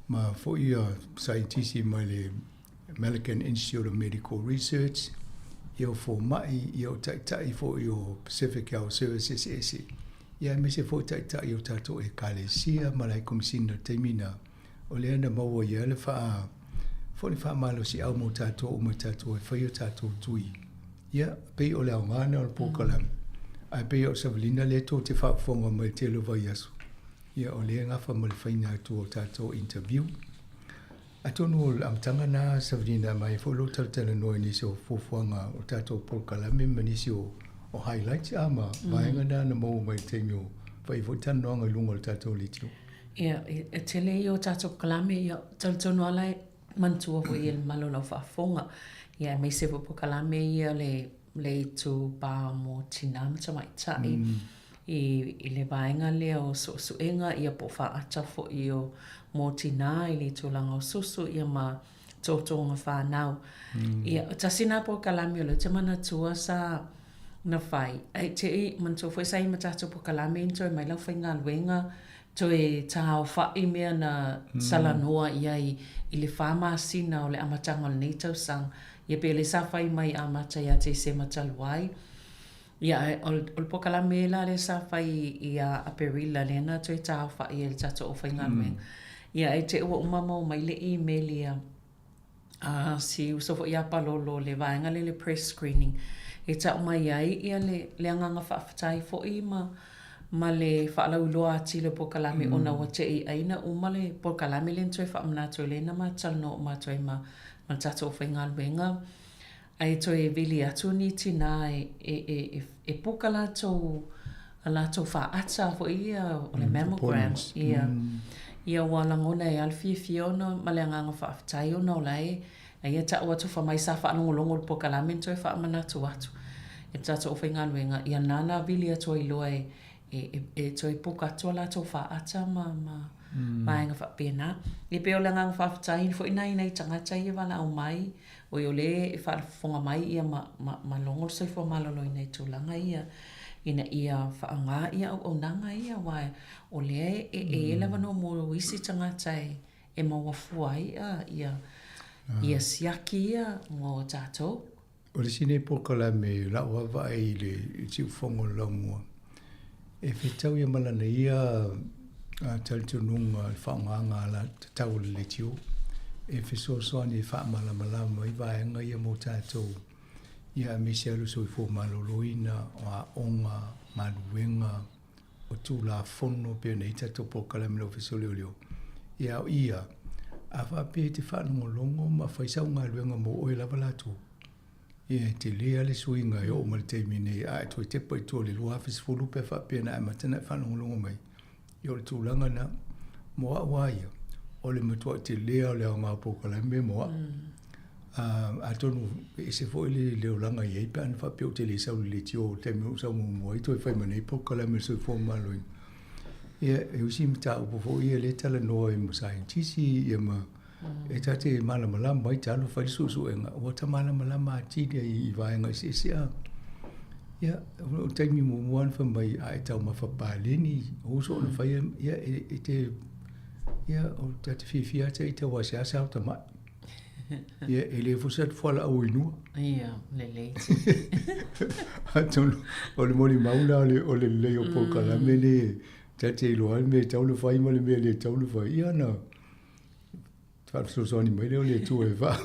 ma foi ia saienitisi mai le American Institute of Medical Research, ia o fomai, ia o taitai foi o Pacific Health Service eseese, ia aemaise foi taitai o tatou Ekalesia ma lai Komesina i le taimi na, o lea na maua ai le faa, foi le faamalosiau mo tatou uma tatou e fai o tatou tui. Ia, pei o le aoga lena o le polokalame, ae pei o le savalina lea tou te faafofoga mai i le tele o vaiaso, ia o lea e gafa ma le faiga atu o tatou interview. Atonu o le amataga lena Savalina e aumai foi lou talatalanoa i nisi o fuafuaga o tatou polokalame ma nisi o highlights a ma vaega na na maua mai i le taimi o fai foi talanoaga i luga o le tatou leitio. Ia, e tele ia o tatou polokalame, ia, talitonu lava la e manatua foi e le mamalu o lau faafofoga, ia aemaise foi polokalame ia le le itupa mo tinā ma tamaitai i le vaega lea o suesuega ia po o faata foi o mo tinā i le tulaga o susu ia ma tōtōga whānau. Ia, tasi nā polokalame o lea ou te manatua sa na whai. Ai te i, manatua foi sa i ma tātou polokalame i toe mai lau whaigaluega, toe tāofa'i mea na salanoa i ai i le whāmasina o le amataga o lenei tausaga. Ia pei o lea sa fai mai amata ia Tesema talu ai. Ia ae o le polokalame la lea sa fai ia Aperila lea na toe taaofai ai le tatou aufaigaluega. Ia ae te i ua uma maua mai le email ia a si uso foi ia Palolo le vaega lea le press screening e tau mai ai ia le le agaga faafetai foi ma ma le faalauiloa atili o polokalame ona ua te i ai na uma le polokalame lea na toe faamanatu ai lea na ma talanoa uma atu ai ma ma le tatou aufaigaluega ae toe vili atu ni tinā e puka latou a latou faata foi ia o le mammogram ia ia ua lagona ai lava le fiafia ona ma le agaga faafetai ona o la e ia tau atu fai mai sa faalogologo i le polokalame na toe faamanatu atu e le tatou aufaigaluega ia nānā vili atu ai loa e toe puka atu a latou faata ma vaega faapena. E pei o le agaga faafetai foi lena i nai tagata ia e valaau mai, oi o lea e faafofoga mai ia ma, ma, ma logo le soifua maloloina i tulaga ia, ina ia faaaoga ia auaunaga ia, aua o lea e i ai le avanoa mo isi tagata e maua fua ai ia, ia siaki ia mo tatou. O le isi nei polokalame i la'u lava vaai i le siufofoga o le laumua, e fetau ia ma lana ia talitonuga i le faaaogaga alatatau o le leitio e fesoasoani e faamalamalama ai vaega ia mo tatou, ia aemaise lava le soifua maloloina, o aoga, galuega, o Tulafono pei ona i ai tatou polokalame i le Ofisa o Leoleo, ia a o ia, a faapea e te faalogologo ma fai sau galuega mo oe lava latou, ia e tele lava le suiga e oo mai le taimi nei, a e toe tepa i tua i le 2010 pe a faapea na e amata ona e faalogologo mai, ia o le tulaga lena. Mo au lava ia, o le matuai tele lava o le aoga o polokalame mo au. Atonu e ese foi le olaga e i ai pe ana faapea ou te le sau i le leitio i le taimi na ou sau muamua ai toe fai ma nei polokalame o le soifua maloloina. Ia, e isi mataupu foi ia lea e talanoa ai ma saienitisi ia ma e ta te malamalama ai talu fai le suesuega ua ta malamalama atili ai i vaega eseese a. Ia, o le taimi muamua na fai mai a e taumafa paleni, o uso ona faia, ia e te, ia o ta te fiafia lava ita aua e seasea o ta mai. Ia, e le foi se fualaau inua. Ia, lelei. Atonu, o le molimau lena o le lelei o polokalame nei, ta te iloa ai le mea e tatau ona fai ma le mea e le tatau ona fai. Ia ona faafesoasoani mai lea o le Atua e faa.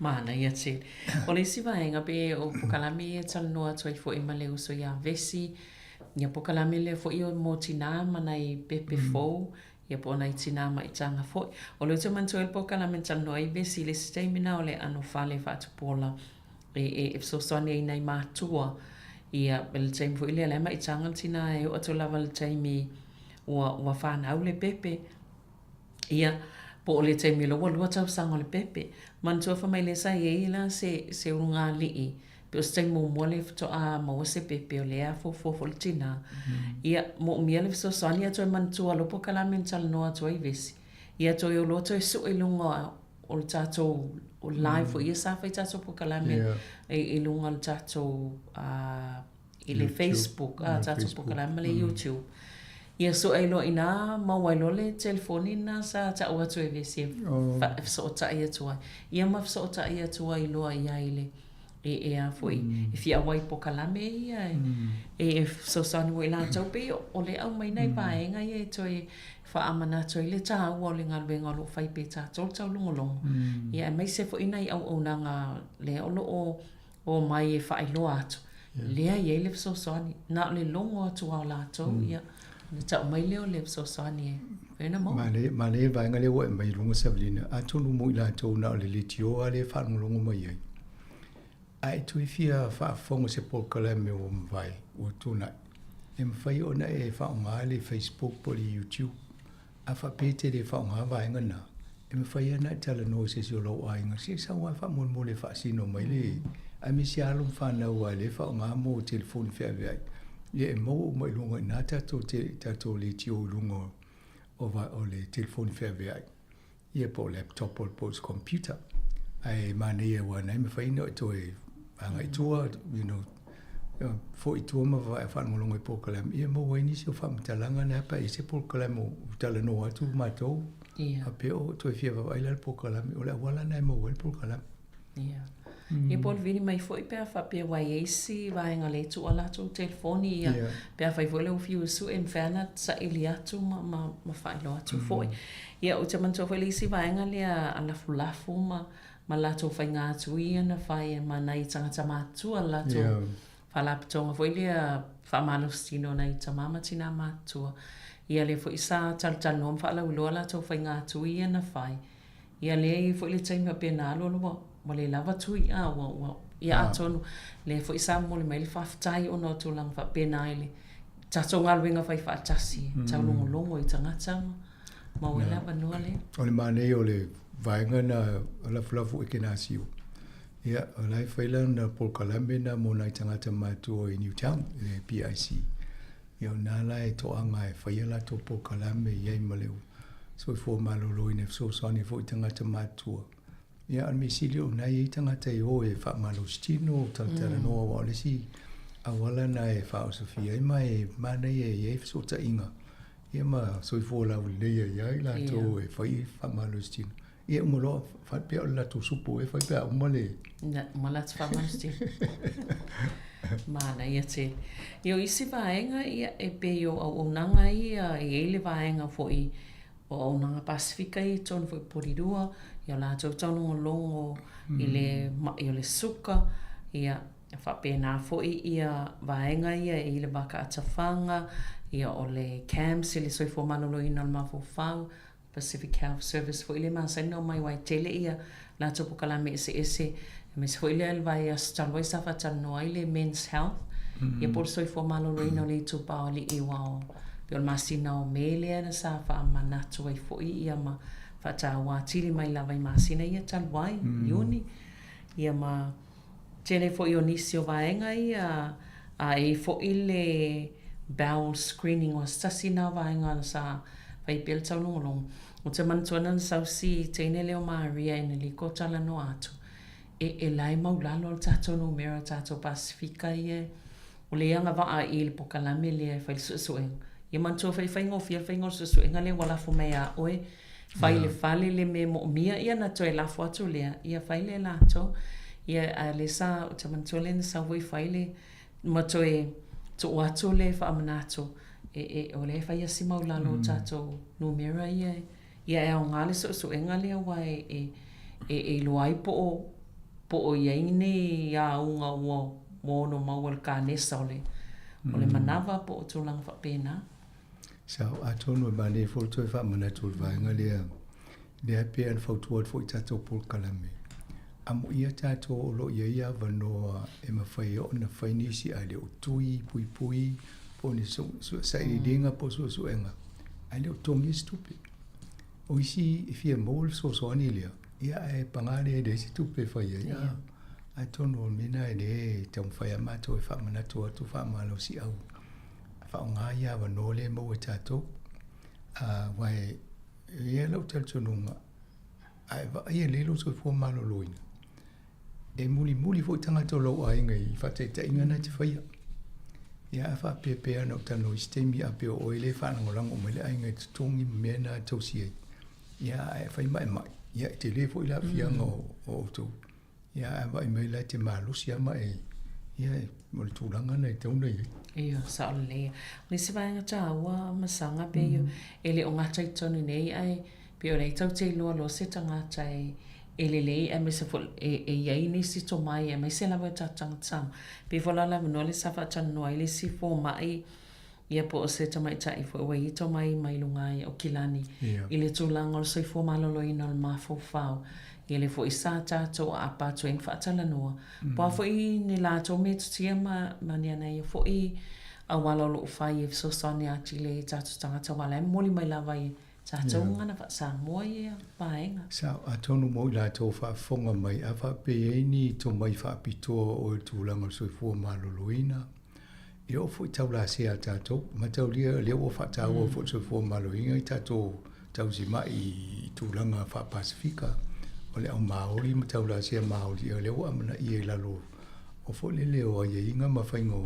Manaia tele. O le isi vaega pe o polokalame ia e talanoa atu ai foi ma le uso ia Vesi, ia polokalame lea foi mo tinā ma nai pepe fou, Ia po o nai tinā maitaga foi. O lea ou te manatua ai le polokalame na talanoa ai Vesi i le isi taimi na o le ʻano fale faatupuola e, e, e fesoasoani ai nai mātua. Ia, i le taimi foi lea la e maitaga le tinā e oo atu lava i le taimi ua, ua fanau le pepe. Ia, po o le taimi o lea ua lua tausaga o le pepe. Manatua fai mai lea sa i ai la se, se ulugalii. Pei o se taimi muamua lea faatoa maua se pepe o lea a fuafua foi le tinā. Ia, moomia le fesoasoani ia toe manatua loa polokalame na talanoa atu ai Vesi. Ia toe o loa toe sue i luga o le tatou live foi ia sa fai tatou polokalame i luga o le tatou i le Facebook a tatou polokalame ma le YouTube. Ia sue ai loa i ina maua ai loa le telefoni lena sa tau atu e Vesi e fesootai atu ai. Ia ma fesootai atu ai loa i ai i le e a foi e fia auai i polokalame ia e fesoasoani mo i latou. Pei o le aumai nai vaega ia e toe faamanatu ai le taua o le galuega o lo o fai pea e tatou le taulogologo, ia aemaise foi nai auaunaga lea o lo o omai e faailoa atu, lea e i ai le fesoasoani. Na o le logo atu lava o latou, ia, ona tau mai lea o le fesoasoani e mafai ona maua. Manaia, manaia le vaega lea ua e aumai i luga Savelina, atonu mo i latou na o le leitio lava lea e faalogologo mai ai, Ae toe fia faafofoga i se polokalame ua mavae, ua tuanai, e mafai ona e faaaoga le Facebook po o le YouTube. A faapea e te le faaaoga vaega na, e mafai lava ona e talanoa i se isi o lou aiga, se i sau lava faamolemole e faasino mai le aemaise alo ma fanau aua lea e faaaoga mo telefoni feaveai. Ia e maua uma i luga i ina tatou tatou leitio i luga o le telefoni feaveai. Ia po o laptop po o se computer. Ae manaia aua na e mafai ona e toe agai i tua, you know, foi i tua ma faalogologo i polokalame, ia maua ai nisi o faamatalaga na pe a i ai se polokalame ua talanoa atu matou, faapea o toe fia vaavaai la i le polokalame, o le auala lena e maua ai le polokalame. Ia. Ia po o le vili mai foi pe a faapea ua i ai isi vaega o lea e tuu a latou telefoni ia, pe afai foi o lea ua fiu e sue e mafai lava ona saili atu ma ma ma faailoa atu foi. Ia ou te manatua foi le isi vaega lea a Lafulafu ma ma latou faiga atu ia na fai ma nai tagata matutua le latou faalapotopotoga foi lea faamalositino nai tama ma tina matutua. Ia lea foi sa talatalanoa ma faalauiloa latou faiga atu ia na fai. Ia lea e i ai foi le taimi faapea na alu alu ua le lava tui a ua ua ia atonu lea foi sa momoli mai le faafetai ona o tulaga faapena i le tatou galuega fai faatasi e taulogologo i tagata ma maua ai le avanoa lea. O le manaia o le vaega na Lafulafu Ekenasio, ia o la e fai lana polokalame na mo nai tagata matutua i Newtown i le PIC. Ia o ina la e toaga e fai a latou polokalame i ai ma le soifua maloloina e fesoasoani foi i tagata matutua. Ia a o le mea sili o ina e i ai tagata e o e faamalosi tino, talatalanoa aua o le isi auala lena e faaosofia ai ma e manaia e i ai fesootaiga ia ma soifua laulelei ai lava i latou e fai faamalosi tino. Ia uma loa, faapea o le latou supo e fai pe a uma le... Na, uma latou faamalosi. Manaia tele. Ia o isi vaega, ia, e pei o auaunaga ia, e i ai le vaega foi o auaunaga Pasefika ia i totonu foi o Porirua, ia o latou taulogologo i le ma'i o le suka, ia, e faapena foi ia vaega ia e i ai le vakaatafaga, ia o le CAMHS i le soifua maloloina o le mafaufau, Pacific Health Service foi lea e masani ona omai aua e tele ia latou polokalame eseese aemaise foi lea le vaiaso talu ai sa faatalanoa ai le Men's Health ia po o le soifua maloloina o le itupa o alii aua o pei o le masina o Me lea na sa faamanatu ai foi ia ma faataua atili mai lava i masina ia talu ai, Iuni ia ma Tele foi o nisi o vaega ia, a e i ai foi le bowel screening o se tasi na vaega sa fai pea le taulogologo. Ou te manatua na sau si teine lea o Maria Eneliko talanoa atu, e e la e maulalo le tatou numera tatou Pasefika ia o le agavaa i le pokalame lea e fai le suesuega. Ia manatua foi e faigofie le faiga o le suesuega lea ua lafo mai ia oe Fai i le fale le mea e moomia ia ona toe lafo atu lea, ia fai lea e latou. Ia a o lea sa, ou te manatua lea na sau foi fai le, ma toe tuu atu le faamanatu, e, e, o lea e fai lava si maulalo o tatou numera ia, ia e aoga le suesuega lea aua e, e, e, e iloa ai po o, po o i ai ni auga ua, ua ono maua i le kanesa o le, o le manava po o tulaga faapena. Sao, atonu e manaia foi le toe faamanatu o le vaega lea, lea e pei ona fautua atu foi i tatou polokalame, amuia tatou o lo o i ai avanoa e mafai ai ona fai nisi ae le o tui puipui po o ni sailiiliga po o suesuega ae le o totogia se tupe. O isi e fia maua le fesoasoani lea, ia ae paga lea e leai se tupe e fai ai. Atonu o le mea lena e le taumafai lava matou e faamanatu atu faamalosiau faaaoga ia avanoa lea e maua e tatou. Aua e i ai lou talitonuga, a e vaaia lelei lou soifua maloloina, e mulimuli foi tagata o lou aiga i faataitaiga na e te faia. Ia a faapea pei ona ou talanoa i isi taimi, a pei o oe lea e faalagolago mai le aiga i totogi ma mea na e tausi ai, ia a e fai ma e mai, ia e tele foi le aafiaga o outou. Ia ae vaai mai la e te malosi lava ma e, ia o le tulaga lena e tatau ona i ai. Ia, sao lelei. O le isi vaega taua Masaga pei e le o gata i totonu nei ae pei o lea tou te iloa loa se tagata e e lelei aemaise foi e e i ai nisi tomai aemaise lava i o tatou tagata Samoa. Pei foi la o le avanoa lea sa faatalanoa ai le isi fomai Ia po o se tamaitai foi ua ito mai mai luga ai o Kilani i le tulaga o le soifua maloloina o le mafaufau. Ia lea foi sa tatou aapa atu ai ma faatalanoa. Po o a foi ni latou metotia ma ma ni ana ia foi auala o lo o fai e fesoasoani atili ai i tatou tagata aua o la e momoli mai lava i tatou gagana faa-Samoa ia vaega. Sao, atonu mo i latou faafofoga mai a faapea e i ai ni tomai faapitoa o le tulaga o le soifua maloloina, E oo foi tau lasea a tatou, mataulia o lea ua faataua foi le soifua maloloina i tatou tausimai i tulaga faa-Pasefika, o le au Maori ma tau lasea Maori, o lea ua amanaia i lalo o foi lele o aiaiga ma faiga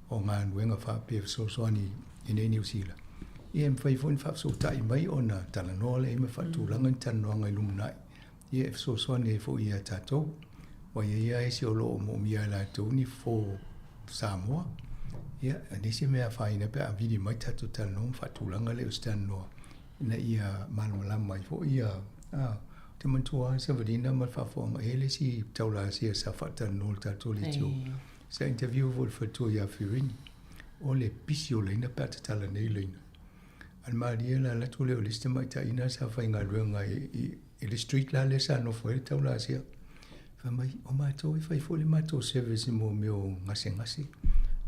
o galuega faapea fesoasoani i inei i Niu Sila. Ia e mafai foi ona faafesootai mai ona talanoa lea ma faatulaga ni talanoaga i lumanai Ia e fesoasoani ai foi ia tatou. Ua i ai lava isi o lo o moomia e latou ni fofo Samoa. Ia, e leai se mea e afaina pe a vili mai tatou talanoa ma faatulaga lea o se talanoa ina ia malamalama ai foi ia, a. Ou te manatua lava le savaliga ma le faafofoga, e i ai le isi taulasia sa faatalanoa i le tatou leitio. Sa interview foi i le faletua ia Firini. O le pisi o laina pe a tatala nei laina. A o le malie la alu atu lea o le isi tamaitai lena sa faigaluega i i le street la lea sa nofo ai le taulasia. Fai mai, o matou e fai foi le matou service mo mea o gasegase.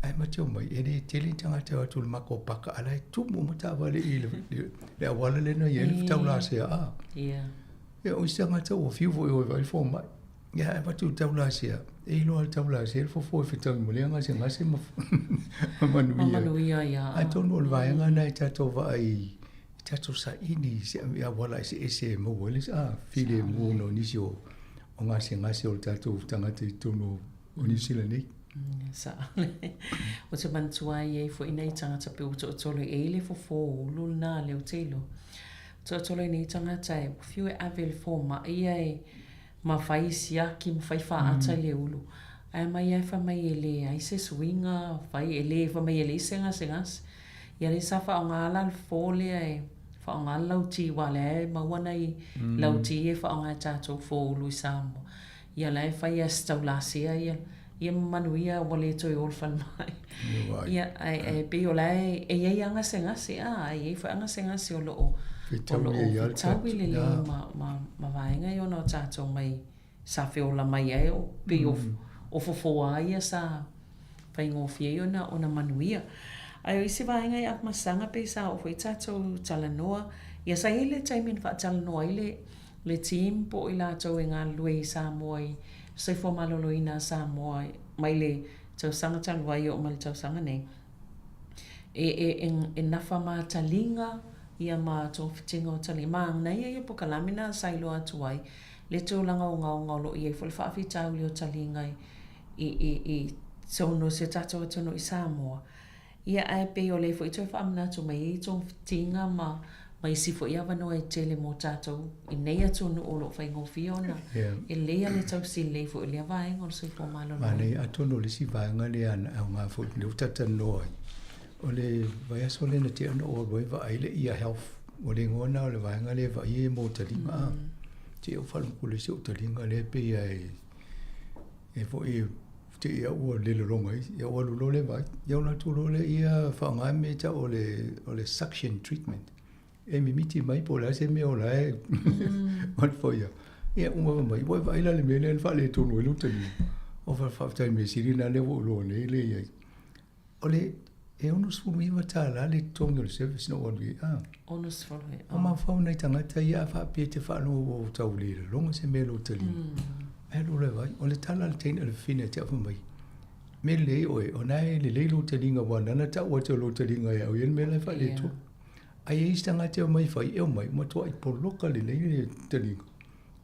Ae ma te omai, e le tele ni tagata e o atu i le matou paka, a o la e tumu uma taavale i le, le auala lea na i ai le taulasia. A. Yeah. Ia, o isi tagata ua fiu foi e o e vaai le fomai. Ia, ae avatu i le taulasia, e iloa e le taulasia le fofo e fetaui ma lea gasegase ma, ma manuia. Ma manuia, ia. Atonu o le vaega lena e tatou vaai tatou saili i se auala eseese e maua ai le filemu ona o nisi o gasegase o le tatou tagata i totonu o Niu Sila nei. Sao. Ou te manatua ai e i ai foi nai tagata pei ua tootolo e i ai le fofo ulu lena lea ou te iloa. Tootolo i nei tagata e ua fiu e ave i le fomai ae ma fai siaki ma fai faata i le ulu. Ae aumai lava fai mai e leai se suiga, fai e le, fai mai e leai se gasegase. Ia lea sa faaaoga la le fofo lea e faaaoga le lauti aua o lea e maua nai lauti ia e faaaoga e tatou fofo ulu i Samoa. Ia la e fai lava e se taulasea ia, ia ma manuia ua le toe o i le falemai. Ia, ae, ae pei o la e, e i ai lava gasegase, a, e i ai foi lava gasegase o lo o, o lo o fetaui lelei ma, ma, ma vaega ia ona o tatou mai sa feola mai ai, o, pei o, o fofo lava ia sa faigofie ai ona, ona manuia. Ae o isi vaega ia masaga pei sa oo foi tatou talanoa, ia sa i ai le taimi na faatalanoa ai le, le team po o i latou e galulue i Samoa i Soifua Maloloina a Samoa mai le tausaga talu ai e oo mai le tausaga nei, e, e, e, e nafa ma taliga ia ma togafitiga o taliga. Manaia ia polokalame na sa iloa atu ai le tulaga ogaoga o lo o i ai foi le faafitauli o taliga i, i, i, i totonu o si o tatou atunuu i Samoa. Ia, ae pei o lea foi toe faamanatu mai ai togafitiga ma, ma isi foi avanoa e tele mo tatou i nei atunuu o lo o faigofie ona e lelei lava le tausi lelei foi o lea vaega o le soifua maloloina. Manaia, atonu o le isi vaega lea na aoga foi lea ua talatalanoa ai, o le vaiaso lea na tea na ou alu ai vaai le Ear Health, o le igoa lena o le vaega lea e vaai ai mo taliga a. Te i ou faalogo i le isi ou taliga lea pei lava e, e foi te i au ua le lologa ai, ia ou alu loa lea vaai. Ia ou alu atu loa lea ia faaaoga le mea e tau o le, o le suction treatment. E mimiti mai po o le a se mea o la e foi ia. Ia uma fai mai, ua e vaai la i le mea lea na faaletonu ai lou taliga. O faafetai i le mea sili lena lea ua ou iloa nei lea e i ai. O le, e $69 le totogi o le service na ou alu i ai. Ah. 69. O mafaufau nai tagata ia a faapea e te faalogo ua tau le lologa se mea i lou taliga. Ae alu loa e vaai. O le tala a le teine a le fafine ia te au fai mai, Mea lelei oe, o na e lelei lou taliga aua nana tau atu e lou taliga e au ia le mea la e faaletonu. Ae i ai isi tagata e omai fai, e omai, ua matuai poloka lelei le taliga.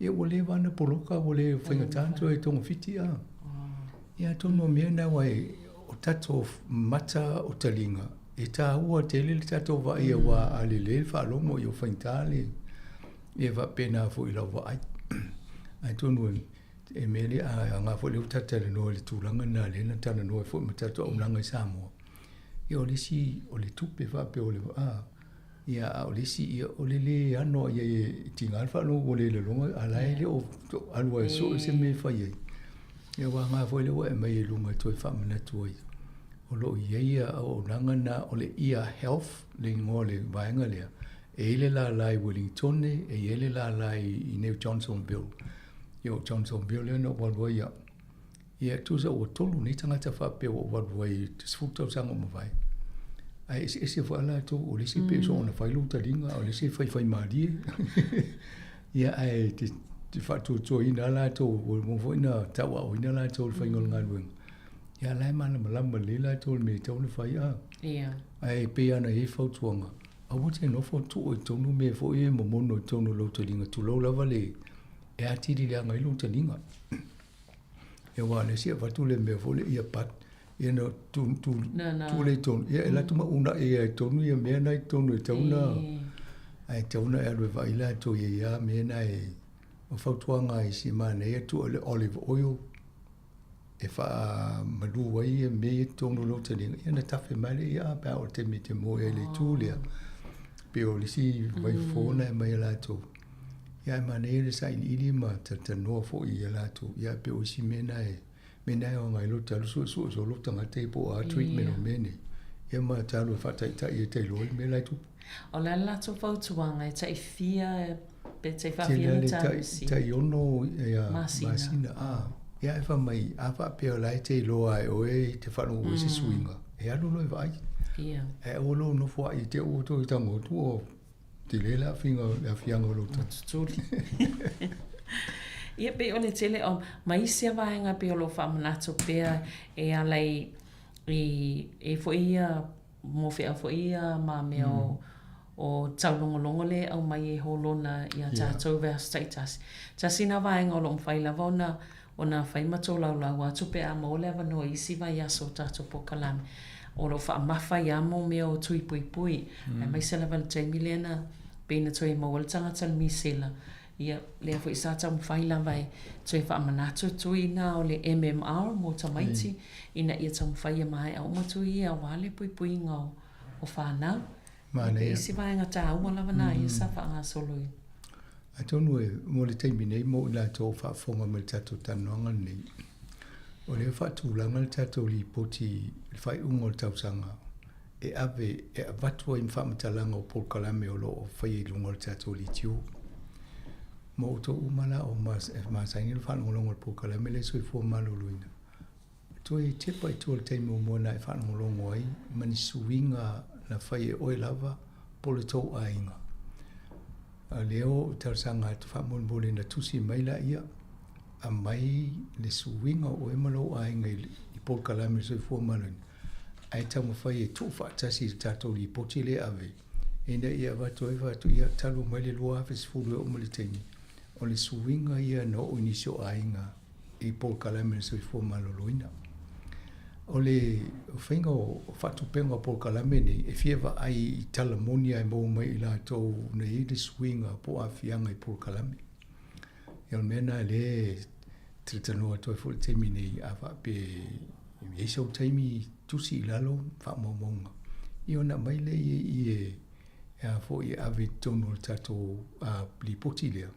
Ia ua leva ona poloka ua le faigata ona toe togafiti a. Ia atonu o mea na aua o tatou mata o taliga, e taua tele le tatou vaai aua a lelei le faalogo ia ua faigata le ia faapena foi i lau vaai. Atonu e mea lea a aoga foi lea ua tatou talanoa i le tulaga lena lea na talanoa ai foi ma tatou auaunaga i Samoa. Ia o le isi o le tupe faapea o le a Ia, a o le isi, ia, o le lē ano i ai e tiga le faalogo ua le lologa, a o la e le o alu lava e sue se mea e fai ai. Ia, aua na foi lea ua e aumai i luga e toe faamanatu ai, o lo o i ai ia auaunaga na o le Ear Health le igoa o le vaega lea, e i ai le lala i Uelintone, e i ai le lala i inei o Johnsonville. Ia, o Johnsonville lea na ou alu ai au. Ia, tusa ua tolu nei tagata faapea ua ou alu ai i le 10 tausaga ua mavae. Ae eseese foi lava latou, o le isi pei soona fai lou taliga, a o le isi e faifai malie. Ia, ae te, te faatuatuaina lava latou, ua uma foi ona tauaoina latou i le faiga o le galuega. Ia, a o la e malamalama lelei latou i le mea e tatau ona fai, a. Ia. Ae pei lava ona i ai fautuaga, aua te nofo tuu i totonu mea foi ia e momono i totonu o lou taliga, tulou lava le, e atili leaga ai lou taliga. Ia aua o lea se i avatu le mea foi lea ia pat ia na tu tu tu lea i totonu ia e alu atu ma uunai ai i totonu ia mea na i totonu e tatau ona ae tatau ona e alu e vaai latou i ai lava mea na e o fautuaga a isi e manaia tuu le olive oil e faamalu ai ia mea ia i totonu o lou taliga ia ona tafe mai lea ia pe a oo i le taimi e te moe ai i le itu lea pei o le isi vaifofo na e aumai e latou. Ia ae manaia le sailiili ma talatalanoa foi ia latou, ia ae pei o isi mea na e, mea na e aoga ai lou talu suesue solo tagata ia po o a treatment o mea nei, ia ma talu e faataitai e ta iloa le mea la e tupu. O le a le latou fautuaga e tai fia pe tai faafia ona talusi? Tai 6 ia masina. A, ia ae fai mai, a faapea o la e te iloa e oe e te faalogo i se suiga, e alu loa e vaai. Ia. Ae aua lou nofo ai i te i ua toe tago atu o Tele le aafiga le aafiaga o lou tutuli. Ia pei o le tele o ma isi a vaega pei o lo o faamanatu pea e ala i i e foi ia mofeau foi ia ma mea o o taulogologo le aumai e holona ia tatou vaiaso taitasi. Tasi na vaega o lo o mafai lava ona ona fai ma tolaulau atu pe a maua le avanoa i isi vaiaso o tatou polokalame o lo o faamafa ai lava mo mea o tui puipui, aemaise lava i le taimi lea na pei na toe maua ai le tagata le misela, ia, lea foi sa taumafai lava e toe faamanatu tui na o le MMR mo tamaiti ina ia taumafai ia maea uma tui ia aua le puipuiga o fanau. Manaia. Isi vaega taua lava na ia sa faagasolo i. Atonu e mo le taimi nei mo i latou o faafofoga mai i le tatou talanoaga lenei, o lea e faatulaga le tatou lipoti i le faaiuga o le tausaga e ave e avatu ai ma faamatalaga o polokalame o lo o faia i luga o le tatou leitio. Mo outou uma la o masani le faalogologo i le polokalame lea Soifua Maloloina, Toe tepa i tua i le taimi muamua na e faalogologo ai ma ni suiga na fai e oe lava po o le tou aiga. A lea ua ou talosaga atu faamolemole na tusi mai laia, aumai le suiga o oe ma lou aiga i polokalame o le soifua maloloina, ae taumafai e tuufaatasi i le tatou lipoti lea e ave, ina ia avatu ai fai atu, ia, talu mai le 2010 e oo mai le taimi, o le suiga ia na oo i nisi o aiga i polokalame o le soifua maloloina. O le faiga o faatupega o polokalame nei, e fia vaai i tala moni lava e maua mai i latou na i ai le suiga po o aafiaga i polokalame. Ia o le mea lena o lea e talatalanoa atu ai foi i le taimi nei, a faapea e i ai sou taimi tusi i lalo faamaumauga, ia ona aumai lea i i e a foi e ave i totonu o le tatou lipoti lea.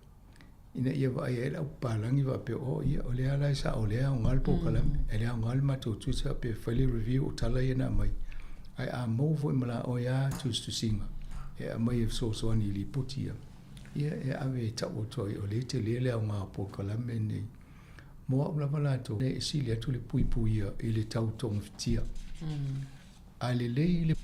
ina ia vaai ai le au papalagi faapea, oh ia, o lea la e sao, o lea e aoga le polokalame, e le aoga le matou tusi faapea e fai le review o tala ia na aumai. Ae a maua foi ma la oe lava tusitusiga e aumai e fesoasoani i lipoti ia, ia e ave e tau atu ai o lea e tele le aoga o polokalame nei. Mo au lava latou, e sili atu le puipuia i le tau togafitia. A lelei le.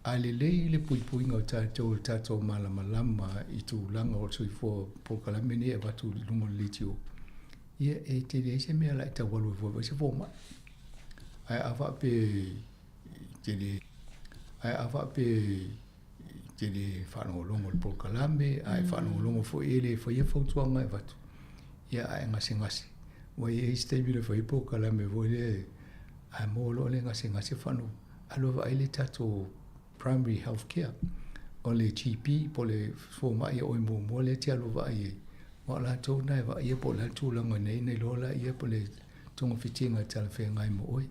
A lelei le puipuiga o tatou i le tatou malamalama i tulaga o le soifua polokalame nei e avatu i luga o le leitio. Ia, e te leai se mea la e tau alu ai fua e vaai se fomai. Ae a faapea e te le, ae a faapea e te le faalogologo i le polokalame, a e faalogologo foi e le faia fautuaga e avatu, ia a e gasegase. Ua i ai isi taimi na fai ai polokalame foi lea, a maua loa le gasegase faanofonofu, alu e vaai le tatou primary health care, o le GP po o le fomai a oe muamua lea e te alu e vaai ai, aua o latou lena e vaaia po o le a le tulaga nei ona iloa laia po o le togafitiga e talafeagai mo oe.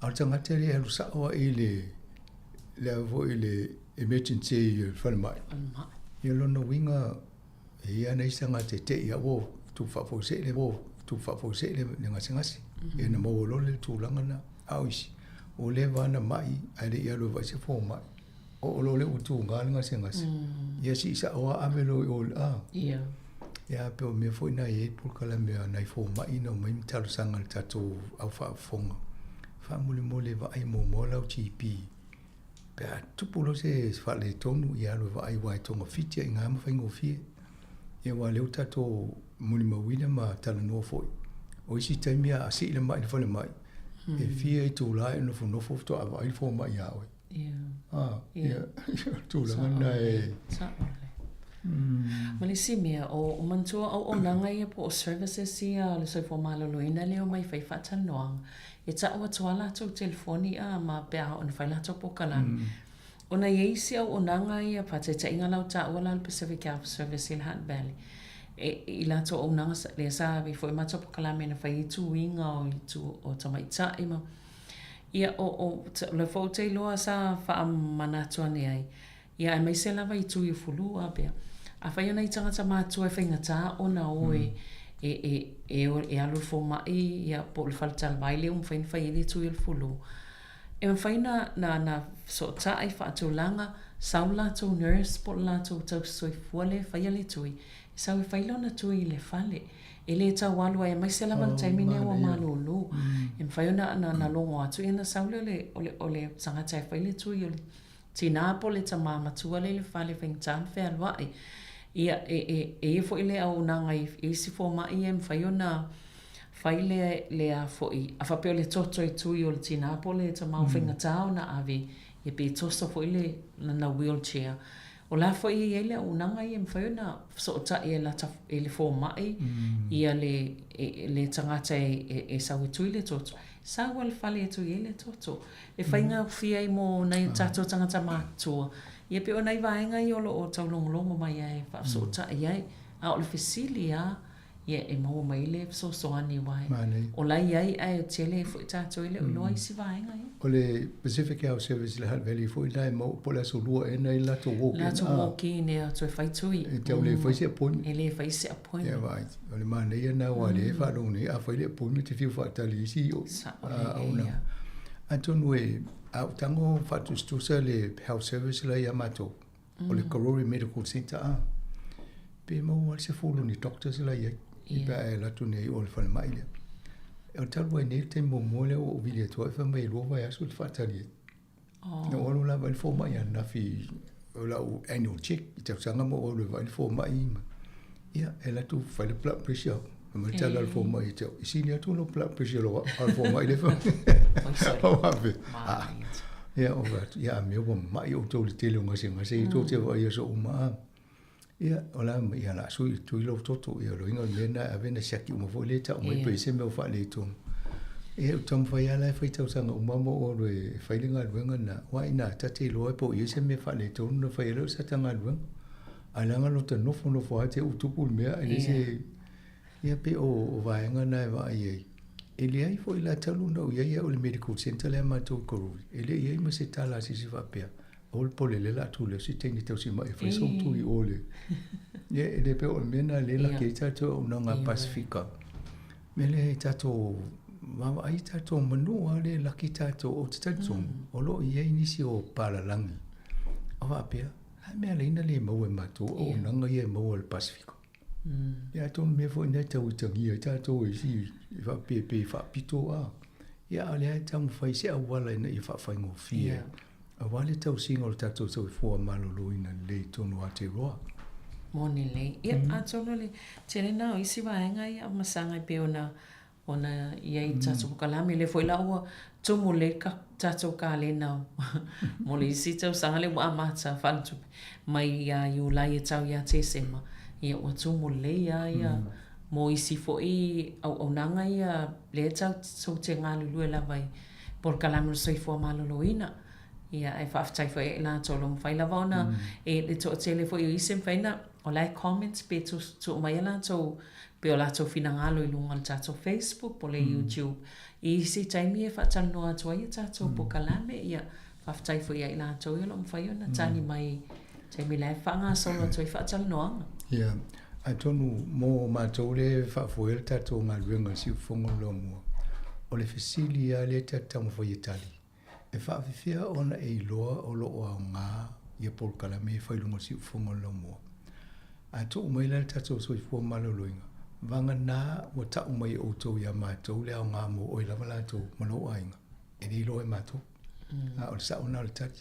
A o le tagata lea e alu sao lava i le le a foi le emergency i le falemai, ia lona uiga e i ai lava nai tagata e te i lava ua tupu faafuasei le ua tupu faafuasei le gasegase, ia ona maua loa lea i le tulaga lena. A o isi, ua leva lava ona mai ae le i alu e vaai se fomai. Oo loa lea ua tuga le gasegase, ia sii sao lava ave loa i o i le a. Ia pei o mea foi na e i ai polokalame a nai fomai na omai ma talosaga i le tatou au faafofoga, faamolemole vaai muamua lau GP pe a tupu loa se faaletonu ia alu e vaai aua e togafiti lava i ina ma faigofie. Ia aua o lea ua tatou molimauina ma talanoa foi, o isi taimi a sii le mai i le falemai, e fia itula e nofonofo faatoa vaai le fomai ia oe. Ah, ia, tulaga lena e... Ma le isi mea, o manatua auaunaga ia po o services ia a le soifua maloloina lea e omai e fai faatalanoaga, e tau atu lava latou telefoni a ma pe a oo ina fai latou polokalame. Ona e i ai isi auaunaga ia, faataitaiga la ua taua la le Pacific Health Service i le Hutt Valley, e, i latou auaunaga lea sa ave ai foi matou polokalame na fai ai tuiga o itu o tamaitai ma Ia, o, o, o lea foi ou te iloa sa faamanatu ane ai, ia aemaise lava i tui o fulu a pea. Afai o nai tagata matua e faigata ona o e, e, e, e, e alu i le fomai, ia, po o le faletalavai lea ua mafai ona fai ai le tui o le fulu, e mafai na, na, na fesootai faatulaga, sau le latou nurse po o le latou tausisoifua lea e faia le tui, e sau e fai lona tui i le fale. E le tau alu ai, aemaise lava le taimi lenei ua malolo. E mafai ona na logo atu ia ona sau lea o le, o le, o le tagata e fai le tui o le tinā po o le tamā matua lea i le fale e faigata ona fealuai. Ia, e, e, e i ai foi le auaunaga i isi fomai ia e mafai ona fai le, le a foi, a faapea o le toto e tui o le tinā po o le tamā ua faigata ona ave, ia pe toso foi le, lana wheelchair. O la foi e i ai le auaunaga ia e mafai ona fesootai e lata e le fomai ia le le tagata e e sau e tui le toto. Sau lava i le fale e tui ai le toto. E faigofie ai mo nai o tatou tagata matutua. Ia pei o nai vaega ia o lo o taulogologo mai ai e faafesootai ai. A o le fesili lava, Ia, e maua mai ai le fesoasoani aua o la e i ai ae tele foi tatou e le o iloa isi vaega ia. O le Pacific Health Service i le Hutt Valley foi la e maua po o le aso lua ea na i ai le latou walk in. Latou walk in e o atu e fai tui. E tau le fai se appointment. E le fai se appointment. Ia vaai, o le manaia lena aua o lea e faalogo nei a fai le appointment e fiu faatali i isi auaunaga. Atonu e, a ou tago faatusatusa le health service la ia matou, o le Karori Medical Centre a, pe maua lava le 10 o ni doctors la i ai, yeah. pe a e alu atu nei o le falemai lea. O le talu ai nei le taimi muamua lea ua ou vili atu ai, fai mai e 2 vaiaso le faatali ai. Oh. Na ou alu la vaai le fomai ananafi o lau annual check i tausaga ma ou alu e vaai le fomai ma ia e alu atu fai le blood pressure. Fai mai le tala a le fomai ia te au, e sili atu lou blood pressure i lou a le fomai lea fai mai. Ah, ia ou fai atu, ia a mea ua mamai outou i le tele o gasegase ia tou te vaai i aso uma a. Ia, o la ia o le a sui tui lou toto, ia o le uiga o le mea lena e ave na siaki uma foi lea e tau mai pe i ai se mea o faaletonu. Ia ou taumafai lava la e fai tausaga uma ma ou alu e fai le galuega lena, aua ina ta te iloa po o i ai se mea faaletonu na fai ai lau sata galuega. Ae leaga lota nofonofo lava te i ua tupu le mea ae leai se... Ia pei o vaega na e vaai ai. E leai foi la talu ona ou i ai au i le medical centre lea a matou i Karori, e le i i ai ma se tala a se isi faapea, aua le pole lea o le a tu lea se teine tausimai e fai sou tui i o le... Ia e le pei o le mea lena lea e laki ai tatou auaunaga a Pasefika. O le mea lea e tatou vaavaai i tatou manu lava lea e laki tatou. Ou te talitonu o lo o i ai nisi o palalagi o faapea, A mea lea na le maua e matou auaunaga ia e maua e le Pasefika. Ia atonu mea foi lena e tau itagia ai tatou e isi e faapea pei e faapito a. Ia a o lea e taumafai se auala ina ia faafaigofie aua le tausiga o le tatou soifua maloloina lelei i totonu o Aotearoa. Moni lelei. Ia, atonu le tele lena o isi vaega ia ma saga e pei ona ona i ai i le tatou polokalame. O lea foi la ua tumu lelei le tatou kalena mo le isi tausaga lea ua amata faaletupe mai ia Iulai e tau ia Tesema, ia ua tumu lelei lava ia mo isi foi auaunaga ia lea tatou te galulue lava i polokalame o le soifua maloloina. Ia ae faafetai foi ia i latou o lo o mafai lava ona e le toatele foi o isi e mafai ona o la e comments pe tuu mai a latou pei o latou finagalo i luga o le tatou Facebook po o le YouTube i isi taimi e faatalanoa atu ai a tatou polokalame. Ia faafetai foi ia i latou o lo o mafai ona tali mai i taimi la e faagasolo atu ai faatalanoaga. Ia, atonu mo matou lea e faafoea le tatou galuega i le siufofoga o le Laumua, o le fesili lava lea ta te taumafai e tali, E faafefea ona e iloa o lo o aoga ia polokalame e fai i luga o le siufofoga o le laumua? A tuu mai la le tatou soifua maloloina, vagana ua tau mai e outou iā matou le aoga mo oe lava latou ma lou aiga, e le iloa e matou. A o le sao lena o le tali.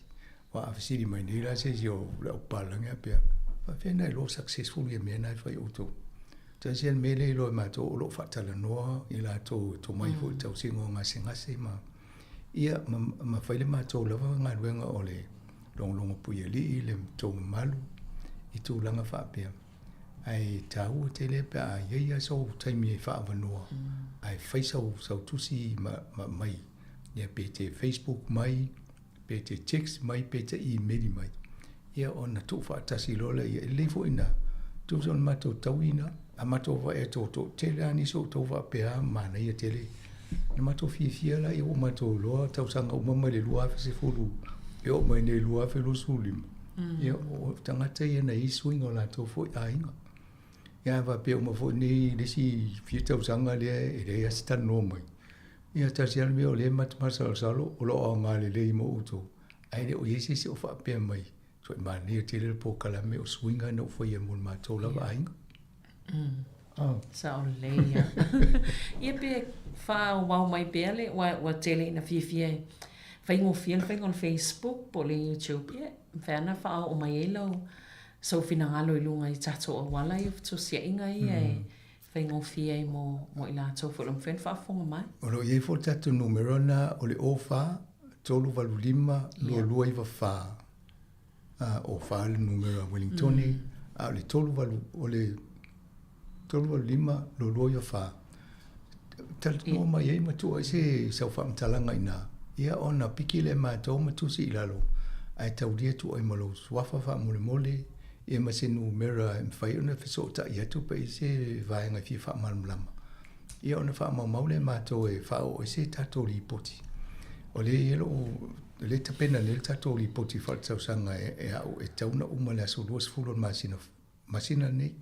Aua a fesili mai nei la se isi o le au papalagi faapea, faafefea ona iloa successful ia mea na e fai e outou? Tasi lava le mea lea e iloa e matou o lo o faatalanoa i latou e tomai foi i le tausiga o gasegase ma Ia, ma, ma fai le matou lava galuega o le logologo puialii le tou mamalu i tulaga faapea. Ae taua tele pe a i ai lava sou taimi e faaavanoa ae fai sau, sau tusi ma, ma mai, ia pe te Facebook mai, pe te text mai, pe te email mai. Ia ona tuufaatasi loa lea, e lelei foi ina tusa o le matou tauina, a matou vaai atu ua toatele lava nisi o outou faapea, manaia tele. Na matou fiafia la, ia ua matou iloa tausaga uma mai le 2010 e oo mai nei 2025. Ia o tagata ia na i ai suiga o latou foi aiga. Ia a faapea uma foi nei le isi fia tausaga lea e leai lava se talanoa mai. Ia tasi lava le mea o lea e matamatasalosalo o lo o aoga lelei mo outou. Ae le o i ai se isi o faapea mai, Toe manaia tele le polokalame o suiga na ou faia mo le matou lava aiga. Oh. Sao lelei ia. Ia pe faaauau mai pea le, ua, ua tele ina fiafia e faigofie le faiga o le Facebook po o le YouTube, ia, mafai lava ona faaoo mai ai lau, sou finagalo i luga i tatou auala ia o fetusiaiga ia e faigofie ai mo, mo i latou foi o lo o mafai ona faafofoga mai. O lo o i ai foi le tatou numera lena o le 04 385 2294. O 4 le numera a Wellingtone, a o le 38, o le 385 2294. Talanoa mai ai ma tuu ai se sau faamatalaga i ina, ia ona piki lea e matou ma tusi i lalo, ae taulia tuu ai ma lou suafa faamolemole, ia ma se numera e mafai ona fesootai atu pe i ai se vaega e fia faamalamalama. Ia ona faamaumau lea e matou e faaoo ai se tatou lipoti. O lea e i ai lou, o lea e tapena nei le tatou lipoti faaletausaga e, e au e tatau ona uma i le aso 20 o le masina, masina lenei.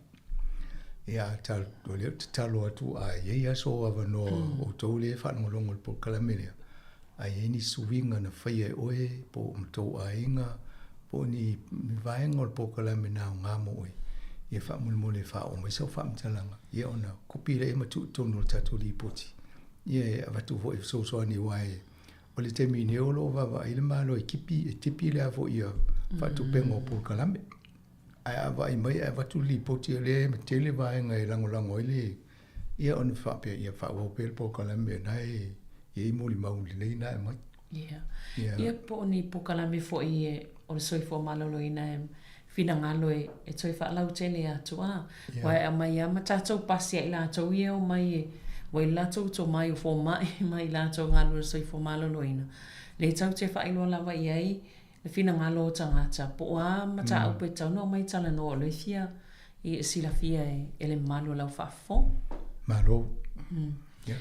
Ia, ta, o lea ou te tatalo atu a i ai aso avanoa o outou lea e faalogologo i le polokalame lea, a i ai ni suiga na faia e oe po o ma tou aiga, po o ni vaega o le polokalame na aoga mo oe, ia faamolemole e faaoo mai sau faamatalaga, ia ona kopi lea ma tuu i totonu o le tatou lipoti, ia e avatu foi e fesoasoani aua e, o le taimi nei o lo o vaavaai le Malo e tipi, e tipi le a foi ia faatupega o polokalame. Ae a vaai mai ae avatu le lipoti o lea e tele vaega e lagolago ai le, ia ona faapea, ia faaauau pea le polokalame o lena e i ai molimau lelei na e aumai. Ia. Ia po o ni polokalame foi e, o le soifua maloloina e finagalo e, e toe faalautele atu a. Aua e aumai lava ma tatou pasi a i latou ia e omai e, ua i le latou tomai o fomai ma i latou galulue i le soifua maloloina. Lea tatou te faailoa lava i ai le finagalo o tagata, po o a mataupu e tatau ona omai talanoa o lea e fia e silafia e le mamalu o lau faafofoga. Malo. Ia.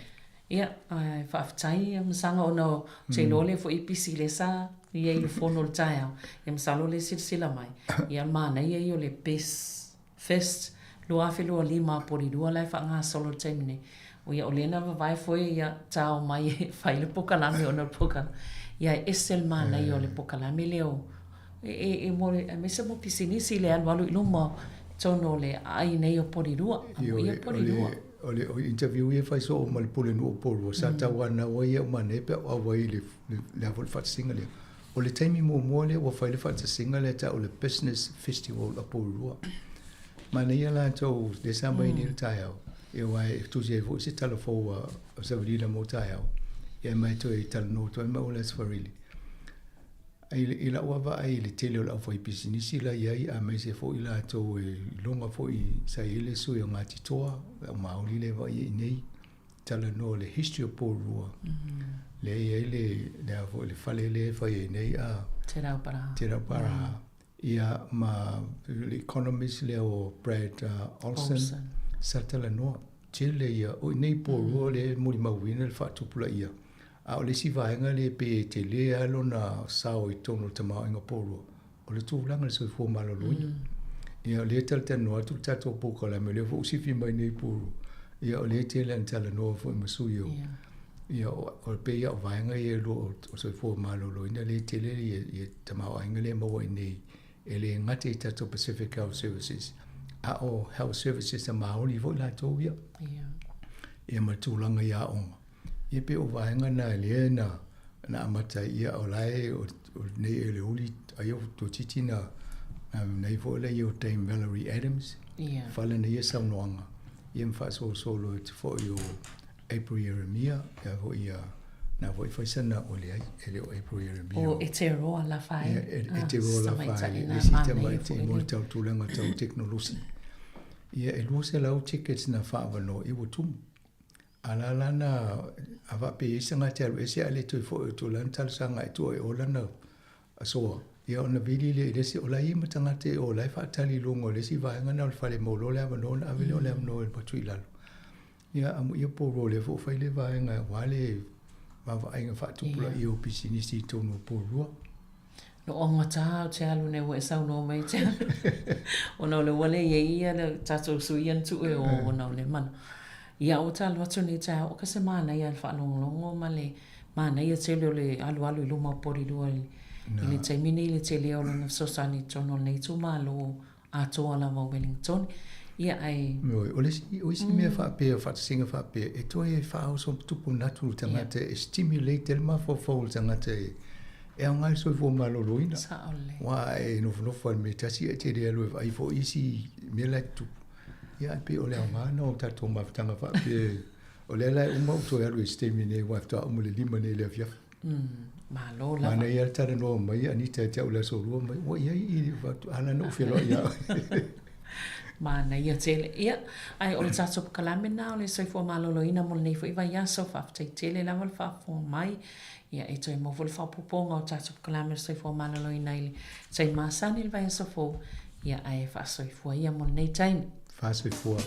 Ia, ae faafetai Masaga ona ou te iloa lea foi e pisi lea sa i ai i le fono i le taeao. Ia masalo o lea e silasila mai. Ia o le manaia ia o le best Fest 2025 Apolilua la e faagasolo i le taimi nei. Ia o lea na vavae foe ia tao mai e fai le pokalame ona o le pokalame. Ia e ese le manaia o le pokalame lea o e, e, e mo le, aemaise mo pisinisi le alualu i luma i totonu o le aai nei o Polilua. Amuia Polilua. O le, o interview ia e fai soo ma le pulenuu o Polilua, sa tauanau ai au manaia pe a ou auai i le, le a foi le faatasiga lea. O le taimi muamua lea ua fai le faatasiga lea e tau o le Business Festival a Porirua. Manaia latou lea sa aumai nei i le taeao, ia aua e tusi ai foi se tala fou a Savalina mo taeao, ia ma e toe talanoa atu ai ma au i le Aso Faraile. I lau lava vaai i le tele o le aufaipisinisi la e i ai, aemaise foi latou e iloga foi sa i ai le sui o Ngāti Toa, le au Māori lea e vaai i inei, talanoa i le history o Porirua, lea e i ai le, le a foi le fale lea e fai ai nei a Te Rauparaha. Te Rauparaha. Ia ma le economist lea o Brad Olsen, Olsen. sa talanoa tele ia, o i inei i Porirua lea e molimauina le faatupulaia. A o le isi vaega lea e pei e tele lava lona sao i totonu o le tamaoaiga o Porirua, o le tulaga i le soifua maloloina. Ia o lea e talatalanoa atu le tatou polokalame, o lea foi ua sifi mai nei i Porirua, ia o lea e tele lava ina talanoa foi ma sui o, ia o pei lava o vaega ia e lua o soifua maloloina lea e tele ia tamaoaiga lea e maua i inei, e le gata i tatou Pacific Health Services, a o Health Services a Māori foi latou ia. Ia ma le tulaga i aoga. Ia pei o vaega na lea na na amata ai, ia o la e o lenei e le uli ai o toeitiiti na nei foi lea ia o Dame Valerie Adams, fale na ia saunoaga, ia ma faasolosolo atu foi o April Ieremia, ia foi ia na foi fai sana o leai, e le o April Ieremia. O Eteroa Lafaele. Ia, Eteroa Lafaele, le isi tamaitai mo le tau tulaga tau tekonolosi. Ia e 200 tickets na faaavanoa, ia ua tumu. A la la na a faapea i ai se tagata e alu ese ae le toe foi atu o la na talosaga e tua i o lana asoa, ia ona vili lea i le isi, o la e i ai ma tagata i o la e faatali i luga o le isi vaega lena o le fale e maua loa le avanoa ona ave lea o le avanoa i le patu i lalo. Ia amuia po o lea foi ua fai le vaega aua le vaavaaiga faatupulaia o pisinisi i totonu o Porirua. No augata ou te alu nei ua e saunoa mai te alu. Ona o le ua le i ai ia le tatou sui ia na tuu e o ona o le mana. Ia ua ta alu atu nei taeao o ka se manaia le faalogologo ma le manaia tele o le alualu i luma o Porirua i le taimi nei le tele o lona fesoasoani i totonu o lenei itumalo atoa lava o Wellington. Ia ae. Ioe, o le isi, o isi mea faapea, faatasiga faapea, e toe faaoso tupu manatu le tagata, e stimulate ai le mafaufau o le tagata e, e aoga ai le soifua maloloina. Sao lelei. Aua e nofonofo lava i le mea tasi ae te le alu e vaai foi isi mea la e tutupu. Ia ae pei o le aoga lena o tatou mafutaga faapea, o lea la e uma ou toe alu i se taimi nei aua faatoa uma i le 5 nei i le afiafi. Malo lava. Manaia le talanoa mai Anita ia te au i le aso Lua mai, ua i ai i ala na ou feloai ia oe. Manaia tele. Ia, ae o le tatou polokalame lena o le soifua maloloina mo lenei foi vaiaso. Faafetai tele lava le faafofoga mai. Ia, e toe maua foi le faaopoopoga o tatou polokalame o le soifua maloloina i le taimi masani i le vaiaso fou. Ia, ae faasoifua ia mo lenei taimi. Faasoifua.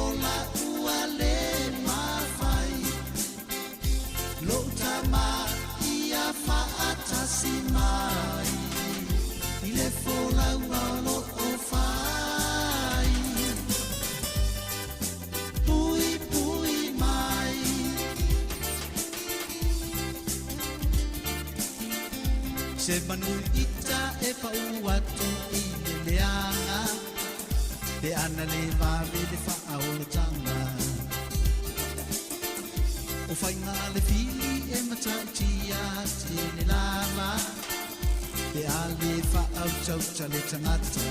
ola ua le mafai. Lou tama ia faatasi mai i le folauga o loo fai. Puipui mai. Se manu ita e pau atu i le leaga, pe ana le vave le faaolataga. O faiga le fili e matautia tele lava, pe a le faautauta le tagata.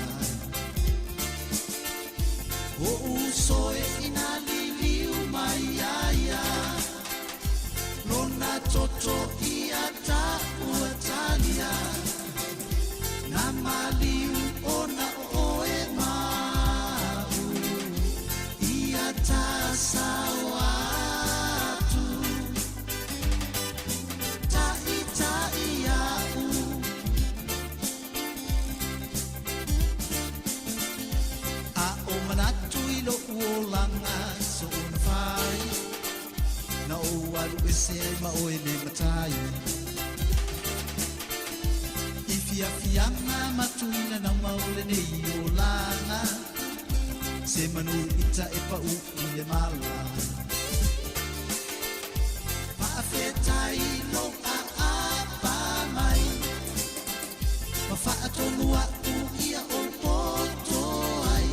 O uso e ina liliu mai ia, lona toto ia taua talia. Na maliu ona o oe mau, ia tasao atu. Ta'itai a'u. A o manatu i lo'u olaga soona fai, na ou alu ese ai ma oe le matai. I fiafiaga matuina nauma o lenei olaga, se manu ita e pa'u i le mala. Faafetai lou aapa mai, ma faatonu a'u ia ou poto ai.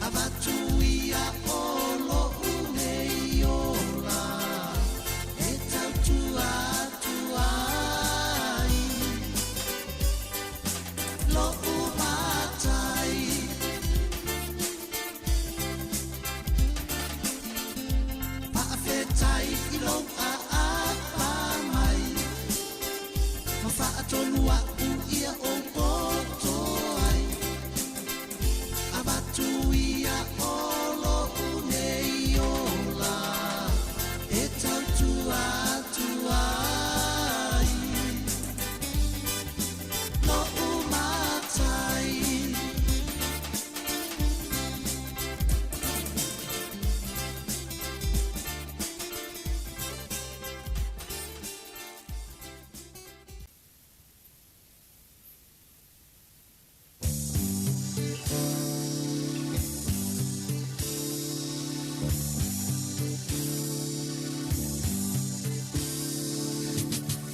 Avatu ia o lo'u nei ola, e tautua atu ai. Lo'u matai. Faafetai i lou aapa mai, ma faatonu a'u ia ou poto ai. Avatu ia o lo'u nei ola, e tautua atu ai. Lo'u matai.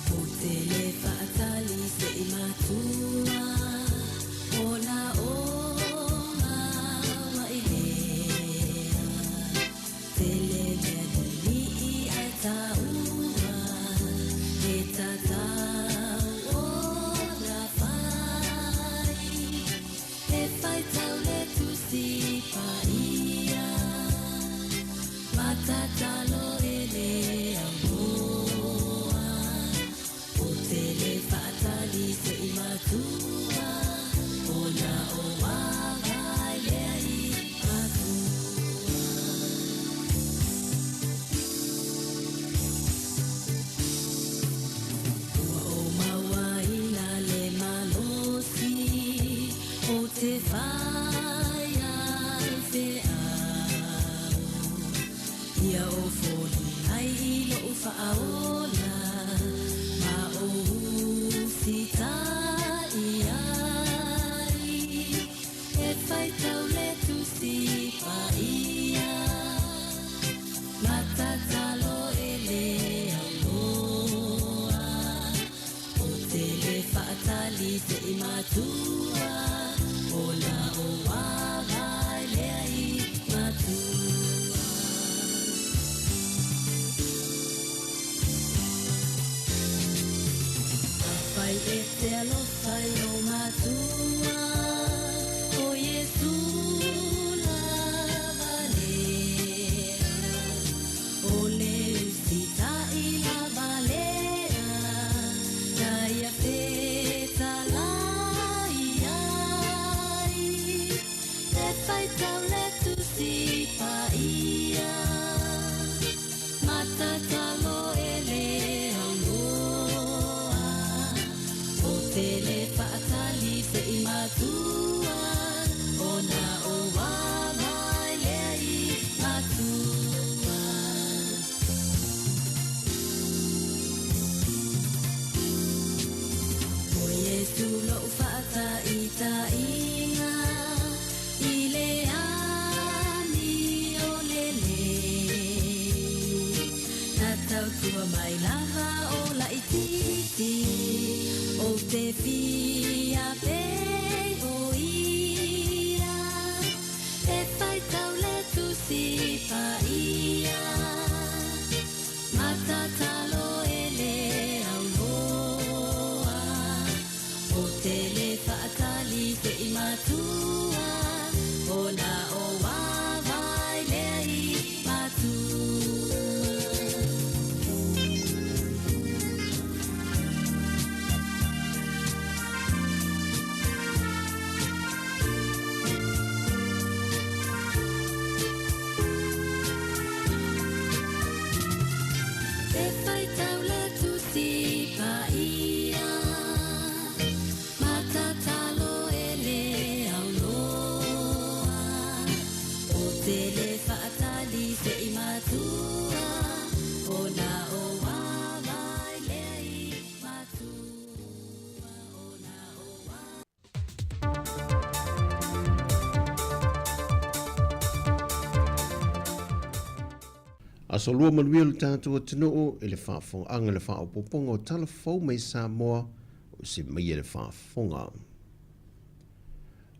O te le faatali se i matua, o na o ngā i lea. Te le mea lili i ai tāua, e tatau o na whai. E whai tau le tusi paia, matatalo e le auloa. O te le faatali se i matua, o na o wāwai lea i matua. Ua o maua ina le malosi, o te whai ai wheau. Ia o foli ai i lou whaaola, ma o usita i ai. E whai tau le tusi paia, matatalo e le auloa. O te le faatali se i matua, o la o wāwai lea i matua. Afai e te alofa i o matua, o Iesu lava lea. O le usitai lava lea, na ia fetalai ai. E whai tau le tusi paia, matatalo e le auloa. O te le faatali se i matua, o na Taitaiga i le amio lele Na tautua mai lava o laitiiti Ou te fia pei o ia E faitau le Tusi Paia Ma tatalo e le auloa O te le faatali se i matua Ona o wāwae lea i matua. E faitau le Tusi Paia Ma tatalo e le auloa Ou te le faatali se i matua Ona o wāwae lea i matua Ona o wāwae. Aso Lua manuia lo tatou atunuu i le faafofogaaga i le faaopoopoga o tala fou mai Samoa o se maia le faafofoga.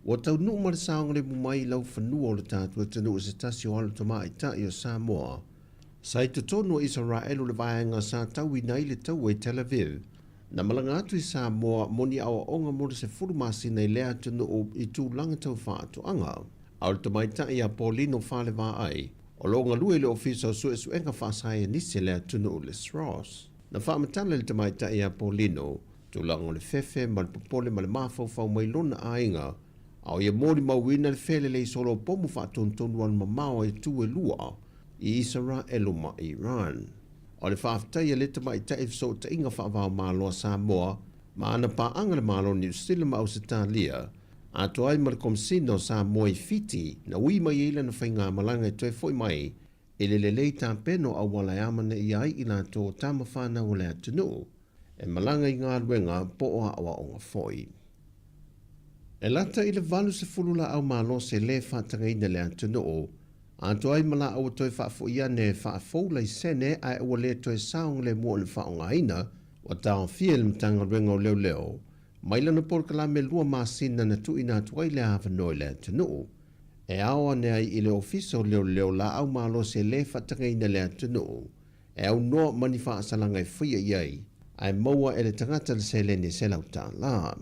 Ua taunuu ma le saogalemu mai i laufanua o le tatou atunuu se tasi o alo tamaitai o Samoa sa i totonu o Isaraelu le vaega sa tauina ai le taua i Tel Aviv na malaga atu i Samoa mo ni aoaoga mo le 10 masina i lea atunuu i tulaga tau faatoaga. A o le tamaitai ia Paulino Falevaai, o lo o galue i le Ofisa o Suesuega Faasaienisi a le atunuu le SROS. Na faamatala e le tamaitai ia Paulino tulaga o le fefe ma le popole ma le mafaufau mai lona aiga, a o ia molimauina le felelei solopomu faatonutonu alumamao a itu e lua i Isaraelu ma Iran. O le faafetai a le tamaitai i fesootaiga faava-o-Malo a Samoa ma ana paaga le Malo o Niu Sila ma Ausetalia, atoa ai ma le Komesina o Samoa i Fiti, na ui mai ai lana faigamalaga e toe foi mai i le lelei tapena o auala e amanaia ai i latou o tama fanau o le atunuu e malaga i galuega po o aoaoga foi. E lata i le 80 laau malosi e le faatagaina i le atunuu, atoa ai ma laau e toe faafoi ane e faafou laisene ae ua le toe saogalemu o le faaaogaina, ua taofia e le Matagaluega o Leoleo mai lana polokalame lua masina na tuuina atu ai le avanoa i le atunuu e ao ane ai i le Ofisa o Leoleo laau malosi e le faatagaina i le atunuu e aunoa ma ni faasalaga e faia i ai ae maua e le tagata le seleni e $100.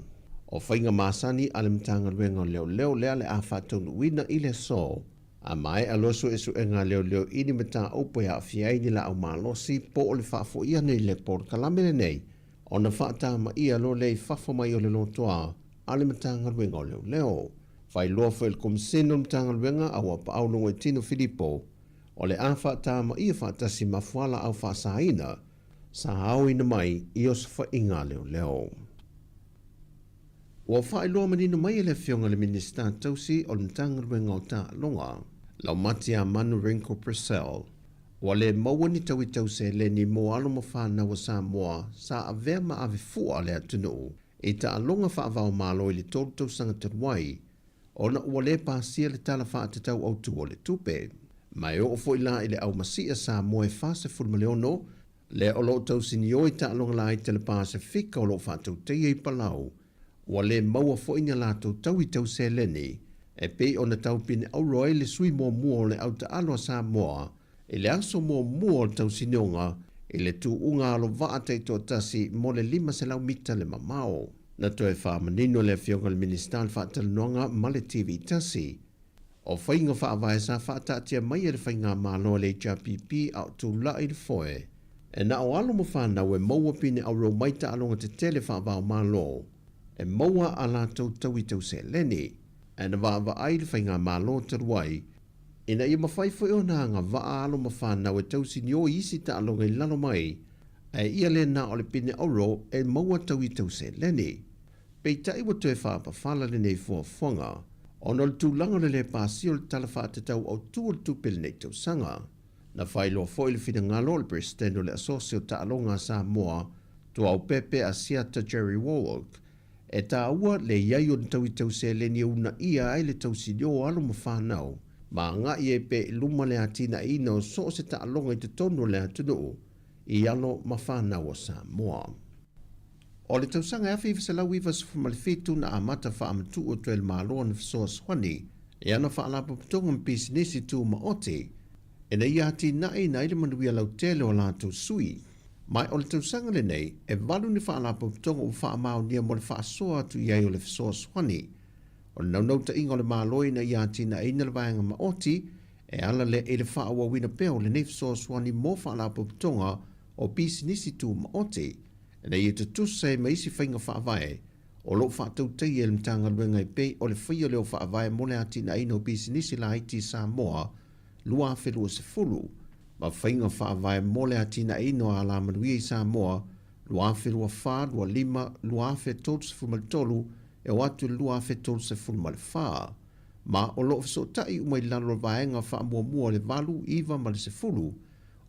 O faiga masani a le Matagaluega o Leoleo lea le a faataunuuina i le aso a maea loa suesuega a leoleo i ni mataupu e aafia ai ni laau malosi po o le faafoi ane i le polokalame lenei ona faatamaia loa lea i fafo mai o le lotoa a le Matagaluega o Leoleo. Faailoa foi e le Komisene o le Matagaluega a ua paau Logoitino Filipo o le a faatamaia faatasi ma fualaau faasaina sa aoina mai i osofaiga a leoleo. Ua faailoa manino mai e le Afioga i le Minisita Tausi o le Matagaluega o Taaloga, Laumatia Manu Rinko Purcell, ua le maua ni tauitau seleni mo alo ma fanau a Samoa sa avea ma ave fua le atunuu i taaloga faava-o-Malo i le tolu tausaga talu ai ona ua le pasia le Tala Faatatau Autu o le Tupe. Ma e oo foi la i le aumasi'a Samoa e 46, lea o lo o tausinioi taaloga laiti a le Pasefika o lo o faatautaia i Palau, ua le maua foi ni a latou taui tau seleni e pei ona tau pine auro ai le sui muamua o le au taalo a Samoa i le aso muamua o le tausinioga i le tuuga alovaa taitoatasi mo le 500 mita le mamao. Na toe faamanino le Afioga i le Minisita le faatalanoaga ma le TV tasi o faiga faavae sa faataatia mai e le Faigamalo a le HRPP a o tulai le foe e na o alo ma fanau e maua pine auro mai taaloga tetele faava-o-Malo e maua a latou taui tau seleni ae na vaavaai le Faigamalo talu ai ina ia mafai foi ona agavaa alo ma fanau e tausinioi isi taaloga i lalo mai ae ia le na o le pine auro e maua taui tau seleni. Peitai ua toe faapafala lenei fuafuaga ona o le tulaga o le lē pasia o le Tala Faatatau Autu o le Tupe i lenei tausaga. Na faailoa foi le finagalo o le Peresetene o le Asosi o Taaloga a Samoa, Tuaopepe Asiata Jerry Warwick, E taua le i ai o ni taui tau seleni e uunaia ai le tausilia o alo ma fanau, ma agai ai pea i luma le atinaeina o so o se taaloga i totonu o le atunuu i alo ma fanau a Samoa. O le tausaga e 1997 na amata faamatuu atu ai e le Malo ana fesoasoani i ana faalapotopotoga ma pisinisi tumaoti ina ia atinaeina ai le manuia lautele o a latou sui. Ma o le tausaga lenei, e valu ni faalapotopotoga ua faamaonia mo le faasoa atu i ai o le fesoasoani. O le naunautaiga o le Malo ina ia atinaeina le vaega maoti, e ala lea i le faaauauina pea o lenei fesoasoani mo faalapotopotoga o pisinisi tumaoti, ina ia tutusa ai ma isi faiga faavae o lo o faatautaia e le Matagaluega e pei o le faia lea o faavae mo le atinaeina o pisinisi laiti i Samoa 2020, ma faiga faavae mo le atinaeina o alamanuia i Samoa 2024, 25, 2033 e oo atu i le 2034, ma o lo o fesootai uma i lalo o le vaega faamuamua o le 8, 9 ma le 10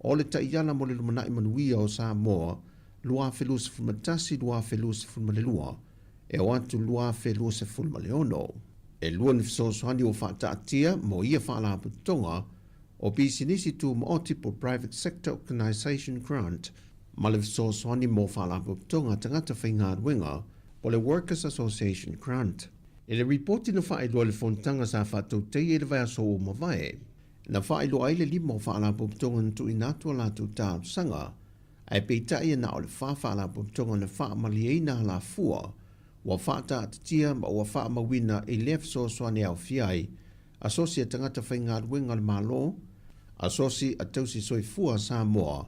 o le Taiala mo le Lumanai Manuia o Samoa 2021, 2022 e oo atu i le 2026. E lua ni fesoasoani ua faataatia mo ia faalapotopotoga o pisinisi tumaoti po Private Sector Organisation Grant ma le fesoasoani mo faalapotopotoga a tagata faigaluega po le Workers Association Grant. I le ripoti na faailoa i le fonotaga sa faatautaia i le vaiaso ua mavae, na faailoa ai le lima o faalapotopotoga na tuuina atu a latou talosaga, ae peitai e na o le fa faalapotopotoga na faamalieina alafua ua faataatitia ma ua faamauina i lea fesoasoani e aofia ai Asosi a Tagata Faigaluega a le Malo, Asosi a Tausi Soifua a Samoa,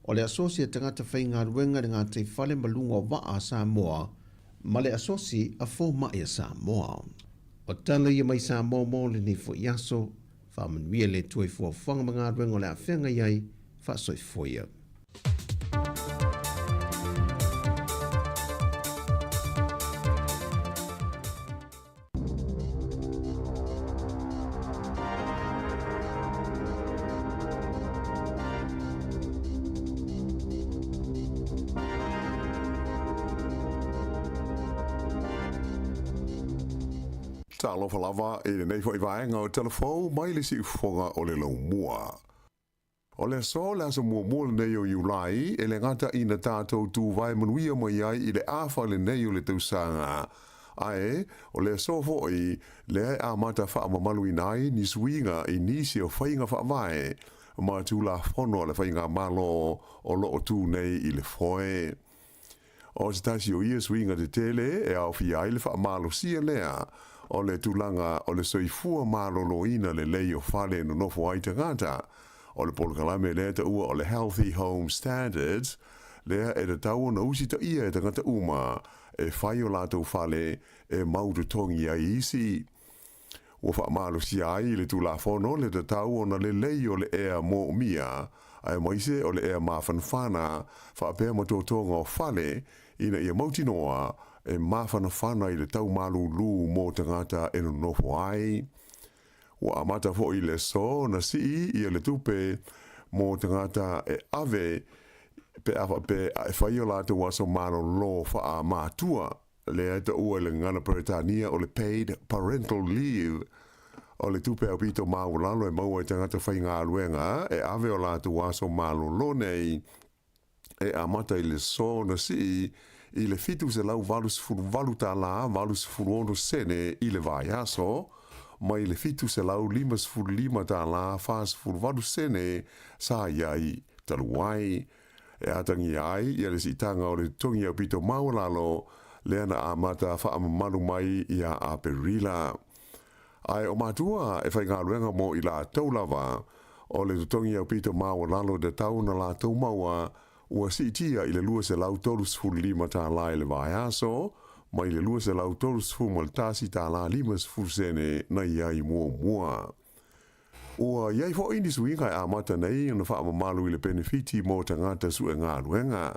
o le Asosi a Tagata Faigaluega i le Gataifale ma Luga o Vaa a Samoa, ma le Asosi a Fomai a Samoa. O tala ia mai Samoa mo lenei foi aso, faamanuia le Atua i fuafuaga ma galuega o le a feagai ai, faasoifua ia. Talofa lava i lenei foi vaega o Tala Fou mai le siufofoga o le laumua. O le aso, le aso muamua lenei o Iulai, e le gata ina tatou tuvae manuia mai ai i le afa lenei o le tausaga, ae o le aso foi lea e amata faamamaluina ai ni suiga i nisi o faiga faavae ma Tulafono a le Faigamalo o lo o tu nei i le foe. O se tasi o ia suiga tetele e aofia ai le faamalosia lea o le tulaga o le soifua maloloina lelei o fale e nonofo ai tagata, o le polokalame lea taua o le Healthy Home Standards, lea e tatau ona usitaia e tagata uma e fai o latou fale e mau totogi ai isi. Ua faamalosia ai le Tulafono le tatau ona lelei o le ea moomia, aemaise o le ea mafanafana, faapea ma totoga o fale, ina ia mautinoa e mafanafana i le tau malūlū mo tagata e nonofo ai. Ua amata foi le aso na sii ia le tupe mo tagata e ave pe a faapea e fai o latou aso malolo faamatua. Lea e taua i le gagana Peretania o le paid parental leave, o le tupe aupito maualalo e maua i tagata faigaluega e ave o latou aso malolo nei e amata i le aso na sii i le $788 86 sene i le vaiaso, mai le $755 48 sene sa i ai talu ai. E atagia ai ia le siitaga o le totogi aupito maualalo lea na amata faamamalu mai ia Aperila. Ae o matua e faigaluega mo i latou lava, o le totogi aupito maualalo e tatau ona latou maua ua siitia i le $235 i le vaiaso, mai le $231.50 sene na i ai muamua. Ua i ai foi ni suiga e amata nei ona faamamalu i le penefiti mo tagata sue galuega.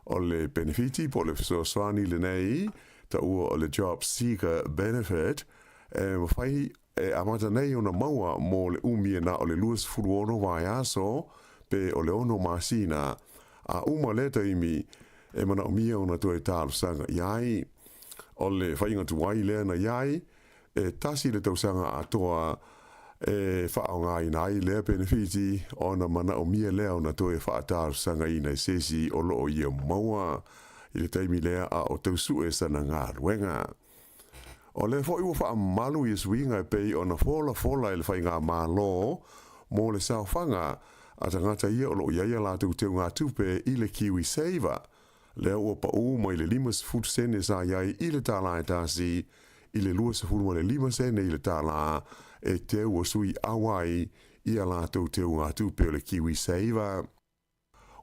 O le penefiti po o le fesoasoani lenei, taua o le Job Seeker Benefit, e mafai e amata nei ona maua mo le umi e na o le 26 vaiaso pe o le 6 masina, a uma lea taimi e manaomia ona toe talosaga i ai. O le faiga tuai lea na i ai, e tasi le tausaga atoa e faaaogaina ai lea penefiti ona manaomia lea ona toe faatalosagaina e se isi o lo o ia maua i le taimi lea a o tausu'e sana galuega. O lea foi ua faamamalu ia suiga e pei ona folafola e le Faigamalo mo le saofaga a tagata ia o lo o i ai a latou teugatupe i le KiwiSaver, lea ua paʻū mai le 50 sene sa i ai i le tālā e tasi i le 25 sene i le tālā e teu a sui auai i a latou teugatupe o le KiwiSaver.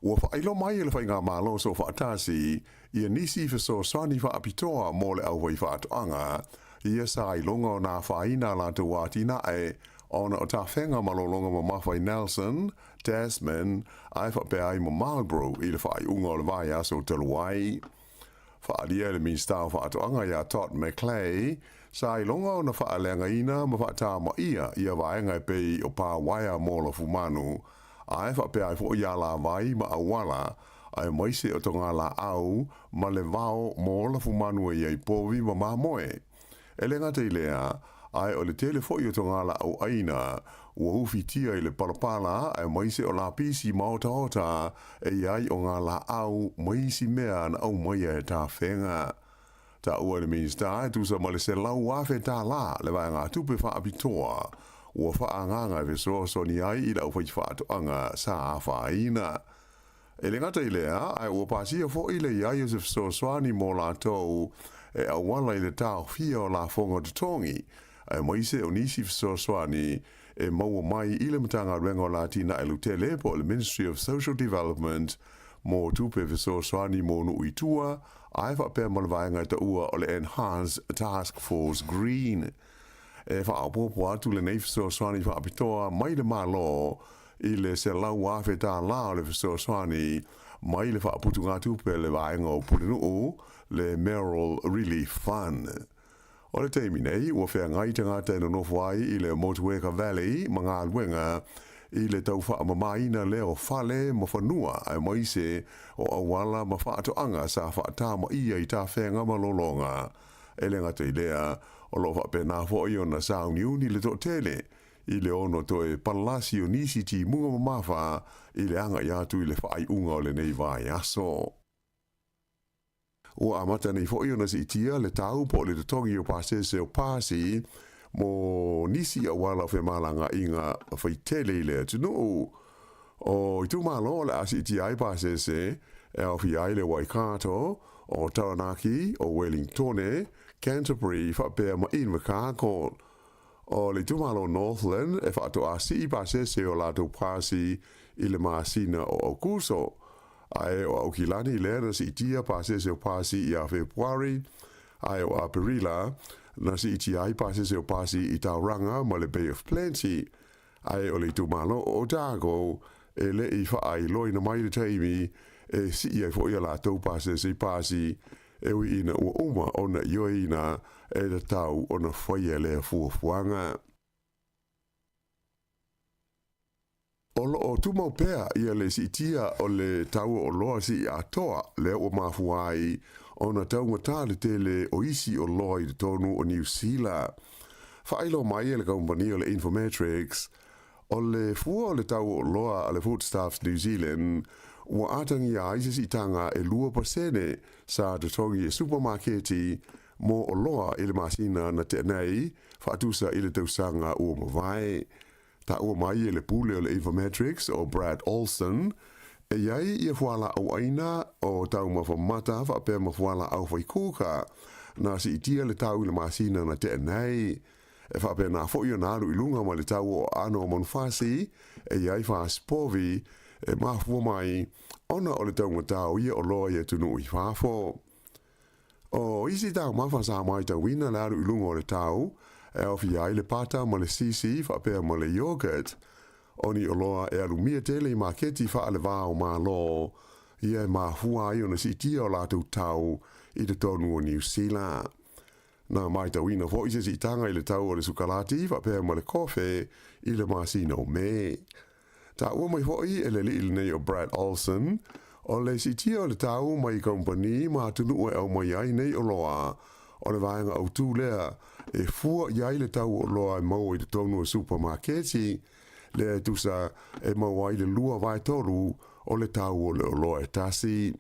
Ua faailoa mai e le Faigamalo Soofaatasi ia nisi fesoasoani faapitoa mo le aufaifaatoaga ia sa iloga ona afaina a latou atinae ona o tafega malologa mamafa i Nelson, Tasman, ae faapea ai ma Marlborough i le faaiuga o le vaiaso talu ai. Faaalia e le Minisita o Faatoaga ia Todd McClay, sa iloga ona faaleagaina ma faatamaia ia vaega e pei o pa uaea mo lafumanu, ae faapea ai foi alavai ma auala, aemaise o togalaau ma le vao mo lafumanu e i ai povi ma mamoe. E le gata i lea, ae o le tele foi o togalaau ʻaina ua ufitia i le palapala aemaise o lapisi ma otaota e i ai o ngā laau ma isi mea na aumaia e tafega. Taua e le Minisita e tusa ma le $100,000 tālā le vaegatupe faapitoa ua faaagaaga e fesoasoani ai i le aufaifaatoaga sa afaina. E le gata i lea, ae ua pasia foi le i ai o se fesoasoani mo latou e auala i le taofia o lafoga totogi, aemaise o nisi fesoasoani e maua mai i le Matagaluega o le Atinae Lautele po o le Ministry of Social Development mo tupe fesoasoani mo nuu i tua, ae faapea ma le vaega e taua o le Enhanced Task Force Green. E faaopoopo atu lenei fesoasoani faapitoa mai le Malo i le $100,000 o le fesoasoani mai le faaputugatupe a le Vaega o Pulenuu, le Mayoral Relief Fund. O le taimi nei, ua feagai tagata e nonofo ai i le Motueka Valley ma galuega i le tau faamamaina lea o fale ma fanua aemaise o auala ma faatoaga sa faatamaia i tafega ma lologa. E le gata i lea, o lo o faapena foi ona sauniuni le toatele i le ono toe palalasi o nisi timuga mamafa i le agai atu i le faaiuga o lenei vaiaso. Ua amata nei foi ona siitia le tau po o le totogi o pasese o pasi mo nisi auala o femalagaaiga faitele i le atunuu. O itumalo o le a siitia ai pasese e aofia ai le Waikato, o Taranaki, o Wellingtone, Canterbury faapea ma Invercargill. O le itumalo Northland e faatoa sii pasese o latou pasi i le masina o Aukuso. Ae o Aukilani lea na siitia pasese o pasi ia Fepuari, ae o Aperila na siitia ai pasese o pasi i Tauranga ma le Bay of Plenty. Ae o le itumalo o Otago e le i faailoaina mai le taimi e sii ai foi a latou pasese i pasi e ui ina ua uma ona ioeina e tatau ona faia lea fuafuaga. O lo o tumau pea ia le siitia o le tau o oloa sii atoa lea ua mafua ai ona taugata le tele o isi oloa i totonu o Niu Sila. Faailoa mai e le kamupani o le Infometrics, o le fua o le tau o oloa a le Foodstuffs New Zealand ua atagia ai se siitaga e 2% sa totogi e supamaketi mo oloa i le masina na tea nei, faatusa i le tausaga ua mavae. Taua mai e le pule o le Infometrics o Brad Olsen, e i ai ia fualaau aina o taumafa mata faapea ma fualaau faikuka na siitia le tau i le masina na tea nei. E faapena foi ona alu i luga ma le tau o aano o manufasi e i ai fasipovi e mafua mai ona o le taugata o ia oloa i atunuu i fafo. O isi taumafa sa matauina le alu i luga o le tau, e aofia ai le pata ma le sisi faapea ma le yogurt. O ni oloa e alumia tele i maketi faalevā o Malo, ia e mafua ai ona siitia o latou tau i totonu o Niu Sila. Na matauina foi se siitaga i le tau o le sukalati faapea ma le kofe i le masina o Me. Taua mai foi e le alii lenei o Brad Olsen, o le siitia o le tau mai kamupani ma atunuu e aumai ai nei oloa, O le vaega autū lea e fua i ai le tau o oloa e maua i totonu o supamaketi, lea e tusa e maua ai le 2/3 o le tau o le oloa e tasi.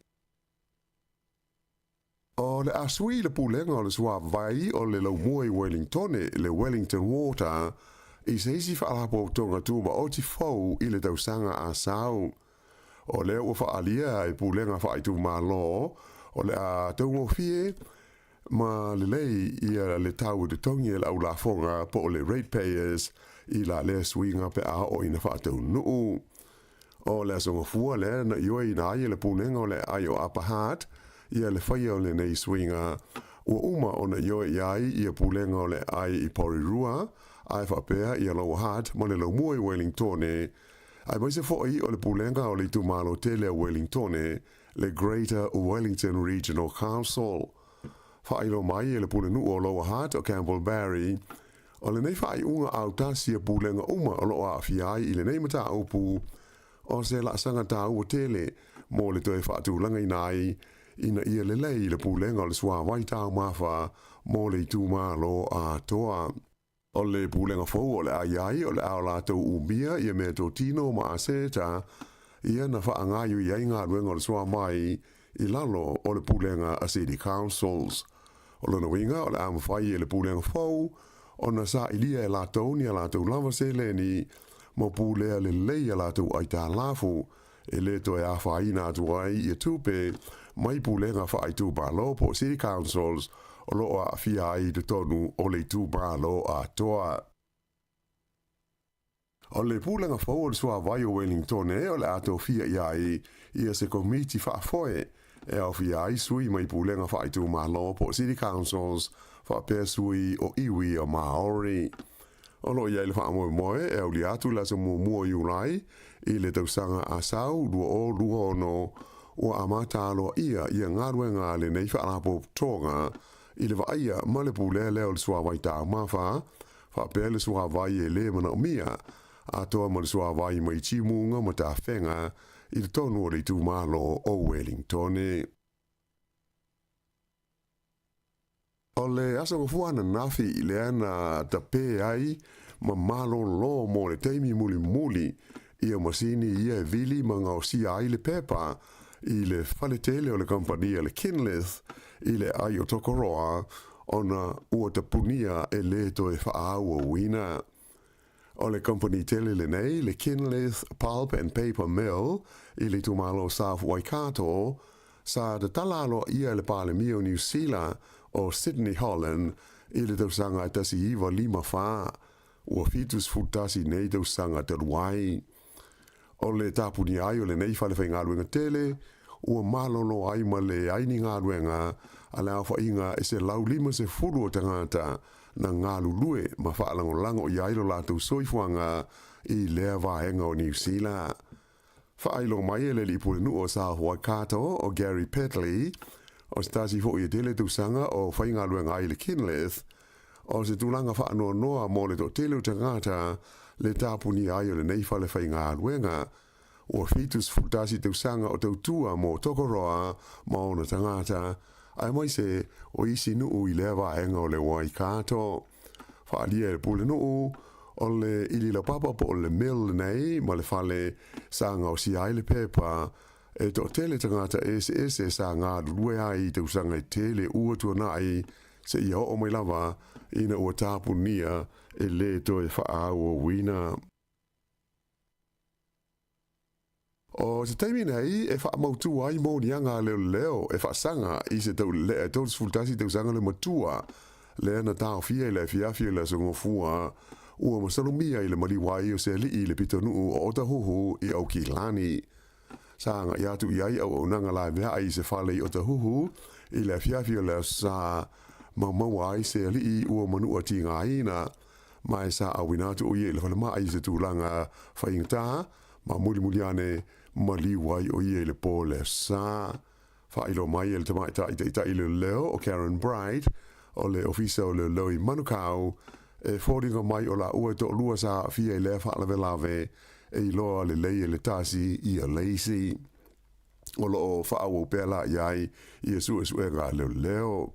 O le a sui le pulega o le suavai o le laumua i Wellingtone, le Wellington Water, i se isi faalapotopotoga tumaoti fou i le tausaga a sau. O lea ua faaalia e pulega faaitumalo, o le a taugofie ma lelei ia le tau e totogi e le aulafoga po o le ratepayers i la lea suiga pe a oo ina faataunuu. O le aso gafua lea na ioeina ai e le pulega o le aai o Upper Hutt ia le faia o lenei suiga ua uma ona ioe i ai ia pulega o le aai i Porirua ae faapea ia Lower Hutt ma le laumua i Wellingtone aemaise foi o le pulega o le itumalo tele a Wellingtone le Greater Wellington Regional Council. Faailoa mai e le pulenuu o Lower Hutt o Campbell Barry, o lenei faaiuga autasi a pulega uma o lo o aafia ai i lenei mataupu o se laasaga taua tele mo le toe faatulagaina ai ina ia lelei le pulega o le suavai taumafa mo le itumalo atoa. O le pulega fou o le a i ai, o le a o latou umia ia meatotino ma aseta ia na faagaioi ai galuega o le suavai i lalo o le pulega a City Councils. O lona uiga, o le a mafai e le pulega fou ona sailia e latou ni a latou lava seleni ma pulea lelei a latou aitalafu e le toe afaina atu ai ia tupe mai pulega faaitumalo po o City Councils o lo o aafia ai i totonu o le itumalo atoa. O le pulega fou o le suavai o Wellingtone o le a tofia i ai ia se komiti faafoe e aofia ai sui mai pulega faaitumalo po o City Councils faapea sui o iwi o Māori. O lo o i ai le faamoemoe e aulia atu le aso 1 o Iulai i le tausaga a sau 2026 ua amata aloaia ia galuega a lenei faalapotopotoga i le vaaia ma le pulea lea o le suavai taumafa faapea le suavai e le manaomia atoa ma le suavai mai timuga ma tafega i totonu o le itumalo o Wellingtone. O le aso gafua ananafi lea na tapē ai ma malōlō mo le taimi mulimuli ia masini ia e vili ma gaosia ai le pepa i le fale tele o le kamupani a le Kinlith i le aai o Tokoroa ona ua tapunia e lē toe faaauauina. O le kamupani tele lenei, le Kinleith Pulp and Paper Mill i le itumalo o South Waikato, sa tatala aloaia e le Palemia o Niu Sila o Sidney Holland i le tausaga e 1954, ua 71 nei tausaga talu ai. O le tapunia ai o lenei fale faigaluega tele, ua malolo ai ma leai ni galuega a le aofaiga e 150 o tagata na galulue ma faalagolago i ai lo latou soifuaga i lea vaega o Niu Sila. Faailoa mai e le alii pulenuu o South Waikato o Gary Petley, o se tasi foi e tele tausaga o faigaluega ai i le Kinleith, o se tulaga faanoanoa mo le toatele o tagata le tapunia ai o lenei fale faigaluega. Ua 71 tausaga o tautua mo Tokoroa ma ona tagata, aemaise o isi nuu i lea vaega o le Waikato. Faaalia e le pulenuu, o le ili laupapa po o le mill lenei ma le fale sa gaosia ai le pepa e toatele tagata eseese sa galulue ai i tausaga e tele ua tuanai seia oo mai lava ina ua tapunia e lē toe faaauauina. O se taimi nei e faamautu ai moniaga a leoleo e faasaga i se taulelea e 31 tausaga le matua lea na taofia i le afiafi o le Aso Gafua ua masalomia i le maliu ai o se alii i le pitonuu o Otahuhu i Aukilani. Sa agai atu i ai auaunaga laveai i se fale i Otahuhu i le afiafi o le aso sa maumau ai se alii ua manua tigaina ma e sa auina atu o ia i le falemai i se tulaga faigata ma mulimuli ane maliu ai o ia i le po le aso sa. Faailoa mai e le tamaitai taitai leoleo o Karen Bright o le Ofisa o Leoleo i Manukau e foliga mai o laua e toalua sa aafia i lea faalavelave e iloa lelei e le tasi ia le isi. O lo o faaauau pea la i ai ia suesuega a leoleo.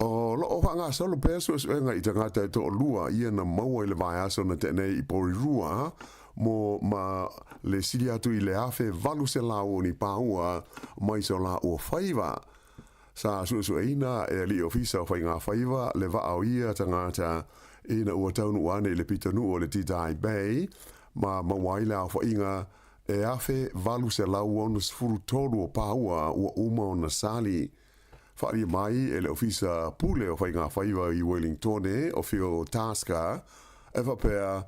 O loo faagasolo pea suesuega i tagata e toalua ia na maua i le vaiaso na tea nei i Porirua mo ma le sili atu i le 1800 o ni paua mai so laua faiva. Sa suesueina e alii ofisa o Faigafaiva le vaa o ia tagata ina ua taunuu ane i le pitonuu o le Titae Bay ma maua ai le aofaiga e 1863 o paua ua uma ona sali. Faaalia mai e le Ofisa Pule o Faigafaiva i Wellingtone o Phil Tasker e faapea,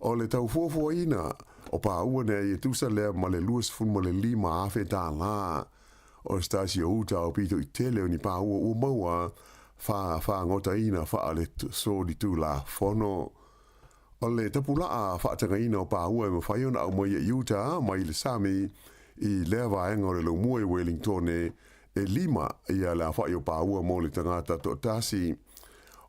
O le tau fuafuaina o paua nei e tusa lea ma le 25 afe tālā. O se tasi o uta o pito i tele o ni paua ua maua faagotaina faasolitulafono. O le tapulaa faatagaina o paua e mafai ona aumaia i uta mai le sami i lea vaega o le laumua i Wellingtone e lima ia le aofai o paua mo le tagata toatasi.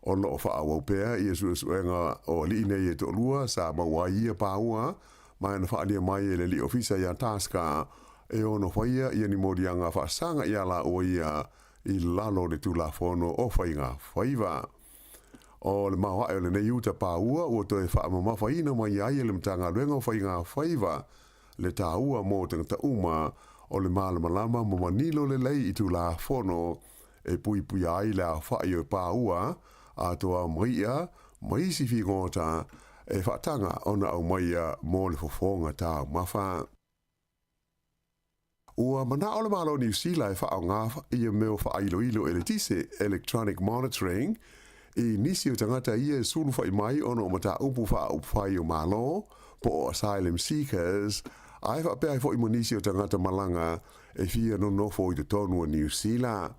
O lo o faaauau pea ia suesuega o alii nei e toalua sa maua ai ia paua ma na faaalia mai e le alii ofisa ia Tasker e ono faia ia ni moliaga faasaga ia laua ia i lalo o le Tulafono o Faiga Faiva. O le maoae o lenei uta paua ua toe faamamafaina mai ai e le Matagaluega o Faiga Faiva le taua mo tagata uma o le malamalama ma manino lelei i Tulafono e puipuia ai le aofai o paua atoa ma i'a ma isi figota e faataga ona aumaia mo le fofoga taumafa. Ua mana'o le Malo o Niu Sila e faaaoga ia mea o faailoilo eletise, electronic monitoring, i nisi o tagata ia e sulufa'i mai ona o mataupu faaupufai o Malo, po o asylum seekers, ae faapea ai fo'i ma nisi o tagata malaga e fia nonofo i totonu o Niu Sila.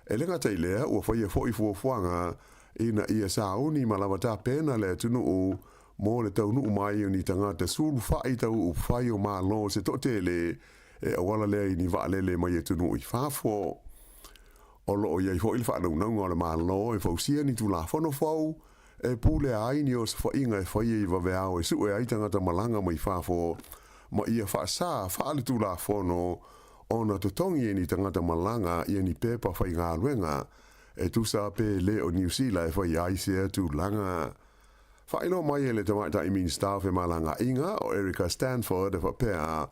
E le gata i lea, ua faia fo'i fuafuaga ina ia sauni ma lava tapena le atunuu mo le taunuu mai o ni tagata sulufa'i tau upufai o Malo se toatele e auala lea i ni vaalele mai atunuu i fafo. O lo o i ai foi le faanaunauga o le Malo e fausia ni Tulafono fou e pulea ai ni osofaiga e faia i vaveao e sue ai tagata malaga mai fafo ma ia faasā faaletulafono ona totogi e ni tagata malaga ia ni pepa faigaluega e tusa pe le o Niu Sila e faia ai sea tulaga. Faailoa mai e le Tamaitai Minista o Femalagaaiga o Erica Stanford e faapea,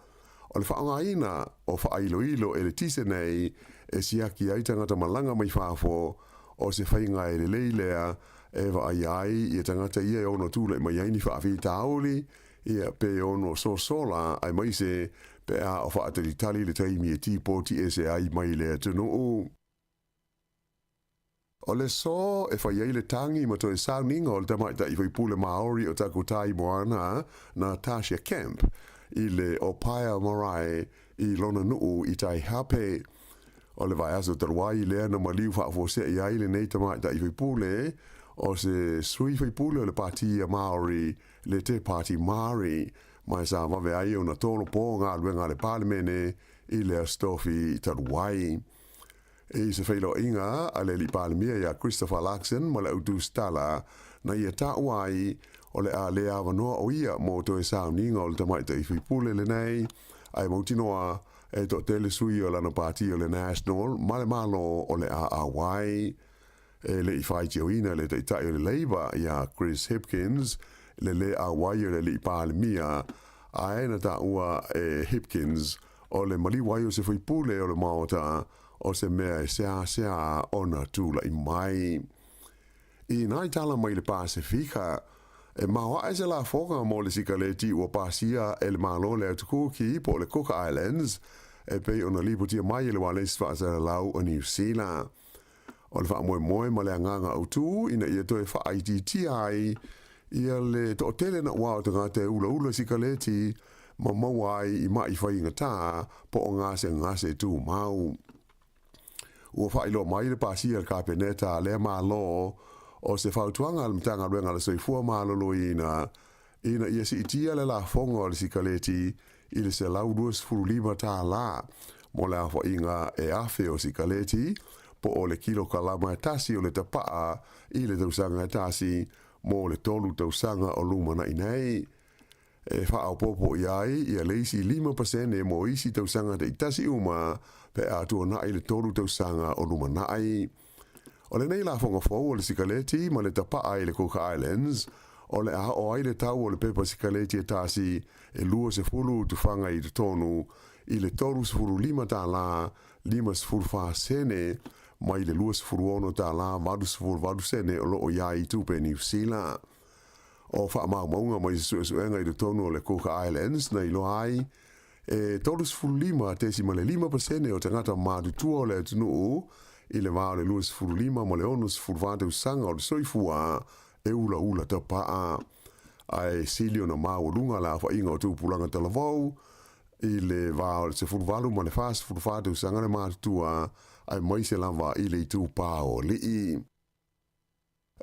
o le faaaogaina o faailoilo eletise nei e siaki ai tagata malaga mai fafo o se faiga e lelei lea e vaaia ai ia tagata ia e ono tulai mai ai ni faafitauli ia pe ono sosola aemaise pe a o faatalitali le taimi e tipoti ese ai mai le atunuu. O le aso e fai ai le tagi ma toe sauniga o le tamaitai faipule Maori o Takutai Moana Natasha Kemp i le Opaia Marae i lona nuu i Taihape. O le vaiaso talu ai lea na maliu faafuase'i ai lenei tamaitai faipule o se sui faipule o le Pati a Maori le Te Pāti Māori ma sa vave ai ona tolopo galuega a le Palemene i le Aso Tofi talu ai. I se feiloaiga a le alii Palemia ia Christopher Luxon ma le au tusitala na ia taua ai o le a le avanoa o ia mo toe sauniga o le tamaitai faipule lenei ae mautinoa e toatele sui o lana pati o le National ma le Malo o le a auai. E le i faitioina le taitai o le Labour ia Chris Hipkins le lē auai o le alii Palemia ae na taua e Hipkins o le maliu ai o se faipule o le Maota o se mea e seāseā ona tula'i mai. I nai tala mai le Pasefika, e maoaʻe se lafoga mo le sikaleti ua pasia e le Malo le Atu Kuki po o le Cook Islands e pei ona lipotia mai e le ualesi faasalalau o Niu Sila. O le faamoemoe ma le agaga autū ina ia toe faaitiitia ai ia le toatele naʻauao o tagata e ulaula sikaleti ma maua ai i maʻi faigatā po o gasegase tumau. Ua faailoa mai le pasia e le Kapeneta a lea Malo o se fautuaga a le Matagaluega a le Soifua Maloloina ina ia siitia le lafoga o le sikaleti i le $125 tālā mo le aofaiga e 1000 o sikaleti, po o le kilokalama e tasi o le tapaa i le tausaga e tasi mo le tolu tausaga o lumanaʻi nei. E faaopoopo i ai ia le isi 5% mo isi tausaga taitasi uma pe a tuanaʻi le tolu tausaga o lumanaʻi. O lenei lafoga fou o le sikaleti ma le tapa'a i le Cook Islands, o le a oo ai le tau o le pepa sikaleti e tasi e 20 tufaga i totonu i le 35 tālā 54 sene mai le 26 tālā 88 sene o lo o i ai i tupe Niu Sila. O faamaumauga mai se suesuega i totonu o le Cook Islands na iloa ai e 35.5 pasene o tagata matutua o le atunuu i le va o le 25 ma le 64 tausaga o le soifua e ulaula tapa'a, ae sili ona maualuga le aofaiga o tupulaga talavou i le va o le 18 ma le 44 tausaga le matutua, aemaise lava i le itupa o alii.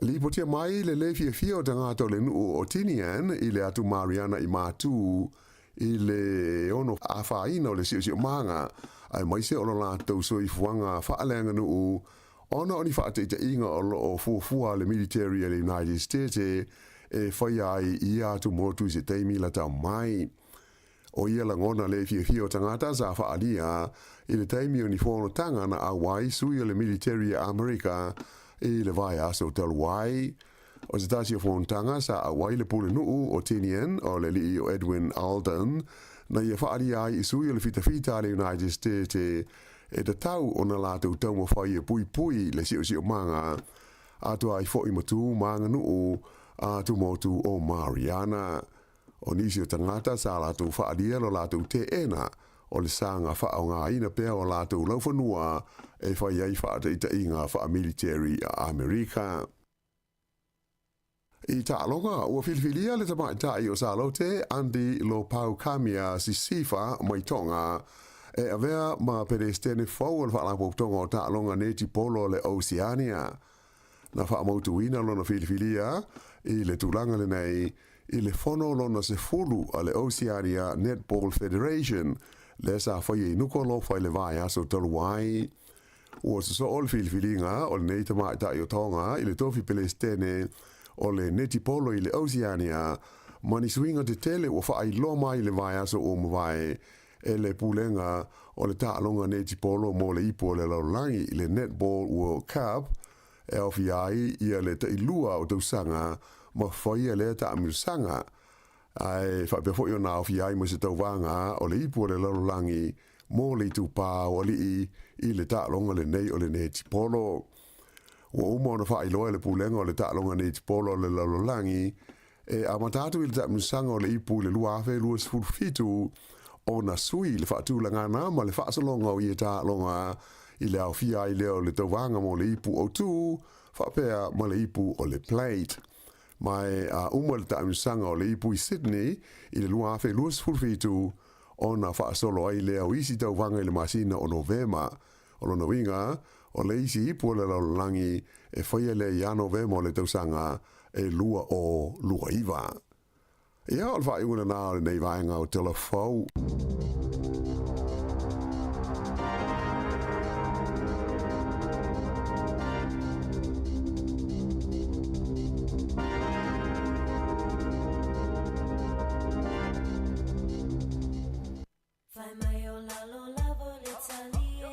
Lipotia mai le lē fiafia o tagata o le nuu o Tinian i le atu Mariana i Matū i le ono afaina o le siosiomaga aemaise o lo latou soifuaga faaleaganuu ona o ni faataitaiga o lo o fuafua a le military a le United States e faia ai i ia atu motu i se taimi lata mai. O ia lagona lē fiafia o tagata sa faaalia i le taimi o ni fonotaga na auai sui o le military a Amerika i le vaiaso talu ai. O se tasi o fonotaga sa auai le pulenuu o Tinian o le alii o Edwin Alden na ia faaalia ai i sui o le fitafita a le United States e tatau ona latou taumafai e puipui le siosiomaga atoa ai foi ma tu ma aganuu a Tumotu o Mariana. O nisi o tagata sa latou faaalia lo latou teena o le saga faaaogaina pea o latou laufanua e fai ai faataitaiga faamiliteri a Amerika. I taaloga, ua filifilia le tamaitai o Salote, Andy Lopau Kamia Sisifa mai Tonga, e avea ma Peresetene fou o le Faalapotopotoga o Taaloga Netipolo o le Oceania. Na faamautuina lona filifilia i le tulaga lenei i le fono lona 10 a le Oceania Netball Federation lea sa faia i Nukuʻalofa i le vaiaso talu ai. Ua sosoo le filifiliga o lenei tamaitai o Tonga i le tofi Pelesitene o le netipolo i le Oceania ma ni suiga tetele ua faailoa mai i le vaiaso ua mavae e le Pulega o le Taaloga Netipolo mo le Ipu o le Lalolagi, le Netball World Cup, e aofia ai ia le tailua o tausaga ma faia lea taamilosaga, ae faapea foi ona aofia ai ma se tauvaga o le Ipu o le Lalolagi mo le itupa o alii i le taaloga lenei o le netipolo. Ua uma ona faailoa e le Pulega o le Taaloga Netipolo o le Lalolagi E amata atu i le taamilosaga o le ipu i le 2027 ona sui le faatulagana ma le faasologa o ia taaloga i le aofia ai lea o le tauvaga mo le ipu autu faapea ma le ipu o le plate. Ma e a uma le taamilosaga o le ipu i Sydney i le 2027 ona faasolo ai lea o isi tauvaga i le masina o Novema. O lona uiga, o le isi ipu o le lalolagi e faia lea ia Novema o le tausaga e 2029. Ia, o le faaiuga lena o lenei vaega o Tala Fou. Fai mai o lalo lava o le tali e.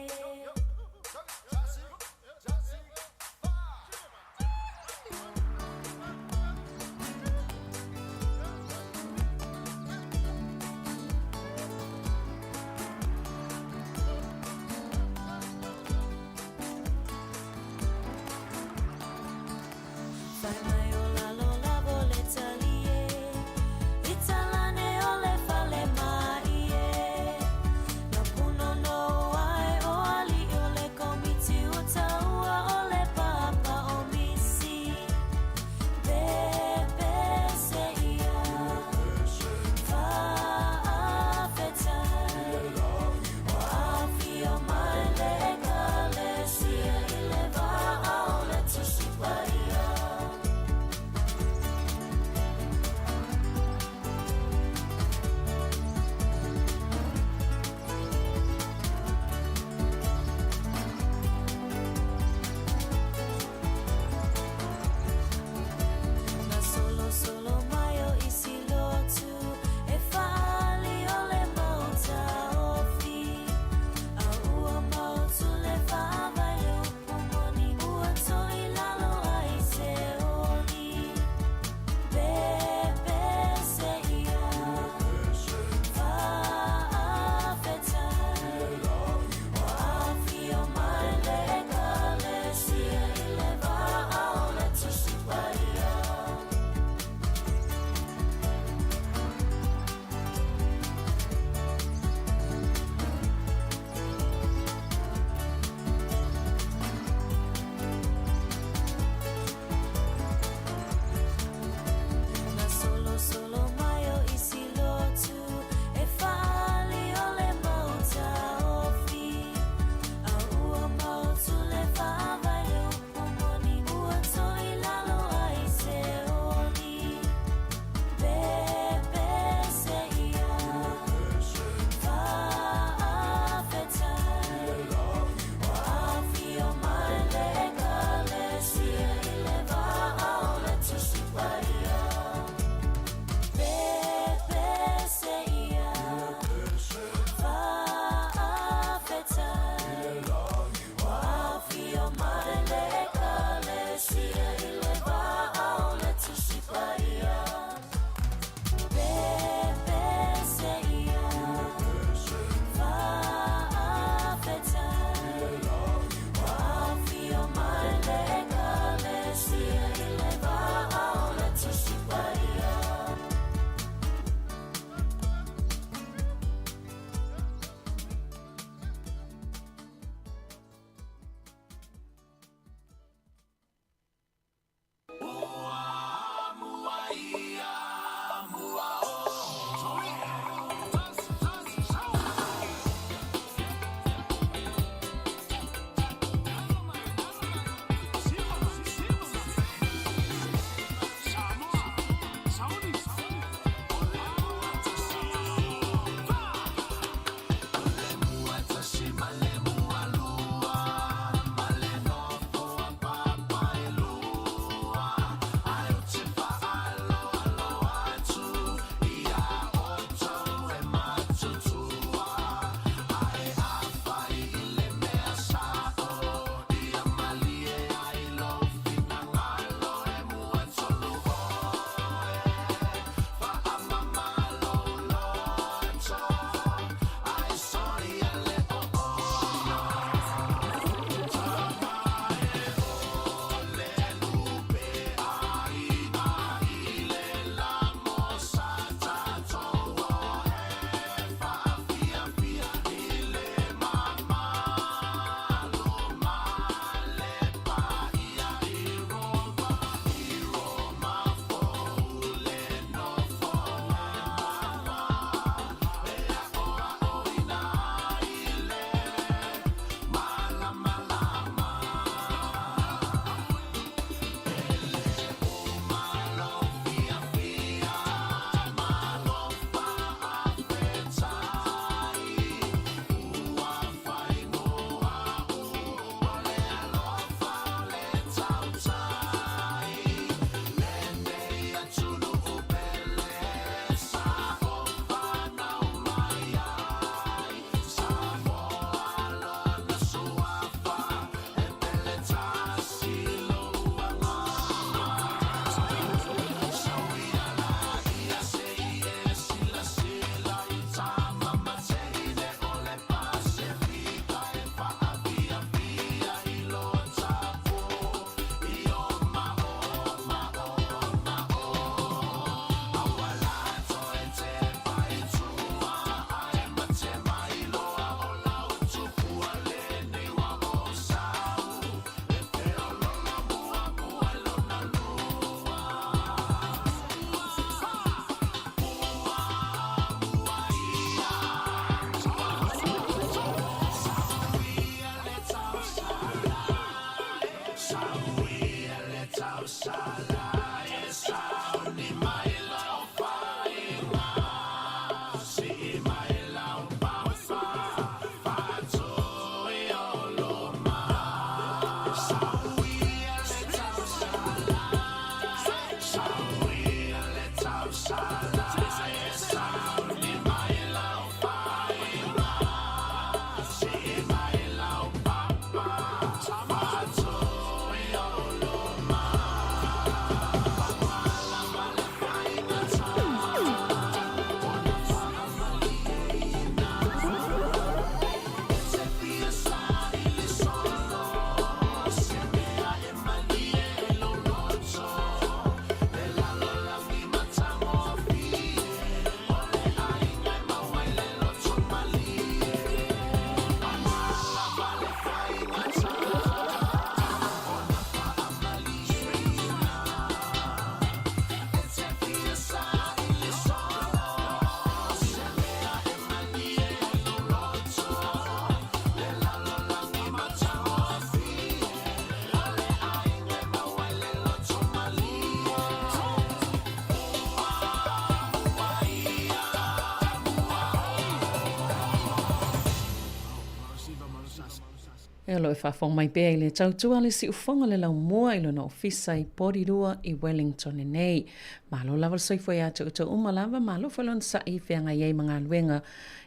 E o lo o e faafofoga mai pea i le tautua a le siufofoga o le laumua i lona ofisa i Porirua i Wellington nei. Malo lava le soifua ia te outou uma lava, malo foi le onosai i feagai ai ma galuega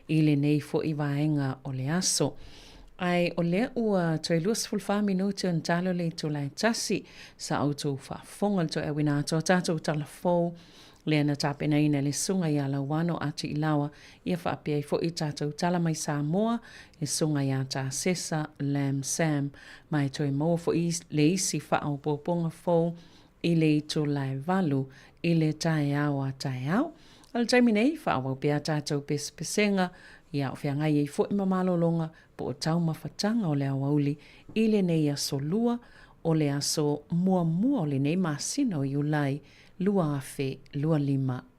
i lenei foi vaega o le aso. Ae o lea ua toe 24 minute ona talo le itula e tasi sa outou faafofoga i le toe auina atu o tatou tala fou lea na tapenaina e le Susuga ia Lauano Atiilawa ia faapea ai foi tatou tala mai Samoa le Susuga ia Tasesa Lam Sam ma e toe maua foi le isi faaopoopoga fou i le itula e 8 i le taeao a taeao. O le taimi nei, faaauau pea tatou pesepesega ia o feagai ai foi ma malologa po o taumafataga o le aoauli i lenei aso Lua o le aso muamua o lenei masina o Iulai 2025.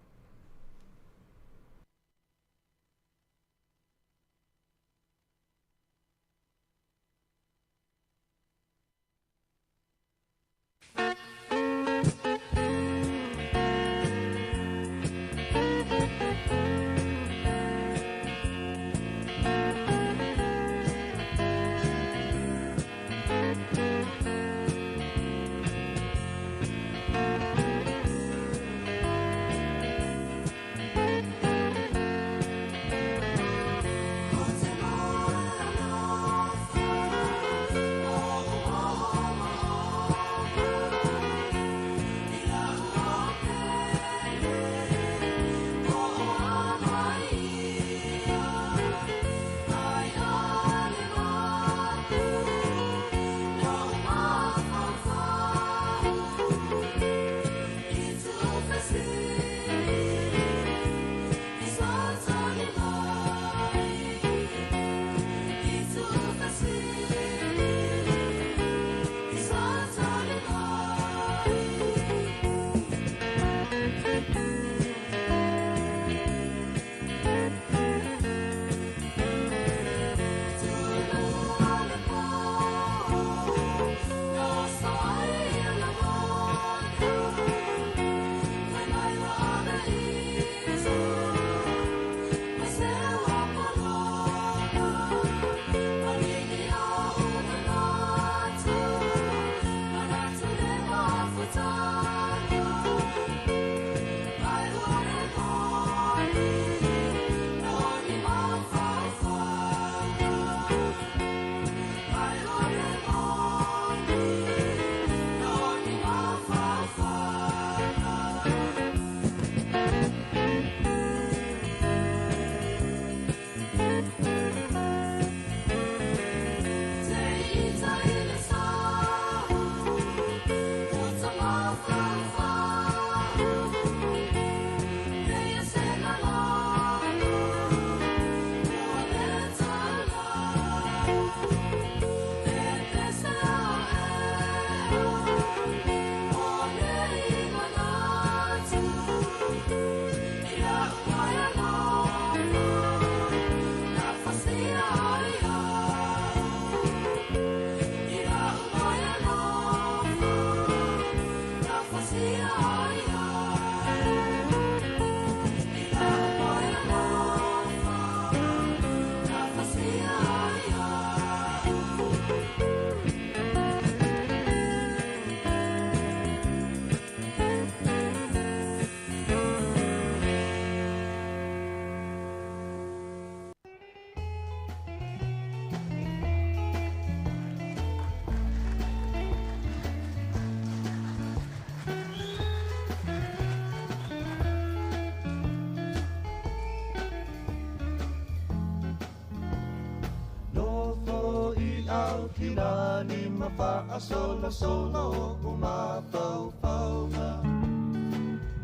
Nofo i Aukilani ma faasolosolo o'u mafaufauga.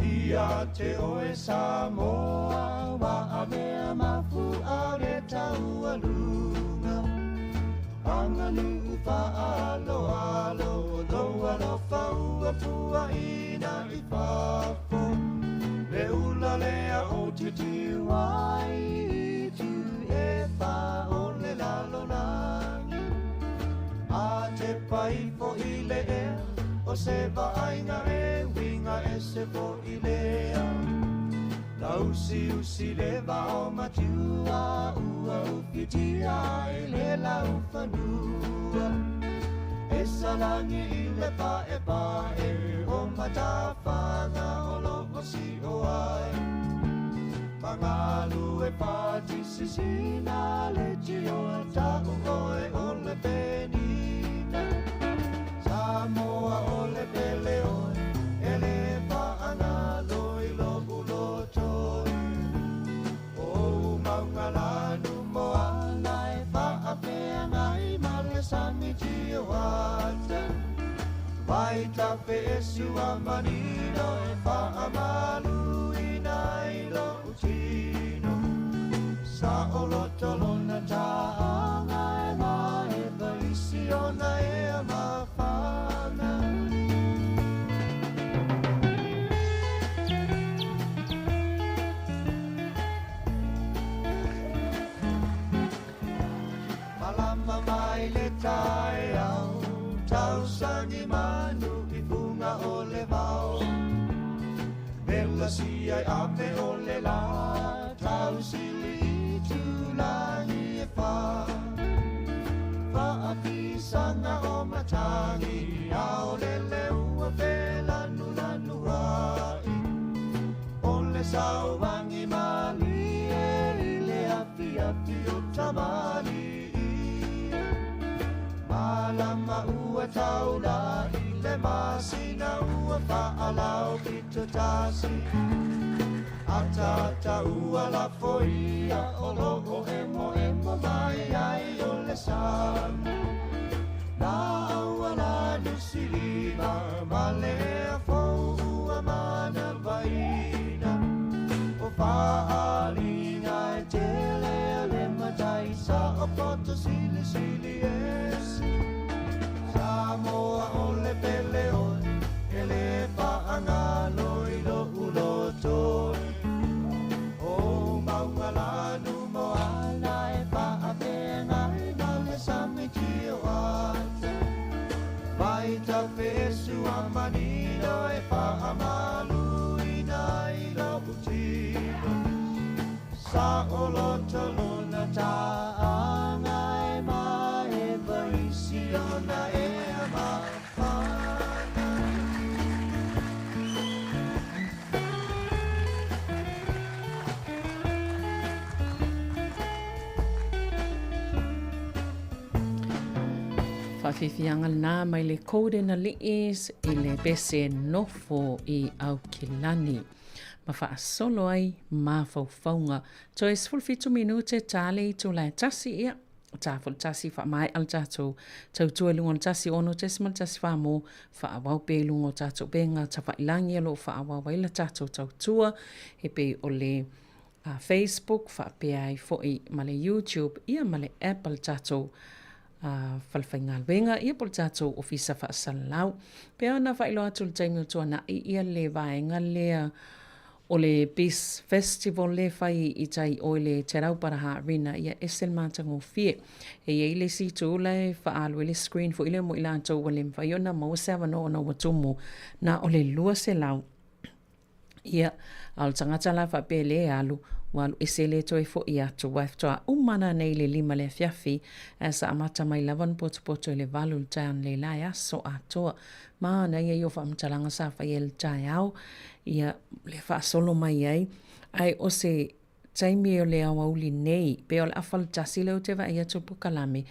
Ia te oe Samoa ua avea mafu'a le taualuga. Aganuu faaaloalo o lou alofa ua puaʻina i fafo. Le ula lea ou te tiu ai i itu e fā o le lalolagi. A tepa ifo i le ea o se vaaiga e uiga ese foi lea. Tausiusi le vao matiua ua ufitia ai le laufanua. E salagi i le paepae o matafaga o loo sio ai. Magalu e fatisisina le tio ta'u oe o le penina. Samoa o le pele oe e le faagalo i lo'u loto. O maugalanu moana e faafeagai ma le sami tioata. Vai tafe esu a manino e faamaluina i lo'u tino. Sa o loto lona ta'aga e mae vaisi ona ea mafana. Malama mai le taeao, tausagi manu i fuga o le vao. Vela sia i ape o le la, tausili i tulagi e whā. Faafisaga o matagi, ao le leua felanulanu ai. O le sauagi malie i le afiafi o tamalii. Malama ua taula i le masina ua faalao pito tasi. Atata ua lafoia o loo emo emo mai ai o le sami. La aua la nusilima ma le afou ua manavaina. O faaliga e tele a le matai sa o poto silisili esi. Samoa o le pele oe, e le faagalo i lo'u loto. O maugalanu moana e faafeagai ma le sami tioata. Vai tafesu a manino e faamaluina i lo'u tino. Sa o loto lona ta'aga e mae vaisi ona ea mafana. Faafiafiaga lena mai le Golden Ali'is i le pese nofo i Aukilani ma faasolo ai mafaufauga. Toe 17 minute ta le itula e tasi ia ta fo tasi faamaea le tatou tautua i luga o le 1.14 mo faaauau pea i luga o tatou upega tafailagi o lo o faaauau ai le tatou tautua e pei o le Facebook faapea ai foi ma le YouTube ia ma le app a le tatou falefaigaluega ia po o le tatou ofisa faasalalau. Pei ona faailoa atu i le taimi o tuanai ia le vaega lea o le Peace Festival lea e fai i tai o i le Te Rauparaha Arena ia ese le matagofie. E i ai le isi itu la e faaalu ai le screen foi lea mo i latou ua le mafai ona maua se avanoa ona ua tumu na o le 200 Ia, a o le tagata la faapea lea e alu, ua alu ese le toe fo'i atu, aua e faatoa uma ana nei i le lima le afiafi, ae sa amata mai lava ona potopoto i le valu i le taeao nei la e aso atoa. Manaia ia o faamatalaga sa faia i le taeao, ia, le faasolo mai ai, ae o se taimi o le aoauli nei, pe o le afa le tasi lea ou te vaai atu i le polokalame,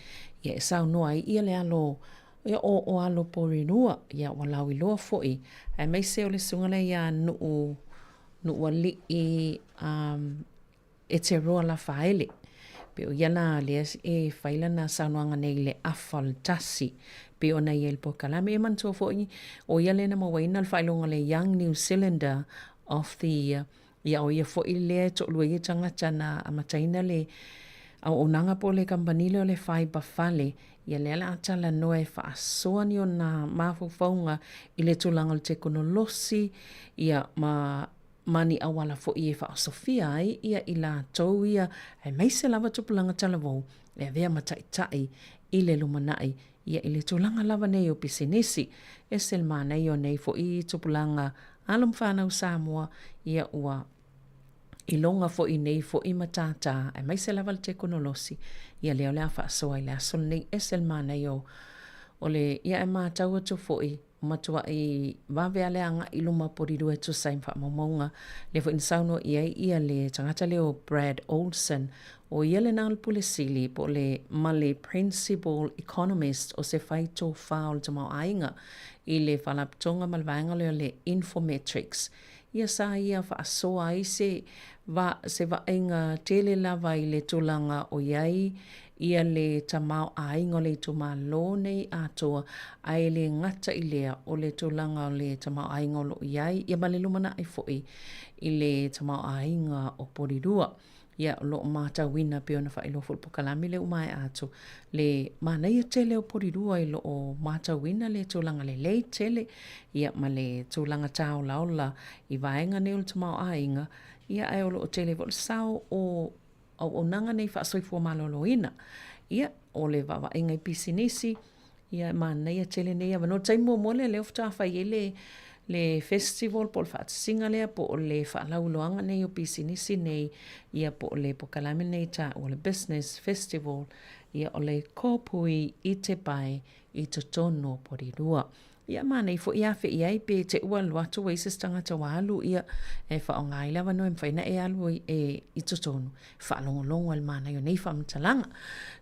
ia e saunoa ai ia le alo, ia o, o alo Porirua, ia ua lauiloa foi, aemaise o le susuga lea ia Nu'u, Nu'uali'i, um, Eteroa Lafaele. Pe o ia la lea e fai lana saunoaga nei i le afa o le tasi, pei ona i ai i le polokalame. E manatua foi, o ia lea na mauaina le faailoga o le Young New Zealander of the Year Ia o ia foi lea e toalua ai tagata na amataina le auaunaga po o le kamupani lea o le Fibre Fale, ia lea o le a talanoa e faasoa ni ona mafaufauga i le tulaga o le tekonolosi, ia ma ma ni auala foi e faaosofia ai ia i latou ia aemaise lava tupulaga talavou e avea ma taitai i le lumanai ia i le tulaga lava nei o pisinisi. Ese le manaia o nei foi tupulaga alo ma fanau Samoa, ia ua. Iloga foi nei foi matata aemaise lava le tekonolosi, ia lea o le a faasoa i le aso lenei. Ese le manaia o o le ia e matau atu foi ua matuai vave lava le agai i luma o Porirua e tusa ai ma faamaumauga. Lea foi na saunoa i ai ia le tagata lea o Brad Olsen, o ia lena o le Pule Sili po o le ma le Principal Economist o se fai tofā o le tamaoaiga i le Faalapotopotoga ma le vaega lea o le Infometrics. Ia sa ia faasoa ai se va, se vaaiga tele lava i le tulaga o i ai ia le tamaoaiga o le itumalo nei atoa, ae le gata i lea, o le tulaga o le tamaoaiga o lo o i ai, ia ma le lumanai foi i le tamaoaiga o Porirua. Ia, o lo o matauina pei ona faailoa foi i le polokalame lea ua maea atu, le manaia tele o Porirua i lo o matauina le tulaga lelei tele, ia ma le tulaga tāolaola i vaega nei o le tamaoaiga, ia ae o lo o tele foi le sao o auaunaga nei faasoifua maloloina. Ia, o le vaavaaiga i pisinisi, Ia e manaia tele nei avanoa. O le taimi muamua lea lea faatoa fai ai le le festival po o le faatasiga lea po o le faalauiloaga nei o pisinisi nei ia po o le polokalame nei taua o le Business Festival ia o le Kōpui i te Pae i totonu o Porirua. Ia manaia foi afe i ai pe te ua alu atu ua i ai se isi tagata ua alu ia e faaaoga ai le avanoa e mafai ona e alu ai e i totonu faalogologo i le manaia o nei faamatalaga.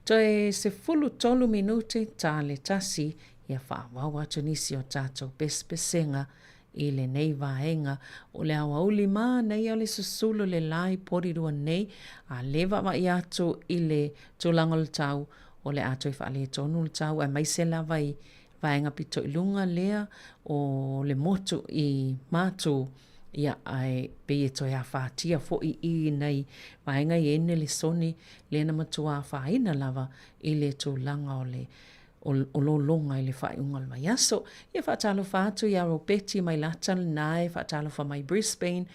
Toe 13 minute ta le tasi ia faaauau atu nisi o tatou pesepesega i lenei vaega o le aoauli manaia o le susulu le la i Porirua nei a le vaavaai atu i le tulaga o le tau o le a toe faaletonu le tau aemaise lava i vaega pito i luga lea o le motu i Matu, ia, ae pei e toe afatia foi i nai vaega ia i Nelesoni, lea na matua afaina lava i le tulaga o le o lologa i le faaiuga o le vaiaso. Ia faatalofa atu ia Ropeti mai Lata lena e faatalofa mai Brisbane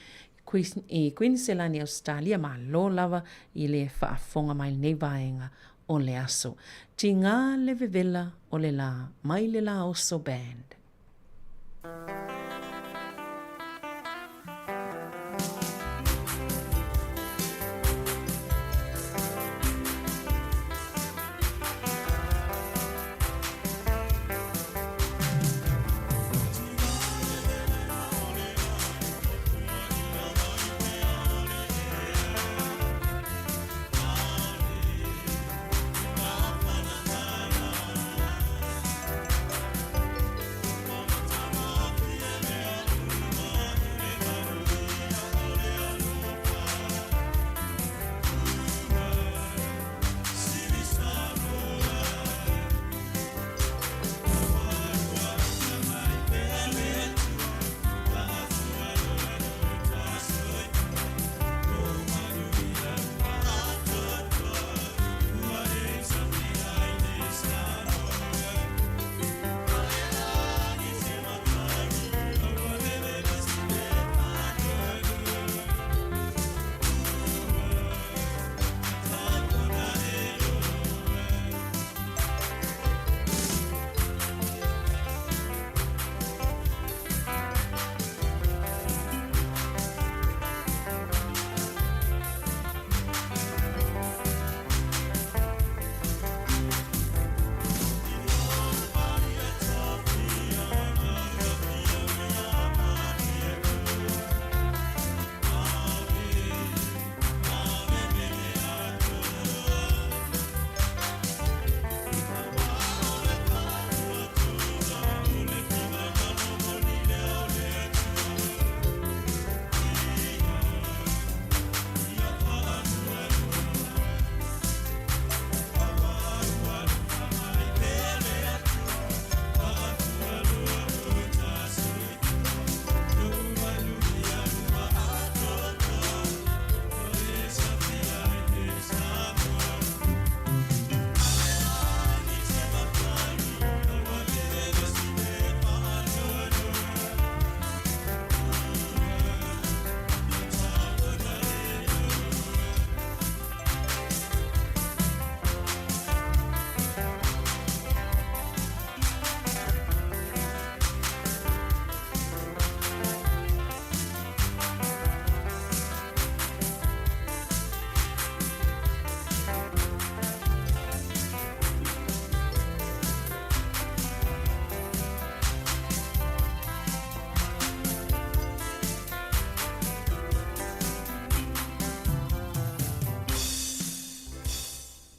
i Kuiniselani Ausetalia, malo lava i le faafofoga mai i lenei vaega o le aso. Tiga le vevela o le la mai le La Oso Band.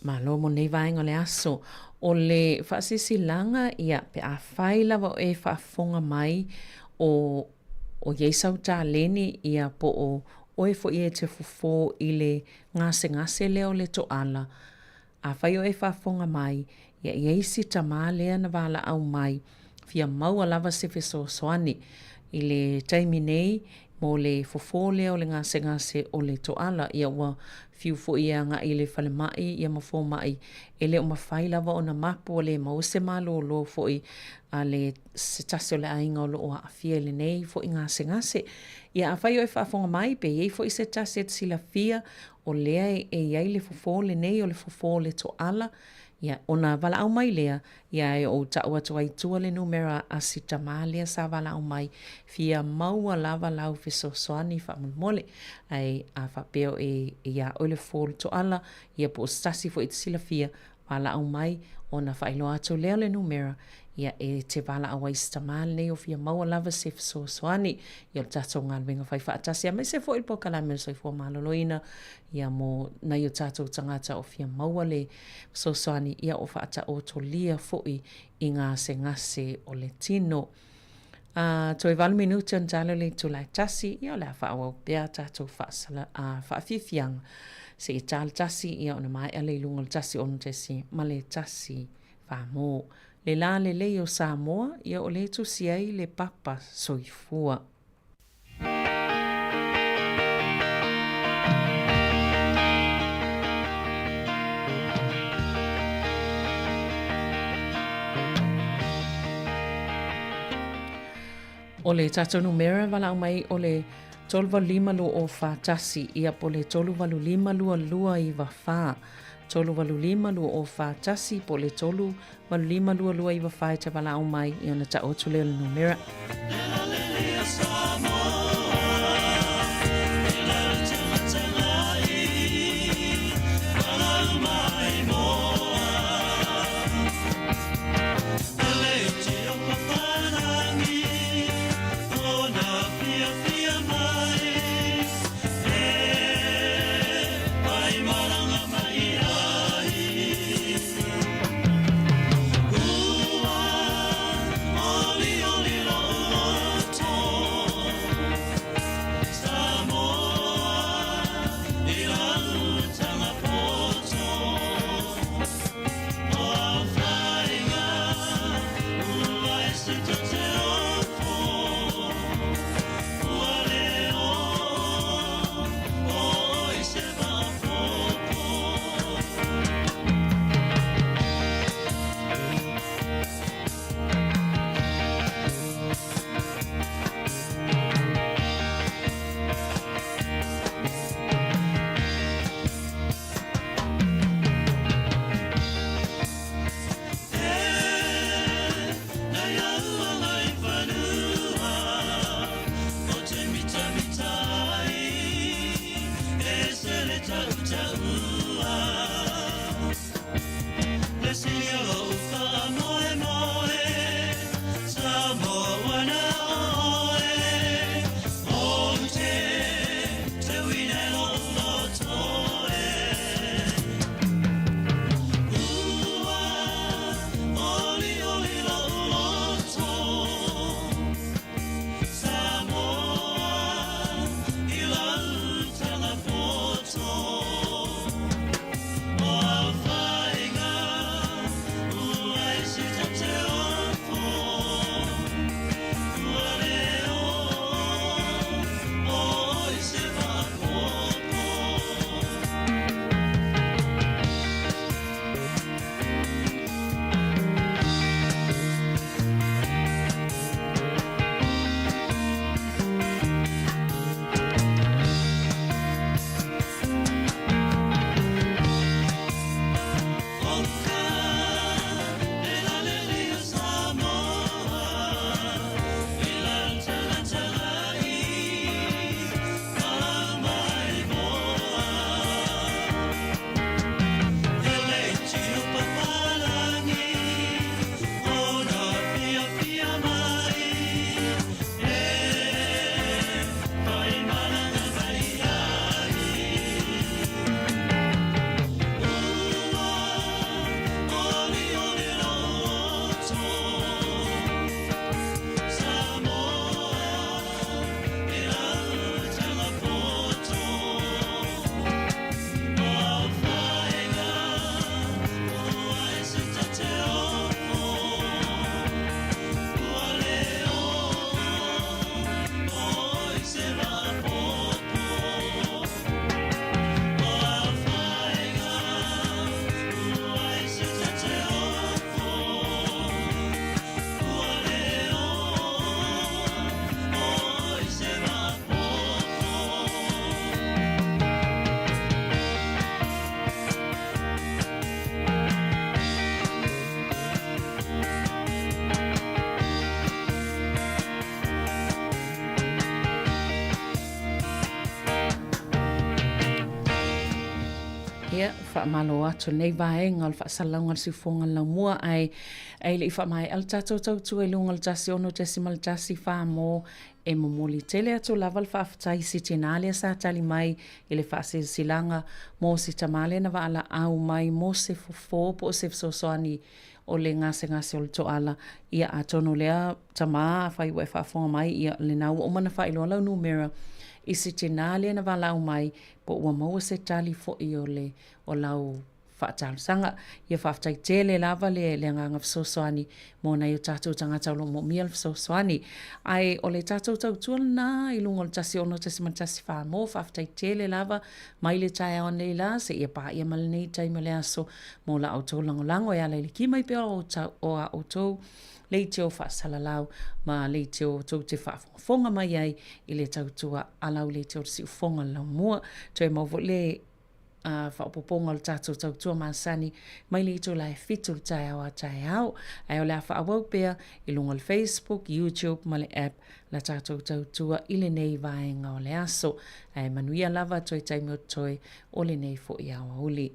Malo mo nei vaega o le aso. O le faasilasilaga, ia, pe afai lava o e faafofoga mai o o i ai sau taleni, ia, po o oe foi e te fofo i le gasegase lea o le toala, Afai o e faafofoga mai, ia i ai si tamā lea na valaau mai, fia maua lava se fesoasoani i le taimi nei mo le fofo lea o le gasegase o le toala. Ia ua fiu foi e agai i le falemai ia ma fomai, e le o mafai lava ona mapu ua le maua se malōlō foi a le se tasi o le aiga o lo o aafia i lenei foi gasegase. Ia afai o e faafofoga mai, pe i ai foi se tasi e te silafia O lea e i ai le fofo lenei o le fofo o le toala, ia, ona valaau mai lea, ia e ou tau atu ai i tua le numera a si tamā lea sa valaau mai, fia maua lava lau fesoasoani faamolemole. Ae a faapea e iā oe le fofo o le toala, ia po o se tasi foi e te silafia, valaau mai, ona faailoa atu lea o le numera, ia, e te valaau ai i si tamā lenei o fia maua lava se fesoasoani, ia, o le tatou galuega fai faatasi, aemaise foi le polokalame o le soifua maloloina, ia, mo nai o tatou tagata o fia maua le fesoasoani, ia, o faataotolia foi i gasegase o le tino. A, toe 8 minute ona tala le itula e 1, ia o le a faaauau pea a tatou faasala, a, faafiafiaga seia ta le 1, ia ona maea lea i luga o le 1 6 ma le 1 4. Le la lelei o Samoa, ia o lea e tusi ai le papa soifua. O le tatou numera valaau mai o le 385 204 ia po o le 385 2294. 385 2041 po o le 385 2294 e te valaau mai ia ona tau atu lea o le numera. Ia, faamalo atu lenei vaega o le faasalalauga o le siufofoga o le laumua, ae e le i faamaea le tatou tautua i luga o le 16.14 mo e momoli tele atu lava le faafetai i si tinā lea sa tali mai i le faasilasilaga mo si tamā lea na valaau mai mo se fofo po o se fesoasoani o le gasegase o le toala. Ia atonu lea tamā afai ua e faafofoga mai, ia lena ua uma ona faailoa lau numera i si tinā lea na valaau mai po ua maua se tali foi o le o lau faatalosaga. Ia faafetai tele lava le le agaga fesoasoani mo nai o tatou tagata o lo o moomia le fesoasoani. Ae o le tatou tautua lena i luga o le 16.14 mo faafetai tele lava mai le taeao nei la seia paia ma lenei taimi o le aso mo la outou lagolago e ala i le ki mai pea o, o a outou leitio faasalalau ma leitio tou te faafogafoga mai ai i le tautua a lau leitio le siufofoga o le laumua. Toe maua foi le faaopoopoga o le tatou tautua masani mai le itula e 7 i le taeao a taeao. Ae o le a faaauau pea i luga o le Facebook, YouTube ma le app la tatou tautua i lenei vaega o le aso. Ae manuia lava toe taimi o totoe o lenei foi aoauli.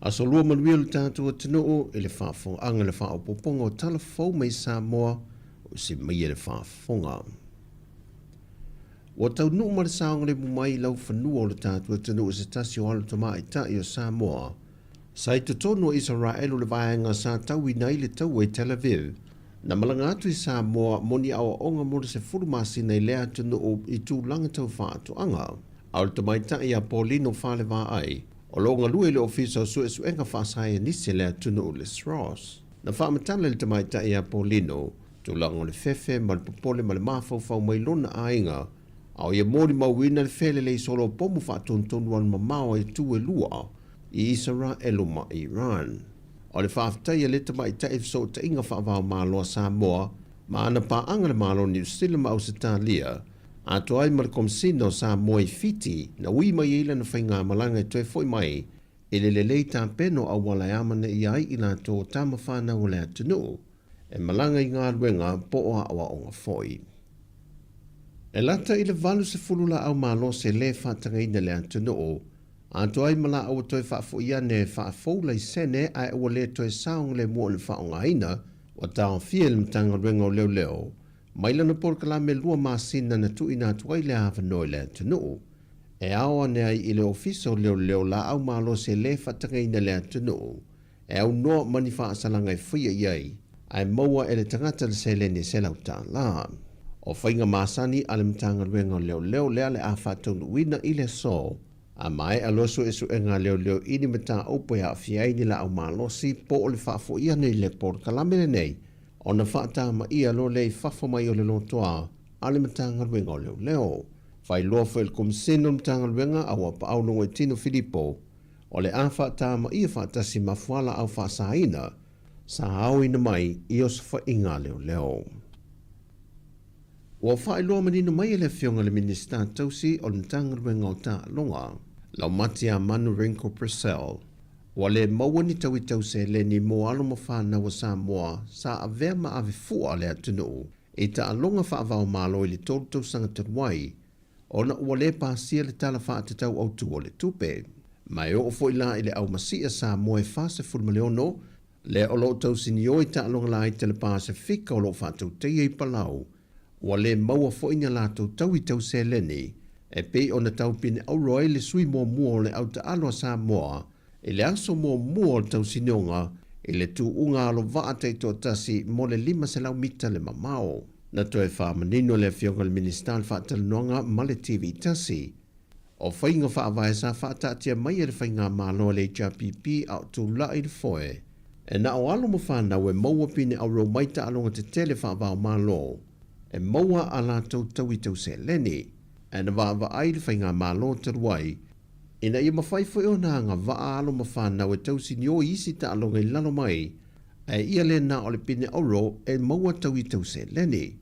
Aso Lua manuia lo tatou atunuu i le faafofogaaga i le faaopoopoga o tala fou mai Samoa o se maia le faafofoga. Ua taunuu ma le saogalemu mai i laufanua o le tatou atunuu se tasi o alo tamaitai o Samoa sa i totonu o Isaraelu le vaega sa tauina ai le taua i Tel Aviv na malaga atu i Samoa mo ni aoaoga mo le 10 masina i lea atunuu i tulaga tau faatoaga. A o le tamaitai ia Paulino Falevaai, o lo o galue i le Ofisa o Suesuega Faasaienisi a le atunuu le SROS. Na faamatala e le tamaitai ia Paulino tulaga o le fefe ma le popole ma le mafaufau mai lona aiga, a o ia molimauina le felelei solopomu faatonutonu alumamao a itu e lua i Isaraelu ma Iran. O le faafetai a le tamaitai i fesootaiga faava-o-Malo a Samoa ma ana paaga le Malo o Niu Sila ma Ausetalia, atoa ai ma le Komesina o Samoa i Fiti, na ui mai ai lana faigamalaga e toe foi mai i le lelei tapena o auala e amanaia ai i latou o tama fanau o le atunuu e malaga i galuega po o aoaoga foi. E lata i le 80 laau malosi e le faatagaina i le atunuu, atoa ai ma laau e toe faafoi ane e faafou laisene ae ua le toe saogalemu o le faaaogaina, ua taofia e le Matagaluega o Leoleo mai lana polokalame lua masina na tuuina atu ai le avanoa i le atunuu e ao ane ai i le Ofisa o Leoleo laau malosi e le faatagaina le atunuu e aunoa ma ni faasalaga e faia i ai ae maua e le tagata le seleni e $100. O faiga masani a le Matagaluega o Leoleo lea le a faataunuuina i le aso. A maea loa suesuega a leoleo i ni mataupu e aafia ai ni laau malosi po o le faafoia nei le polokalame lenei, ona faatamaia loa lea i fafo mai o le lotoa a le Matagaluega o Leoleo. Faailoa foi e le Komisene o le Matagaluega a ua paau Logoitino Filipo, o le a faatamaia faatasi ma fualaau faasaina sa aoina mai i osofaiga a leoleo. Ua faailoa manino mai e le Afioga i le Minisita Tausi o le Matagaluega o Taaloga, Laumatia Manu Rinkel Purcell, ua le maua ni tauitau seleni mo alo ma fanau a Samoa sa avea ma ave fua a le atunuu i taaloga faava-o-Malo i le 3 tausaga talu ai, ona ua le pasia le Tala Faatatau Autu o le Tupe. Ma e oo foi la i le aumasi'a Samoa e 46, lea o lo o tausiniō i taaloga laiti a le Pasefika o lo o faatautaia i Palau, ua le maua foi ni a latou taui tau seleni e pei ona tau pine auro ai le sui muamua o le au taalo a Samoa i le aso muamua o le tausinioga i le tuuga alo vaa taitoatasi mo le 500 mita le mamao. Na toe faamanino e le Afioga i le Minisita le faatalanoaga ma le TV tasi o faiga faavae sa faataatia mai e le faigamalo a le HRPP a o tulai le foe e na o alo ma fanau e maua pine auro mai taaloga tetele faava-o-Malo e maua a latou taui tau seleni ae na vaavaai le faigamalo talu ai ina ia mafai foi ona agavaa alo ma fanau e tausiniō i isi taaloga i lalo mai, ae ia lē na o le pine auro e maua taui tau seleni.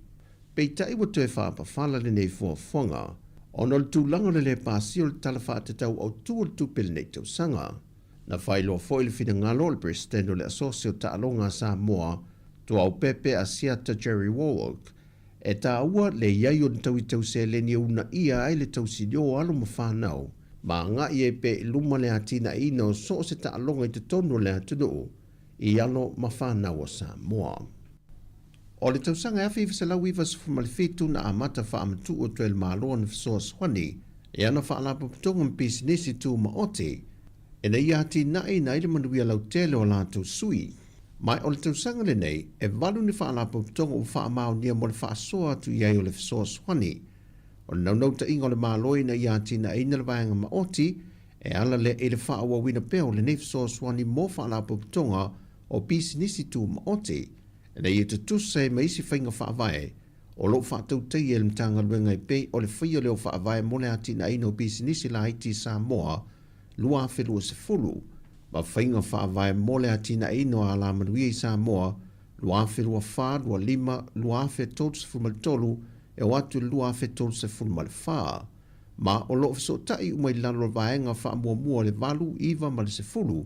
Peitai ua toe faapafala lenei fuafuaga ona o le tulaga o le lē pasia o le Tala Faatatau Autu o le Tupe i lenei tausaga. Na faailoa foi le finagalo o le Peresetene o le Asosi o Taaloga a Samoa, Tuaopepe Asiata Jerry Warwick, E tāua le i ai o ni tauitau seleni e uunaia ai le tausinio o alo ma fanau, ma agai ai pea i luma le atinaeina o so o se taaloga i totonu o le atunuu i alo ma fanau o Samoa. O le tausaga e 1997 na amata faamatuu atu ai le Malo ona fesoasoani i ana faalapotopotoga ma pisinisi tumaoti ina ia atinaeina ai le manuia lautele o a latou sui. Ma o le tausaga lenei, e valu ni faalapotopotoga ua faamaonia mo le faasoa atu i ai o le fesoasoani. O le naunautaiga o le Malo ina ia atinaeina le vaega maoti, e ala lea i le faaauauina pea o lenei fesoasoani mo faalapotopotoga o pisinisi tumaoti, ina ia tutusa ai ma isi faiga faavae o lo o faatautaia e le Matagaluega e pei o le faia lea o faavae mo le atinaeina o pisinisi laiti i Samoa 2020, ma faiga faavae mo le atinaeina o alamanuia i Samoa 2024, 25, 2033 e oo atu i le 2034, ma o lo o fesootai uma i lalo o le vaega faamuamua o le 8, 9 ma le 10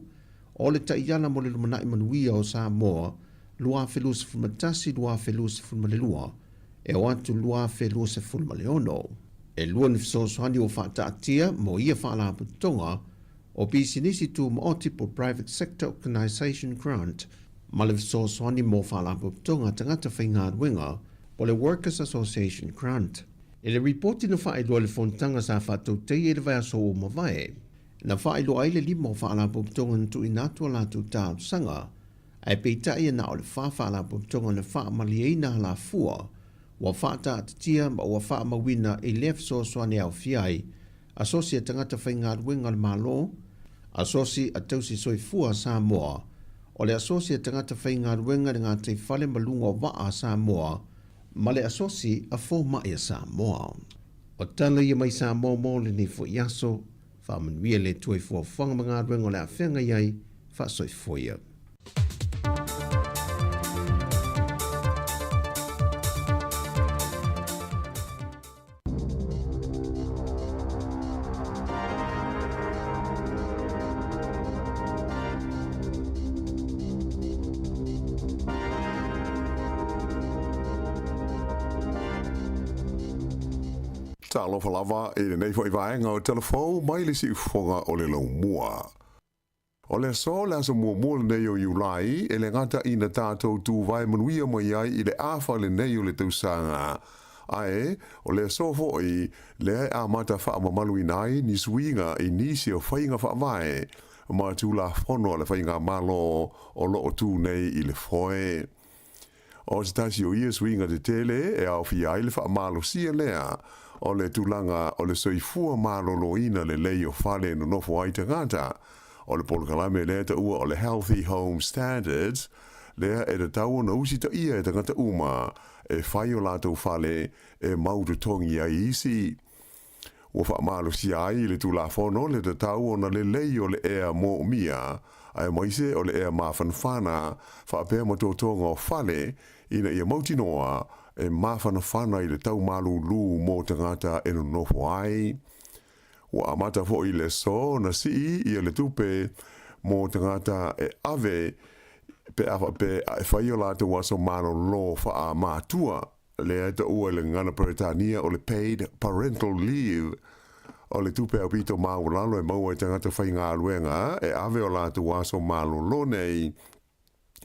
o le Taiala mo le Lumanai Manuia o Samoa 2021, 2022 e oo atu i le 2026. E lua ni fesoasoani ua faataatia mo ia faalapotopotoga o pisinisi tumaoti po Private Sector Organisation Grant ma le fesoasoani mo faalapotopotoga a tagata faigaluega po le Workers Association Grant. I le ripoti na faailoa i le fonotaga sa faatautaia i le vaiaso ua mavae, na faailoa ai le lima o faalapotopotoga na tuuina atu a latou talosaga, ae peitai e na o le fa faalapotopotoga na faamalieina alafua ua faataatitia ma ua faamauina i lea fesoasoani e aofia ai Asosi a Tagata Faigaluega a le Malo, Asosi a Tausi Soifua a Samoa, o le Asosi a Tagata Faigaluega i le Gataifale ma Luga o Vaa a Samoa, ma le Asosi a Fomai a Samoa. O tala ia mai Samoa mo lenei foi aso, faamanuia le Atua i fuafuaga ma galuega o le a feagai ai, faasoifua ia. Talofa lava i lenei foi vaega o Tala Fou mai le siufofoga o le laumua. O le aso, le aso muamua lenei o Iulai, e le gata ina tatou tuvae manuia mai ai i le afa lenei o le tausaga, ae o le aso foi lea e amata faamamaluina ai ni suiga i nisi o faiga faavae ma Tulafono a le Faigamalo o lo o tu nei i le foe. O se tasi o ia suiga tetele e aofia ai le faamalosia lea o le tulaga o le soifua malōlōina lelei o fale e nonofo ai tagata. O le polokalame lea taua o le Healthy Home Standards, lea e tatau ona usitaia e tagata uma e fai o latou fale e mau totogi ai isi. Ua faamalosia ai i le Tulafono le tatau ona lelei o le ea moomia, aemaise o le ea mafanafana, faapea ma totoga o fale, ina ia mautinoa e mafanafana i le tau malūlū mo tagata e nonofo ai. Ua amata foi i le aso ona sii ia le tupe mo tagata e ave pe a faapea a e fai o latou aso malolo faa-matua. Lea e taua i le gagana Peretania o le paid parental leave, o le tupe aupito maualalo e maua i tagata faigaluega e ave o latou aso malolo nei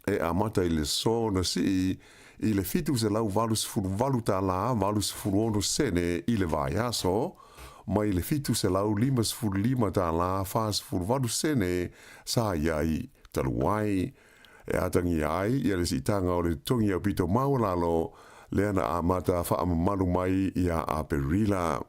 e amata i le aso na sii i le $788 86 sene i le vaiaso, mai le $755 48 sene sa i ai talu ai. E atagia ai ia le siitaga o le totogi aupito maualalo lea na amata faamamalu mai ia Aperila.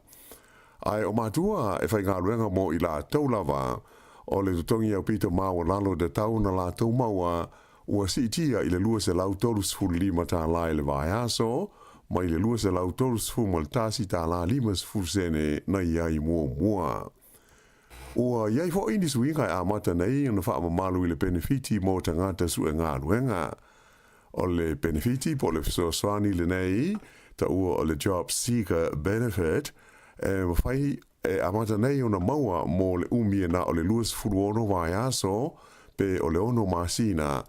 Ae o matua e faigaluega mo i latou lava, o le totogi aupito maualalo e tatau ona latou maua ua siitia i le $235 i le vaiaso, mai le $231.50 sene na i ai muamua. Ua i ai foi ni suiga e amata nei ona faamamalu i le penefiti mo tagata sue galuega. O le penefiti po o le fesoasoani lenei, taua o le Job Seeker Benefit, e mafai e amata nei ona maua mo le umi e na o le 26 vaiaso pe o le 6 masina.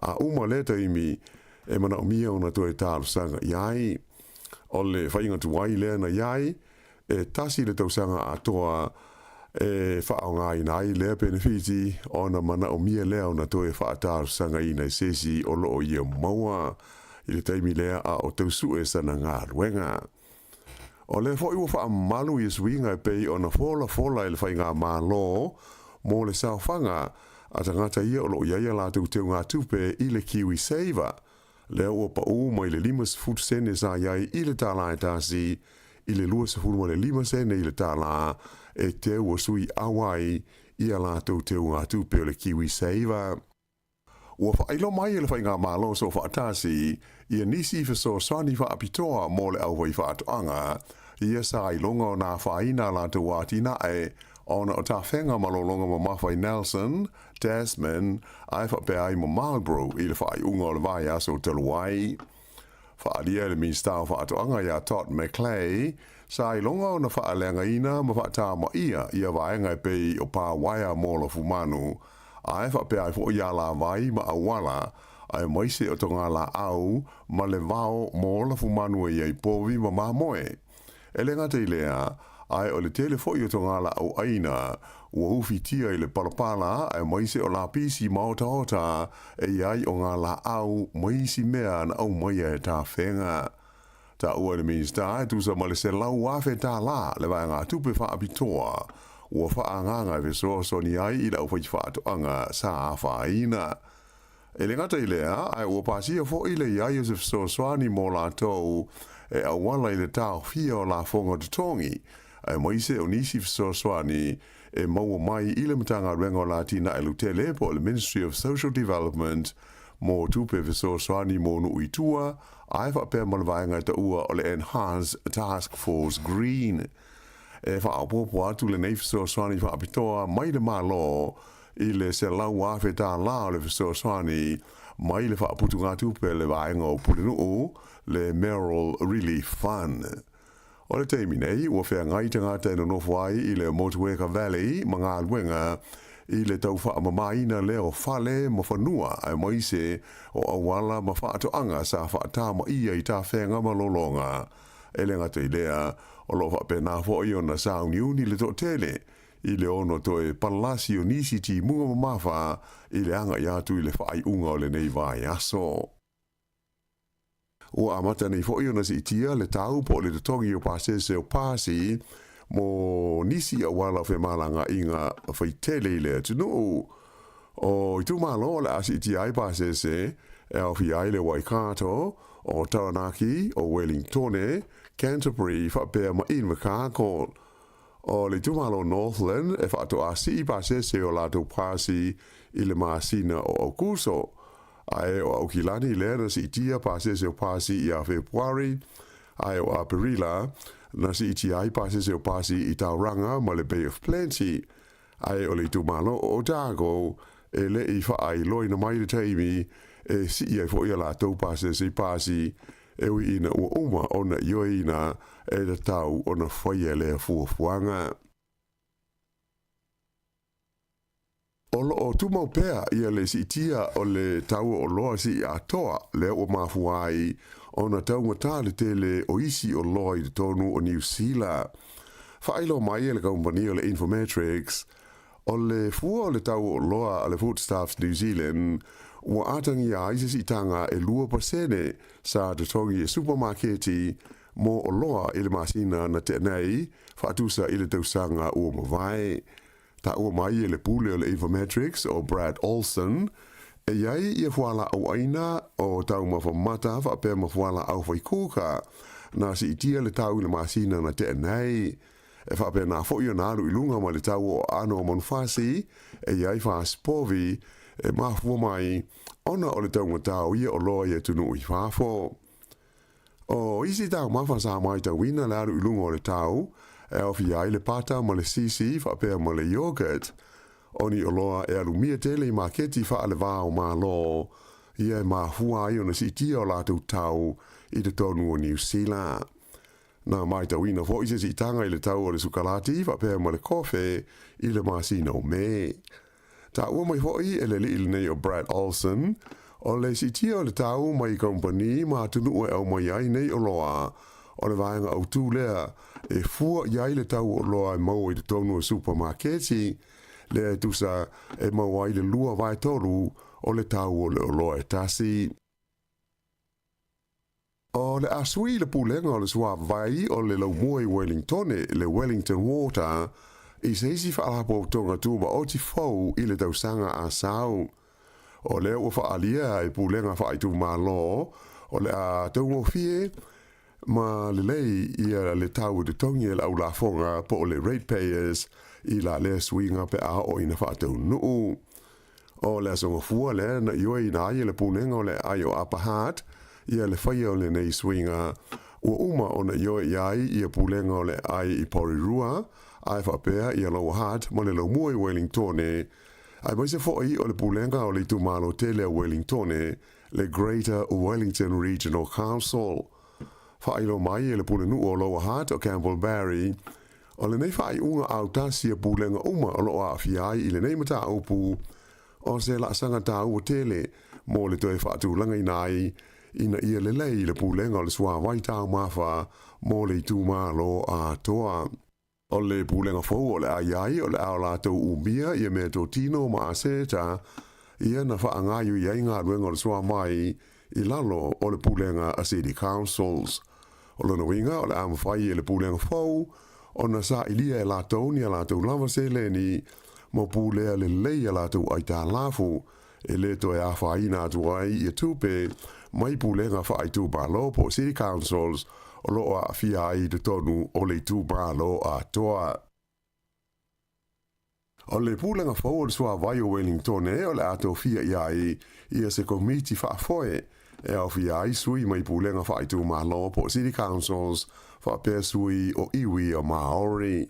A uma lea taimi, e manaomia ona toe talosaga i ai. O le faiga tuai lea na i ai, E tasi le tausaga atoa e faaaogaina ai lea penefiti ona manaomia lea ona toe faatalosagaina i se isi o lo o ia maua i le taimi lea a o tausue sana galuega. O lea foi ua faamamalu ia suiga e pei ona folafola e le Faigamalo mo le saofaga a tagata ia o lo o i ai a latou teugatupe i le KiwiSaver, lea ua paū mai le 50 sene sa i ai i le tālā e tasi i le 25 sene i le tālā e teu o sui auai i a latou teugatupe o le KiwiSaver. Ua faailoa mai e le Faigamalo Soofaatasi ia nisi fesoasoani faapitoa mo le aufaifaatoaga ia sa iloga o na afaina a latou atinae ona o tafega malologa mamafa i Nelson, Tasman, ae faapea ai ma Marlborough i le faaiuga o le vaiaso talu ai. Faaalia e le Minisita o Faatoaga ia Todd McClay, sa iloga ona faaleagaina ma faatamaia ia vaega e pei o pā uaea mo lafumanu, ae faapea ai foi alavai ma auala, aemaise o togalaau ma le vao mo lafumanu e i ai povi ma mamoe. E le gata i lea, ae o le tele foi o togalaau ʻaina ua ufitia i le palapala aemaise o lapisi ma otaota e i ai o ngā laau ma isi mea na aumaia e tafega. Taua e le Minisita e tusa ma le $100,000 le vaegatupe faapitoa ua faaagaaga e fesoasoani ai i le aufaifaatoaga sa afaina. E le gata i lea, ae ua pasia foi le i ai o se fesoasoani mo latou e auala i le taofia o lafoga totogi, aemaise o nisi fesoasoani e maua mai i le Matagaluega o Atinae Lautele po o le Ministry of Social Development mo tupe fesoasoani mo nuu i tua, ae faapea ma le vaega e taua o le Enhanced Task Force Green. E faaopoopo atu lenei fesoasoani faapitoa mai le Malo i le $100,000 o le fesoasoani mai le faaputugatupe a le Vaega o Pulenuu, le Merrill Relief Fund. O le taimi nei, ua feagai tagata e nonofo ai i le Motueka Valley ma galuega i le tau faamamaina lea o fale ma fanua aemaise o auala ma faatoaga sa faatamaia i tafega ma lologa. E le gata i lea, o lo o faapena foi ona sauniuni le toatele i le ono toe palalasi o nisi timuga mamafa i le agai atu i le faaiuga o lenei vaiaso. Ua amata nei foi ona siitia le tau po o le totogi o pasese o pasi mo nisi auala o femalagaaiga faitele i le atunuu. O itumalo o le a siitia ai pasese e aofia ai le Waikato, o Taranaki, o Wellingtone, Canterbury faapea ma Invercargill. O le itumalo o Northland e faatoa sii pasese o latou pasi i le masina o Aukuso, ae o Aukilani lea na siitia pasese o pasi ia Fepuari, ae o Aperila na siitia ai pasese o pasi i Tauranga ma le Bay of Plenty, ae o le itumalo o Otago e le i faailoaina mai le taimi e sii ai foi a latou pasese i pasi e ui ina ua uma ona ioeina e tatau ona faia lea fuafuaga. O lo o tumau pea ia le siitia o le tau o oloa sii atoa lea ua mafua ai ona taugata le tele o isi oloa i totonu o Niu Sila. Faailoa mai e le kamupani o le Infometrics, o le fua o le tau o oloa a le Foodstuffs New Zealand ua atagia ai se siitaga e 2% sa totogi e supamaketi mo oloa i le masina na tea nei, faatusa i le tausaga ua mavae. Taua mai e le pule o le Infometrics o Brad Olsen, e i ai ia fualaau aina o taumafa mata faapea ma fualaau faikuka na siitia le tau i le masina na tea nei. E faapena foi ona alu i luga ma le tau o aano o manufasi e i ai fasipovi e mafua mai ona o le taugata o ia oloa i atunuu i fafo. O isi taumafa sa matauina le alu i luga o le tau e aofia ai le pata ma le sisi faapea ma le yogurt. O ni oloa e alumia tele i maketi faale-va o Malo, ia e mafua ai ona siitia o latou tau i totonu o Niu Sila. Na matauina foi se siitaga i le tau o le sukalati faapea ma le kofe i le masina o Me. Taua mai foi e le alii lenei o Brad Olsen, o le siitia o le tau mai kamupani ma atunuu e aumai ai nei oloa, o le vaega autu lea e fua i ai le tau o oloa e maua i totonu o supamaketi, lea e tusa e maua ai le 2/3 o le tau o le oloa e tasi. O le a sui le pulega o le suavai o le laumua i Wellingtone, le Wellington Water, i se isi faalapotopotoga tumaoti fou i le tausaga a sau. O lea ua faaalia e pulega faaitumalo o le a taugofie ma lelei ia le tau e totogi e le aulafoga po o le ratepayers i la lea suiga pe a oo ina faataunuu. O le aso gafua lea na ioeina ai e le Pulega o le Aai o Upper Hutt ia le faia o lenei suiga. Ua uma ona ioe i ai ia Pulega o le Aai i Porirua, ae faapea ia Lower Hutt ma le Laumua i Wellingtone, aemaise foi o le Pulega o le Itumalo tele o Wellingtone, le Greater Wellington Regional Council. Faailoa mai e le Pulenuu o Lower Hutt o Campbell Barry, O lenei faaiuga autasi a pulega uma o lo o aafia ai i lenei mataupu, o se laasaga taua tele mo le toe faatulagaina ai ina ia lelei le pulega o le suavai taumafa mo le itumalo atoa. O le pulega fou o le a i ai, o le a o latou umia ia meatotino ma aseta ia na faagaioi ai galuega o le suavai i lalo o le pulega a City Councils. O lona uiga, o le a mafai e le pulega fou ona sailia e latou ni a latou lava seleni ma pulea lelei a latou aitalafu e le toe afaina atu ai ia tupe mai pulega faaitumalo po o City Councils o lo o aafia ai i totonu o le itumalo atoa. O le pulega fou o le suavai o Wellingtone o le a tofia i ai ia se komiti faafoe e aofia ai sui mai pulega faaitumalo po o City Councils faapea sui o iwi o Māori.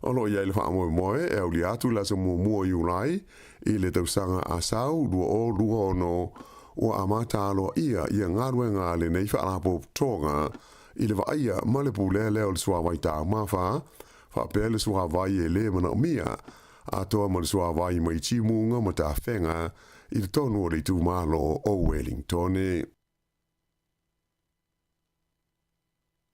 O lo o i ai le faamoemoe e aulia atu i le aso muamua o Iulai i le tausaga a sau 2026 ua amata aloaia ia galuega a lenei faalapotopotoga i le vaaia ma le pulea lea o le suavai taumafa faapea le suavai e lē manaomia, atoa ma le suavai mai timuga ma tafega i totonu o le itumalo o Wellingtone.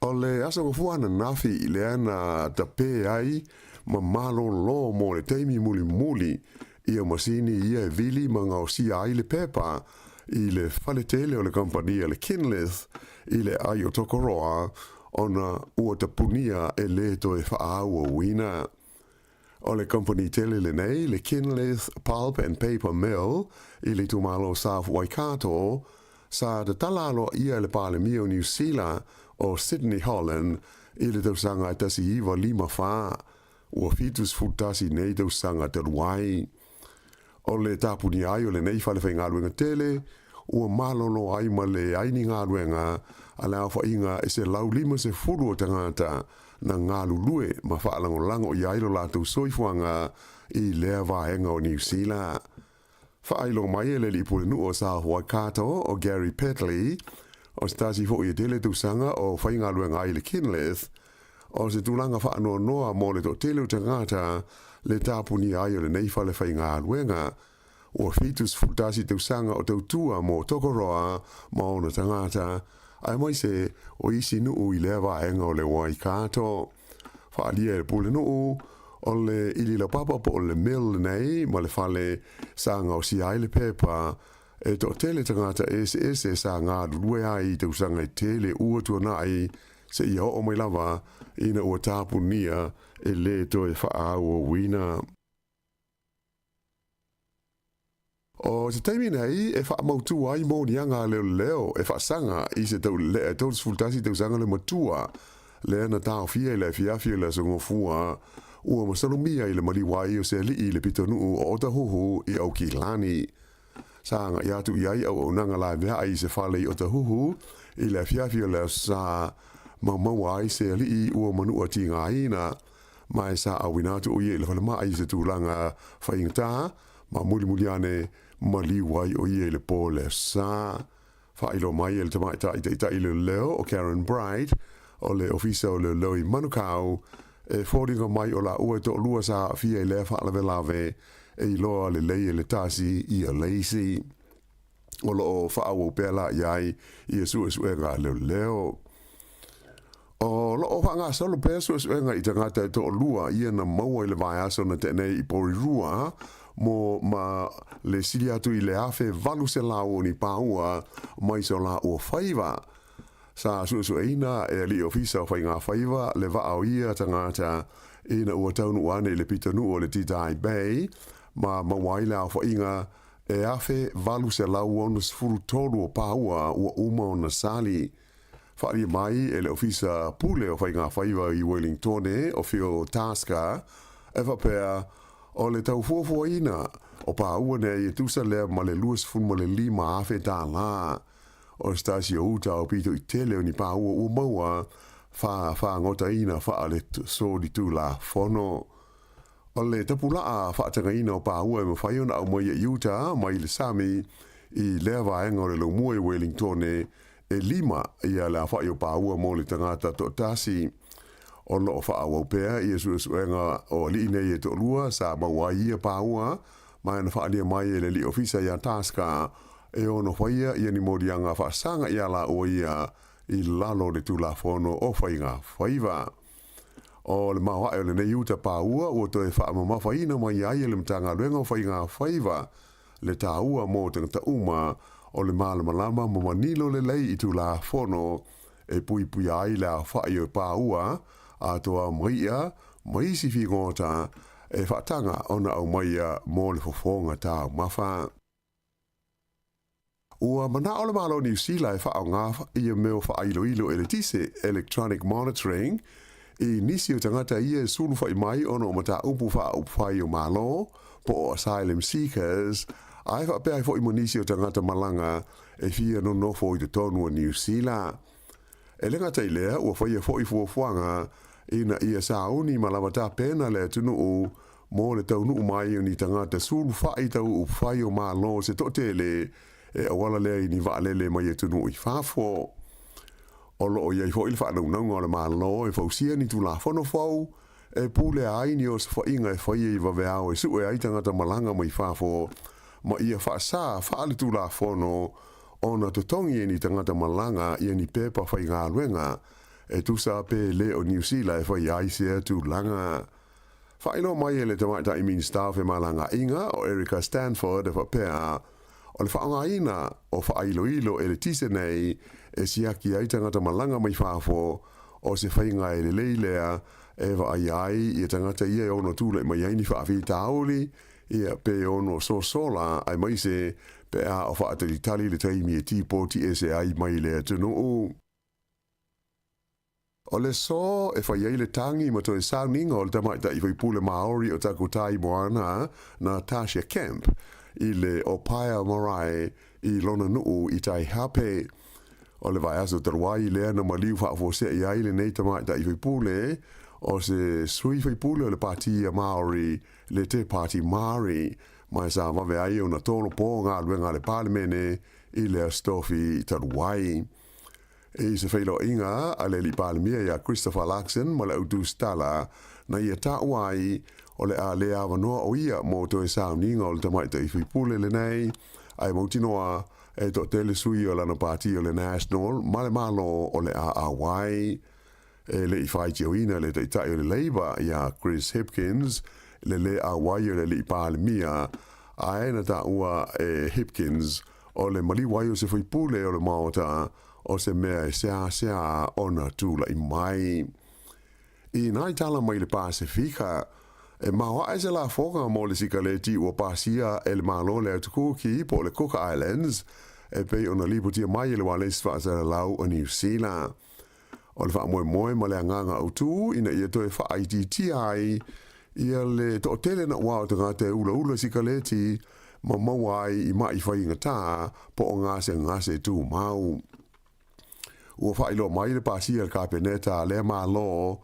O le aso gafua ananafi lea na tapē ai ma malōlō mo le taimi mulimuli ia masini ia e vili ma gaosia ai le pepa i le fale tele o le kamupani a le Kinlith i le aai o Tokoroa ona ua tapunia e lē toe faaauauina. O le kamupani tele lenei, le Kinleith Pulp and Paper Mill i le itumalo South Waikato, sa tatala aloaia e le Palemia o Niu Sila o Sidney Holland i le tausaga e 1954, ua 71 nei tausaga talu ai. O le tapunia ai o lenei fale faigaluega tele, ua malolo ai ma leai ni galuega a le aofaiga e 150 o tagata na galulue ma faalagolago i ai lo latou soifuaga i lea vaega o Niu Sila. Faailoa mai e le alii pulenuu o South Waikato o Gary Petley, o se tasi foi e tele tausaga o faigaluega ai i le Kinlith, o se tulaga faanoanoa mo le toatele o tagata le tapunia ai o lenei fale faigaluega. Ua 71 tausaga o tautua mo Tokoroa ma ona tagata, aemaise o isi nuu i lea vaega o le Waikato. Faaalia e le pulenuu, o le ili laupapa po o le mill lenei ma le fale sa gaosia ai le pepa e toatele tagata eseese sa galulue ai i tausaga e tele ua tuanai seia oo mai lava ina ua tapunia e lē toe faaauauina. O se taimi nei e faamautū ai moniaga a leoleo e faasaga i se taulelea e 31 tausaga le matua lea na taofia i le afiafi o le Aso Gofua ua masalomia i le maliu ai o se alii i le pitonuu o Otahuhu i Aukilani. Sa agai atu i ai auaunaga laveai i se fale i Otahuhu i le afiafi o le Aso Sa ma maua ai se alii ua manua tigaina ma e sa auina atu o ia i le falemai i se tulaga faigata ma mulimuli ane maliu ai o ia i le po le Aso Sa. Faailoa mai e le tamaitai taitai leoleo o Karen Bright o le Ofisa o Leoleo i Manukau e foliga mai o laua e toalua sa aafia i lea faalavelave e iloa lelei e le tasi ia le isi. O lo o faaauau pea la i ai ia suesuega a leoleo. O lo o faagasolo pea suesuega i tagata e toalua ia na maua i le vaiaso na tea nei i Porirua mo ma le sili atu i le 1800 o ni pāua mai so laua faiva. Sa suesueina e alii ofisa o Faiga Faiva le vaa o ia tagata ina ua taunuu ane i le pitonuu o le Titae Bay ma maua ai le aofaiga e 1863 o pāua ua uma ona sali. Faaalia mai e le Ofisa Pule o Faiga Faiva i Wellingtone o Phil Tasker e faapea, O le tau fuafuaina o pāua nei e tusa lea ma le 25 afe tālā. O se tasi o uta o pito i tele o ni pāua ua maua faafagotaina faaletolitulafono. O le tapulaa faatagaina o pāua e mafai ona aumaia i uta mai le sami i lea vaega o le laumua i Wellingtone e lima ia le aofai o pāua mo le tagata toatasi. O lo o faaauau pea ia suesuega o alii nei e toalua sa maua ai ia pāua ma na faaalia mai e le alii ofisa iā Tasker e ono faia ia ni moliaga faasaga iā laua ia i lalo o le Tulafono o Faiga Faiva. O le maoae o lenei uta pāua ua toe faamamafaina mai ai e le Matagaluega o Faiga Faiva le taua mo tagata uma o le malamalama ma manino lelei i Tulafono e puipuia ai le aofai o pāua atoa ma i'a ma isi figota e faataga ona aumaia mo le fofoga taumafa. Ua mana'o le Malo o Niu Sila e faaaoga ia mea o faailoilo eletise, electronic monitoring, i nisi o tagata ia e sulufa'i mai ona o mataupu faaupufai o Malo, po o asylum seekers, ae faapea ai fo'i ma nisi o tagata malaga e fia nonofo i totonu o Niu Sila. E le gata i lea, ua faia fo'i fuafuaga ina ia sauni ma lava tapena le atunuu mo le taunuu mai o ni tagata sulufa'i tau upufai o Malo se toatele e auala lea i ni vaalele mai atunuu i fafo. O lo o i ai foi le faanaunauga o le Malo e fausia ni Tulafono fou e pulea ai ni osofaiga e faia i vaveao e sue ai tagata malaga mai fafo ma ia faasā faaletulafono ona totogi e ni tagata malaga ia ni pepa faigaluega e tusa pe le o Niu Sila e faia ai sea tulaga. Faailoa mai e le Tamaitai Minisita o Femalagaaiga o Erica Stanford e faapea, o le faaaogaina o faailoilo eletise nei e siaki ai tagata malaga mai fafo, o se faiga e lelei lea e vaaia ai ia tagata ia e ono tulai mai ai ni faafitauli, ia pe ono sosola aemaise pe a o faatalitali le taimi e tipoti ese ai mai le atunuu. O le aso e fai ai le tagi ma toe sauniga o le tamaitai faipule Māori o Takutai Moana, Natasha Kemp, i le Opaia Marae i lona nuu i Taihape. O le vaiaso talu ai lea na maliu faafuase'i ai lenei tamaitai faipule, o se sui faipule o le Pati a Māori, le Te Pāti Māori, ma e sa vave ai ona tolopo galuega a le Palemene i le Aso Tofi talu ai. I se feiloaiga a le Alii Palemia ia Christopher Luxon ma le au tusitala, na ia taua ai, o le a le avanoa o ia mo toe sauniga o le tamaitai faipule lenei, ae mautinoa e toatele sui o lana pati o le National ma le Malo o le a auai. E le i faitioina le Taitai o le Labour ia Chris Hipkins le lē auai o le Alii Palemia, ae na taua e Hipkins o le maliu ai o se faipule o le Maota o se mea e seāseā ona tulaʻi mai. I nai tala mai le Pasefika, e maoaʻe se lafoga mo le sikaleti ua pasia e le Malo o le Atukuki po o le Cook Islands e pei ona lipotia mai e le Ualesi Faasalalau o Niu Sila. O le faamoemoe ma le agaga autu ina ia toe faaitiitia ai ia le toatele naʻauao o tagata e ulaula sikaleti ma maua ai i maʻi faigata po o gasegase tumau. Ua faailoa mai le pasia e le Kapeneta a lea Malo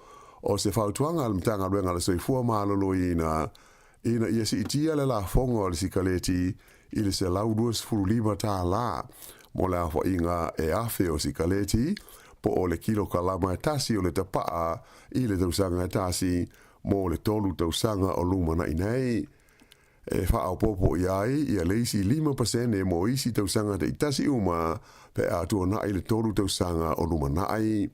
o se fautuaga a le Matagaluega a le Soifua Maloloina ina ia siitia le lafoga o le sikaleti i le $125 mo le aofaiga e 1,000 o sikaleti, po o le kilokalama e tasi o le tapaa i le tausaga e tasi mo le tolu tausaga o lumanaʻi nei. E faaopoopo i ai ia le isi 5% mo isi tausaga taitasi uma pe a tuanai le tolu tausaga o lumanaʻi.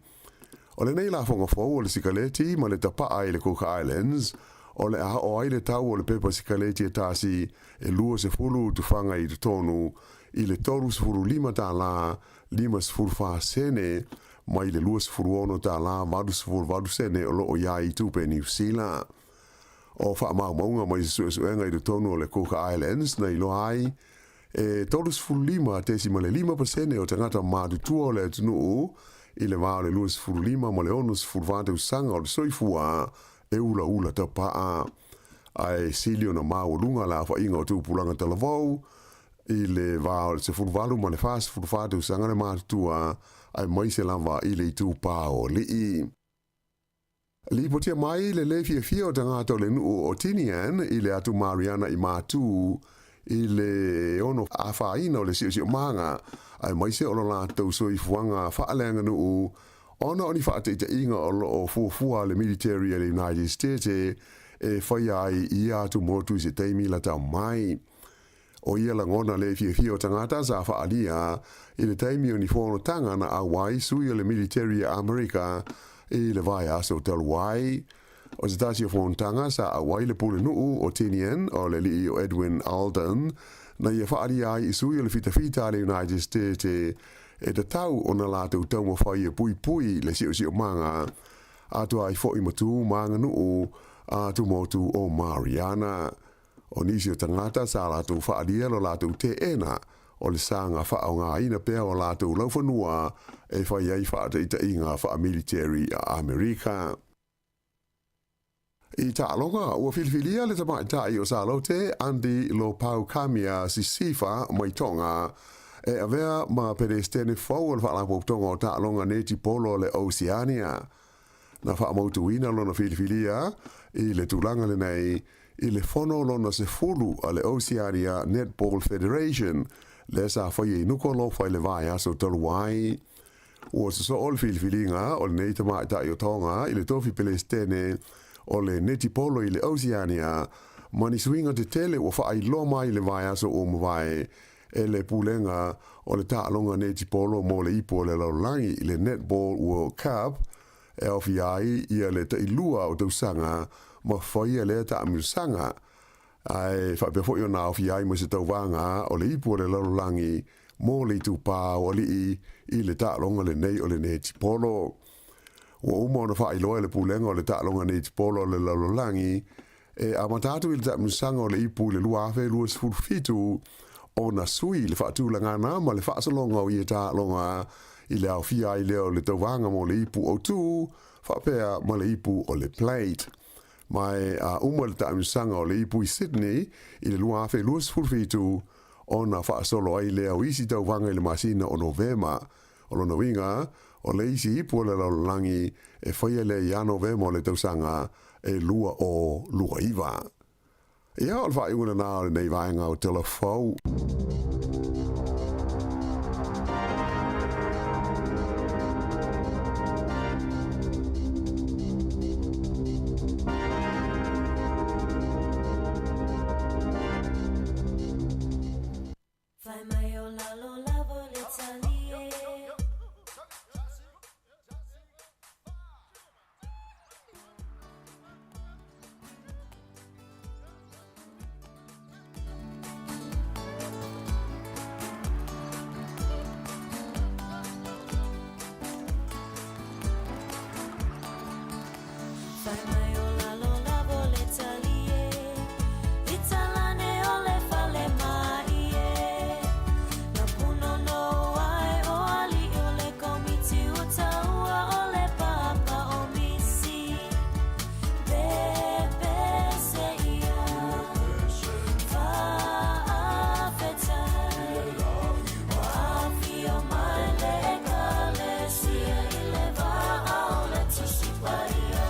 O lenei lafoga fou o le sikaleti ma le tapaa i le Cook Islands, o le a oo ai le tau o le pepa sikaleti e tasi e 20 tufaga i totonu i le 35 tālā 54 sene mai le 26 tālā 88 sene o lo o i ai i tupe Niu Sila. O faamaumauga mai se suesuega i totonu o le Cook Islands na iloa ai E 35.5% o tagata matutua o le atunuu i le va o le 25 ma le 64 tausaga o le soifua e ulaula tapaa. Ae sili ona maualuga le aofaiga o tupulaga talavou i le va o le 18 ma le 44 tausaga le matutua, aemaise lava i le itupa o alii. Lipotia mai le lē fiafia o tagata o le nuu o Tinian i le atu Mariana i Matū i le ono afaina o le siosiomaga, aemaise o lo latou soifuaga faaleaganuu ona o ni faataitaiga o lo o fuafua le military a le United States e faia ai i ia atu motu i se taimi lata mai. O ia lagona lē fiafia o tagata sa faaalia i le taimi o ni fonotaga na auai sui o le military a Amerika i le vaiaso talu ai. O se tasi o fonotaga sa auai le pulenuu o Tinian o le alii o Edwin Alden na ia faaalia ai i sui o le fitafita a le United States e tatau ona latou taumafai e puipui le siosiomaga atoa ai foi ma tu ma aganuu a Tumotu o Mariana. O nisi o tagata sa latou faaalia lo latou teena o le saga faaaogaina pea o latou laufanua e fai ai faataitaiga faamiliteri a Amerika. I taaloga, ua filifilia le tamaitai o Salote, Andy Lopau Kamia Sisifa mai Tonga, e avea ma Peresetene fou o le Faalapotopotoga o Taaloga Netipolo o le Oceania. Na faamautuina lona filifilia i le tulaga lenei i le fono lona 10 a le Oceania Netball Federation lea sa faia i Nukuʻalofa i le vaiaso talu ai. Ua sosoo le filifiliga o lenei tamaitai o Tonga i le tofi Pelesitene o le netipolo i le Oceania ma ni suiga tetele ua faailoa mai i le vaiaso ua mavae e le Pulega o le Taaloga Netipolo mo le Ipu o le Lalolagi i le Netball World Cup e aofia ai ia le tailua o tausaga ma faia lea taamilosaga, ae faapea foi ona aofia ai ma se tauvaga o le Ipu o le Lalolagi mo le itupa o alii i le taaloga lenei o le netipolo. Ua uma ona faailoa e le Pulega o le Taaloga Netipolo o le Lalolagi E amata atu i le taamilosaga o le ipu i le 2027 ona sui le faatulagana ma le faasologa o ia taaloga i le aofia ai lea o le tauvaga mo le ipu autū faapea ma le ipu o le Plate. Ma a uma le taamilosaga o le ipu i Sydney i le 2027, ona faasolo ai lea o isi tauvaga i le masina o Novema. O lona uiga, o le isi ipu o le lalolagi e faia lea ia Novema o le tausaga e 2029. Ia, o le faaiuga lena o lenei vaega o Tala Fou. Fai mai o lalo lava o le tali e. Fai mai o lalo lava o le tali e. I talane o le fale mai e. Na punono ai o aliʻi o le komiti ua taua o le papa o misi. Pepese ia faafetai. Ua afio mai le ekalesia i le vaa o le Tusi Paia.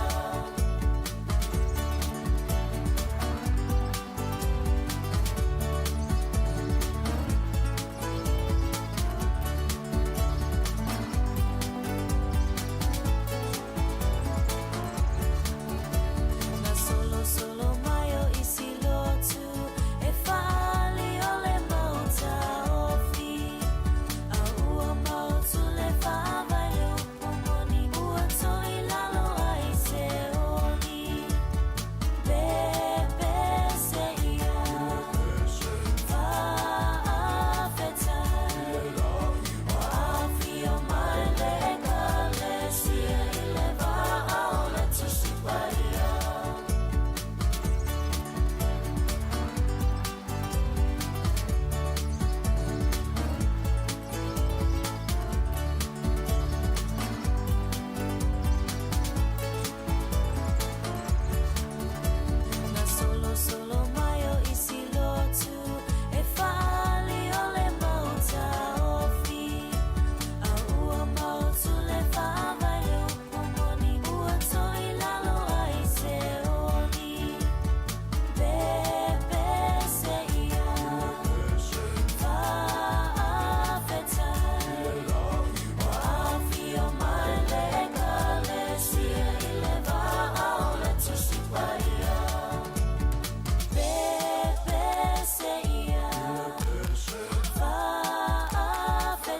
Na solosolo mai o isi lotu e faaali o le mau taofi. A ua mautu le faavae le upu moni ua toilalo ai se oli. Pepese ia faafetai. Ua afio mai le ekalesia i le vaa o le Tusi Paia. Na solosolo mai o isi lotu e faaali o le mau taofi. A ua mautu le faavae le upu moni ua toilalo ai se oli. Pepese ia faafetai. Ua afio mai le ekalesia i le vaa o le Tusi Paia. Pepese ia faafetai.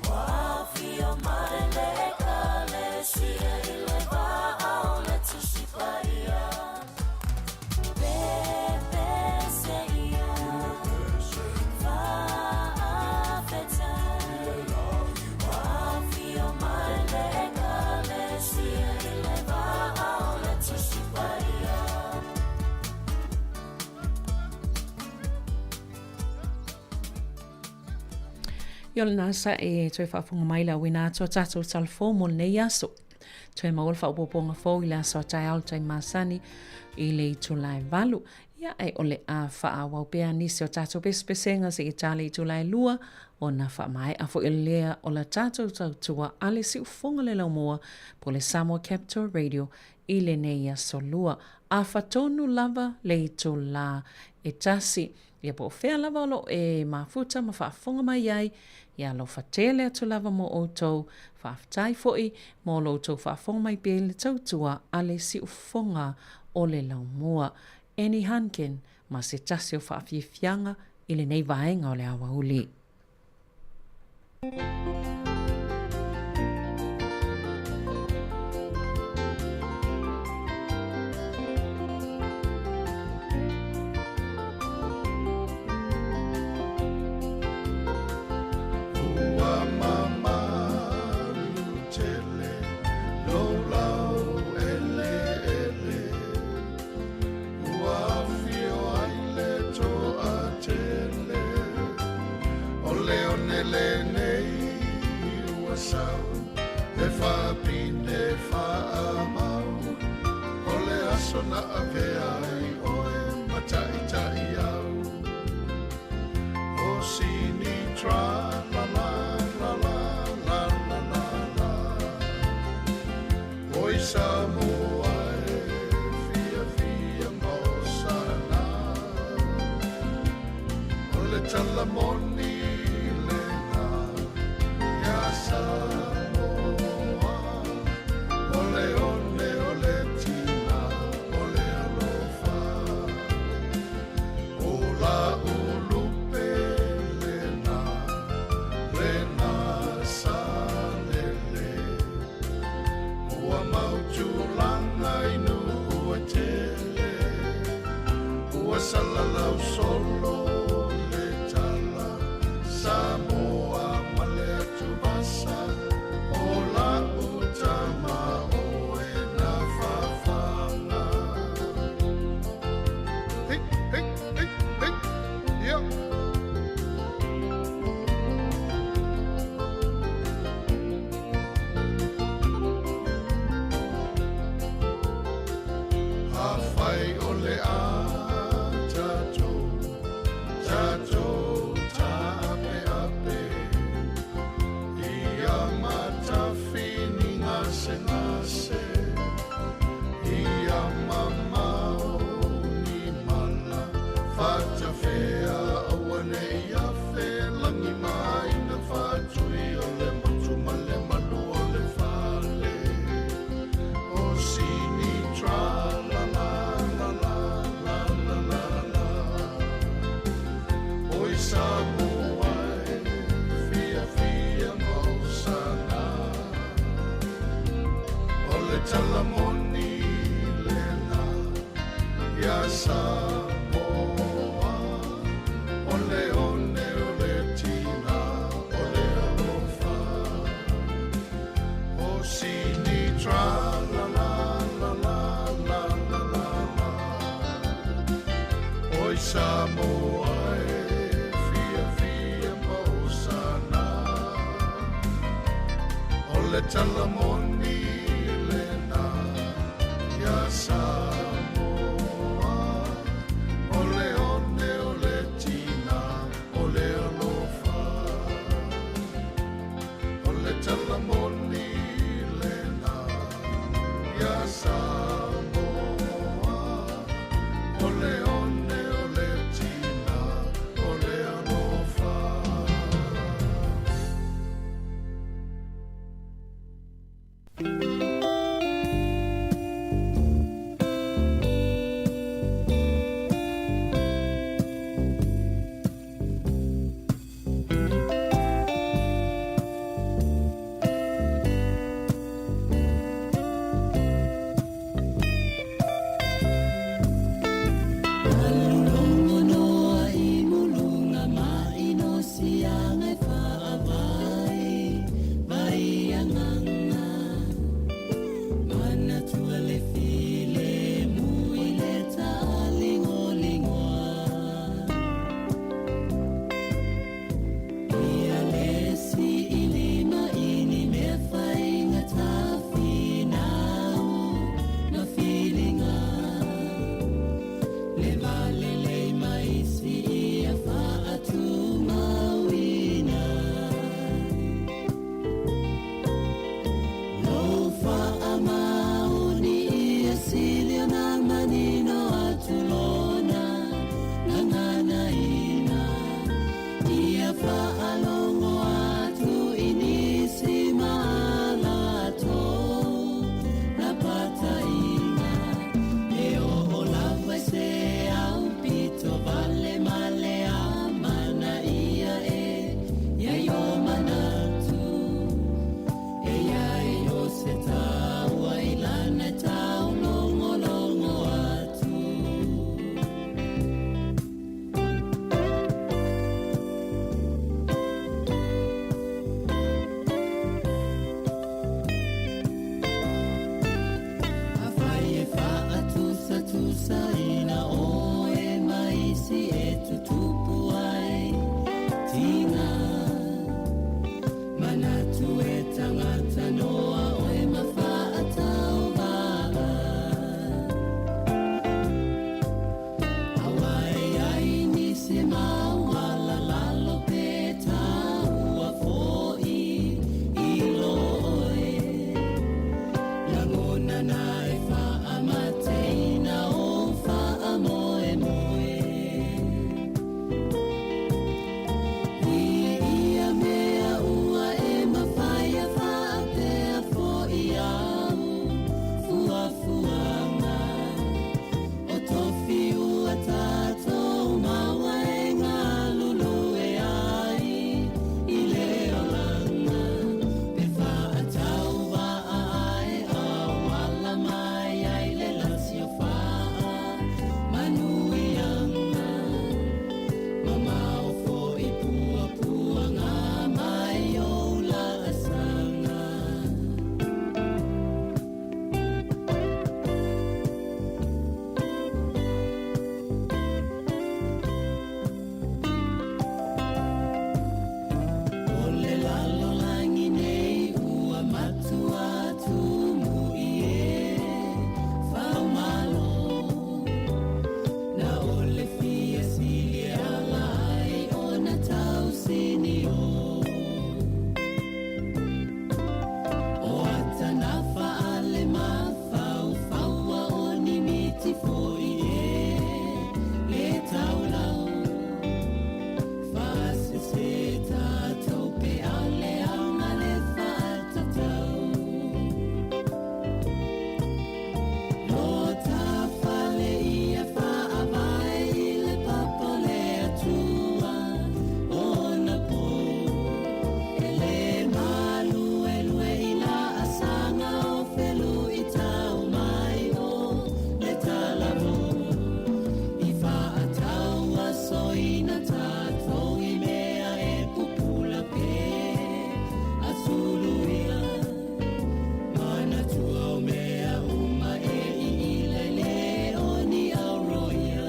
Ua afio mai le ekalesia i le vaa o le Tusi Paia. Pepese ia faafetai. Ua afio mai le ekalesia i le vaa o le Tusi Paia. Ia o lena sa e toe faafofoga mai le auina atu a tatou talafou mo lenei aso. Toe maua le faaopoopoga fou i le aso a taeao le taimi masani i le itula e 8. Ia e o le a faaauau pea nisi o tatou pesepesega seia tali i itula e 2 ona faamaea foi lea o la tatou tautua a le siufofoga le laumua po le Samoa Capital Radio i lenei aso lua. Afa tonu lava le itula e 1. Ia po o fea lava o lo o e mafuta ma faafofoga mai ai, ia alofa tele atu lava mo outou. Faafetai foi mo lo outou faafofoga mai pea i le tautua a le siufofoga o le laumua. Annie Hunkin ma se tasi o faafiafiaga i lenei vaega o le aoauli. Ua mamalu tele lou lau eleele, ua afio ai le toatele. O le one lenei ua sau E faapine faamau O le aso na avea ai oe ma ta'ita'i au O sini tra la la la la la la la la Oi Samoa e fiafia ma osana O le tala moni lena ia Samoa O le one o le tina o le alofa O la ulupe lena lena salele Ua mau tulaga i nuu e tele Ua salalau solo le tala Samoa ma le atuvasa O la'u tama oe na fafaga Hey, hey, hey, hey, yeah. Afai o le a tatou, tatou taapeape Ia matafini gasegase Ia mamao ni mala Fatafea aua ne i afe lagi ma aiga faatui o le motu ma le malu o le fale O sini tra la la la la la la la la Oi Samoa e fiafia ma osana O le tala moni lena ia Samoa O le one o le tina o le alofa O sini tra la la la la la la la la Oi Samoa e fiafia ma osana O le tala moni lena ia Samoa O le one o le tina o le alofa O le tala moni lena ia Samoa O le one o le tina o le alofa. lalolagi nei ua matua tumu i e faumalo na o le fia sili e ala ai ona tausinio o atana faale mafaufaua o ni miti fo'i e le taulau faasese tatou pe a leaga le faatatau Lo tafale ia faavae i le papa o le Atua ona po e le maluelue i la asaga o felui tau mai o le talavou i faatau asoina tatou i mea e pupula pe asuluia manatua o mea uma e iila e le o ni auroia.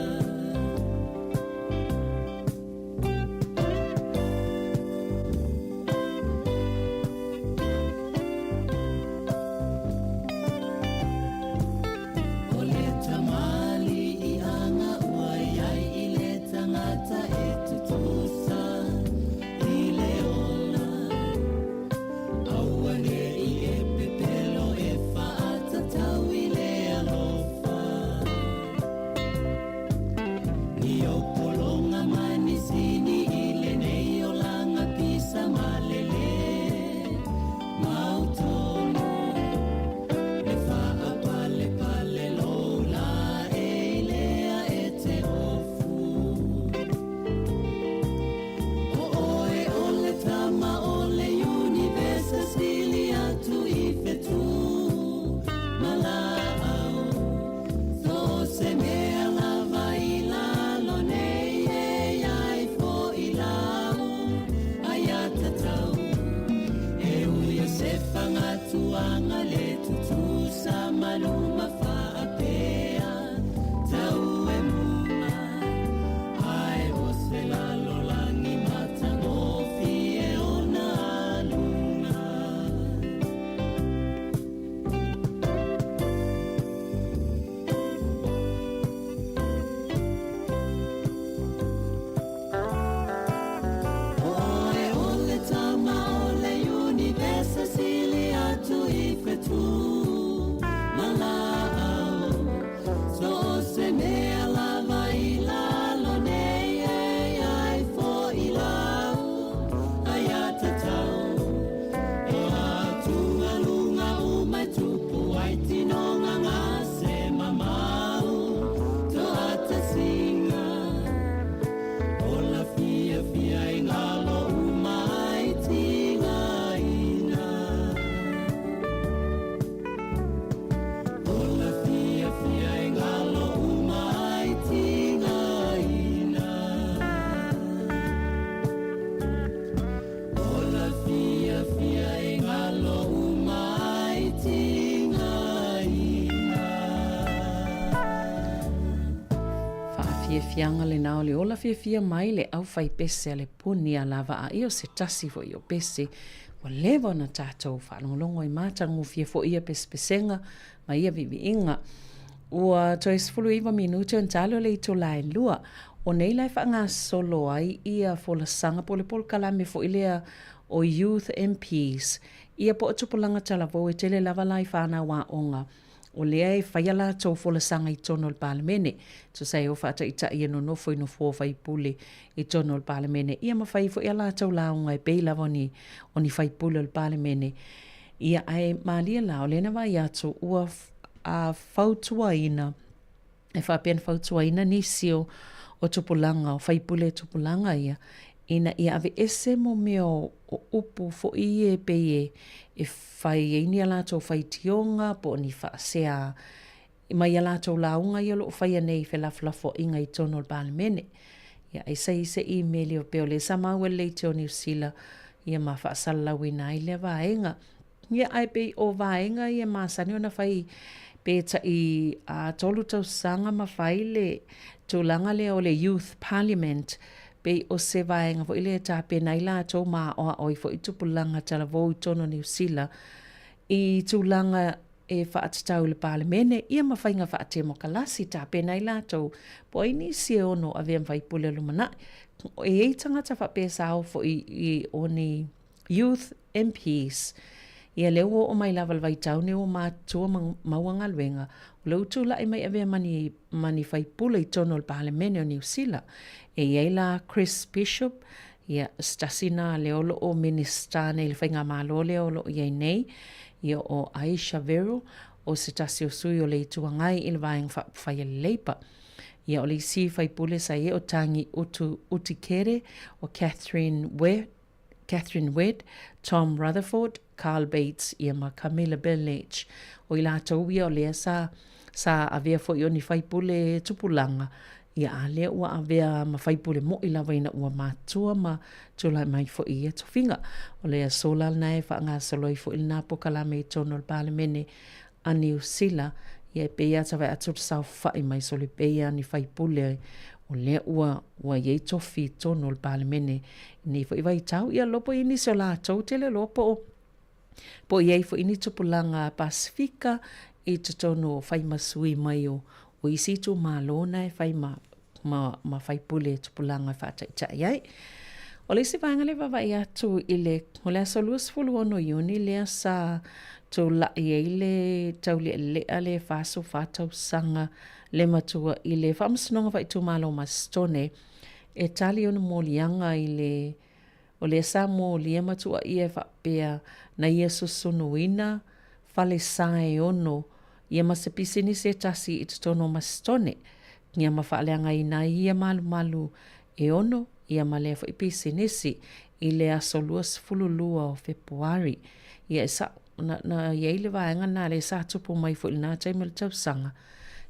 O le tamaliiaga ua i ai i le tagata e tutusa i le ola. Aua ne i e pepelo e faatatau i le alofa. Ni ou pologa ma ni sini i lenei olaga pisa malele mautonu. E faapalepale lou laei lea e te ofu. O oe o le tama o le univesa sili atu i fetu ma laau. So o se mea lava i lalo nei e iai fo'i lau aiatatau. E ui o se fagatuaga le tutusa ma luma faapea tau e muga. Ae o se lalolagi matagofie ona aluga. O oe o le tama o le univesa sili atu i fetu ma laau. So o se mea lava i lalo nei e iai fo'i lau aiatatau. E atugaluga uma e tupu ai tinoga gase mamau toatasiga. Ola fiafia e galo uma ai tigaina. Ola fiafia e galo uma ai tigaina. Ola fiafia e galo uma ai tigaina. Faafiafiaga lena o le ola fiafia mai le aufaipese a le puni a lava a ia o se tasi foi o pese ua leva ona tatou faalogologo ai matagofie foi ia pesepesega ma ia viiviiga. Ua toe 19 minute ona tali o le itula e lua. O nei la e faagasolo ai ia folasaga po o le polokalame foi lea o Youth MPs ia po o tupulaga talavou e tele lava la i fanau aoga o lea e fai a latou folasaga i totonu o le Palemene. Tusa e o faataitai e nonofo i nofoa faipule i totonu o le Palemene, ia ma fai foi a latou lauga e pei lava o ni, o ni faipule o le Palemene. Ia, ae malie la, o lea na vaai atu ua a fautuaina, e faapea na fautuaina nisi o, o tupulaga, o faipule tupulaga ia, ina ia aveese mo mea o, o upu foi ia e pei e, e fai ai ni a latou faitioga po o ni faasea mai a latou lauga ia o lo o faia nei i felafolafoaiga i totonu o le Palemene. Ia, ai sa i se imeli o pea o lea sa maua e le Leitio o Niu Sila ia ma faasalalauina ai lea vaega. Ia, ae pei o vaega ia e masani ona fai pe tai 3 tausaga ma fai le tulaga lea o le Youth Parliament. Pei o se vaega foi lea e tapena ai latou ma aoao ai foi tupulaga talavou i totonu o Niu Sila i tulaga e faatatau i le Palemene ia ma faiga faatemokalasi, tapena ai latou po o ai nisi e ono avea ma faipule o lumanai. E i ai tagata faapea sa o foi i o ni Youth MPs. Ia lea ua oo mai lava i le vaitau nei ua matutua ma maua galuega, o lea ua tulai mai avea ma ni, ma ni faipule i totonu o le Palemene o Niu Sila. E i ai la Chris Bishop, ia, se tasi na lea o lo o Minisita nei i le Faigamalo lea o lo o i ai nei, ia o Ayesha Verrall, o se tasi o sui o le Itu Agai i le Vaega Faaupufai a le Labour. Ia o le isi faipule sa i ai o Tangi Utu Utikere, o Catherine Webb, Katherine Wedd, Tom Rutherford, Carl Bates ia ma Camilla Belich. O i latou ia o lea sa sa avea foi o ni faipule tupulaga, ia a lea ua avea ma faipule mo'i lava ina ua matua ma tulai mai foi i ia tofiga. O le aso la lena e faagasolo ai foi lena polokalame i totonu o le Palemene a Niu Sila, ia e pei lava ta vaai atu le saofai mai sole pei lava ni faipule o lea ua ua i ai tofi i totonu o le Palemene i lenei foi vaitau. Ia lopo i nisi o latou tele loa po o po o i ai foi ni tupulaga Pasefika i totonu o fai ma sui mai o o isi itumalo na e fai ma ma, ma faipule tupulaga e faataitai ai. O le isi vaega lea e vaavaai atu i le, o le aso 26 Iuni lea sa tulai ai le taulealea le 44 tausaga le matua i le Faamasinoga Faaitumalo o Masitone e tali ona moliaga i le o lea sa molia ma tuuaia e faapea na ia susunuina falesa e ono ia ma se pisinisi e tasi i totonu o Masitone, ia ma faaleagaina ai ia malumalu e ono ia ma lea foi pisinisi i le aso 22 o Fepuari. Ia e sa'o, na, na i ai le vaega lena lea sa tupu mai foi i lena taimi o le tausaga,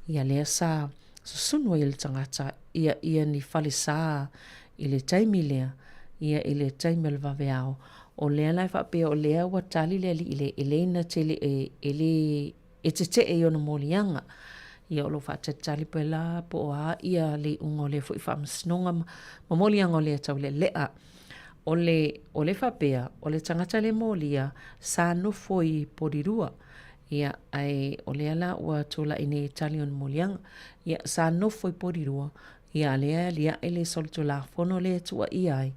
ia lea sa susunu ai e le tagata ia, ia ni falesa i le taimi lea, ia i le taimi o le vaveao. O lea la e faapea o lea ua tali le alii le, e le na tele e, e le e tetee i ona moliaga. Ia o lo o faatalitali pea la po o a ia le iuga o lea foi faamasinoga ma, ma moliaga o lea taulealea. O le, o le faapea, o le tagata le molia sa nofo i Porirua. Ia, ae o lea la ua tulai nei e tali ona moliaga. Ia, sa nofo i Porirua, ia a lea e aliae le solitulafono lea e tuuaia ai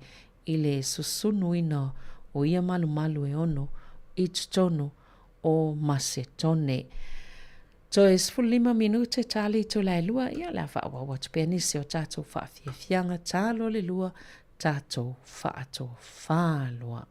i le susunuina o ia malumalu e ono i totonu o Masetone. Toe 15 minute tali itula e lua, ia o le a faaauau atu pea nisi o tatou faafiafiaga talo le lua tatou faatofā loa.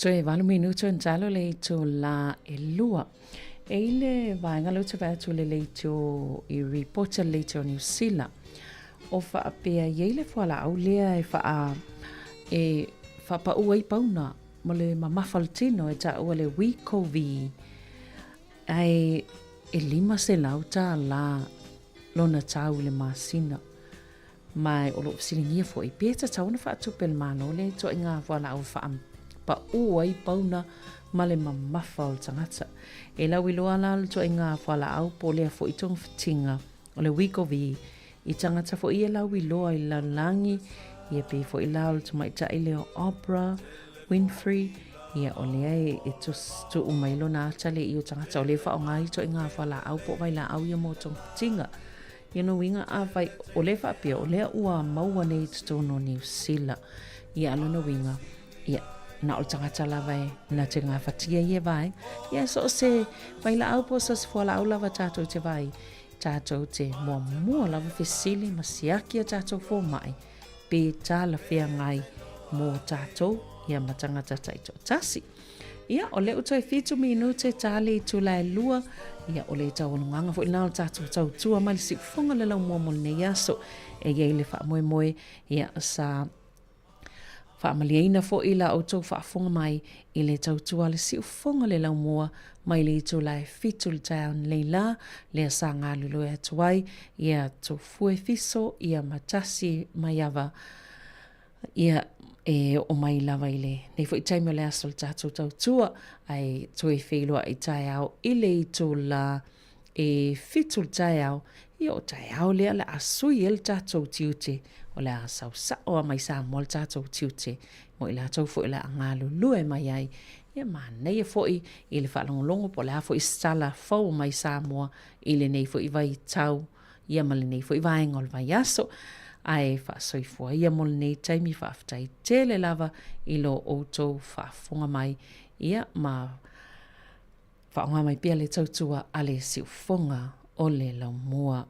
Toe 8 minuto e talo le itulā e 2. E i le vaega lea ou te vaai atu i le leitio i report a le leitio o Niu Sila, o faapea i ai le fualaau lea e faa e faapau ai pauna mo le mamafa o le tino e taua le Wegovy ae e $500 lona tau i le masina. Ma o lo o fesiligia foi, pe tatau ona faatupe e le Malo lea ituaiga fualaau e faapaū ai pauna ma le mamafa o le tagata. E lauiloa la le ituaiga fualaau po o lea foi togafitiga o le Wegovy i tagata foi ia lauiloa i le lalolagi, ia pei foi la o le tamaitai lea o Oprah Winfrey, ia o lea e tuu mai lona ata lea i o tagata o lea e faaaoga ituaiga fualaau po o vailaau ia mo togafitiga. I lona uiga, afai o lea e faapea, o lea ua maua nei i totonu o Niu Sila, ia a lona uiga, ia, na o le tagata lava e na te gafatia ia vaega. Ia, so o se vailaau po o so o se fualaau lava tatou te vaai, tatou te muamua lava fesili ma siaki a tatou fomai pe talafeagai mo tatou ia ma tagata taitoatasi. Ia, o lea ua toe 7 minute ta le itula e 2, ia, o le taualugaga foi lena o le tatou tautua mai le siufofoga o le laumua mo lenei aso. E i ai le faamoemoe, ia, sa faamalieina foi la outou faafofoga mai i le tautua a le siufofoga o le laumua mai le itula e 7 i le taeao nei la, lea sa galulue atu ai, ia, Tofue Fiso, ia, ma Tasi Maiava. Ia, e oo mai lava i lenei foi taimi o le aso o le tatou tautua, ae toe feiloai taeao i le itulā e 7 le taeao, ia o taeao lea o le a sui ai le tatou tiute, o le a sau sao lava mai Samoa le tatou tiute mo i latou foi o le a galulue mai ai. Ia manaia foi i le faalogologo po o le a foi se tala fou mai Samoa i lenei foi vaitau ia ma lenei foi vaega o le vaiaso. Ae faasoifua ia mo lenei taimi, faafetai tele lava i lo outou faafofoga mai, ia ma faaaoga mai pea le tautua a le siufofoga o le laumua.